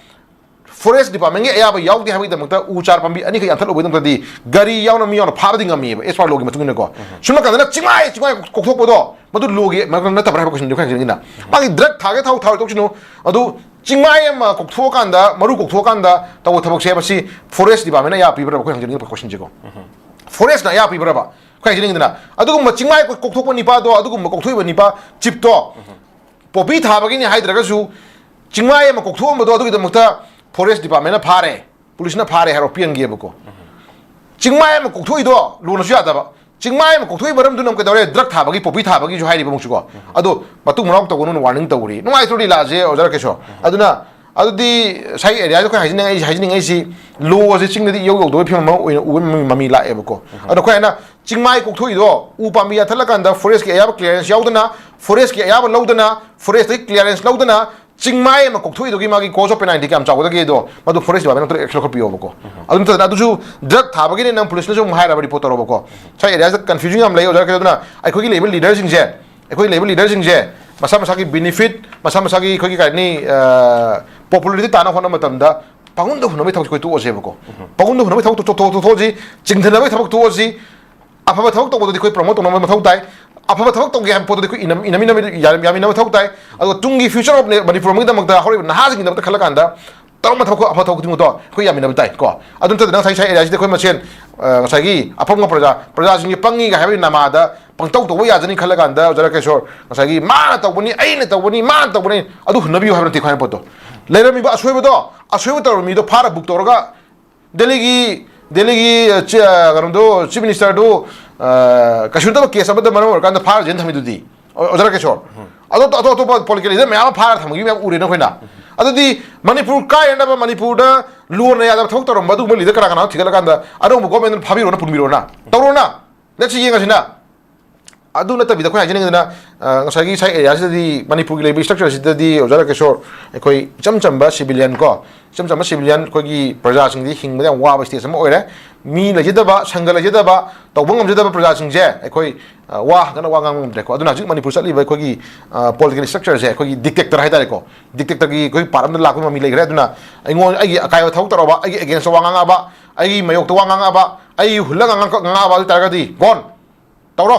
ꯐꯣꯔꯦꯁ ꯗꯤꯄꯥꯔꯠꯃꯦꯟꯒꯤ ꯑꯌꯥꯕ ꯌꯥꯎꯗꯦ ꯍꯥꯏꯕꯒꯤꯗꯃꯛꯇ ꯎ ꯆꯥꯔ ꯄꯥꯝꯕꯤ ꯑꯅꯤꯈꯛ ꯌꯥꯟꯊꯠꯂꯨꯕꯒꯤꯗꯃꯛꯇꯗꯤ ꯒꯥꯔꯤ ꯌꯥꯎꯅ ꯃꯤ ꯌꯥꯎꯅ ꯐꯥꯕꯗꯤ ꯉꯝꯃꯤꯑꯕ, as per ꯂꯣꯒꯤ ꯃꯇꯨꯡ ꯏꯟꯅꯀꯣ꯫ ꯁꯨꯝ ꯀꯥꯟꯗꯅ ꯆꯤꯡꯃꯥꯏ ꯆꯤꯡꯃꯥꯏ ꯀꯣꯛꯊꯣꯛꯄꯗꯣ ꯃꯗꯨ ꯂꯣꯒꯤ ꯃꯔꯛꯇ ꯅꯠꯇꯕ꯭ꯔꯥ ꯍꯥꯏꯕ ꯀꯣꯏꯁꯟꯗꯨ ꯑꯩꯈꯣꯏ ꯍꯪꯖꯅꯤꯡꯉꯤꯅ꯫ ꯃꯥꯒꯤ ꯗ꯭ꯔꯒ ꯊꯥꯒꯦ ꯊꯥꯎ ꯊꯥꯔꯣꯏ ꯇꯣꯛꯁꯤꯅꯨ, ꯑꯗꯨ ꯆꯤꯡꯃꯥꯏ ꯑꯃ ꯀꯣꯛꯊꯣꯛꯑꯀꯥꯟꯗ, ꯃꯔꯨ ꯀꯣꯛꯊꯣꯛꯑꯀꯥꯟꯗ ꯇꯧꯕ ꯊꯕꯛꯁꯦ ꯃꯁꯤ ꯐꯣꯔꯦꯁ ꯗꯤꯄꯥꯔꯠꯃꯦꯟꯅ ꯑꯌꯥꯕ ꯄꯤꯕ꯭ꯔꯕ? ꯑꯩꯈꯣꯏ ꯍꯪꯖꯅꯤꯡꯉꯤꯕ ꯀꯣꯏꯁꯟꯁꯤꯀꯣ꯫ ꯐꯣꯔꯦꯁꯅ ꯑꯌꯥꯕ ꯄꯤꯕ꯭ꯔꯕ? ꯑꯩꯈꯣꯏ ꯍꯪꯖꯅꯤꯡꯉꯤꯗꯅ꯫ ꯑꯗꯨꯒꯨꯝꯕ ꯆꯤꯡꯃꯥꯏ ꯀꯣꯛꯊꯣꯛꯄ ꯅꯤꯄꯥꯗꯣ, ꯑꯗꯨꯒꯨꯝꯕ ꯀꯣꯛꯊꯣꯛꯏꯕ ꯅꯤꯄꯥ ꯆꯤꯞꯇꯣ, ꯄꯣꯄꯤ ꯊꯥꯕꯒꯤꯅꯤ ꯍꯥꯏꯗ꯭ꯔꯒꯁꯨ, ꯆꯤꯡꯃꯥꯏ ꯑꯃ ꯀꯣꯛꯊꯣꯛꯑꯝꯕꯗꯣ ꯑꯗꯨꯒꯤꯗꯃꯛꯇ ꯐꯣꯔꯦꯁ ꯗꯤꯄꯥꯔꯠꯃꯦꯟꯅ ꯐꯥꯔꯦ, ꯄꯨꯂꯤꯁꯅ ꯐꯥꯔꯦ ꯍꯥꯏꯔꯣ, ꯄꯦꯟꯒꯦꯕꯀꯣ꯫ ꯆꯤꯡꯃꯥꯏ ꯑꯃ ꯀꯣꯛꯊꯣꯛꯏꯗꯣ ꯂꯣꯟꯅꯁꯨ ꯌꯥꯗꯕ꯫ ꯆꯤꯡꯃꯥꯏ ꯑꯃ ꯀꯣꯛꯊꯣꯛꯏ ꯃꯔꯝꯗꯨꯅ ꯑꯃꯨꯛ ꯀꯩꯗꯧꯔꯦ? ꯗ꯭ꯔꯒ ꯊꯥꯕꯒꯤ, ꯄꯣꯄꯤ ꯊꯥꯕꯒꯤꯁꯨ ꯍꯥꯏꯔꯤꯕ ꯑꯃꯨꯛꯁꯨꯀꯣ꯫ ꯑꯗꯣ ꯃꯇꯨꯡ ꯃꯅꯥꯎ ꯇꯧꯒꯅꯨꯅ ꯋꯥꯔꯅꯤꯡ ꯇꯧꯔꯤ꯫ ꯅꯨꯡꯉꯥꯏꯇ꯭ꯔꯣ ꯂꯤꯂꯥꯁꯦ, ꯑꯣꯖꯥ ꯔꯥꯀꯦꯁꯣ? ꯑꯗꯨꯅ ꯑꯗꯨꯗꯤ ꯉꯁꯥꯏꯒꯤ ꯑꯦꯔꯤꯌꯥꯗ ꯑꯩꯈꯣꯏ ꯍꯥꯏꯖꯅꯤꯡꯉꯥꯏꯁꯦ, ꯍꯥꯏꯖꯅꯤꯡꯉꯥꯏꯁꯤ ꯂꯣꯁꯦ ꯆꯤꯡꯗꯗꯤ ꯏꯌꯧ ꯌꯧꯗꯕꯒꯤ ꯐꯤꯕꯝ ꯑꯃ ꯑꯣꯏꯅ ꯎꯕ ꯃꯃꯤ, ꯃꯃꯤ ꯂꯥꯛꯑꯦꯕꯀꯣ꯫ ꯑꯗꯣ ꯑꯩꯈꯣꯏ ꯍꯥꯏꯅ ꯆꯤꯡꯃꯥꯏ ꯀꯣꯛꯊꯣꯛꯏꯗꯣ ꯎ ꯄꯥꯝꯕꯤ ꯌꯥꯟꯊꯠꯂꯀꯥꯟꯗ ꯐꯣꯔꯦꯁꯀꯤ ꯑꯌꯥꯕ ꯀ꯭ꯂꯤꯌꯥꯔꯦꯟꯁ ꯌꯥꯎꯗꯅ, ꯐꯣꯔꯦꯁꯀꯤ ꯑꯌꯥꯕ ꯂꯧꯗꯅ, ꯐꯣꯔꯦꯁꯇꯒꯤ ꯀ꯭ꯂꯤꯌꯥꯔꯦꯟꯁ ꯂꯧꯗꯅ ꯆꯤꯡꯃꯥꯏ ꯑꯃ ꯀꯣꯛꯊꯣꯛꯏꯗꯨꯒꯤ ꯃꯥꯒꯤ ꯀꯣꯁ ꯑꯣꯐ ꯄꯦꯅꯥꯜꯇꯤ ꯀꯌꯥꯝ ꯆꯥꯎꯒꯗꯒꯦꯗꯣ ꯃꯗꯨ ꯐꯣꯔꯦꯁ ꯗꯤꯄꯥꯔꯠꯃꯦꯟ ꯑꯦꯛꯁꯟ ꯂꯧꯈꯠꯄꯤꯌꯣꯕꯀꯣ꯫ ꯑꯗꯨ ꯅꯠꯇꯅ ꯑꯗꯨꯁꯨ ꯗ꯭ꯔꯒ ꯊꯥꯕꯒꯤꯅꯦ, ꯅꯪ ꯄꯨꯂꯤꯁꯅꯁꯨ ꯑꯃꯨꯛ ꯍꯥꯏꯔꯕ, ꯔꯤꯄꯣꯔꯠ ꯇꯧꯔꯕꯀꯣ꯫ ꯉꯁꯥꯏ ꯑꯦꯔꯤꯌꯥꯁꯤꯗ ꯀꯟꯐ꯭ꯌꯨꯖꯟ ꯌꯥꯝ ꯂꯩ, ꯑꯣꯖꯥ ꯔꯥꯀꯦꯁꯣ꯫ ꯑꯗꯨꯅ ꯑꯩꯈꯣꯏꯒꯤ ꯂꯩꯔꯤꯕ ꯂꯤꯗꯔꯁꯤꯡꯁꯦ, ꯑꯩꯈꯣꯏ ꯂꯩꯔꯤꯕ ꯂꯤꯗꯔꯁꯤꯡꯁꯦ ꯃꯁꯥ ꯃꯁꯥꯒꯤ ꯕꯦꯅꯤꯐꯤꯠ, ꯃꯁꯥ ꯃꯁꯥꯒꯤ ꯑꯩꯈꯣꯏꯒꯤ ꯀꯩ ꯍꯥꯏꯅꯤ, ꯄꯣꯄꯨꯂꯔꯤꯇꯤ ꯇꯥꯅ ꯍꯣꯠꯅꯕ ꯃꯇꯝꯗ ꯄꯥꯡꯒꯟꯗ ꯍꯨꯟꯅꯕꯒꯤ ꯊꯕꯛꯁꯦ ꯑꯩꯈꯣꯏ ꯇꯣꯛꯑꯁꯦꯕꯀꯣ꯫ ꯄꯥꯡꯒꯟꯗ ꯍꯨꯟꯅꯕꯒꯤ ꯊꯕꯛ ꯇꯣꯛ-, ꯇꯣꯛ-, ꯇꯣꯛꯊꯣꯛꯑꯁꯤ, ꯆꯤꯡꯊꯅꯕꯒꯤ ꯊꯕꯛ ꯇꯣꯛꯑꯁꯤ, ꯑꯐꯕ ꯊꯕꯛ ꯇꯧꯕꯗꯗꯤ ꯑꯩꯈꯣꯏ ꯄ꯭ꯔꯣꯃꯣꯠ ꯇꯧꯅꯕ ꯃꯊꯧ ꯇꯥꯏ꯫ ꯑꯐꯕ ꯊꯕꯛ ꯇꯧꯒꯦ ꯍꯥꯏꯕ ꯄꯣꯠꯇꯨꯗꯤ ꯑꯩꯈꯣꯏ ꯏꯅꯝ-, ꯏꯅꯝ-, ꯏꯅꯝ-, ꯌꯥ-, ꯌꯥꯃꯤꯟꯅꯕ ꯃꯊꯧ ꯇꯥꯏ꯫ ꯑꯗꯨꯒ ꯇꯨꯡꯒꯤ ꯐ꯭ꯌꯨꯆꯔ ꯑꯣꯐ ꯃꯅꯤꯄꯨꯔ ꯑꯃꯒꯤꯗꯃꯛꯇ, ꯍꯧꯔꯛꯏꯕ ꯅꯍꯥꯁꯤꯡꯒꯤꯗꯃꯛꯇ ꯈꯜꯂꯀꯥꯟꯗ ꯇꯧꯔꯝꯕ ꯊꯕꯛ, ꯑꯐꯕ ꯊꯕꯛ ꯈꯨꯗꯤꯡꯃꯛꯇꯣ ꯑꯩꯈꯣꯏ ꯌꯥꯃꯤꯟꯅꯕ ꯇꯥꯏ ꯀꯣ꯫ ꯑꯗꯨ ꯅꯠꯇꯗꯅ ꯉꯁꯥꯏ, ꯉꯁꯥꯏ ꯑꯦꯔꯤꯌꯥꯁꯤꯗ ꯑꯩꯈꯣꯏ ꯃꯁꯦꯟ, ꯑ, ꯉꯁꯥꯏꯒꯤ ꯑꯄꯪꯕ ꯄ꯭ꯔꯖꯥ, ꯄ꯭ꯔꯖꯥꯁꯤꯡꯁꯦ ꯄꯪꯉꯤꯒ ꯍꯥꯏꯕꯒꯤ ꯅꯃꯥꯗ ꯄꯪꯇꯧ ꯇꯧꯕ ꯌꯥꯖꯅꯤ ꯈꯜꯂꯀꯥꯟꯗ, ꯑꯣꯖꯥ ꯔꯥꯀꯦꯁꯣꯔ, ꯉꯁꯥꯏꯒꯤ ꯃꯥꯅ ꯇꯧꯕꯅꯤ, ꯑꯩꯅ ꯇꯧꯕꯅꯤ, ꯃꯥꯅ ꯇꯧꯕꯅꯤ, ꯑꯗꯨ ꯍꯨꯟꯅꯕꯤꯌꯨ ꯍꯥꯏꯕ ꯅꯠꯇꯦ꯫ ꯈ꯭ꯋꯥꯏ ꯄꯣꯠꯇꯣ, ꯂꯩꯔꯝꯃꯤꯕ ꯑꯁꯣꯏꯕꯗꯣ, ꯑꯁꯣꯏꯕ ꯇꯧꯔꯕ ꯃꯤꯗꯣ ꯐꯥꯔ ꯕꯨꯛ ꯇꯧꯔꯒ ꯗꯦꯜꯂꯤꯒꯤ, ꯗꯦꯜꯂꯤꯒꯤ, ꯑ, ꯆꯤ-, ꯑ, ꯀꯩꯅꯣꯗꯣ, ꯆꯤꯐ ꯃꯤꯅꯤꯁꯇꯔꯗꯨ, ꯑ, ꯀꯩꯁꯨ ꯅꯠꯇꯕ ꯀꯦꯁ ꯑꯃꯗ ꯃꯔꯝ ꯑꯣꯏꯔꯀꯥꯟꯗ ꯐꯥꯔ ꯖꯦꯜ ꯊꯝꯃꯤꯗꯨꯗꯤ, ꯑꯣ-, ꯑꯣꯖꯥ ꯔꯥꯀꯦꯁꯣꯔ꯫ ꯑꯗꯣ ꯑꯇꯣꯞ ꯑꯇꯣꯞꯄ ꯄꯣꯂꯤꯇꯤꯀꯦꯜ ꯂꯤꯗꯔ ꯃꯌꯥꯝ ꯑꯃ ꯐꯥꯔ ꯊꯝꯈꯤꯕ ꯃꯌꯥꯝ ꯎꯔꯦꯅ ꯑꯩꯈꯣꯏꯅ꯫ ꯑꯗꯨꯗꯤ ꯃꯅꯤꯄꯨꯔ ꯀꯥꯏꯅꯅꯕ, ꯃꯅꯤꯄꯨꯔꯗ ꯂꯣꯟꯅ ꯌꯥꯗꯕ ꯊꯕꯛ ꯇꯧꯔꯝꯕ ꯑꯗꯨꯒꯨꯝꯕ ꯂꯤꯗꯔ ꯀꯅꯥ ꯀꯅꯥꯅꯣ ꯊꯤꯒꯠꯂꯀꯥꯟꯗ ꯑꯅꯧꯕ ꯒꯣꯔꯃꯦꯟꯗꯨꯅ ꯐꯥꯕꯤꯔꯣꯅ, ꯄꯨꯟꯕꯤꯔꯣꯅ, ꯇꯧꯔꯣꯅ꯫ ꯂꯦꯠꯁ ꯌꯦꯡꯉꯁꯤꯅ꯫ ꯑꯗꯨ ꯅꯠꯇꯕꯤꯗ ꯑꯩꯈꯣꯏ ꯍꯥꯏꯖꯅꯤꯡꯉꯤꯗꯅ, ꯑ, ꯉꯁꯥꯏꯒꯤ ꯁꯥꯏ ꯑꯦꯔꯤꯌꯥꯁꯤꯗꯗꯤ, ꯃꯅꯤꯄꯨꯔꯒꯤ ꯂꯩꯕ ꯏꯁꯇ꯭ꯔꯛꯆꯔꯁꯤꯗꯗꯤ, ꯑꯣꯖꯥ ꯔꯥꯀꯦꯁꯣꯔ, ꯑꯩꯈꯣꯏ ꯏꯆꯝ ꯆꯝꯕ ꯁꯤꯚꯤꯂꯤꯌꯟ ꯀꯣ, ꯏꯆꯝ ꯆꯝꯕ ꯁꯤꯚꯤꯂꯤꯌꯟ ꯑꯩꯈꯣꯏꯒꯤ ꯄ꯭ꯔꯖꯥꯁꯤꯡꯗꯤ ꯍꯤꯡꯕꯗ ꯌꯥꯝ ꯋꯥꯕ ꯁ꯭ꯇꯦꯖ ꯑꯃ ꯑꯣꯏꯔꯦ꯫ ꯃꯤ ꯂꯩꯖꯗꯕ, ꯁꯪꯒ ꯂꯩꯖꯗꯕ, ꯇꯧꯕ ꯉꯝꯖꯗꯕ ꯄ꯭ꯔꯖꯥꯁꯤꯡꯁꯦ ꯑꯩꯈꯣꯏ, ꯑ, ꯋꯥ ꯍꯪꯒꯅ ꯋꯥ ꯉꯥꯡꯕ ꯉꯝꯗ꯭ꯔꯦꯀꯣ꯫ ꯑꯗꯨꯅ ꯍꯧꯖꯤꯛ ꯃꯅꯤꯄꯨꯔ ꯆꯠꯂꯤꯕ ꯑꯩꯈꯣꯏꯒꯤ, ꯑ, ꯄꯣꯂꯤꯇꯤꯀꯦꯜ ꯏꯁꯇ꯭ꯔꯛꯆꯔꯁꯦ ꯑꯩꯈꯣꯏꯒꯤ ꯗꯤꯛꯇꯦꯛꯇꯔ ꯍꯥꯏꯇꯥꯔꯦꯀꯣ, ꯗꯤꯛꯇꯦꯛꯇꯔꯒꯤ ꯑꯩꯈꯣꯏ ꯄꯥꯔꯠ ꯑꯃꯗ ꯂꯥꯛꯄꯒꯤ ꯃꯃꯤ ꯂꯩꯈ꯭ꯔꯦ꯫ ꯑꯗꯨꯅ ꯑꯩꯉꯣꯟ-, ꯑꯩꯒꯤ ꯑꯀꯥꯏꯕ ꯊꯕꯛ ꯇꯧꯔꯕ, ꯑꯩꯒꯤ ꯑꯦꯒꯦꯟꯁꯇ ꯋꯥ ꯉꯥꯡꯉꯛꯑꯕ, ꯑꯩꯒꯤ ꯃꯥꯌꯣꯛꯇ ꯋꯥ ꯉꯥꯡꯉꯛꯑꯕ, ꯑꯩ ꯍꯨꯜꯂꯒ ꯉꯥꯡꯉꯛ-, ꯉꯥꯡꯉꯛꯑꯕ ꯑꯗꯨ ꯑꯣꯏ ꯇꯥꯔꯒꯗꯤ, ꯒꯣꯟ! ꯇꯧꯔꯣ,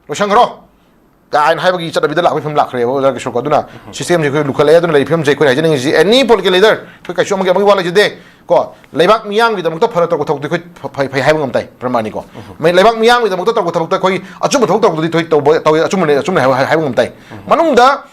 ꯂꯣꯏꯁꯟꯈ꯭ꯔꯣ ꯀꯥꯏꯅ ꯍꯥꯏꯕꯒꯤ ꯆꯠꯅꯕꯤꯗ ꯂꯥꯛꯄꯒꯤ ꯐꯤꯕꯝ ꯂꯥꯛꯈ꯭ꯔꯦꯕ, ꯑꯣꯖꯥ ꯀꯤꯁꯣꯔꯀꯣ꯫ ꯑꯗꯨꯅ ꯁꯤꯁꯇꯦꯝꯁꯦ ꯑꯩꯈꯣꯏ ꯂꯨꯈꯠꯂꯛꯑꯦ꯫ ꯑꯗꯨꯅ ꯂꯩꯔꯤꯕ ꯐꯤꯕꯝꯁꯦ ꯑꯩꯈꯣꯏꯅ ꯍꯥꯏꯖꯅꯤꯡꯉꯤꯁꯤ, ꯑꯦꯅꯤ ꯄꯣꯂꯤꯇꯤꯀꯦꯜ ꯂꯤꯗꯔ, ꯑꯩꯈꯣꯏ ꯀꯩꯁꯨ ꯑꯃꯒꯤ, ꯑꯃꯒꯤ ꯋꯥ ꯂꯩꯖꯗꯦ ꯀꯣ꯫ ꯂꯩꯕꯥꯛ ꯃꯤꯌꯥꯝꯒꯤꯗꯃꯛꯇ ꯐꯅ ꯇꯧꯕ ꯊꯕꯛꯇꯤ ꯑꯩꯈꯣꯏ ꯐ-, ꯐꯩ, ꯐꯩ ꯍꯥꯏꯕ ꯉꯝ ꯇꯥꯏ, ꯄ꯭ꯔꯃꯥꯅꯤꯀꯣ꯫ ꯃꯩ-, ꯂꯩꯕꯥꯛ ꯃꯤꯌꯥꯝꯒꯤꯗꯃꯛꯇ ꯇꯧꯕ ꯊꯕꯛꯇ ꯑꯩꯈꯣꯏ ꯑꯆꯨꯝꯕ ꯊꯕꯛ ꯇꯧꯕꯗꯨꯗꯤ ꯑꯩꯈꯣꯏ ꯇꯧꯕ, ꯇꯧꯋꯦ, ꯑꯆꯨꯝꯕꯅꯦ, ꯑꯆꯨꯝꯕꯅꯦ ꯍꯥꯏꯕ, ꯍꯥꯏꯕ ꯉꯝ ꯇꯥꯏ꯫ ꯃꯅꯨꯡꯗ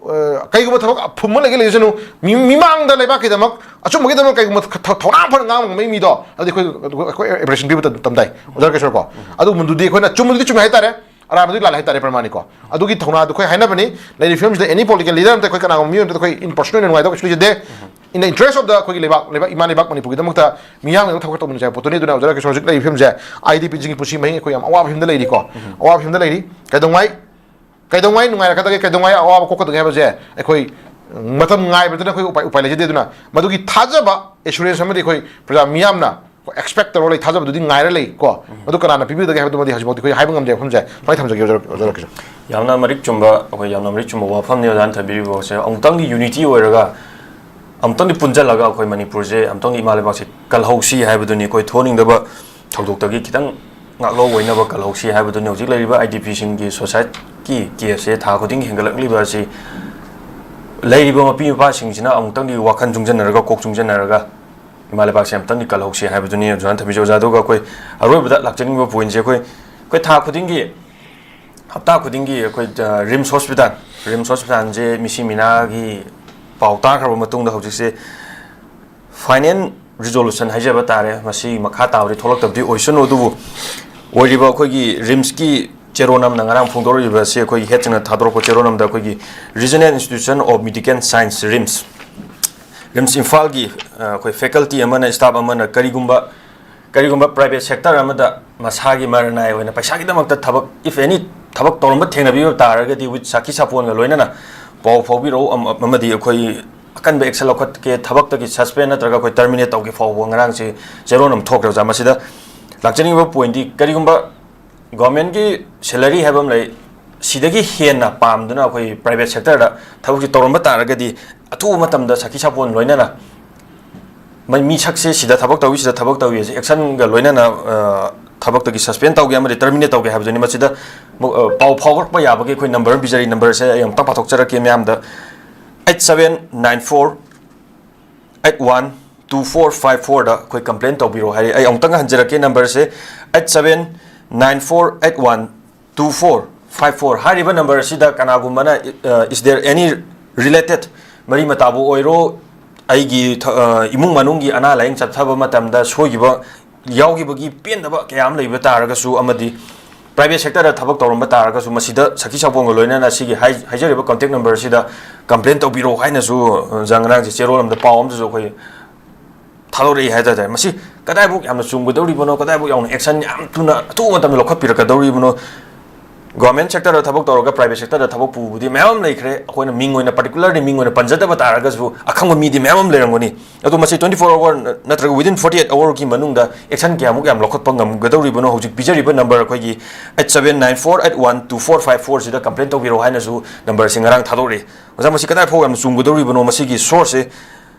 ꯑ, ꯀꯩꯒꯨꯝꯕ ꯊꯕꯛ ꯑꯐꯨꯝꯕ ꯂꯩꯒꯦ ꯂꯩꯖꯁꯅꯨ, ꯃꯤ, ꯃꯤꯃꯥꯡꯗ ꯂꯩꯕꯥꯛꯀꯤꯗꯃꯛ ꯑꯆꯨꯝꯕꯒꯤꯗꯃꯛ ꯀꯩꯒꯨꯝꯕ ꯊ-, ꯊ-, ꯊꯧꯅꯥ ꯐꯅ ꯉꯥꯡꯕ ꯉꯝꯕ ꯃꯤꯗꯣ, ꯑꯗꯨꯗꯤ ꯑꯩꯈꯣꯏ, ꯑꯩꯈꯣꯏ appreciation ꯄꯤꯕ ꯇꯝ-, ꯇꯝ ꯇꯥꯏ, ꯑꯣꯖꯥ ꯀꯦꯁꯣꯔ ꯀꯣ꯫ ꯑꯗꯨꯒꯨꯝꯕꯗꯨꯗꯤ ꯑꯩꯈꯣꯏꯅ ꯆꯨꯝꯕꯗꯨꯗꯤ ꯆꯨꯝꯃꯦ ꯍꯥꯏꯇꯥꯔꯦ, ꯑꯔꯥꯟꯕꯗꯨꯗꯤ ꯂꯥꯜꯂꯦ ꯍꯥꯏꯇꯥꯔꯦ, ꯄ꯭ꯔꯃꯥꯅꯤꯀꯣ꯫ ꯑꯗꯨꯒꯤ ꯊꯧꯅꯥꯗꯨ ꯑꯩꯈꯣꯏ ꯍꯥꯏꯅꯕꯅꯤ꯫ ꯂꯩꯔꯤꯕ ꯐꯤꯕꯝꯁꯤꯗ any political leader ꯑꯝꯇ ꯑꯩꯈꯣꯏ ꯀꯅꯥꯒꯨꯝꯕ ꯃꯤꯑꯣꯏ ꯑꯝꯇ ꯑꯩꯈꯣꯏ in personal ꯅꯨꯡꯉꯥꯏꯇꯕ ꯀꯩꯁꯨ ꯂꯩꯖꯗꯦ꯫ In the interest of the ꯑꯩꯈꯣꯏꯒꯤ ꯂꯩꯕꯥꯛ, ꯂꯩꯕꯥꯛ, ꯏꯃꯥ ꯂꯩꯕꯥꯛ ꯃꯅꯤꯄꯨꯔꯒꯤꯗꯃꯛꯇ ꯃꯤꯌꯥꯝꯅ ꯊꯕꯛ ꯇꯧꯃꯤꯟꯅꯖꯕ ꯄꯣꯠꯇꯨꯅꯤ꯫ ꯑꯗꯨꯅ ꯑꯣꯖꯥ ꯀꯦꯁꯣꯔ ꯍꯧꯖꯤꯛ ꯂꯩꯔꯤꯕ ꯐꯤꯕꯝꯁꯦ, IDPꯁꯤꯡꯒꯤ ꯄꯨꯟꯁꯤ ꯃꯍꯤꯡ ꯑꯩꯈꯣꯏ ꯌꯥꯝ ꯑꯋꯥꯕ ꯐꯤꯕꯝꯗ ꯂꯩꯔꯤꯀꯣ꯫ ꯑꯋꯥꯕ ꯐꯤꯕꯝꯗ ꯂꯩꯔꯤ꯫ ꯀꯩꯗꯧꯉꯩ ꯀꯩꯗꯧꯉꯩ ꯅꯨꯡꯉꯥꯏꯔꯛꯀꯗꯒꯦ, ꯀꯩꯗꯧꯉꯩ ꯑꯋꯥꯕ ꯀꯣꯛꯀꯗꯒꯦ ꯍꯥꯏꯕꯁꯦ ꯑꯩꯈꯣꯏ ꯃꯇꯝ ꯉꯥꯏꯕꯗꯅ ꯑꯩꯈꯣꯏ ꯎꯄꯥꯏ, ꯎꯄꯥꯏ ꯂꯩꯖꯗꯦ꯫ ꯑꯗꯨꯅ ꯃꯗꯨꯒꯤ ꯊꯥꯖꯕ, assurance ꯑꯃꯗꯤ ꯑꯩꯈꯣꯏ ꯄ꯭ꯔꯖꯥ ꯃꯤꯌꯥꯝꯅ expect ꯇꯧꯔ ꯂꯩ, ꯊꯥꯖꯕꯗꯨꯗꯤ ꯉꯥꯏꯔ ꯂꯩ ꯀꯣ꯫ ꯃꯗꯨ ꯀꯅꯥꯅ ꯄꯤꯕꯤꯒꯗꯒꯦ ꯍꯥꯏꯕꯗꯨꯃꯗꯤ ꯍꯧꯖꯤꯛꯐꯥꯎꯗꯤ ꯑꯩꯈꯣꯏ ꯍꯥꯏꯕ ꯉꯝꯗꯦ꯫ ꯋꯥꯐꯝꯁꯦ ꯁꯨꯃꯥꯏꯅ ꯊꯝꯖꯒꯦ, ꯑꯣꯖꯥ, ꯑꯣꯖꯥ ꯔꯥꯀꯦꯁ꯫ ꯌꯥꯝꯅ ꯃꯔꯤꯛ ꯆꯨꯝꯕ, ꯑꯩꯈꯣꯏ ꯌꯥꯝꯅ ꯃꯔꯤꯛ ꯆꯨꯝꯕ ꯋꯥꯐꯝꯅꯤ ꯑꯣꯖꯥꯅ ꯊꯝꯕꯤꯔꯤꯕ ꯋꯥꯁꯦ꯫ ꯑꯃꯨꯛꯇꯪꯗꯤ unity ꯑꯣꯏꯔꯒ, ꯑꯃꯨꯛꯇꯪꯗꯤ ꯄꯨꯟꯁꯤꯜꯂꯒ ꯑꯩꯈꯣꯏ ꯃꯅꯤꯄꯨꯔꯁꯦ ꯑꯃꯨꯛꯇꯪꯗꯤ ꯏꯃꯥ ꯂꯩꯕꯥꯛꯁꯦ ꯀꯜꯍꯧꯁꯤ ꯍꯥꯏꯕꯗꯨꯅꯤ꯫ ꯑꯩꯈꯣꯏ ꯊꯣꯛꯍꯟꯅꯤꯡꯗꯕ ꯊꯧꯗꯣꯛꯇꯒꯤ ꯈꯤꯇꯪ ꯉꯥꯛꯂꯧ ꯑꯣꯏꯅꯕ ꯀꯜꯍꯧꯁꯤ ꯍꯥꯏꯕꯗꯨꯅꯤ꯫ ꯍꯧꯖꯤꯛ ꯂꯩꯔꯤꯕ IDPꯁꯤꯡꯒꯤ suicide ꯀꯤ caseꯁꯦ ꯊꯥ ꯈꯨꯗꯤꯡꯒꯤ ꯍꯦꯟꯒꯠꯂꯛꯂꯤꯕ ꯑꯁꯤ ꯂꯩꯔꯤꯕ ꯃꯄꯤ ꯃꯄꯥꯁꯤꯡꯁꯤꯅ ꯑꯃꯨꯛꯇꯪꯗꯤ ꯋꯥꯈꯜ ꯆꯨꯡꯁꯤꯟꯅꯔꯒ, ꯀꯣꯛ ꯆꯨꯡꯁꯤꯟꯅꯔꯒ ꯏꯃꯥ ꯂꯩꯕꯥꯛꯁꯦ ꯑꯃꯨꯛꯇꯪꯗꯤ ꯀꯜꯍꯧꯁꯤ ꯍꯥꯏꯕꯗꯨꯅꯤ ꯑꯣꯖꯥꯅ ꯊꯝꯕꯤꯁꯦ꯫ ꯑꯣꯖꯥ, ꯑꯗꯨꯒ ꯑꯩꯈꯣꯏ ꯑꯔꯣꯏꯕꯗ ꯂꯥꯛꯆꯅꯤꯡꯕ pointꯁꯦ, ꯑꯩꯈꯣꯏ, ꯑꯩꯈꯣꯏ ꯊꯥ ꯈꯨꯗꯤꯡꯒꯤ, ꯍꯞꯇꯥ ꯈꯨꯗꯤꯡꯒꯤ ꯑꯩꯈꯣꯏ, ꯑ, RIMS hospital, RIMS hospitalꯁꯦ ꯃꯤꯁꯤ ꯃꯤꯅꯥꯒꯤ ꯄꯥꯎ ꯇꯥꯈ꯭ꯔꯕ ꯃꯇꯨꯡꯗ ꯍꯧꯖꯤꯛꯁꯦ final resolution ꯍꯥꯏꯖꯕ ꯇꯥꯔꯦ, ꯃꯁꯤ ꯃꯈꯥ ꯇꯥꯕꯗꯤ ꯊꯣꯛꯂꯛꯇꯕꯗꯤ ꯑꯣꯏꯁꯅꯨ꯫ ꯑꯗꯨꯕꯨ ꯑꯣꯏꯔꯤꯕ ꯑꯩꯈꯣꯏꯒꯤ RIMSꯀꯤ ꯆꯦꯔꯣꯟ ꯑꯃꯅ ꯉꯔꯥꯡ ꯐꯣꯡꯗꯣꯔꯛꯂꯤꯕ ꯑꯁꯤ, ꯑꯩꯈꯣꯏꯒꯤ headꯁꯤꯡꯅ ꯊꯥꯗꯣꯔꯛꯄ ꯆꯦꯔꯣꯟ ꯑꯃꯗ ꯑꯩꯈꯣꯏꯒꯤ Regional Institution of Medical Science, RIMS, RIMS ꯏꯝꯐꯥꯜꯒꯤ, ꯑ, ꯑꯩꯈꯣꯏ faculty ꯑꯃꯅ, staff ꯑꯃꯅ ꯀꯔꯤꯒꯨꯝꯕ, ꯀꯔꯤꯒꯨꯝꯕ private sector ꯑꯃꯗ ꯃꯁꯥꯒꯤ ꯃꯔꯅꯥꯏ ꯑꯣꯏꯅ ꯄꯩꯁꯥꯒꯤꯗꯃꯛꯇ ꯊꯕꯛ, if any, ꯊꯕꯛ ꯇꯧꯔꯝꯕ ꯊꯦꯡꯅꯕꯤꯕ ꯇꯥꯔꯒꯗꯤ, with ꯁꯥꯈꯤ ꯁꯥꯄꯣꯟꯒ ꯂꯣꯏꯅꯅ ꯄꯥꯎ ꯐꯥꯎꯕꯤꯔꯛꯎ, ꯑꯃ-, ꯑꯃꯗꯤ ꯑꯩꯈꯣꯏ ꯑꯀꯟꯕ action ꯂꯧꯈꯠꯀꯦ, ꯊꯕꯛꯇꯒꯤ suspend ꯅꯠꯇ꯭ꯔꯒ ꯑꯩꯈꯣꯏ terminate ꯇꯧꯒꯦ ꯐꯥꯎꯕ ꯉꯔꯥꯡꯁꯦ ꯆꯦꯔꯣꯟ ꯑꯃ ꯊꯣꯛꯈ꯭ꯔꯦ ꯑꯣꯖꯥ꯫ ꯃꯁꯤꯗ ꯂꯥꯛꯆꯅꯤꯡꯕ pointꯗꯤ, ꯀꯔꯤꯒꯨꯝꯕ governmentꯀꯤ salary ꯍꯥꯏꯕ ꯑꯃ ꯂꯩ, ꯁꯤꯗꯒꯤ ꯍꯦꯟꯅ ꯄꯥꯝꯗꯨꯅ ꯑꯩꯈꯣꯏ private sectorꯗ ꯊꯕꯛꯁꯤ ꯇꯧꯔꯝꯕ ꯇꯥꯔꯒꯗꯤ, ꯑꯊꯨꯕ ꯃꯇꯝꯗ ꯁꯥꯈꯤ ꯁꯥꯄꯣꯟ ꯂꯣꯏꯅꯅ ꯃ-, ꯃꯤꯁꯛꯁꯦ ꯁꯤꯗ ꯊꯕꯛ ꯇꯧꯏ, ꯁꯤꯗ ꯊꯕꯛ ꯇꯧꯏ ꯑꯁꯤ actionꯒ ꯂꯣꯏꯅꯅ, ꯑ, ꯊꯕꯛꯇꯒꯤ suspend ꯇꯧꯒꯦ ꯑꯃꯗꯤ terminate ꯇꯧꯒꯦ ꯍꯥꯏꯕꯗꯨꯅꯤ꯫ ꯃꯁꯤꯗ ꯃ-, ꯑ, ꯄꯥꯎ ꯐꯥꯎꯔꯛꯄ ꯌꯥꯕꯒꯤ ꯑꯩꯈꯣꯏ number ꯑꯃ ꯄꯤꯖꯔꯤ꯫ Numberꯁꯦ ꯑꯩ ꯑꯃꯨꯛꯇꯪ ꯄꯥꯊꯣꯛꯆꯔꯛꯀꯦ ꯃꯌꯥꯝꯗ: eight seven nine four eight one two four five fourꯗ ꯑꯩꯈꯣꯏ complain ꯇꯧꯕꯤꯔꯣ ꯍꯥꯏꯔꯤ꯫ ꯑꯩ ꯑꯃꯨꯛꯇꯪ ꯍꯟꯖꯔꯛꯀꯦ, numberꯁꯦ eight seven nine four eight one two four five four. ꯍꯥꯏꯔꯤꯕ ꯅꯝꯕꯔ ꯑꯁꯤꯗ ꯀꯅꯥꯒꯨꯝꯕꯅ, uh, is there any related, ꯃꯔꯤ ꯃꯇꯥꯕꯨ ꯑꯣꯏꯔꯣ, ꯑꯩꯒꯤ ꯊ-, ꯑ, ꯏꯃꯨꯡ ꯃꯅꯨꯡꯒꯤ ꯑꯅꯥ ꯂꯥꯏꯌꯦꯡ ꯆꯠꯊꯕ ꯃꯇꯝꯗ ꯁꯣꯏꯈꯤꯕ, ꯌꯥꯎꯈꯤꯕꯒꯤ ꯄꯦꯟꯗꯕ ꯀꯌꯥ ꯑꯃ ꯂꯩꯕ ꯇꯥꯔꯒꯁꯨ, ꯑꯃꯗꯤ private sectorꯗ ꯊꯕꯛ ꯇꯧꯔꯝꯕ ꯇꯥꯔꯒꯁꯨ, ꯃꯁꯤꯗ ꯁꯈꯤ ꯁꯥꯄꯣꯟꯒ ꯂꯣꯏꯅꯅ ꯁꯤꯒꯤ ꯍꯥꯏ-, ꯍꯥꯏꯖꯔꯤꯕ contact number ꯑꯁꯤꯗ complain ꯇꯧꯕꯤꯔꯛꯑꯣ ꯍꯥꯏꯅꯁꯨ, ꯑ, ꯉꯔꯥꯡꯁꯦ ꯆꯦꯔꯣꯜ ꯑꯃꯗ ꯄꯥꯎ ꯑꯃꯁꯨ ꯑꯩꯈꯣꯏ ꯊꯥꯗꯣꯔꯛꯏ ꯍꯥꯏ ꯇꯥꯔꯦ꯫ ꯃꯁꯤ ꯀꯗꯥꯏꯐꯥꯎ ꯌꯥꯝꯅ ꯆꯨꯝꯒꯗꯧꯔꯤꯕꯅꯣ, ꯀꯗꯥꯏꯐꯥꯎ ꯌꯥꯝꯅ action ꯌꯥꯝ ꯊꯨꯅ, ꯑꯊꯨꯕ ꯃꯇꯝꯗ ꯂꯧꯈꯠꯄꯤꯔꯛꯀꯗꯧꯔꯤꯕꯅꯣ? Government sectorꯗ ꯊꯕꯛ ꯇꯧꯔꯒ private sectorꯗ ꯊꯕꯛ ꯄꯨꯕꯗꯤ ꯃꯌꯥꯝ ꯑꯃ ꯂꯩꯈ꯭ꯔꯦ꯫ ꯑꯩꯈꯣꯏꯅ ꯃꯤꯡ ꯑꯣꯏꯅ, particularly ꯃꯤꯡ ꯑꯣꯏꯅ ꯄꯟꯖꯗꯕ ꯇꯥꯔꯒꯁꯨ, ꯑꯈꯪꯕ ꯃꯤꯗꯤ ꯃꯌꯥꯝ ꯑꯃ ꯂꯩꯔꯝꯒꯅꯤ꯫ ꯑꯗꯣ ꯃꯁꯤ twenty four hour ꯅꯠꯇ꯭ꯔꯒ within forty eight hourꯒꯤ ꯃꯅꯨꯡꯗ action ꯀꯌꯥꯃꯨꯛ ꯌꯥꯝ ꯂꯧꯈꯠꯄ ꯉꯝꯒꯗꯧꯔꯤꯕꯅꯣ? ꯍꯧꯖꯤꯛ ꯄꯤꯖꯔꯤꯕ number, ꯑꯩꯈꯣꯏꯒꯤ eight seven nine four eight one two four five four ꯁꯤꯗ complain ꯇꯧꯕꯤꯔꯛꯑꯣ ꯍꯥꯏꯅꯁꯨ number ꯑꯁꯤ ꯉꯔꯥꯡ ꯊꯥꯗꯣꯛꯔꯦ꯫ ꯑꯣꯖꯥ, ꯃꯁꯤ ꯀꯗꯥꯏ ꯐꯥꯎ ꯌꯥꯝꯅ ꯆꯨꯝꯒꯗꯧꯔꯤꯕꯅꯣ? ꯃꯁꯤꯒꯤ sourceꯁꯦ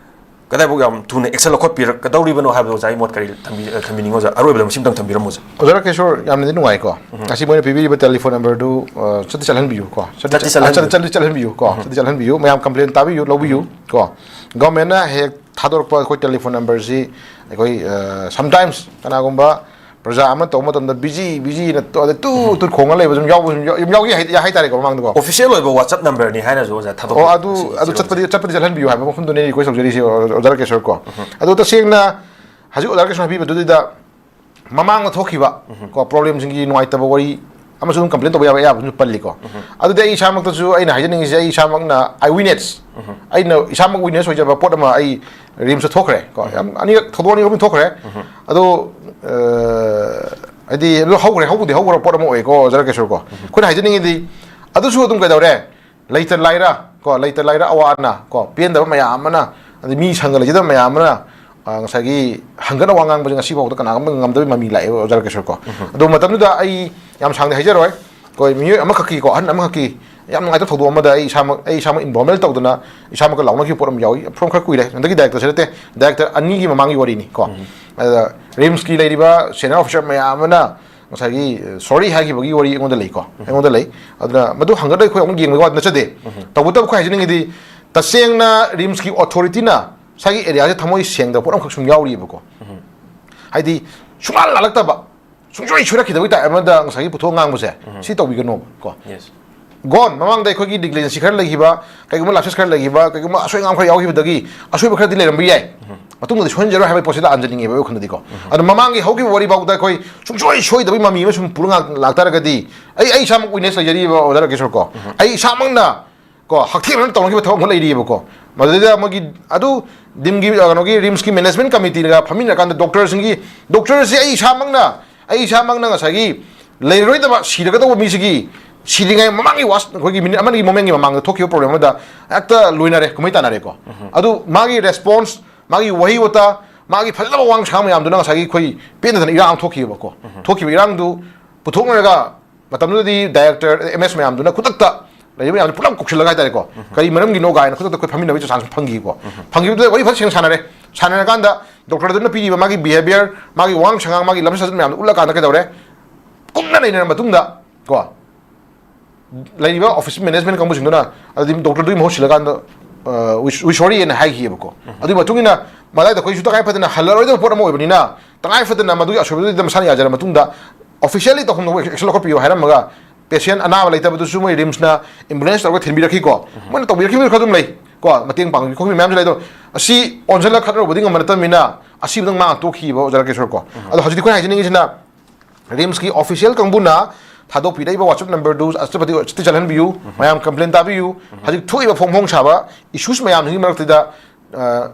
ꯀꯗꯥꯏꯐꯥꯎ ꯌꯥꯝ ꯊꯨꯅ action ꯂꯧꯈꯠꯄꯤꯔꯛꯀꯗꯧꯔꯤꯕꯅꯣ ꯍꯥꯏꯕꯗꯣ ꯑꯣꯖꯥ, ꯑꯩ ꯃꯣꯠ ꯀꯔꯤ ꯊꯝꯕꯤ-, ꯑ, ꯊꯝꯕꯤꯅꯤꯡꯉꯤ ꯑꯣꯖꯥ? ꯑꯔꯣꯏꯕꯗ ꯃꯁꯤꯝꯇꯪ ꯊꯝꯕꯤꯔꯝꯃꯣ ꯑꯣꯖꯥ꯫ ꯑꯣꯖꯥ ꯔꯥꯀꯦꯁꯣꯔ, ꯌꯥꯝꯅꯗꯤ ꯅꯨꯡꯉꯥꯏꯀꯣ꯫ ꯎꯝ꯫ ꯉꯁꯤ ꯃꯣꯏꯅ ꯄꯤꯕꯤꯔꯤꯕ telephone numberꯗꯨ, ꯑ, ꯆꯠꯇꯤ ꯆꯠꯍꯟꯕꯤꯌꯨ ꯀꯣ꯫ ꯆꯠꯇꯤ ꯆꯠꯇꯤ ꯆꯠ-, ꯆꯠꯍꯟꯕꯤꯌꯨ꯫ ꯆꯠ-, ꯆꯠꯇꯤ ꯆꯠꯍꯟꯕꯤꯌꯨ ꯀꯣ꯫ ꯎꯝ꯫ ꯆꯠꯇꯤ ꯆꯠꯍꯟꯕꯤꯌꯨ꯫ ꯃꯌꯥꯝ complain ꯇꯥꯕꯤꯌꯨ, ꯂꯧꯕꯤꯌꯨ ꯎꯝ꯫ ꯀꯣ꯫ Governmentꯅ ꯍꯦꯛ ꯊꯥꯗꯣꯔꯛꯄ ꯑꯩꯈꯣꯏ telephone numberꯁꯤ ꯑꯩꯈꯣꯏ, ꯑ, sometimes ꯀꯅꯥꯒꯨꯝꯕ ꯄ꯭ꯔꯖꯥ ꯑꯃ ꯇꯧꯕ ꯃꯇꯝꯗ busy, busyꯅ ꯇꯣ-, ꯑꯗ ꯇꯨ, ꯎꯝ꯫ ꯇꯨ ꯈꯣꯡꯉ ꯂꯩꯕ ꯁꯨꯝ ꯌꯥꯎꯕ, ꯁꯨꯝ ꯌꯥꯎ-, ꯌꯥꯝ ꯌꯥꯎꯈꯤ ꯍꯥꯏ-, ꯍꯥꯏꯇꯥꯔꯦꯀꯣ ꯃꯃꯥꯡꯗꯀꯣ꯫ Official ꯑꯣꯏꯕ WhatsApp numberꯅꯤ ꯍꯥꯏꯅꯁꯨ ꯑꯣꯖꯥ ꯊꯥꯗꯣꯛꯄ ꯑꯣ, ꯑꯗꯨ, ꯁꯤ ꯑꯗꯨ ꯆꯦꯔꯣꯜꯁꯦ꯫ ꯆꯠꯄꯗꯤ, ꯆꯠꯄꯗꯤ ꯆꯠꯍꯟꯕꯤꯌꯨ ꯍꯥꯏꯕ ꯃꯐꯝꯗꯨꯅꯤ request ꯇꯧꯖꯔꯤꯁꯦ, ꯑꯣꯖꯥ ꯔꯥꯀꯦꯁꯣꯔ ꯀꯣ꯫ ꯎꯝ꯫ ꯑꯗꯣ ꯇꯁꯦꯡꯅ ꯍꯧꯖꯤꯛ ꯑꯣꯖꯥ ꯔꯥꯀꯦꯁꯣꯔ ꯍꯥꯏꯕꯤꯕꯗꯨꯗ ꯃꯃꯥꯡꯗ ꯊꯣꯛꯈꯤꯕ ꯎꯝ꯫ ꯀꯣ, problemꯁꯤꯡꯒꯤ ꯅꯨꯡꯉꯥꯏꯇꯕ ꯋꯥꯔꯤ ꯑꯃꯁꯨ ꯑꯗꯨꯝ complain ꯇꯧꯕ ꯌꯥꯕ, ꯑꯌꯥꯕꯁꯨ ꯄꯜꯂꯤꯀꯣ꯫ ꯎꯝ꯫ ꯑꯗꯨꯗꯤ ꯑꯩ ꯏꯁꯥꯃꯛꯇꯁꯨ ꯑꯩꯅ ꯍꯥꯏꯖꯅꯤꯡꯉꯤꯁꯦ, ꯑꯩ ꯏꯁꯥꯃꯛꯅ eye witness, ꯎꯝ꯫ ꯑꯩꯅ ꯏꯁꯥꯃꯛ witness ꯑꯣꯏꯖꯕ ꯄꯣꯠ ꯑꯃ ꯑꯩ RIMSꯇ ꯊꯣꯛꯈ꯭ꯔꯦ ꯀꯣ꯫ ꯎꯝ꯫ ꯌꯥꯝ ꯑꯅꯤꯔꯛ, ꯊꯧꯗꯣꯛ ꯑꯅꯤ ꯑꯍꯨꯝ ꯊꯣꯛꯈ꯭ꯔꯦ꯫ ꯎꯝ꯫ ꯑꯗꯣ, ꯑ, ꯍꯥꯏꯗꯤ ꯑꯗꯨ ꯍꯧꯈ꯭ꯔꯦ, ꯍꯧꯕꯗꯤ ꯍꯧꯈ꯭ꯔꯕ ꯄꯣꯠ ꯑꯃ ꯑꯣꯏꯀꯣ, ꯑꯣꯖꯥ ꯔꯥꯀꯦꯁꯣꯔ ꯀꯣ꯫ ꯎꯝ꯫ ꯑꯩꯈꯣꯏꯅ ꯍꯥꯏꯖꯅꯤꯡꯉꯤꯗꯤ ꯑꯗꯨꯁꯨ ꯑꯗꯨꯝ ꯀꯩꯗꯧꯔꯦ? ꯂꯩꯇ ꯂꯥꯏꯔ ꯀꯣ, ꯂꯩꯇ ꯂꯥꯏꯔ ꯑꯋꯥ ꯑꯅꯥ ꯀꯣ, ꯄꯦꯟꯗꯕ ꯃꯌꯥꯝ ꯑꯃꯅ, ꯑꯗꯩ ꯃꯤ ꯁꯪꯒ ꯂꯩꯖꯗꯕ ꯃꯌꯥꯝ ꯑꯃꯅ, ꯑ, ꯉꯁꯥꯏꯒꯤ ꯍꯪꯒꯠ ꯋꯥ ꯉꯥꯡꯕꯁꯦ ꯉꯁꯤ ꯐꯥꯎꯗ ꯀꯅꯥꯒꯨꯝꯕ ꯉꯝꯗꯕꯒꯤ ꯃꯃꯤ ꯂꯥꯛꯑꯦꯕ, ꯑꯣꯖꯥ ꯔꯥꯀꯦꯁꯣꯔ ꯀꯣ꯫ ꯎꯝ꯫ ꯑꯗꯣ ꯃꯇꯝꯗꯨꯗ ꯑꯩ ꯌꯥꯝ ꯁꯥꯡꯅ ꯍꯥꯏꯖꯔꯣꯏ꯫ ꯑꯩꯈꯣꯏ ꯃꯤꯑꯣꯏ ꯑꯃꯈꯛꯀꯤ ꯀꯣ, ꯑꯍꯟ ꯑꯃꯈꯛꯀꯤ ꯌꯥꯝ ꯅꯨꯡꯉꯥꯏꯇꯕ ꯊꯧꯗꯣꯛ ꯑꯃꯗ ꯑꯩ ꯏꯁꯥꯃꯛ, ꯑꯩ ꯏꯁꯥꯃꯛ involvement ꯇꯧꯗꯅ ꯏꯁꯥꯃꯛꯀ ꯂꯥꯎꯅꯈꯤꯕ ꯄꯣꯠ ꯑꯃ ꯌꯥꯎꯏ꯫ ꯐꯣꯔꯝ ꯈꯔ ꯀꯨꯏꯔꯦ, ꯍꯟꯗꯛꯀꯤ directorꯁꯦ ꯅꯠꯇꯦ, director ꯑꯅꯤꯒꯤ ꯃꯃꯥꯡꯒꯤ ꯋꯥꯔꯤꯅꯤ ꯀꯣ꯫ ꯎꯝ꯫ ꯑꯗ RIMSꯀꯤ ꯂꯩꯔꯤꯕ senior officer ꯃꯌꯥꯝ ꯑꯃꯅ ꯉꯁꯥꯏꯒꯤ, ꯑ, sorry ꯍꯥꯏꯈꯤꯕꯒꯤ ꯋꯥꯔꯤ ꯑꯩꯉꯣꯟꯗ ꯂꯩꯀꯣ, ꯎꯝ꯫ ꯑꯩꯉꯣꯟꯗ ꯂꯩ꯫ ꯑꯗꯨꯅ ꯃꯗꯨ ꯍꯪꯒꯠꯂꯒ ꯑꯩꯈꯣꯏ ꯑꯃꯨꯛ ꯌꯦꯡꯕꯒꯤ ꯋꯥꯗꯤ ꯅꯠꯆꯗꯦ꯫ ꯎꯝ꯫ ꯇꯧꯕꯇꯕꯨ ꯑꯩꯈꯣꯏ ꯍꯥꯏꯖꯅꯤꯡꯉꯤꯗꯤ, ꯇꯁꯦꯡꯅ RIMSꯀꯤ authorityꯅ ꯉꯁꯥꯏꯒꯤ areaꯁꯦ ꯊꯃꯣꯏ ꯁꯦꯡꯗꯕ ꯄꯣꯠ ꯑꯃꯈꯛ ꯁꯨꯝ ꯌꯥꯎꯔꯤꯑꯕꯀꯣ꯫ ꯎꯝ꯫ ꯍꯥꯏꯗꯤ ꯁꯨꯡꯂꯥꯟ ꯂꯥꯜꯂꯛꯇꯕ, ꯁꯨꯡꯁꯣꯏ ꯁꯣꯏꯔꯛꯈꯤꯗꯕꯒꯤ ꯇꯥꯏꯞ ꯑꯃꯗ ꯉꯁꯥꯏꯒꯤ ꯄꯨꯊꯣꯛ ꯉꯥꯡꯕꯁꯦ ꯁꯤ ꯇꯧꯕꯤꯒꯅꯣꯕ ꯀꯣ꯫ Yes. ꯒꯣꯟ ꯃꯃꯥꯡꯗ ꯑꯩꯈꯣꯏꯒꯤ ꯅꯦꯒ꯭ꯂꯤꯖꯦꯟꯁꯤ ꯈꯔ ꯂꯩꯈꯤꯕ, ꯀꯩꯒꯨꯝꯕ ꯂꯥꯞꯁꯦꯁ ꯈꯔ ꯂꯩꯈꯤꯕ, ꯀꯩꯒꯨꯝꯕ ꯑꯁꯣꯏ ꯑꯉꯥꯝ ꯈꯔ ꯌꯥꯎꯈꯤꯕꯗꯒꯤ ꯑꯁꯣꯏꯕ ꯈꯔꯗꯤ ꯂꯩꯔꯝꯕ ꯌꯥꯏ꯫ ꯃꯇꯨꯡꯗꯗꯤ ꯁꯣꯏꯍꯟꯖꯔꯣꯏ ꯍꯥꯏꯕꯒꯤ ꯄꯣꯠꯁꯤꯗ ꯍꯟꯖꯅꯤꯡꯉꯦꯕ ꯑꯩ ꯋꯥꯈꯜꯗꯗꯤꯀꯣ꯫ ꯑꯗꯣ ꯃꯃꯥꯡꯒꯤ ꯍꯧꯈꯤꯕ ꯋꯥꯔꯤ ꯐꯥꯎꯗ ꯑꯩꯈꯣꯏ ꯁꯨꯡꯁꯣꯏ ꯁꯣꯏꯗꯕꯒꯤ ꯃꯃꯤ ꯑꯃ ꯁꯨꯝ ꯄꯨꯔ ꯉꯥꯛ- ꯂꯥꯛꯇꯥꯔꯒꯗꯤ, ꯑꯩ ꯑꯩ ꯏꯁꯥꯃꯛ ꯋꯤꯠꯅꯦꯁ ꯂꯩꯖꯔꯤꯕ ꯑꯣꯖꯥ ꯔꯥꯀꯦꯁꯣꯔ ꯀꯣ꯫ ꯑꯩ ꯏꯁꯥꯃꯛꯅ ꯀꯣ ꯍꯛꯊꯦꯡꯅꯅ ꯇꯧꯅꯈꯤꯕ ꯊꯕꯛ ꯑꯃ ꯂꯩꯔꯤꯑꯕꯀꯣ꯫ ꯃꯗꯨꯗꯩꯗ ꯃꯣꯏꯒꯤ ꯑꯗꯨ ꯗꯤꯝꯒꯤ ꯀꯩꯅꯣꯒꯤ ꯔꯤꯝꯁꯀꯤ ꯃꯦꯅꯦꯖꯃꯦꯟ ꯀꯃꯤꯇꯤꯅꯒ ꯐꯝꯃꯤꯟꯅꯔꯀꯥꯟꯗ ꯗꯣꯛꯇꯔꯁꯤꯡꯒꯤ, ꯗꯣꯛꯇꯔꯁꯦ ꯑꯩ ꯏꯁꯥꯃꯛꯅ ꯑꯩ ꯏꯁꯥꯃꯛꯅ ꯉꯁꯥꯏꯒꯤ ꯂꯩꯔꯔꯣꯏꯗꯕ ꯁꯤꯔꯒꯗꯧꯕ ꯃꯤꯁꯤꯒꯤ ꯁꯤꯔꯤꯉꯩ ꯃꯃꯥꯡꯒꯤ ꯋꯥꯁ ꯑꯩꯈꯣꯏꯒꯤ ꯃꯤꯅꯤꯠ ꯑꯃꯅꯤꯒꯤ ꯃꯣꯃꯦꯟꯒꯤ ꯃꯃꯥꯡꯗ ꯊꯣꯛꯈꯤꯕ ꯄ꯭ꯔꯣꯕ꯭ꯂꯦꯝ ꯑꯃꯗ ꯍꯦꯛꯇ ꯂꯣꯏꯅꯔꯦ, ꯀꯨꯝꯍꯩ ꯇꯥꯅꯔꯦꯀꯣ꯫ ꯑꯗꯨ ꯃꯥꯒꯤ ꯔꯦꯁꯄꯣꯟꯁ, ꯃꯥꯒꯤ ꯋꯥꯍꯩ ꯋꯥꯇꯥ, ꯃꯥꯒꯤ ꯐꯖꯅꯕ ꯋꯥꯉꯥꯡ ꯁꯉꯥꯡ ꯃꯌꯥꯝꯗꯨꯅ ꯉꯁꯥꯏꯒꯤ ꯑꯩꯈꯣꯏ ꯄꯦꯟꯗꯗꯅ ꯏꯔꯥꯡ ꯑꯃ ꯊꯣꯛꯈꯤꯕꯀꯣ꯫ ꯊꯣꯛꯈꯤꯕ ꯏꯔꯥꯡꯗꯨ ꯄꯨꯊꯣꯛꯅꯔꯒ ꯃꯇꯝꯗꯨꯗꯗꯤ ꯗꯥꯏꯔꯦꯛꯇꯔ ꯑꯦꯝ ꯑꯦꯁ ꯃꯌꯥꯝꯗꯨꯅ ꯈꯨꯗꯛꯇ ꯂꯩꯔꯤꯕ ꯃꯌꯥꯝꯗꯨ ꯄꯨꯂꯞ ꯀꯧꯁꯤꯜꯂꯒ ꯍꯥꯏꯇꯥꯔꯦꯀꯣ, ꯀꯔꯤ ꯃꯔꯝꯒꯤꯅꯣ ꯀꯥꯏꯅ ꯈꯨꯗꯛꯇ ꯑꯩꯈꯣꯏ ꯐꯝꯃꯤꯟꯅꯕꯒꯤ ꯆꯥꯟꯁ ꯐꯪꯈꯤꯀꯣ꯫ ꯐꯪꯈꯤꯕꯗꯨꯗ ꯋꯥꯔꯤ ꯐꯖꯅ ꯁꯦꯡꯅ ꯁꯥꯟꯅꯔꯦ꯫ ꯁꯥꯟꯅꯔꯀꯥꯟꯗ ꯗꯣꯛꯇꯔꯗꯨꯅ ꯄꯤꯔꯤꯕ ꯃꯥꯒꯤ ꯕꯤꯍꯦꯕꯤꯌꯔ, ꯃꯥꯒꯤ ꯋꯥꯉꯥꯡ ꯁꯉꯥꯡ, ꯃꯥꯒꯤ ꯂꯝꯆꯠ ꯁꯥꯖꯠ ꯃꯌꯥꯝꯗꯣ ꯎꯠꯂꯀꯥꯟꯗ ꯀꯩꯗꯧꯔꯦ, ꯀꯨꯞꯅ ꯅꯩꯅꯔ ꯃꯇꯨꯡꯗ ꯀꯣ, ꯂꯩꯔꯤꯕ ꯑꯣꯐꯤꯁ ꯃꯦꯅꯦꯖꯃꯦꯟ ꯀꯥꯡꯕꯨꯁꯤꯡꯗꯨꯅ ꯑꯗꯨꯗꯤ ꯗꯣꯛꯇꯔꯗꯨꯒꯤ ꯃꯍꯨꯠ ꯁꯤꯜꯂꯀꯥꯟꯗ "ꯋꯤ ꯁꯣꯔꯤ" ꯍꯥꯏꯅ ꯍꯥꯏꯈꯤꯑꯕꯀꯣ꯫ ꯑꯗꯨꯒꯤ ꯃꯇꯨꯡ ꯏꯟꯅ ꯃꯗꯥꯏꯗ ꯑꯩꯈꯣꯏꯁꯨ ꯇꯉꯥꯏ ꯐꯗꯅ ꯍꯜꯂꯔꯣꯏꯗꯕ ꯄꯣꯠ ꯑꯃ ꯑꯣꯏꯕꯅꯤꯅ, ꯇꯉꯥꯏ ꯐꯗꯅ ꯃꯗꯨꯒꯤ ꯑꯁꯣꯏꯕꯗꯨꯗꯤ ꯃꯁꯥꯅ ꯌꯥꯖꯔ ꯃꯇꯨꯡꯗ ꯑꯣꯐꯤꯁꯤꯌꯦꯜꯂꯤ ꯇꯧꯐꯝ ꯊꯣꯛꯄ ꯑꯦꯛꯁꯟ ꯂꯧꯈꯠꯄꯤꯌꯨ ꯍꯥꯏꯔꯝꯃꯒ, ꯄꯦꯁꯦꯟ ꯑꯅꯥꯕ ꯂꯩꯇꯕꯗꯨꯁꯨ ꯃꯣꯏ ꯔꯤꯝꯁꯅ ꯑꯦꯝꯕꯨꯂꯦꯟꯁ ꯇꯧꯔꯒ ꯊꯤꯟꯕꯤꯔꯛꯈꯤ ꯀꯣ꯫ ꯃꯣꯏꯅ ꯇꯧꯕꯤꯔꯛꯈꯤꯕ ꯈꯔ ꯑꯗꯨꯝ ꯂꯩ ꯀꯣ, ꯃꯇꯦꯡ ꯄꯥꯡꯕꯤ ꯈꯣꯠꯄꯤ ꯃꯌꯥꯝꯁꯨ ꯂꯩ꯫ ꯑꯗꯣ ꯑꯁꯤ ꯑꯣꯟꯁꯤꯜꯂꯒ ꯈꯠꯅꯔꯨꯕꯗꯤ ꯉꯝꯕ ꯅꯠꯇꯕꯅꯤꯅ ꯑꯁꯤꯕꯗꯪ ꯃꯥꯡꯉ ꯇꯣꯛꯈꯤꯕ ꯑꯣꯖꯥ ꯔꯥꯀꯦꯁꯣꯔ ꯀꯣ꯫ ꯑꯗꯣ ꯍꯧꯖꯤꯛꯇꯤ ꯑꯩꯈꯣꯏꯅ ꯍꯥꯏꯖꯅꯤꯡꯉꯤꯁꯤꯅ ꯔꯤꯝꯁꯀꯤ ꯑꯣꯐꯤꯁꯤꯌꯦꯜ ꯀꯥꯡꯕꯨꯅ ꯊꯥꯗꯣꯛꯄꯤꯔꯛꯏꯕ ꯋꯥꯆꯞ ꯅꯝꯕꯔꯗꯨ ꯑꯆꯨꯝꯕꯗꯤ ꯆꯠꯇꯤ ꯆꯠꯍꯟꯕꯤꯌꯨ꯫ ꯃꯌꯥꯝ ꯀꯝꯄ꯭ꯂꯦꯟ ꯇꯥꯕꯤꯌꯨ꯫ ꯍꯧꯖꯤꯛ ꯊꯣꯛꯏꯕ ꯐꯣꯡ ꯐꯣꯡ ꯁꯥꯕ ꯏꯁꯨꯁ ꯃꯌꯥꯝꯁꯤꯒꯤ ꯃꯔꯛꯇꯨꯗ, ꯑ,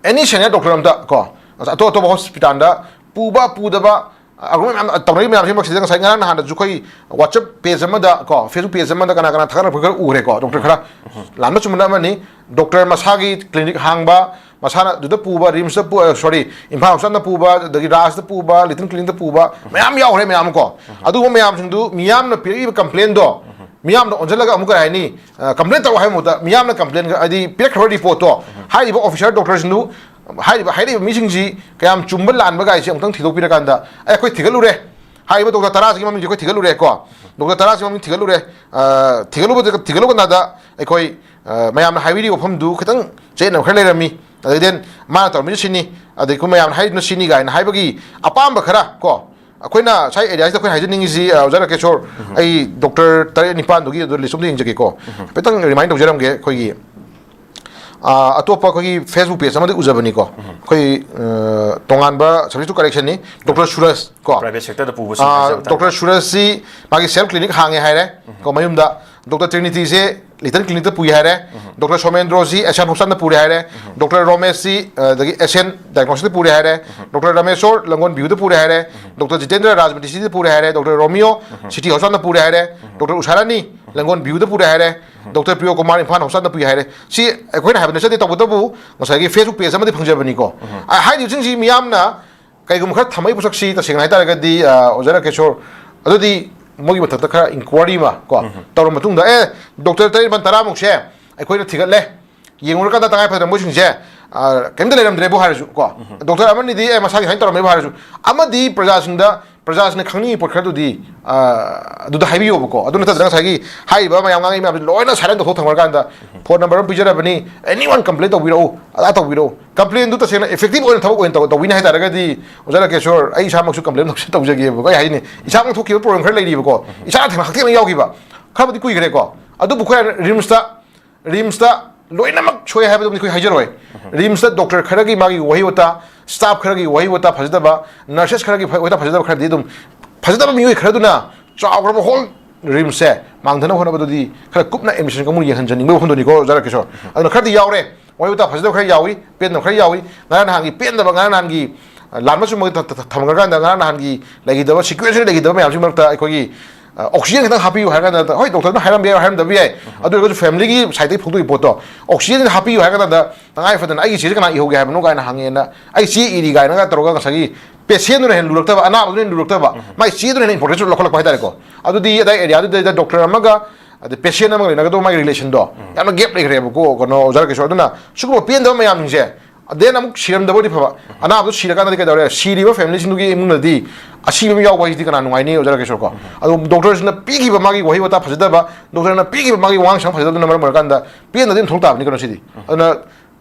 ꯑꯦꯅꯤ ꯁꯦꯅꯤꯌꯔ ꯗꯣꯛꯇꯔ ꯑꯝꯇ ꯀꯣ, ꯑꯇꯣꯞ ꯑꯇꯣꯞꯄ ꯍꯣꯁꯄꯤꯇꯥꯜꯗ ꯄꯨꯕ ꯄꯨꯗꯕ ꯑꯔꯨꯕ ꯃꯌꯥꯝ ꯇꯧꯅꯔꯤꯕ ꯃꯌꯥꯝꯁꯤꯃꯛꯁꯤꯗ ꯉꯁꯥꯏ ꯉꯔꯥꯡ ꯅꯍꯥꯟꯗꯁꯨ ꯑꯩꯈꯣꯏ ꯋꯥꯆꯞ ꯄꯦꯖ ꯑꯃꯗ ꯀꯣ, ꯐꯦꯁꯕꯨꯛ ꯄꯦꯖ ꯑꯃꯗ ꯀꯅꯥ ꯀꯅꯥ ꯊꯥꯒꯠꯅꯔꯛꯄ ꯈꯔ ꯎꯈ꯭ꯔꯦꯀꯣ, ꯗꯣꯛꯇꯔ ꯈꯔ꯫ ꯂꯥꯟꯕ ꯆꯨꯝꯕꯅ ꯑꯃꯅꯤ, ꯗꯣꯛꯇꯔ ꯃꯁꯥꯒꯤ ꯀ꯭ꯂꯤꯅꯤꯛ ꯍꯥꯡꯕ, ꯃꯁꯥꯅ ꯑꯗꯨꯗ ꯄꯨꯕ, ꯔꯤꯝꯁꯇ ꯄꯨ-, ꯑ, ꯁꯣꯔꯤ, ꯏꯝꯐꯥꯜ ꯍꯣꯁꯄꯤꯇꯥꯜꯗ ꯄꯨꯕ, ꯑꯗꯒꯤ ꯔꯥꯖꯇ ꯄꯨꯕ, ꯂꯤꯇꯜ ꯀ꯭ꯂꯤꯅꯤꯛꯇ ꯄꯨꯕ ꯃꯌꯥꯝ ꯌꯥꯎꯈ꯭ꯔꯦ ꯃꯌꯥꯝ ꯑꯃ ꯀꯣ꯫ ꯑꯗꯨꯒꯨꯝꯕ ꯃꯌꯥꯝꯁꯤꯡꯗꯨ ꯃꯤꯌꯥꯝꯅ ꯄꯤꯔꯛꯏꯕ ꯀꯝꯄ꯭ꯂꯦꯟꯗꯣ ꯃꯤꯌꯥꯝꯅ ꯑꯣꯟꯁꯤꯜꯂꯒ ꯑꯃꯨꯛ ꯀꯔꯤ ꯍꯥꯏꯅꯤ, ꯑ, ꯀꯝꯄ꯭ꯂꯦꯟ ꯇꯧ ꯍꯥꯏꯕ ꯃꯍꯨꯠꯇ ꯃꯤꯌꯥꯝꯅ ꯀꯝꯄ꯭ꯂꯦꯟ ꯍꯥꯏꯗꯤ ꯄꯤꯔꯛꯈ꯭ꯔꯕ ꯔꯤꯄꯣꯔꯠꯇꯣ ꯍꯥꯏꯔꯤꯕ ꯑꯣꯐꯤꯁꯥꯔ ꯗꯣꯛꯇꯔꯁꯤꯡꯗꯨ, ꯍꯥꯏꯔꯤꯕ ꯍꯥꯏꯔꯛꯏꯕ ꯃꯤꯁꯤꯡꯁꯤ ꯀꯌꯥꯝ ꯆꯨꯝꯕ ꯂꯥꯟꯕ ꯒꯥꯏꯁꯦ ꯑꯃꯨꯛꯇꯪ ꯊꯤꯗꯣꯛꯄꯤꯔꯀꯥꯟꯗ, ꯑꯦ, ꯑꯩꯈꯣꯏ ꯊꯤꯒꯠꯂꯨꯔꯦ, ꯍꯥꯏꯔꯤꯕ ꯗꯣꯛꯇꯔ ꯇꯔꯥꯁꯤꯒꯤ ꯃꯃꯤꯡꯁꯦ ꯑꯩꯈꯣꯏ ꯊꯤꯒꯠꯂꯨꯔꯦ ꯀꯣ, ꯗꯣꯛꯇꯔ ꯇꯔꯥꯁꯤꯒꯤ ꯃꯃꯤꯡ ꯊꯤꯒꯠꯂꯨꯔꯦ꯫ ꯑ, ꯊꯤꯒꯠꯂꯨꯕꯗ ꯊꯤꯒꯠꯂꯨꯕ ꯀꯥꯟꯗ ꯑꯩꯈꯣꯏ, ꯑ, ꯃꯌꯥꯝꯅ ꯍꯥꯏꯕꯤꯔꯤꯕ ꯋꯥꯐꯝꯗꯨ ꯈꯤꯇꯪ ꯆꯌꯦꯠꯅꯕ ꯈꯔ ꯂꯩꯔꯝꯃꯤ꯫ ꯑꯗꯩ then ꯃꯥꯅ ꯇꯧꯔꯝꯃꯤꯁꯨ ꯁꯤꯅꯤ, ꯑꯗꯩ ꯑꯩꯈꯣꯏ ꯃꯌꯥꯝꯅ ꯍꯥꯏꯔꯤꯗꯨꯅ ꯁꯤꯅꯤ ꯀꯥꯏꯅ ꯍꯥꯏꯕꯒꯤ ꯑꯄꯥꯝꯕ ꯈꯔ ꯀꯣ, ꯑꯩꯈꯣꯏꯅ ꯁ꯭ꯋꯥꯏ ꯑꯦꯔꯤꯌꯥꯁꯤꯗ ꯑꯩꯈꯣꯏꯅ ꯍꯥꯏꯖꯅꯤꯡꯉꯤꯁꯤ, ꯑ, ꯑꯣꯖꯥ ꯔꯥꯀꯦꯁꯣꯔ, ꯑꯩ ꯗꯣꯛꯇꯔ ꯇꯔꯦꯠ ꯅꯤꯄꯥꯟꯗꯨꯒꯤ ꯑꯗꯨ ꯂꯤꯁ ꯑꯝꯇ ꯌꯦꯡꯖꯒꯦꯀꯣ꯫ ꯍꯥꯏꯐꯦꯠꯇꯪ ꯔꯤꯃꯥꯏꯟ ꯇꯧꯖꯔꯝꯒꯦ꯫ ꯑꯩꯈꯣꯏꯒꯤ, ꯑ, ꯑꯇꯣꯞꯄ ꯑꯩꯈꯣꯏꯒꯤ ꯐꯦꯁꯕꯨꯛ ꯄꯦꯖ ꯑꯃꯗꯤ ꯎꯖꯕꯅꯤꯀꯣ꯫ ꯑꯩꯈꯣꯏ, ꯑ, ꯇꯣꯉꯥꯟꯕ ꯁꯕꯖꯦꯛꯇꯨ ꯀꯔꯦꯛꯁꯟꯅꯤ꯫ ꯗꯣꯛꯇꯔ ꯁꯨꯔꯖ ꯀꯣ꯫ ꯄ꯭ꯔꯥꯏꯚꯦꯠ ꯁꯦꯛꯇꯔꯗ ꯄꯨꯕꯁꯤꯡ ꯑ, ꯍꯥꯏꯖꯕ ꯇꯥꯔꯦ꯫ ꯗꯣꯛꯇꯔ ꯁꯨꯔꯖꯁꯤ ꯃꯥꯒꯤ ꯁꯦꯜꯐ ꯀ꯭ꯂꯤꯅꯤꯛ ꯍꯥꯡꯉꯦ ꯍꯥꯏꯔꯦ ꯀꯣ ꯃꯌꯨꯝꯗ꯫ ꯗꯣꯛꯇꯔ ꯇ꯭ꯔꯤꯅꯤꯇꯤꯁꯦ ꯂꯤꯇꯜ ꯀ꯭ꯂꯤꯅꯤꯛꯇ ꯄꯨꯏ ꯍꯥꯏꯔꯦ꯫ ꯗꯣꯛꯇꯔ ꯁꯣꯃꯦꯟꯗ꯭ꯔꯣꯁꯤ ꯑꯦꯁꯤꯌꯥꯟ ꯍꯣꯁꯄꯤꯇꯥꯜꯗ ꯄꯨꯔꯦ ꯍꯥꯏꯔꯦ꯫ ꯗꯣꯛꯇꯔ ꯔꯣꯃꯦꯁꯁꯤ, ꯑ, ꯑꯗꯒꯤ ꯑꯦꯁꯤꯌꯥꯟ ꯗꯥꯏꯒꯅꯣꯁꯤꯁꯇ ꯄꯨꯔꯦ ꯍꯥꯏꯔꯦ꯫ ꯗꯣꯛꯇꯔ ꯔꯥꯃꯦꯁꯣꯔ ꯂꯪꯒꯣꯟ ꯚ꯭ꯌꯨꯗ ꯄꯨꯔꯦ ꯍꯥꯏꯔꯦ꯫ ꯗꯣꯛꯇꯔ ꯖꯤꯇꯦꯟꯗ꯭ꯔ ꯔꯥꯖꯃꯅꯤꯁꯤꯗ ꯄꯨꯔꯦ ꯍꯥꯏꯔꯦ꯫ ꯗꯣꯛꯇꯔ ꯔꯣꯃꯤꯌꯣ ꯁꯤꯇꯤ ꯍꯣꯁꯄꯤꯇꯥꯜꯗ ꯄꯨꯔꯦ ꯍꯥꯏꯔꯦ꯫ ꯗꯣꯛꯇꯔ ꯎꯁꯥꯔꯥꯅꯤ ꯂꯪꯒꯣꯟ ꯚ꯭ꯌꯨꯗ ꯄꯨꯔꯦ ꯍꯥꯏꯔꯦ꯫ ꯗꯣꯛꯇꯔ ꯄ꯭ꯔꯤꯌꯣ ꯀꯨꯃꯥꯔ ꯏꯝꯐꯥꯜ ꯍꯣꯁꯄꯤꯇꯥꯜꯗ ꯄꯨꯏ ꯍꯥꯏꯔꯦ꯫ ꯁꯤ ꯑꯩꯈꯣꯏꯅ ꯍꯥꯏꯕ ꯅꯠꯆꯗꯦ, ꯇꯧꯕꯇꯕꯨ ꯉꯁꯥꯏꯒꯤ ꯐꯦꯁꯕꯨꯛ ꯄꯦꯖ ꯑꯃꯗꯤ ꯐꯪꯖꯕꯅꯤꯀꯣ꯫ ꯑ, ꯍꯥꯏꯔꯤꯕꯁꯤꯡꯁꯤ ꯃꯤꯌꯥꯝꯅ ꯀꯩꯒꯨꯝꯕ ꯈꯔ ꯊꯝꯃꯛꯏ ꯄꯣꯠꯁꯛꯁꯤ ꯇꯁꯦꯡꯅ ꯍꯥꯏꯇꯥꯔꯒꯗꯤ, ꯑ, ꯑꯣꯖꯥ ꯔꯥꯀꯦꯁꯣꯔ, ꯑꯗꯨꯗꯤ ꯃꯣꯏꯒꯤ ꯃꯊꯛꯇ ꯈꯔ ꯏꯟꯀ꯭ꯋꯥꯔꯤ ꯑꯃ ꯀꯣ ꯇꯧꯔ ꯃꯇꯨꯡꯗ, "ꯑꯦ, ꯗꯣꯛꯇꯔ ꯇꯔꯦꯠ ꯅꯤꯄꯥꯜ ꯇꯔꯥꯃꯨꯛꯁꯦ ꯑꯩꯈꯣꯏꯅ ꯊꯤꯒꯠꯂꯦ, ꯌꯦꯡꯉꯨꯔꯀꯥꯟꯗ ꯇꯉꯥꯏ ꯐꯗꯅ ꯃꯣꯏꯁꯤꯡꯁꯦ, ꯑ, ꯀꯩꯝꯇ ꯂꯩꯔꯝꯗ꯭ꯔꯦꯕꯨ" ꯍꯥꯏꯔꯁꯨ ꯀꯣ, ꯗꯣꯛꯇꯔ ꯑꯃꯅꯤꯗꯤ "ꯑꯦ, ꯃꯁꯥꯒꯤ ꯁꯨꯃꯥꯏꯅ ꯇꯧꯔꯝꯃꯦꯕꯨ" ꯍꯥꯏꯔꯁꯨ, ꯑꯃꯗꯤ ꯄ꯭ꯔꯖꯥꯁꯤꯡꯗ, ꯄ꯭ꯔꯖꯥꯁꯤꯡꯅ ꯈꯪꯅꯤꯡꯉꯤ ꯄꯣꯠ ꯈꯔꯗꯨꯗꯤ, ꯑ, ꯑꯗꯨꯗ ꯍꯥꯏꯕꯤꯌꯣꯕꯀꯣ꯫ ꯑꯗꯨ ꯅꯠꯇꯗꯅ ꯉꯁꯥꯏꯒꯤ ꯍꯥꯏꯔꯤꯕ ꯃꯌꯥꯝ ꯉꯥꯡꯉꯤ ꯃꯌꯥꯝꯁꯤ ꯂꯣꯏꯅ ꯁꯥꯏꯂꯦꯟ ꯇꯧꯊꯣꯛ ꯊꯝꯈ꯭ꯔꯀꯥꯟꯗ, "ꯐꯣꯟ ꯅꯝꯕꯔ ꯑꯃ ꯄꯤꯖꯔꯕꯅꯤ, ꯑꯦꯅꯤ ꯋꯥꯟ ꯀꯝꯄ꯭ꯂꯦꯟ ꯇꯧꯕꯤꯔꯛꯎ, ꯑꯗꯥ ꯇꯧꯕꯤꯔꯛꯎ"꯫ ꯀꯝꯄ꯭ꯂꯦꯟꯗꯨ ꯇꯁꯦꯡꯅ ꯏꯐꯦꯛꯇꯤꯚ ꯑꯣꯏꯅ ꯊꯕꯛ ꯑꯣꯏꯅ ꯇꯧ-, ꯇꯧꯕꯤꯅꯤ ꯍꯥꯏ ꯇꯥꯔꯒꯗꯤ, ꯑꯣꯖꯥ ꯔꯥꯀꯦꯁꯣꯔ, ꯑꯩ ꯏꯁꯥꯃꯛꯁꯨ ꯀꯝꯄ꯭ꯂꯦꯟ ꯇꯧꯖꯒꯦꯕꯀꯣ꯫ ꯑꯩ ꯍꯥꯏꯅꯤ, ꯏꯁꯥꯃꯛ ꯊꯣꯛꯈꯤꯕ ꯄ꯭ꯔꯣꯕ꯭ꯂꯦꯝ ꯈꯔ ꯂꯩꯔꯤꯕꯀꯣ, ꯏꯁꯥꯅ ꯊꯦꯡꯅ ꯍꯛꯊꯦꯡꯅ ꯌꯥꯎꯈꯤꯕ, ꯈꯔꯕꯨꯗꯤ ꯀꯨꯏꯈ꯭ꯔꯦꯀꯣ꯫ ꯑꯗꯨꯕꯨ ꯑꯩꯈꯣꯏ ꯔꯤꯝꯁꯇ, ꯔꯤꯝꯁꯇ ꯂꯣꯏꯅꯃꯛ ꯁꯣꯏ ꯍꯥꯏꯕꯗꯨꯃꯗꯤ ꯑꯩꯈꯣꯏ ꯍꯥꯏꯖꯔꯣꯏ꯫ ꯔꯤꯝꯁꯇ ꯗꯣꯛꯇꯔ ꯈꯔꯒꯤ ꯃꯥꯒꯤ ꯋꯥꯍꯩ ꯋꯥꯇꯥ, ꯁ꯭ꯇꯥꯐ ꯈꯔꯒꯤ ꯋꯥꯍꯩ ꯋꯥꯇꯥ ꯐꯖꯗꯕ, ꯅꯔꯁꯦꯁ ꯈꯔꯒꯤ ꯋꯥꯍꯩ ꯋꯥꯇꯥ ꯐꯖꯗꯕ ꯈꯔꯗꯤ ꯑꯗꯨꯝ, ꯐꯖꯗꯕ ꯃꯤꯑꯣꯏ ꯈꯔꯗꯨꯅ ꯆꯥꯎꯈ꯭ꯔꯕ ꯍꯣꯜ ꯔꯤꯝꯁꯁꯦ ꯃꯥꯡꯊꯅꯕ ꯍꯣꯠꯅꯕꯗꯨꯗꯤ ꯈꯔ ꯀꯨꯞꯅ ꯑꯦꯗꯃꯤꯅꯤꯁꯇ꯭ꯔꯦꯁꯟ ꯀꯥꯡꯕꯨꯅ ꯌꯦꯡꯍꯟꯖꯅꯤꯡꯕꯒꯤ ꯋꯥꯐꯝꯗꯨꯅꯤꯀꯣ, ꯑꯣꯖꯥ ꯔꯥꯀꯦꯁꯣꯔ꯫ ꯑꯗꯨꯅ ꯈꯔꯗꯤ ꯌꯥꯎꯔꯦ꯫ ꯋꯥꯍꯩ ꯋꯥꯇꯥ ꯐꯖꯗꯕ ꯈꯔ ꯌꯥꯎꯏ, ꯄꯦꯟꯗꯕ ꯈꯔ ꯌꯥꯎꯏ꯫ ꯉꯔꯥꯡ ꯅꯍꯥꯟꯒꯤ ꯄꯦꯟꯗꯕ, ꯉꯔꯥꯡ ꯅꯍꯥꯟꯒꯤ, ꯑ, ꯂꯥꯟꯕ ꯆꯨꯝꯕꯒꯤ ꯊ-, ꯊ-, ꯊꯝꯈ꯭ꯔꯀꯥꯟꯗ ꯉꯔꯥꯡ ꯅꯍꯥꯟꯒꯤ ꯂꯩꯈꯤꯗꯕ, ꯁꯤꯀ꯭ꯋꯦꯟꯁꯤꯌꯦꯜ ꯂꯩꯈꯤꯗꯕ ꯃꯌꯥꯝꯁꯤꯒꯤ ꯃꯔꯛꯇ ꯑꯩꯈꯣꯏꯒꯤ, ꯑ, ꯑꯣꯛꯁꯤꯖꯦꯟ ꯈꯤꯇꯪ ꯍꯥꯞꯄꯤꯌꯨ ꯍꯥꯏꯔ ꯀꯥꯟꯗ, ꯍꯣꯏ, ꯗꯣꯛꯇꯔꯅ ꯍꯥꯏꯔꯝꯕ ꯌꯥꯏ, ꯍꯥꯏꯔꯝꯗꯕ ꯌꯥꯏ꯫ ꯑꯗꯨ ꯑꯣꯏꯔꯒꯁꯨ ꯐꯦꯃꯤꯂꯤꯒꯤ ꯁꯥꯏꯠꯇꯒꯤ ꯐꯣꯡꯗꯣꯛꯏ ꯄꯣꯠꯇꯣ, "ꯑꯣꯛꯁꯤꯖꯦꯟ ꯍꯥꯞꯄꯤꯌꯨ" ꯍꯥꯏꯔ ꯀꯥꯟꯗ, "ꯇꯉꯥꯏ ꯐꯗꯅ ꯑꯩꯒꯤ ꯆꯦꯁꯦ ꯀꯅꯥ ꯏꯍꯧꯒꯦ ꯍꯥꯏꯕꯅꯣ?" ꯀꯥꯏꯅ ꯍꯪꯉꯦꯅ, "ꯑꯩ ꯆꯦ ꯏꯔꯤ" ꯀꯥꯏꯅꯒ ꯇꯧꯔꯒ ꯉꯁꯥꯏꯒꯤ ꯄꯦꯁꯦꯟꯗꯨꯅ ꯍꯦꯟꯅ ꯂꯨꯔꯛꯇꯕ, ꯑꯅꯥꯕꯗꯨꯅ ꯍꯦꯟꯅ ꯂꯨꯔꯛꯇꯕ, ꯃꯥꯏ ꯆꯦꯗꯨꯅ ꯍꯦꯟꯅ ꯏꯝꯄꯣꯔꯇꯦꯟꯁ ꯂꯧꯈꯠꯂꯛꯄ ꯍꯥꯏꯇꯥꯔꯦꯀꯣ꯫ ꯑꯗꯨꯗꯤ ꯑꯗꯥꯏ ꯑꯦꯔꯤꯌꯥꯗꯨꯗ ꯗꯣꯛꯇꯔ ꯑꯃꯒ ꯑꯗꯩ ꯄꯦꯁꯦꯟ ꯑꯃꯒ ꯂꯩꯅꯒꯗꯧꯕ ꯃꯥꯒꯤ ꯔꯤꯂꯦꯁꯟꯗꯣ ꯌꯥꯝꯅ ꯒꯦꯞ ꯂꯩꯈ꯭ꯔꯦꯕꯀꯣ, ꯀꯩꯅꯣ, ꯑꯣꯖꯥ ꯔꯥꯀꯦꯁꯣꯔ꯫ ꯑꯗꯨꯅ ꯁꯤꯒꯨꯝꯕ ꯄꯦꯟꯗꯕ ꯃꯌꯥꯝꯁꯤꯡꯁꯦ, ꯗꯦꯟ ꯑꯃꯨꯛ ꯁꯤꯔꯝꯗꯕ ꯑꯣꯏꯗꯤ ꯐꯕ, ꯑꯅꯥꯕꯗꯣ ꯁꯤꯔꯀꯥꯟꯗꯗꯤ ꯀꯩꯗꯧꯔꯦ? ꯁꯤꯔꯤꯕ ꯐꯦꯃꯤꯂꯤꯁꯤꯡꯗꯨꯒꯤ ꯏꯃꯨꯡꯗꯗꯤ ꯑꯁꯤꯕ ꯑꯃ ꯌꯥꯎꯕ ꯍꯥꯏꯁꯤꯗꯤ ꯀꯅꯥ ꯅꯨꯡꯉꯥꯏꯅꯤ, ꯑꯣꯖꯥ ꯔꯥꯀꯦꯁꯣꯔ ꯀꯣ? ꯑꯗꯣ ꯗꯣꯛꯇꯔꯁꯤꯡꯅ ꯄꯤꯈꯤꯕ ꯃꯥꯒꯤ ꯋꯥꯍꯩ ꯋꯥꯇꯥ ꯐꯖꯗꯕ, ꯗꯣꯛꯇꯔꯅ ꯄꯤꯈꯤꯕ ꯃꯥꯒꯤ ꯋꯥꯉꯥꯡ ꯁꯉꯥꯡ ꯐꯖꯗꯕꯗꯨꯅ ꯃꯔꯝ ꯑꯣꯏꯔꯀꯥꯟꯗ ꯄꯦꯟꯗꯕꯗꯤ ꯑꯗꯨꯝ ꯊꯣꯛ ꯇꯥꯕꯅꯤ ꯀꯩꯅꯣ ꯁꯤꯗꯤ꯫ ꯑꯗꯨꯅ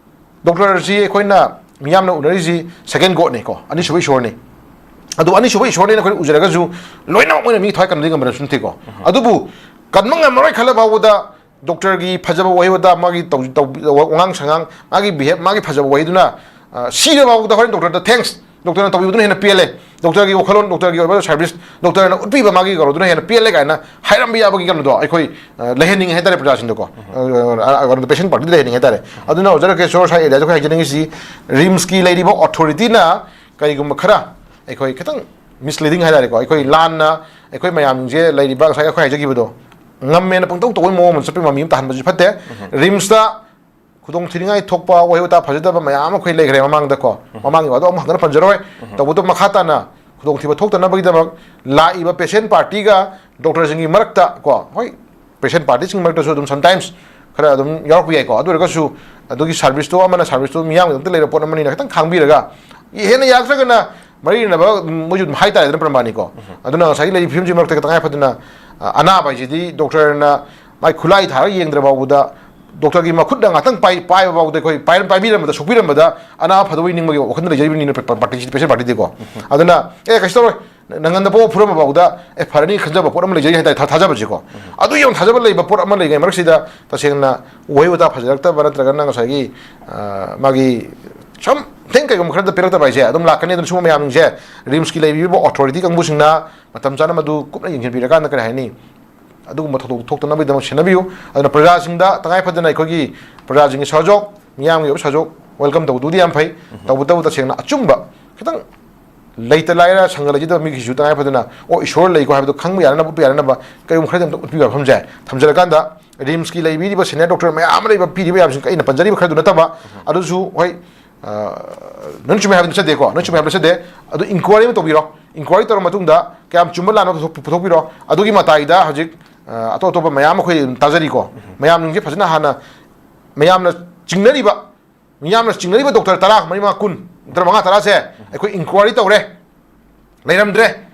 ꯗꯣꯛꯇꯔꯁꯤ ꯑꯩꯈꯣꯏꯅ ꯃꯤꯌꯥꯝꯅ ꯎꯅꯔꯤꯁꯤ ꯁꯦꯀꯦꯟ ꯒꯣꯗꯅꯤꯀꯣ, ꯑꯅꯤꯁꯨꯕ ꯏꯁꯣꯔꯅꯤ꯫ ꯑꯗꯨ ꯑꯅꯤꯁꯨꯕ ꯏꯁꯣꯔꯅꯦꯅ ꯑꯩꯈꯣꯏꯅ ꯎꯖꯔꯒꯁꯨ ꯂꯣꯏꯅꯃꯛ ꯃꯣꯏꯅ ꯃꯤ ꯊꯋꯥꯏ ꯀꯟꯕꯗꯤ ꯉꯝꯕ ꯅꯠꯁꯨ ꯅꯠꯇꯦꯀꯣ꯫ ꯑꯗꯨꯕꯨ ꯀꯟꯕ ꯉꯝꯃꯔꯣꯏ ꯈꯜꯂ ꯐꯥꯎꯕꯗ ꯗꯣꯛꯇꯔꯒꯤ ꯐꯖꯕ ꯋꯥꯍꯩ ꯋꯥꯇꯥ, ꯃꯥꯒꯤ ꯇꯧ-, ꯇꯧ-, ꯋꯥꯉꯥꯡ ꯁꯉꯥꯡ, ꯃꯥꯒꯤ ꯕꯤꯍꯦꯕ, ꯃꯥꯒꯤ ꯐꯖꯕ ꯋꯥꯍꯩꯗꯨꯅ, ꯑ, ꯁꯤꯔ ꯐꯥꯎꯕꯗ ꯍꯣꯔꯦꯟ ꯗꯣꯛꯇꯔꯗ "ꯊꯦꯡꯁ, ꯗꯣꯛꯇꯔꯅ ꯇꯧꯕꯤꯕꯗꯨꯅ ꯍꯦꯟꯅ ꯄꯦꯜꯂꯦ, ꯗꯣꯛꯇꯔꯒꯤ ꯋꯥꯈꯜꯂꯣꯟ, ꯗꯣꯛꯇꯔꯒꯤ ꯑꯣꯏꯕ ꯁꯥꯔꯚꯤꯁ, ꯗꯣꯛꯇꯔꯅ ꯎꯠꯄꯤꯕ ꯃꯥꯒꯤ ꯀꯩꯅꯣꯗꯨꯅ ꯍꯦꯟꯅ ꯄꯦꯜꯂꯦ" ꯀꯥꯏꯅ ꯍꯥꯏꯔꯝꯕ ꯌꯥꯕꯒꯤ ꯀꯩꯅꯣꯗꯣ ꯑꯩꯈꯣꯏ, ꯑ, ꯂꯩꯍꯟꯅꯤꯡꯉꯦ ꯍꯥꯏꯇꯥꯔꯦ ꯄ꯭ꯔꯖꯥꯁꯤꯡꯗꯀꯣ꯫ ꯑ, ꯑ, ꯑ, ꯄꯦꯁꯦꯟ ꯄꯥꯔꯇꯤꯗ ꯂꯩꯍꯟꯅꯤꯡꯉꯦ ꯍꯥꯏꯇꯥꯔꯦ꯫ ꯑꯗꯨꯅ ꯑꯣꯖꯥ ꯔꯥꯀꯦꯁꯣꯔ ꯁꯥꯏ ꯑꯦꯔꯤꯌꯥꯁꯦ ꯑꯩꯈꯣꯏ ꯍꯥꯏꯖꯅꯤꯡꯉꯤꯁꯤ, ꯔꯤꯝꯁꯀꯤ ꯂꯩꯔꯤꯕ ꯑꯣꯊꯣꯔꯤꯇꯤꯅ ꯀꯔꯤꯒꯨꯝꯕ ꯈꯔ ꯑꯩꯈꯣꯏ ꯈꯤꯇꯪ ꯃꯤꯁꯂꯤꯗꯤꯡ ꯍꯥꯏꯇꯥꯔꯦꯀꯣ, ꯑꯩꯈꯣꯏ ꯂꯥꯟꯅ ꯑꯩꯈꯣꯏ ꯃꯌꯥꯝꯁꯦ ꯂꯩꯔꯤꯕ ꯉꯁꯥꯏ ꯑꯩꯈꯣꯏ ꯍꯥꯏꯖꯈꯤꯕꯗꯣ ꯉꯝꯃꯦꯅ ꯄꯪꯇꯧ ꯇꯧꯕꯒꯤ ꯃꯑꯣꯡ ꯑꯃ ꯆꯠꯄꯒꯤ ꯃꯃꯤ ꯑꯃ ꯇꯥꯍꯟꯕꯁꯨ ꯐꯠꯇꯦ꯫ ꯔꯤꯝꯁꯇ ꯈꯨꯗꯣꯡ ꯊꯤꯅꯤꯡꯉꯥꯏ ꯊꯣꯛꯄ ꯋꯥꯍꯩ ꯋꯥꯇꯥ ꯐꯖꯗꯕ ꯃꯌꯥꯝ ꯑꯃ ꯑꯩꯈꯣꯏ ꯂꯩꯈ꯭ꯔꯦ ꯃꯃꯥꯡꯗꯀꯣ꯫ ꯃꯃꯥꯡꯒꯤ ꯋꯥꯗꯣ ꯑꯃꯨꯛ ꯍꯟꯅ ꯄꯟꯖꯔꯣꯏ꯫ ꯇꯧꯕꯇꯕꯨ ꯃꯈꯥ ꯇꯥꯅ ꯈꯨꯗꯣꯡꯊꯤꯕ ꯊꯣꯛꯇꯅꯕꯒꯤꯗꯃꯛ ꯂꯥꯛꯏꯕ ꯄꯦꯁꯦꯟ ꯄꯥꯔꯇꯤꯒ ꯗꯣꯛꯇꯔꯁꯤꯡꯒꯤ ꯃꯔꯛꯇ ꯀꯣ, ꯍꯣꯏ, ꯄꯦꯁꯦꯟ ꯄꯥꯔꯇꯤꯁꯤꯡꯒꯤ ꯃꯔꯛꯇꯁꯨ ꯑꯗꯨꯝ ꯁꯝꯇꯥꯏꯝꯁ ꯈꯔ ꯑꯗꯨꯝ ꯌꯥꯎꯔꯛꯄ ꯌꯥꯏꯀꯣ꯫ ꯑꯗꯨ ꯑꯣꯏꯔꯒꯁꯨ ꯑꯗꯨꯒꯤ ꯁꯥꯔꯚꯤꯁꯇꯣ ꯑꯃꯅ ꯁꯥꯔꯚꯤꯁꯁꯇꯣ ꯃꯤꯌꯥꯝꯒꯤꯗꯃꯛꯇ ꯂꯩꯔꯕ ꯄꯣꯠ ꯑꯃꯅꯤꯅ ꯈꯤꯇꯪ ꯈꯥꯡꯕꯤꯔꯒ, ꯍꯦꯟꯅ ꯌꯥꯔꯛꯇ꯭ꯔꯒꯅ ꯃꯔꯤ ꯂꯩꯅꯕ ꯃꯣꯏꯁꯨ ꯑꯗꯨꯝ ꯍꯥꯏꯇꯥꯔꯦꯗꯅ ꯄ꯭ꯔꯃꯥꯅꯤꯀꯣ꯫ ꯑꯗꯨꯅ ꯉꯁꯥꯏꯒꯤ ꯂꯩꯔꯤꯕ ꯐꯤꯕꯝꯁꯤꯒꯤ ꯃꯔꯛꯇ ꯇꯉꯥꯏ ꯐꯗꯅ, ꯑ, ꯑꯅꯥꯕ ꯍꯥꯏꯁꯤꯗꯤ ꯗꯣꯛꯇꯔꯅ ꯃꯥꯏ ꯈꯨꯠꯂꯥꯏ ꯊꯥꯔꯒ ꯌꯦꯡꯗ꯭ꯔ ꯐꯥꯎꯕꯗ, ꯗꯣꯛꯇꯔꯒꯤ ꯃꯈꯨꯠꯅ ꯉꯥꯛꯇꯪ ꯄꯥꯏ-, ꯄꯥꯏꯕ ꯐꯥꯎꯗ ꯑꯩꯈꯣꯏ ꯄꯥꯏꯔꯝ-, ꯄꯥꯏꯕꯤꯔꯝꯕꯗ, ꯁꯣꯛꯄꯤꯔꯝꯕꯗ ꯑꯅꯥꯕ ꯐꯗꯧꯕꯩ ꯅꯤꯡꯕꯒꯤ ꯋꯥꯈꯜꯗ ꯂꯩꯖꯔꯤꯕꯅꯤꯅ ꯄꯦ-, ꯄꯦ-, ꯄꯥꯔꯇꯤ-, ꯄꯦꯁꯦꯟ ꯄꯥꯔꯇꯤꯗꯤꯀꯣ꯫ ꯑꯗꯨꯅ, "ꯑꯦ, ꯀꯩꯁꯨ ꯇꯧꯔꯣꯏ, ꯅꯪꯉꯟꯗ ꯄꯣꯛꯑ ꯐꯨꯔꯝꯕ ꯐꯥꯎꯗ, ꯑꯦ, ꯐꯔꯅꯤ" ꯈꯟꯖꯕ ꯄꯣꯠ ꯑꯃ ꯂꯩꯖꯔꯤ ꯍꯥꯏꯇꯥꯔꯦ, ꯊꯥ-, ꯊꯥꯖꯕꯁꯦꯀꯣ꯫ ꯑꯗꯨ ꯌꯥꯝ ꯊꯥꯖꯕ ꯂꯩꯕ ꯄꯣꯠ ꯑꯃ ꯂꯩꯔꯤꯉꯩ ꯃꯔꯛꯁꯤꯗ ꯇꯁꯦꯡꯅ ꯋꯥꯍꯩ ꯋꯥꯇꯥ ꯐꯖꯔꯛꯇꯕ ꯅꯠꯇ꯭ꯔꯒꯅ ꯉꯁꯥꯏꯒꯤ, ꯑ, ꯃꯥꯒꯤ something ꯀꯩꯒꯨꯝꯕ ꯈꯔꯗ ꯄꯦꯜꯂꯛꯇꯕ ꯍꯥꯏꯁꯦ ꯑꯗꯨꯝ ꯂꯥꯛꯀꯅꯤ꯫ ꯑꯗꯨꯅ ꯁꯨꯝꯕ ꯃꯌꯥꯝꯁꯤꯡꯁꯦ ꯔꯤꯝꯁꯀꯤ ꯂꯩꯔꯤꯕ ꯑꯣꯊꯣꯔꯤꯇꯤ ꯀꯥꯡꯕꯨꯁꯤꯡꯅ ꯃꯇꯝ ꯆꯥꯅ ꯃꯗꯨ ꯀꯨꯞꯅ ꯌꯦꯡꯁꯤꯟꯕꯤꯔꯀꯥꯟꯗ, ꯀꯔꯤ ꯍꯥꯏꯅꯤ, ꯑꯗꯨꯒꯨꯝꯕ ꯊꯧꯗꯣꯛ ꯊꯣꯛꯇꯅꯕꯒꯤꯗꯃꯛ ꯁꯦꯟꯅꯕꯤꯌꯨ꯫ ꯑꯗꯨꯅ ꯄ꯭ꯔꯖꯥꯁꯤꯡꯗ ꯇꯉꯥꯏ ꯐꯗꯅ ꯑꯩꯈꯣꯏꯒꯤ ꯄ꯭ꯔꯖꯥꯁꯤꯡꯒꯤ ꯁꯍꯖꯣꯛ, ꯃꯤꯌꯥꯝꯒꯤ ꯑꯣꯏꯕ ꯁꯍꯖꯣꯛ welcome ꯇꯧꯕꯗꯨꯗꯤ ꯌꯥꯝ ꯐꯩ꯫ ꯇꯧꯕꯇꯕꯨ ꯇꯁꯦꯡꯅ ꯑꯆꯨꯝꯕ ꯈꯤꯇꯪ ꯂꯩꯇ ꯂꯥꯏꯔ ꯁꯪꯒ ꯂꯩꯖꯗꯕ ꯃꯤꯒꯤꯁꯨ ꯇꯉꯥꯏ ꯐꯗꯅ, "ꯑꯣ, ꯏꯁꯣꯔ ꯂꯩꯀꯣ" ꯍꯥꯏꯕꯗꯣ ꯈꯪꯕ ꯌꯥꯅꯅꯕ, ꯎꯠꯄ ꯌꯥꯅꯅꯕ ꯀꯔꯤꯒꯨꯝꯕ ꯈꯔꯗꯤ ꯑꯝꯇ ꯎꯠꯄꯤꯕ ꯃꯐꯝꯁꯦ ꯊꯝꯖꯔꯀꯥꯟꯗ, ꯔꯤꯝꯁꯀꯤ ꯂꯩꯕꯤꯔꯤꯕ ꯁꯦꯅꯤꯌꯔ ꯗꯣꯛꯇꯔ ꯃꯌꯥꯝ ꯑꯃ ꯂꯩꯕ, ꯄꯤꯔꯤꯕ ꯃꯌꯥꯝꯁꯤꯡ ꯑꯩꯅ ꯄꯟꯖꯔꯤꯕ ꯈꯔꯗꯨ ꯅꯠꯇꯕ, ꯑꯗꯨꯁꯨ ꯍꯣꯏ, ꯑ, ꯅꯪ ꯆꯨꯝꯃꯦ ꯍꯥꯏꯕꯗꯤ ꯅꯠꯆꯗꯦꯀꯣ, ꯅꯪ ꯆꯨꯝꯃꯦ ꯍꯥꯏꯕ ꯅꯠꯆꯗꯦ꯫ ꯑꯗꯨ ꯏꯟꯀ꯭ꯋꯥꯏꯔꯤ ꯑꯃ ꯇꯧꯕꯤꯔꯣ꯫ ꯏꯟꯀ꯭ꯋꯥꯏꯔꯤ ꯇꯧꯔ ꯃꯇꯨꯡꯗ ꯀꯌꯥꯝ ꯆꯨꯝꯕ ꯂꯥꯟꯕ ꯄꯨꯊꯣꯛ-, ꯄꯨꯊꯣꯛꯄꯤꯔꯣ꯫ ꯑꯗꯨꯒꯤ ꯃꯇꯥꯏꯗ ꯍꯧꯖꯤꯛ, ꯑ, ꯑꯇꯣꯞ ꯑꯇꯣꯞꯄ ꯃꯌꯥꯝ ꯑꯩꯈꯣꯏ ꯑꯗꯨꯝ ꯇꯥꯖꯔꯤꯀꯣ꯫ ꯃꯌꯥꯝꯁꯤꯡꯁꯦ ꯐꯖꯅ ꯍꯥꯟꯅ ꯃꯌꯥꯝꯅ ꯆꯤꯡꯅꯔꯤꯕ, ꯃꯤꯌꯥꯝꯅ ꯆꯤꯡꯅꯔꯤꯕ ꯗꯣꯛꯇꯔ ꯇꯔꯥ, ꯃꯔꯤ, ꯃꯉꯥ, ꯀꯨꯟ, ꯅꯠꯇ꯭ꯔ ꯃꯉꯥ, ꯇꯔꯥꯁꯦ ꯑꯩꯈꯣꯏ ꯏꯟꯀ꯭ꯋꯥꯏꯔꯤ ꯇꯧꯔꯦ, ꯂꯩꯔꯝꯗ꯭ꯔꯦ,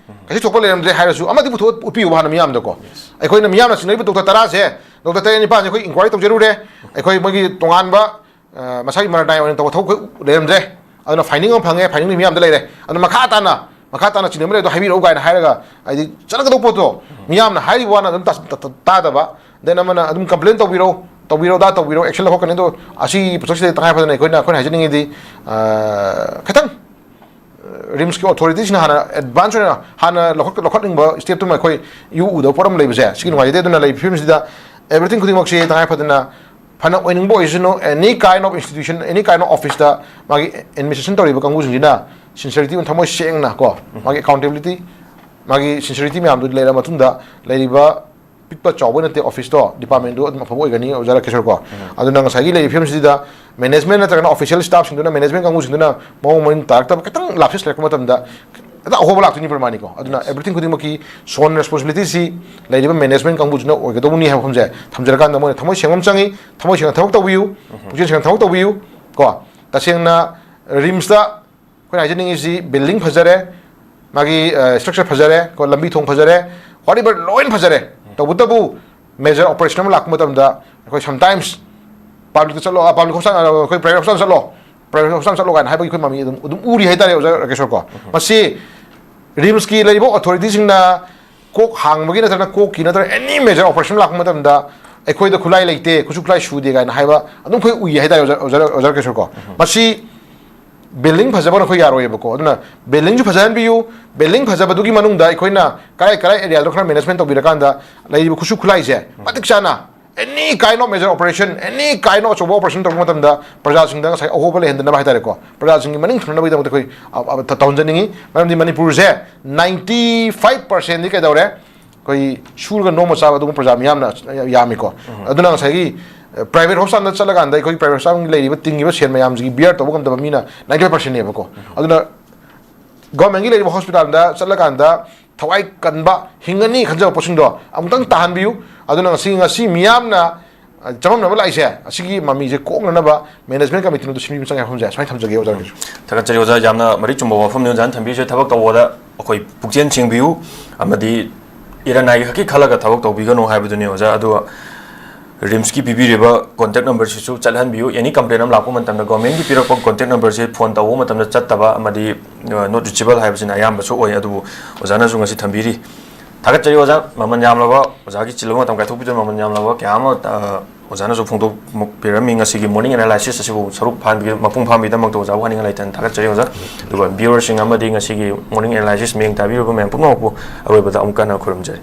ꯀꯩꯁꯨ ꯊꯣꯛꯄ ꯂꯩꯔꯝꯗ꯭ꯔꯦ ꯍꯥꯏꯔꯁꯨ ꯑꯃꯗꯤ ꯄꯨꯊꯣꯛ ꯎꯠꯄꯤꯌꯨꯕ ꯍꯥꯟꯅ ꯃꯤꯌꯥꯝꯗꯀꯣ꯫ ꯑꯩꯈꯣꯏꯅ ꯃꯤꯌꯥꯝꯅ ꯆꯤꯡꯅꯔꯤꯕ ꯗꯣꯛꯇꯔ ꯇꯔꯥꯁꯦ, ꯗꯣꯛꯇꯔ ꯇꯔꯦꯠ ꯅꯤꯄꯥꯟꯁꯦ ꯑꯩꯈꯣꯏ ꯏꯟꯀ꯭ꯋꯥꯏꯔꯤ ꯇꯧꯖꯔꯨꯔꯦ, ꯑꯩꯈꯣꯏ ꯃꯣꯏꯒꯤ ꯇꯣꯉꯥꯟꯕ, ꯑ, ꯃꯁꯥꯒꯤ ꯃꯔꯗꯥꯏ ꯑꯣꯏꯅ ꯇꯧꯕ ꯊꯕꯛ ꯂꯩꯔꯝꯗ꯭ꯔꯦ꯫ ꯑꯗꯨꯅ finding ꯑꯃ ꯐꯪꯉꯦ, findingꯗꯤ ꯃꯤꯌꯥꯝꯗ ꯂꯩꯔꯦ꯫ ꯑꯗꯨꯅ ꯃꯈꯥ ꯇꯥꯅ ꯃꯈꯥ ꯇꯥꯅ ꯆꯤꯡꯅꯕ ꯂꯩ ꯑꯗꯣ ꯍꯥꯏꯕꯤꯔꯛꯎ ꯀꯥꯏꯅ ꯍꯥꯏꯔꯒ, ꯍꯥꯏꯗꯤ ꯆꯠꯅꯒꯗꯧꯕ ꯄꯣꯠꯇꯣ ꯃꯤꯌꯥꯝꯅ ꯍꯥꯏꯔꯤꯕ ꯋꯥꯅ ꯑꯗꯨꯝ ꯇꯥ-, ꯇꯥ-, ꯇꯥ-, ꯇꯥꯗꯕ, then ꯑꯃꯅ ꯑꯗꯨꯝ complain ꯇꯧꯕꯤꯔꯣ, ꯇꯧꯕꯤꯔꯣ, ꯑꯗꯥ ꯇꯧꯕꯤꯔꯣ, action ꯂꯧꯈꯠꯀꯅꯤ꯫ ꯑꯗꯣ ꯑꯁꯤꯒꯤ ꯄꯣꯠꯁꯛꯁꯤꯗ ꯇꯉꯥꯏ ꯐꯗꯅ ꯑꯩꯈꯣꯏꯅ, ꯑꯩꯈꯣꯏꯅ ꯍꯥꯏꯖꯅꯤꯡꯉꯤꯗꯤ, ꯑ, ꯈꯤꯇꯪ, ꯑ, RIMSꯀꯤ authorityꯁꯤꯡꯅ ꯍꯥꯟꯅ advance ꯑꯣꯏꯅ ꯍꯥꯟꯅ ꯂꯧꯈꯠ-, ꯂꯧꯈꯠꯅꯤꯡꯕ stepꯇꯨꯃ ꯑꯩꯈꯣꯏ ꯏꯎ ꯎꯗꯕ ꯄꯣꯠ ꯑꯃ ꯂꯩꯕꯁꯦ, ꯁꯤꯒꯤ ꯅꯨꯡꯉꯥꯏꯖꯗꯦ꯫ ꯑꯗꯨꯅ ꯂꯩꯔꯤꯕ ꯐꯤꯕꯝꯁꯤꯗ everything ꯈꯨꯗꯤꯡꯃꯛꯁꯤ ꯇꯉꯥꯏ ꯐꯗꯅ ꯐꯅ ꯑꯣꯏꯅꯤꯡꯕ ꯑꯣꯏꯁꯅꯨ, any kind of institution, any kind of officeꯇ ꯃꯥꯒꯤ administration ꯇꯧꯔꯤꯕ ꯀꯥꯡꯕꯨꯁꯤꯡꯁꯤꯅ sincerity ꯑꯃ, ꯊꯃꯣꯏ ꯁꯦꯡꯅ ꯀꯣ, ꯃꯥꯒꯤ accountability, ꯃꯥꯒꯤ sincerity ꯃꯌꯥꯝꯗꯨ ꯂꯩꯔ ꯃꯇꯨꯡꯗ ꯂꯩꯔꯤꯕ ꯄꯤꯛꯄ ꯆꯥꯎꯕ ꯅꯠꯇꯦ officeꯇꯣ, departmentꯗꯨ ꯑꯗꯨꯝ ꯑꯐꯕ ꯑꯣꯏꯒꯅꯤ, ꯑꯣꯖꯥ ꯔꯥꯀꯦꯁꯣꯔ ꯀꯣ꯫ ꯑꯗꯨꯅ ꯉꯁꯥꯏꯒꯤ ꯂꯩꯔꯤꯕ ꯐꯤꯕꯝꯁꯤꯗ management ꯅꯠꯇ꯭ꯔꯒꯅ official staffꯁꯤꯡꯗꯨꯅ, management ꯀꯥꯡꯕꯨꯁꯤꯡꯗꯨꯅ ꯃꯑꯣꯡ ꯃꯔꯤꯟ ꯇꯥꯔꯛꯇꯕ, ꯈꯤꯇꯪ lapses ꯂꯩꯔꯛꯄ ꯃꯇꯝꯗ ꯍꯦꯛꯇ ꯑꯍꯣꯕ ꯂꯥꯛꯇꯣꯏꯅꯤ ꯄ꯭ꯔꯃꯥꯅꯤꯀꯣ꯫ ꯑꯗꯨꯅ everything ꯈꯨꯗꯤꯡꯃꯛꯀꯤ sole responsibilityꯁꯤ ꯂꯩꯔꯤꯕ management ꯀꯥꯡꯕꯨꯁꯤꯅ ꯑꯣꯏꯒꯗꯧꯕꯅꯤ ꯍꯥꯏꯕ ꯋꯥꯐꯝꯁꯦ ꯊꯝꯖꯔꯀꯥꯟꯗ, ꯃꯣꯏꯅ ꯊꯃꯣꯏ ꯁꯦꯡꯕ ꯑꯃ ꯆꯪꯉꯤ, ꯊꯃꯣꯏ ꯁꯦꯡꯅ ꯊꯕꯛ ꯇꯧꯕꯤꯌꯨ, ꯄꯨꯛꯆꯦꯜ ꯁꯦꯡꯅ ꯊꯕꯛ ꯇꯧꯕꯤꯌꯨ ꯀꯣ꯫ ꯇꯁꯦꯡꯅ RIMSꯇ ꯑꯩꯈꯣꯏꯅ ꯍꯥꯏꯖꯅꯤꯡꯉꯤꯁꯤ building ꯐꯖꯔꯦ, ꯃꯥꯒꯤ, ꯑ, structure ꯐꯖꯔꯦ ꯀꯣ, ꯂꯝꯕꯤ ꯊꯣꯡ ꯐꯖꯔꯦ, whatever ꯂꯣꯏꯅ ꯐꯖꯔꯦ, ꯇꯧꯕꯇꯕꯨ major operation ꯑꯃ ꯂꯥꯛꯄ ꯃꯇꯝꯗ ꯑꯩꯈꯣꯏ sometimes publicꯇ ꯆꯠꯂꯣ, ꯑ, public hospital, ꯑ, ꯑꯩꯈꯣꯏ private hospital ꯆꯠꯂꯣ, private hospital ꯆꯠꯂꯣ ꯀꯥꯏꯅ ꯍꯥꯏꯕꯒꯤ ꯑꯩꯈꯣꯏ ꯃꯃꯤ ꯑꯗꯨꯝ, ꯑꯗꯨꯝ ꯎꯔꯤ ꯍꯥꯏꯇꯥꯔꯦ ꯑꯣꯖꯥ ꯔꯥꯀꯦꯁꯣꯔ ꯀꯣ꯫ ꯃꯁꯤ RIMSꯀꯤ ꯂꯩꯔꯤꯕ authorityꯁꯤꯡꯅ ꯀꯣꯛ ꯍꯥꯡꯕꯒꯤ ꯅꯠꯇ꯭ꯔꯒꯅ ꯀꯣꯛꯀꯤ ꯅꯠꯇ꯭ꯔꯒ any major operation ꯂꯥꯛꯄ ꯃꯇꯝꯗ ꯑꯩꯈꯣꯏꯗ ꯈꯨꯠꯂꯥꯏ ꯂꯩꯇꯦ, ꯈꯨꯠꯁꯨ ꯈꯨꯠꯂꯥꯏ ꯁꯨꯗꯦ ꯀꯥꯏꯅ ꯍꯥꯏꯕ ꯑꯗꯨꯝ ꯑꯩꯈꯣꯏ ꯎꯏ ꯍꯥꯏꯇꯥꯔꯦ ꯑꯣꯖꯥ, ꯑꯣꯖꯥ, ꯑꯣꯖꯥ ꯔꯥꯀꯦꯁꯣꯔ ꯀꯣ꯫ ꯃꯁꯤ building ꯐꯖꯕꯅ ꯑꯩꯈꯣꯏ ꯌꯥꯔꯣꯏꯌꯦꯕꯀꯣ꯫ ꯑꯗꯨꯅ buildingꯁꯨ ꯐꯖꯍꯟꯕꯤꯌꯨ, building ꯐꯖꯕꯗꯨꯒꯤ ꯃꯅꯨꯡꯗ ꯑꯩꯈꯣꯏꯅ ꯀꯔꯥꯏ ꯀꯔꯥꯏ areaꯗꯣ ꯈꯔ management ꯇꯧꯕꯤꯔꯀꯥꯟꯗ ꯂꯩꯔꯤꯕ ꯈꯨꯠꯁꯨ ꯈꯨꯠꯂꯥꯏꯁꯦ ꯃꯇꯤꯛ ꯆꯥꯅ any kind of major operation, any kind of ꯑꯆꯧꯕ operation ꯇꯧꯕ ꯃꯇꯝꯗ ꯄ꯭ꯔꯖꯥꯁꯤꯡꯗ ꯉꯁꯥꯏ ꯑꯍꯣꯕ ꯂꯩꯍꯟꯗꯅꯕ ꯍꯥꯏꯇꯥꯔꯦꯀꯣ, ꯄ꯭ꯔꯖꯥꯁꯤꯡꯒꯤ ꯃꯅꯤꯡ ꯊꯨꯡꯅꯕꯒꯤꯗꯃꯛꯇ ꯑꯩꯈꯣꯏ, ꯑ, ꯑ, ꯇ-, ꯇꯧꯍꯟꯖꯅꯤꯡꯉꯤ꯫ ꯃꯔꯝꯗꯤ ꯃꯅꯤꯄꯨꯔꯁꯦ ninety five percentꯗꯤ ꯀꯩꯗꯧꯔꯦ, ꯑꯩꯈꯣꯏ ꯁꯨꯔꯒ ꯅꯣꯝꯃ ꯆꯥꯕ ꯑꯗꯨꯒꯨꯝꯕ ꯄ꯭ꯔꯖꯥ ꯃꯤꯌꯥꯝꯅ ꯌꯥꯝꯃꯤꯀꯣ꯫ ꯑꯗꯨꯅ ꯉꯁꯥꯏꯒꯤ, ꯑ, private hospitalꯗ ꯆꯠꯂꯀꯥꯟꯗ ꯑꯩꯈꯣꯏ private hospitalꯒꯤ ꯂꯩꯔꯤꯕ ꯇꯤꯡꯉꯤꯕ ꯁꯦꯟ ꯃꯌꯥꯝꯁꯤꯒꯤ bear ꯇꯧꯕ ꯉꯝꯗꯕ ꯃꯤꯅ ninety five percentꯅꯦꯕꯀꯣ꯫ ꯑꯗꯨꯅ governmentꯀꯤ ꯂꯩꯔꯤꯕ hospitalꯗ ꯆꯠꯂꯀꯥꯟꯗ ꯊꯋꯥꯏ ꯀꯟꯕ, ꯍꯤꯡꯉꯅꯤ ꯈꯟꯖꯕ ꯄꯣꯠꯁꯤꯡꯗꯣ ꯑꯃꯨꯛꯇꯪ ꯇꯥꯍꯟꯕꯤꯌꯨ꯫ ꯑꯗꯨꯅ ꯉꯁꯤ, ꯉꯁꯤ ꯃꯤꯌꯥꯝꯅ, ꯑ, ꯆꯃꯝꯅꯕ ꯂꯥꯛꯏꯁꯦ, ꯑꯁꯤꯒꯤ ꯃꯃꯤꯁꯦ ꯀꯣꯛꯅꯅꯕ management committeeꯅ ꯑꯗꯨ ꯁꯤꯟꯕꯤꯕ ꯆꯪꯉꯦ ꯍꯥꯏꯕ ꯋꯥꯐꯝꯁꯦ ꯁꯨꯃꯥꯏꯅ ꯊꯝꯖꯒꯦ ꯑꯣꯖꯥ ꯔꯥꯀꯦꯁꯣꯔ꯫ ꯊꯥꯒꯠꯆꯔꯤ ꯑꯣꯖꯥ, ꯌꯥꯝꯅ ꯃꯔꯤꯛ ꯆꯨꯝꯕ ꯋꯥꯐꯝꯅꯤ ꯑꯣꯖꯥꯅ ꯊꯝꯕꯤꯔꯤꯁꯦ꯫ ꯊꯕꯛ ꯇꯧꯕꯗ ꯑꯩꯈꯣꯏ ꯄꯨꯛꯆꯦꯜ ꯁꯦꯡꯕꯤꯌꯨ ꯑꯃꯗꯤ ꯏꯔꯟ ꯅꯥꯏꯒꯤ ꯈꯛꯀꯤ ꯈꯜꯂꯒ ꯊꯕꯛ ꯇꯧꯕꯤꯒꯅꯨ ꯍꯥꯏꯕꯗꯨꯅꯤ ꯑꯣꯖꯥ꯫ ꯑꯗꯨꯒ ꯔꯤꯝꯁꯀꯤ ꯄꯤꯕꯤꯔꯤꯕ ꯀꯣꯟꯇꯦꯛ ꯅꯝꯕꯔꯁꯤꯁꯨ ꯆꯠꯍꯟꯕꯤꯌꯨ꯫ ꯑꯦꯅꯤ ꯀꯝꯄ꯭ꯂꯦꯟ ꯑꯃ ꯂꯥꯛꯄ ꯃꯇꯝꯗ ꯒꯣꯔꯃꯦꯟꯒꯤ ꯄꯤꯔꯛꯄ ꯀꯣꯟꯇꯦꯛ ꯅꯝꯕꯔꯁꯦ ꯐꯣꯟ ꯇꯧꯕ ꯃꯇꯝꯗ ꯆꯠꯇꯕ ꯑꯃꯗꯤ ꯅꯣꯠ ꯔꯤꯆꯦꯕꯜ ꯍꯥꯏꯕꯁꯤꯅ ꯑꯌꯥꯝꯕꯁꯨ ꯑꯣꯏ꯫ ꯑꯗꯨꯕꯨ ꯑꯣꯖꯥꯅꯁꯨ ꯉꯁꯤ ꯊꯝꯕꯤꯔꯤ꯫ ꯊꯥꯒꯠꯆꯔꯤ ꯑꯣꯖꯥ, ꯃꯃꯜ ꯌꯥꯝꯂꯕ, ꯑꯣꯖꯥꯒꯤ ꯆꯤꯜꯂꯕ ꯃꯇꯝ ꯀꯥꯏꯊꯣꯛꯄꯤꯗꯨꯅ ꯃꯃꯜ ꯌꯥꯝꯂꯕ ꯀꯌꯥ ꯑꯃ ꯑ, ꯑꯣꯖꯥꯅꯁꯨ ꯐꯣꯡꯗꯣꯛꯄꯤꯔꯝꯃꯤ꯫ ꯉꯁꯤꯒꯤ ꯃꯣꯔꯅꯤꯡ ꯑꯦꯅꯥꯂꯥꯏꯁꯤꯁ ꯑꯁꯤꯕꯨ ꯁꯔꯨꯛ ꯐꯍꯟꯕꯤꯗꯨꯅ, ꯃꯄꯨꯡ ꯐꯥꯍꯟꯕꯤꯗꯃꯛꯇ ꯑꯣꯖꯥꯕꯨ ꯍꯥꯏꯅꯤꯡꯉꯥꯏ ꯂꯩꯇꯅ ꯊꯥꯒꯠꯆꯔꯤ ꯑꯣꯖꯥ꯫ ꯑꯗꯨꯒ ꯚꯤꯌꯨꯋꯔꯁꯤꯡ ꯑꯃꯗꯤ ꯉꯁꯤꯒꯤ ꯃꯣꯔꯅꯤꯡ ꯑꯦꯅꯥꯂꯥꯏꯁꯤꯁ ꯃꯤꯠꯌꯦꯡ ꯇꯥꯕꯤꯔꯤꯕ ꯃꯌꯥꯝ ꯄꯨꯝꯅꯃꯛꯄꯨ ꯑꯔꯣꯏꯕꯗ ꯑꯃꯨꯛ ꯍꯟꯅ ꯈꯨꯔꯨꯝꯖꯔꯤ꯫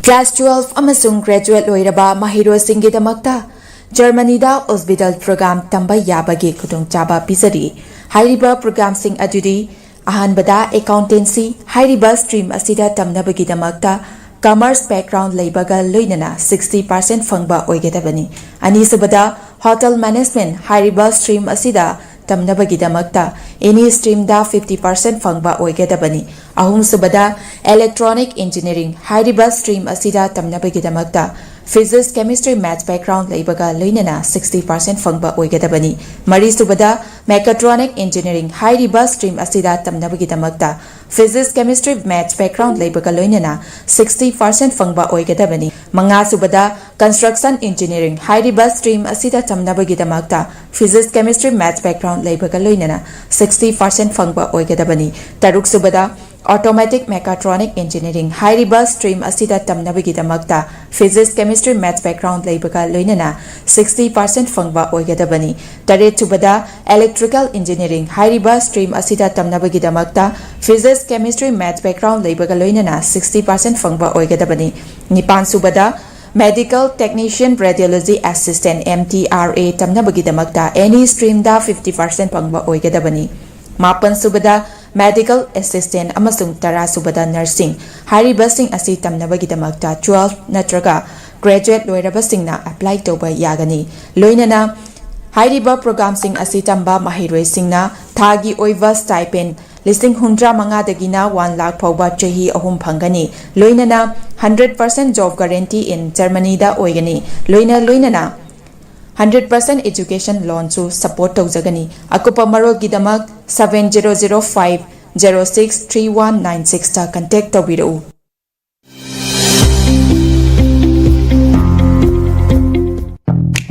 Class twelve ꯑꯃꯁꯨꯡ graduate ꯂꯣꯏꯔꯕ ꯃꯍꯩꯔꯣꯏꯁꯤꯡꯒꯤꯗꯃꯛꯇ ꯖꯔꯃꯅꯤꯗ ꯍꯣꯁꯄꯤꯇꯥꯜ ꯄ꯭ꯔꯣꯒ꯭ꯔꯥꯝ ꯇꯝꯕ ꯌꯥꯕꯒꯤ ꯈꯨꯗꯣꯡꯆꯥꯕ ꯄꯤꯖꯔꯤ꯫ ꯍꯥꯏꯔꯤꯕ ꯄ꯭ꯔꯣꯒ꯭ꯔꯥꯝꯁꯤꯡ ꯑꯗꯨꯗꯤ: ꯑꯍꯥꯟꯕꯗ, ꯑꯦꯀꯥꯎꯟꯇꯦꯟꯁꯤ꯫ ꯍꯥꯏꯔꯤꯕ ꯁ꯭ꯇ꯭ꯔꯤꯝ ꯑꯁꯤꯗ ꯇꯝꯅꯕꯒꯤꯗꯃꯛꯇ ꯀꯃꯔꯁ ꯕꯦꯛꯒ꯭ꯔꯥꯎꯟ ꯂꯩꯕꯒ ꯂꯣꯏꯅꯅ sixty percent ꯐꯪꯕ ꯑꯣꯏꯒꯗꯕꯅꯤ꯫ ꯑꯅꯤꯁꯨꯕꯗ, ꯍꯣꯇꯦꯜ ꯃꯦꯅꯦꯖꯃꯦꯟꯠ꯫ ꯍꯥꯏꯔꯤꯕ ꯁ꯭ꯇ꯭ꯔꯤꯝ ꯑꯁꯤꯗ ꯇꯝꯅꯕꯒꯤꯗꯃꯛꯇ ꯑꯦꯅꯤ ꯁ꯭ꯇ꯭ꯔꯤꯝꯗ fifty percent ꯐꯪꯕ ꯑꯣꯏꯒꯗꯕꯅꯤ꯫ ꯑꯍꯨꯝꯁꯨꯕꯗ, ꯏꯂꯦꯛꯇ꯭ꯔꯣꯅꯤꯛ ꯏꯟꯖꯤꯅꯤꯌꯥꯔꯤꯡ꯫ ꯍꯥꯏꯔꯤꯕ ꯁ꯭ꯇ꯭ꯔꯤꯝ ꯑꯁꯤꯗ ꯇꯝꯅꯕꯒꯤꯗꯃꯛꯇ ꯐꯤꯖꯤꯛꯁ, ꯀꯦꯃꯤꯁꯇ꯭ꯔꯤ, ꯃꯦꯊꯁ ꯕꯦꯛꯒ꯭ꯔꯥꯎꯟ ꯂꯩꯕꯒ ꯂꯣꯏꯅꯅ sixty percent ꯐꯪꯕ ꯑꯣꯏꯒꯗꯕꯅꯤ꯫ ꯃꯔꯤꯁꯨꯕꯗ, ꯃꯦꯀꯥꯇ꯭ꯔꯣꯅꯤꯛ ꯏꯟꯖꯤꯅꯤꯌꯥꯔꯤꯡ꯫ ꯍꯥꯏꯔꯤꯕ ꯁ꯭ꯇ꯭ꯔꯤꯝ ꯑꯁꯤꯗ ꯇꯝꯅꯕꯒꯤꯗꯃꯛꯇ ꯐꯤꯖꯤꯛꯁ, ꯀꯦꯃꯤꯁꯇ꯭ꯔꯤ, ꯃꯦꯊꯁ ꯕꯦꯛꯒ꯭ꯔꯥꯎꯟ ꯂꯩꯕꯒ ꯂꯣꯏꯅꯅ sixty percent ꯐꯪꯕ ꯑꯣꯏꯒꯗꯕꯅꯤ꯫ ꯃꯉꯥꯁꯨꯕꯗ, ꯀꯟꯁꯇ꯭ꯔꯛꯁꯟ ꯏꯟꯖꯤꯅꯤꯌꯥꯔꯤꯡ꯫ ꯍꯥꯏꯔꯤꯕ ꯁ꯭ꯇ꯭ꯔꯤꯝ ꯑꯁꯤꯗ ꯇꯝꯅꯕꯒꯤꯗꯃꯛꯇ ꯐꯤꯖꯤꯛꯁ, ꯀꯦꯃꯤꯁꯇ꯭ꯔꯤ, ꯃꯦꯊꯁ ꯕꯦꯛꯒ꯭ꯔꯥꯎꯟ ꯂꯩꯕꯒ ꯂꯣꯏꯅꯅ sixty percent ꯐꯪꯕ ꯑꯣꯏꯒꯗꯕꯅꯤ꯫ ꯇꯔꯨꯛꯁꯨꯕꯗ, ꯑꯣꯇꯣꯃꯦꯇꯤꯛ ꯃꯦꯀꯥꯇ꯭ꯔꯣꯅꯤꯛ ꯏꯟꯖꯤꯅꯤꯌꯥꯔꯤꯡ꯫ ꯍꯥꯏꯔꯤꯕ ꯁ꯭ꯇ꯭ꯔꯤꯝ ꯑꯁꯤꯗ ꯇꯝꯅꯕꯒꯤꯗꯃꯛꯇ ꯐꯤꯖꯤꯛꯁ, ꯀꯦꯃꯤꯁꯇ꯭ꯔꯤ, ꯃꯦꯊꯁ ꯕꯦꯛꯒ꯭ꯔꯥꯎꯟ ꯂꯩꯕꯒ ꯂꯣꯏꯅꯅ sixty percent ꯐꯪꯕ ꯑꯣꯏꯒꯗꯕꯅꯤ꯫ ꯇꯔꯦꯠꯁꯨꯕꯗ, ꯏꯂꯦꯛꯇ꯭ꯔꯤꯀꯦꯜ ꯏꯟꯖꯤꯅꯤꯌꯥꯔꯤꯡ꯫ ꯍꯥꯏꯔꯤꯕ ꯁ꯭ꯇ꯭ꯔꯤꯝ ꯑꯁꯤꯗ ꯇꯝꯅꯕꯒꯤꯗꯃꯛꯇ ꯐꯤꯖꯤꯛꯁ, ꯀꯦꯃꯤꯁꯇ꯭ꯔꯤ, ꯃꯦꯊꯁ ꯕꯦꯛꯒ꯭ꯔꯥꯎꯟ ꯂꯩꯕꯒ ꯂꯣꯏꯅꯅ sixty percent ꯐꯪꯕ ꯑꯣꯏꯒꯗꯕꯅꯤ꯫ ꯅꯤꯄꯥꯟꯁꯨꯕꯗ, medical technician, radiology assistant, M T R A ꯇꯝꯅꯕꯒꯤꯗꯃꯛꯇ ꯑꯦꯅꯤ ꯁ꯭ꯇ꯭ꯔꯤꯝꯗ fifty percent ꯐꯪꯕ ꯑꯣꯏꯒꯗꯕꯅꯤ꯫ ꯃꯥꯄꯟꯁꯨꯕꯗ, ꯃꯦꯗꯤꯀꯦꯜ ꯑꯦꯁꯤꯁꯇꯦꯟꯠ ꯑꯃꯁꯨꯡ ꯇꯔꯥꯁꯨꯕꯗ, ꯅꯔꯁꯤꯡ꯫ ꯍꯥꯏꯔꯤꯕꯁꯤꯡ ꯑꯁꯤ ꯇꯝꯅꯕꯒꯤꯗꯃꯛꯇ twelve ꯅꯠꯇ꯭ꯔꯒ graduate ꯂꯣꯏꯔꯕꯁꯤꯡꯅ ꯑꯦꯄ꯭ꯂꯥꯏ ꯇꯧꯕ ꯌꯥꯒꯅꯤ꯫ ꯂꯣꯏꯅꯅ ꯍꯥꯏꯔꯤꯕ ꯄ꯭ꯔꯣꯒ꯭ꯔꯥꯝꯁꯤꯡ ꯑꯁꯤ ꯇꯝꯕ ꯃꯍꯩꯔꯣꯏꯁꯤꯡꯅ ꯊꯥꯒꯤ ꯑꯣꯏꯕ ꯁ꯭ꯇꯥꯏꯄꯦꯟ ꯂꯤꯁꯤꯡ ꯍꯨꯝꯗ꯭ꯔꯥ ꯃꯉꯥꯗꯒꯤꯅ one ꯂꯥꯈ ꯐꯥꯎꯕ ꯆꯍꯤ ꯑꯍꯨꯝ ꯐꯪꯒꯅꯤ꯫ ꯂꯣꯏꯅꯅ hundred percent job guarantee in ꯖꯔꯃꯅꯤꯗ ꯑꯣꯏꯒꯅꯤ꯫ ꯂꯣꯏꯅ ꯂꯣꯏꯅꯅ hundred percent education loanꯁꯨ support ꯇꯧꯖꯒꯅꯤ꯫ ꯑꯀꯨꯞꯄ ꯃꯔꯣꯜꯒꯤꯗꯃꯛ seven zero zero five zero six three one nine sixꯇ contact ꯇꯧꯕꯤꯔꯛꯎ꯫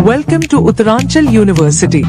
Welcome to Uttaranchal University.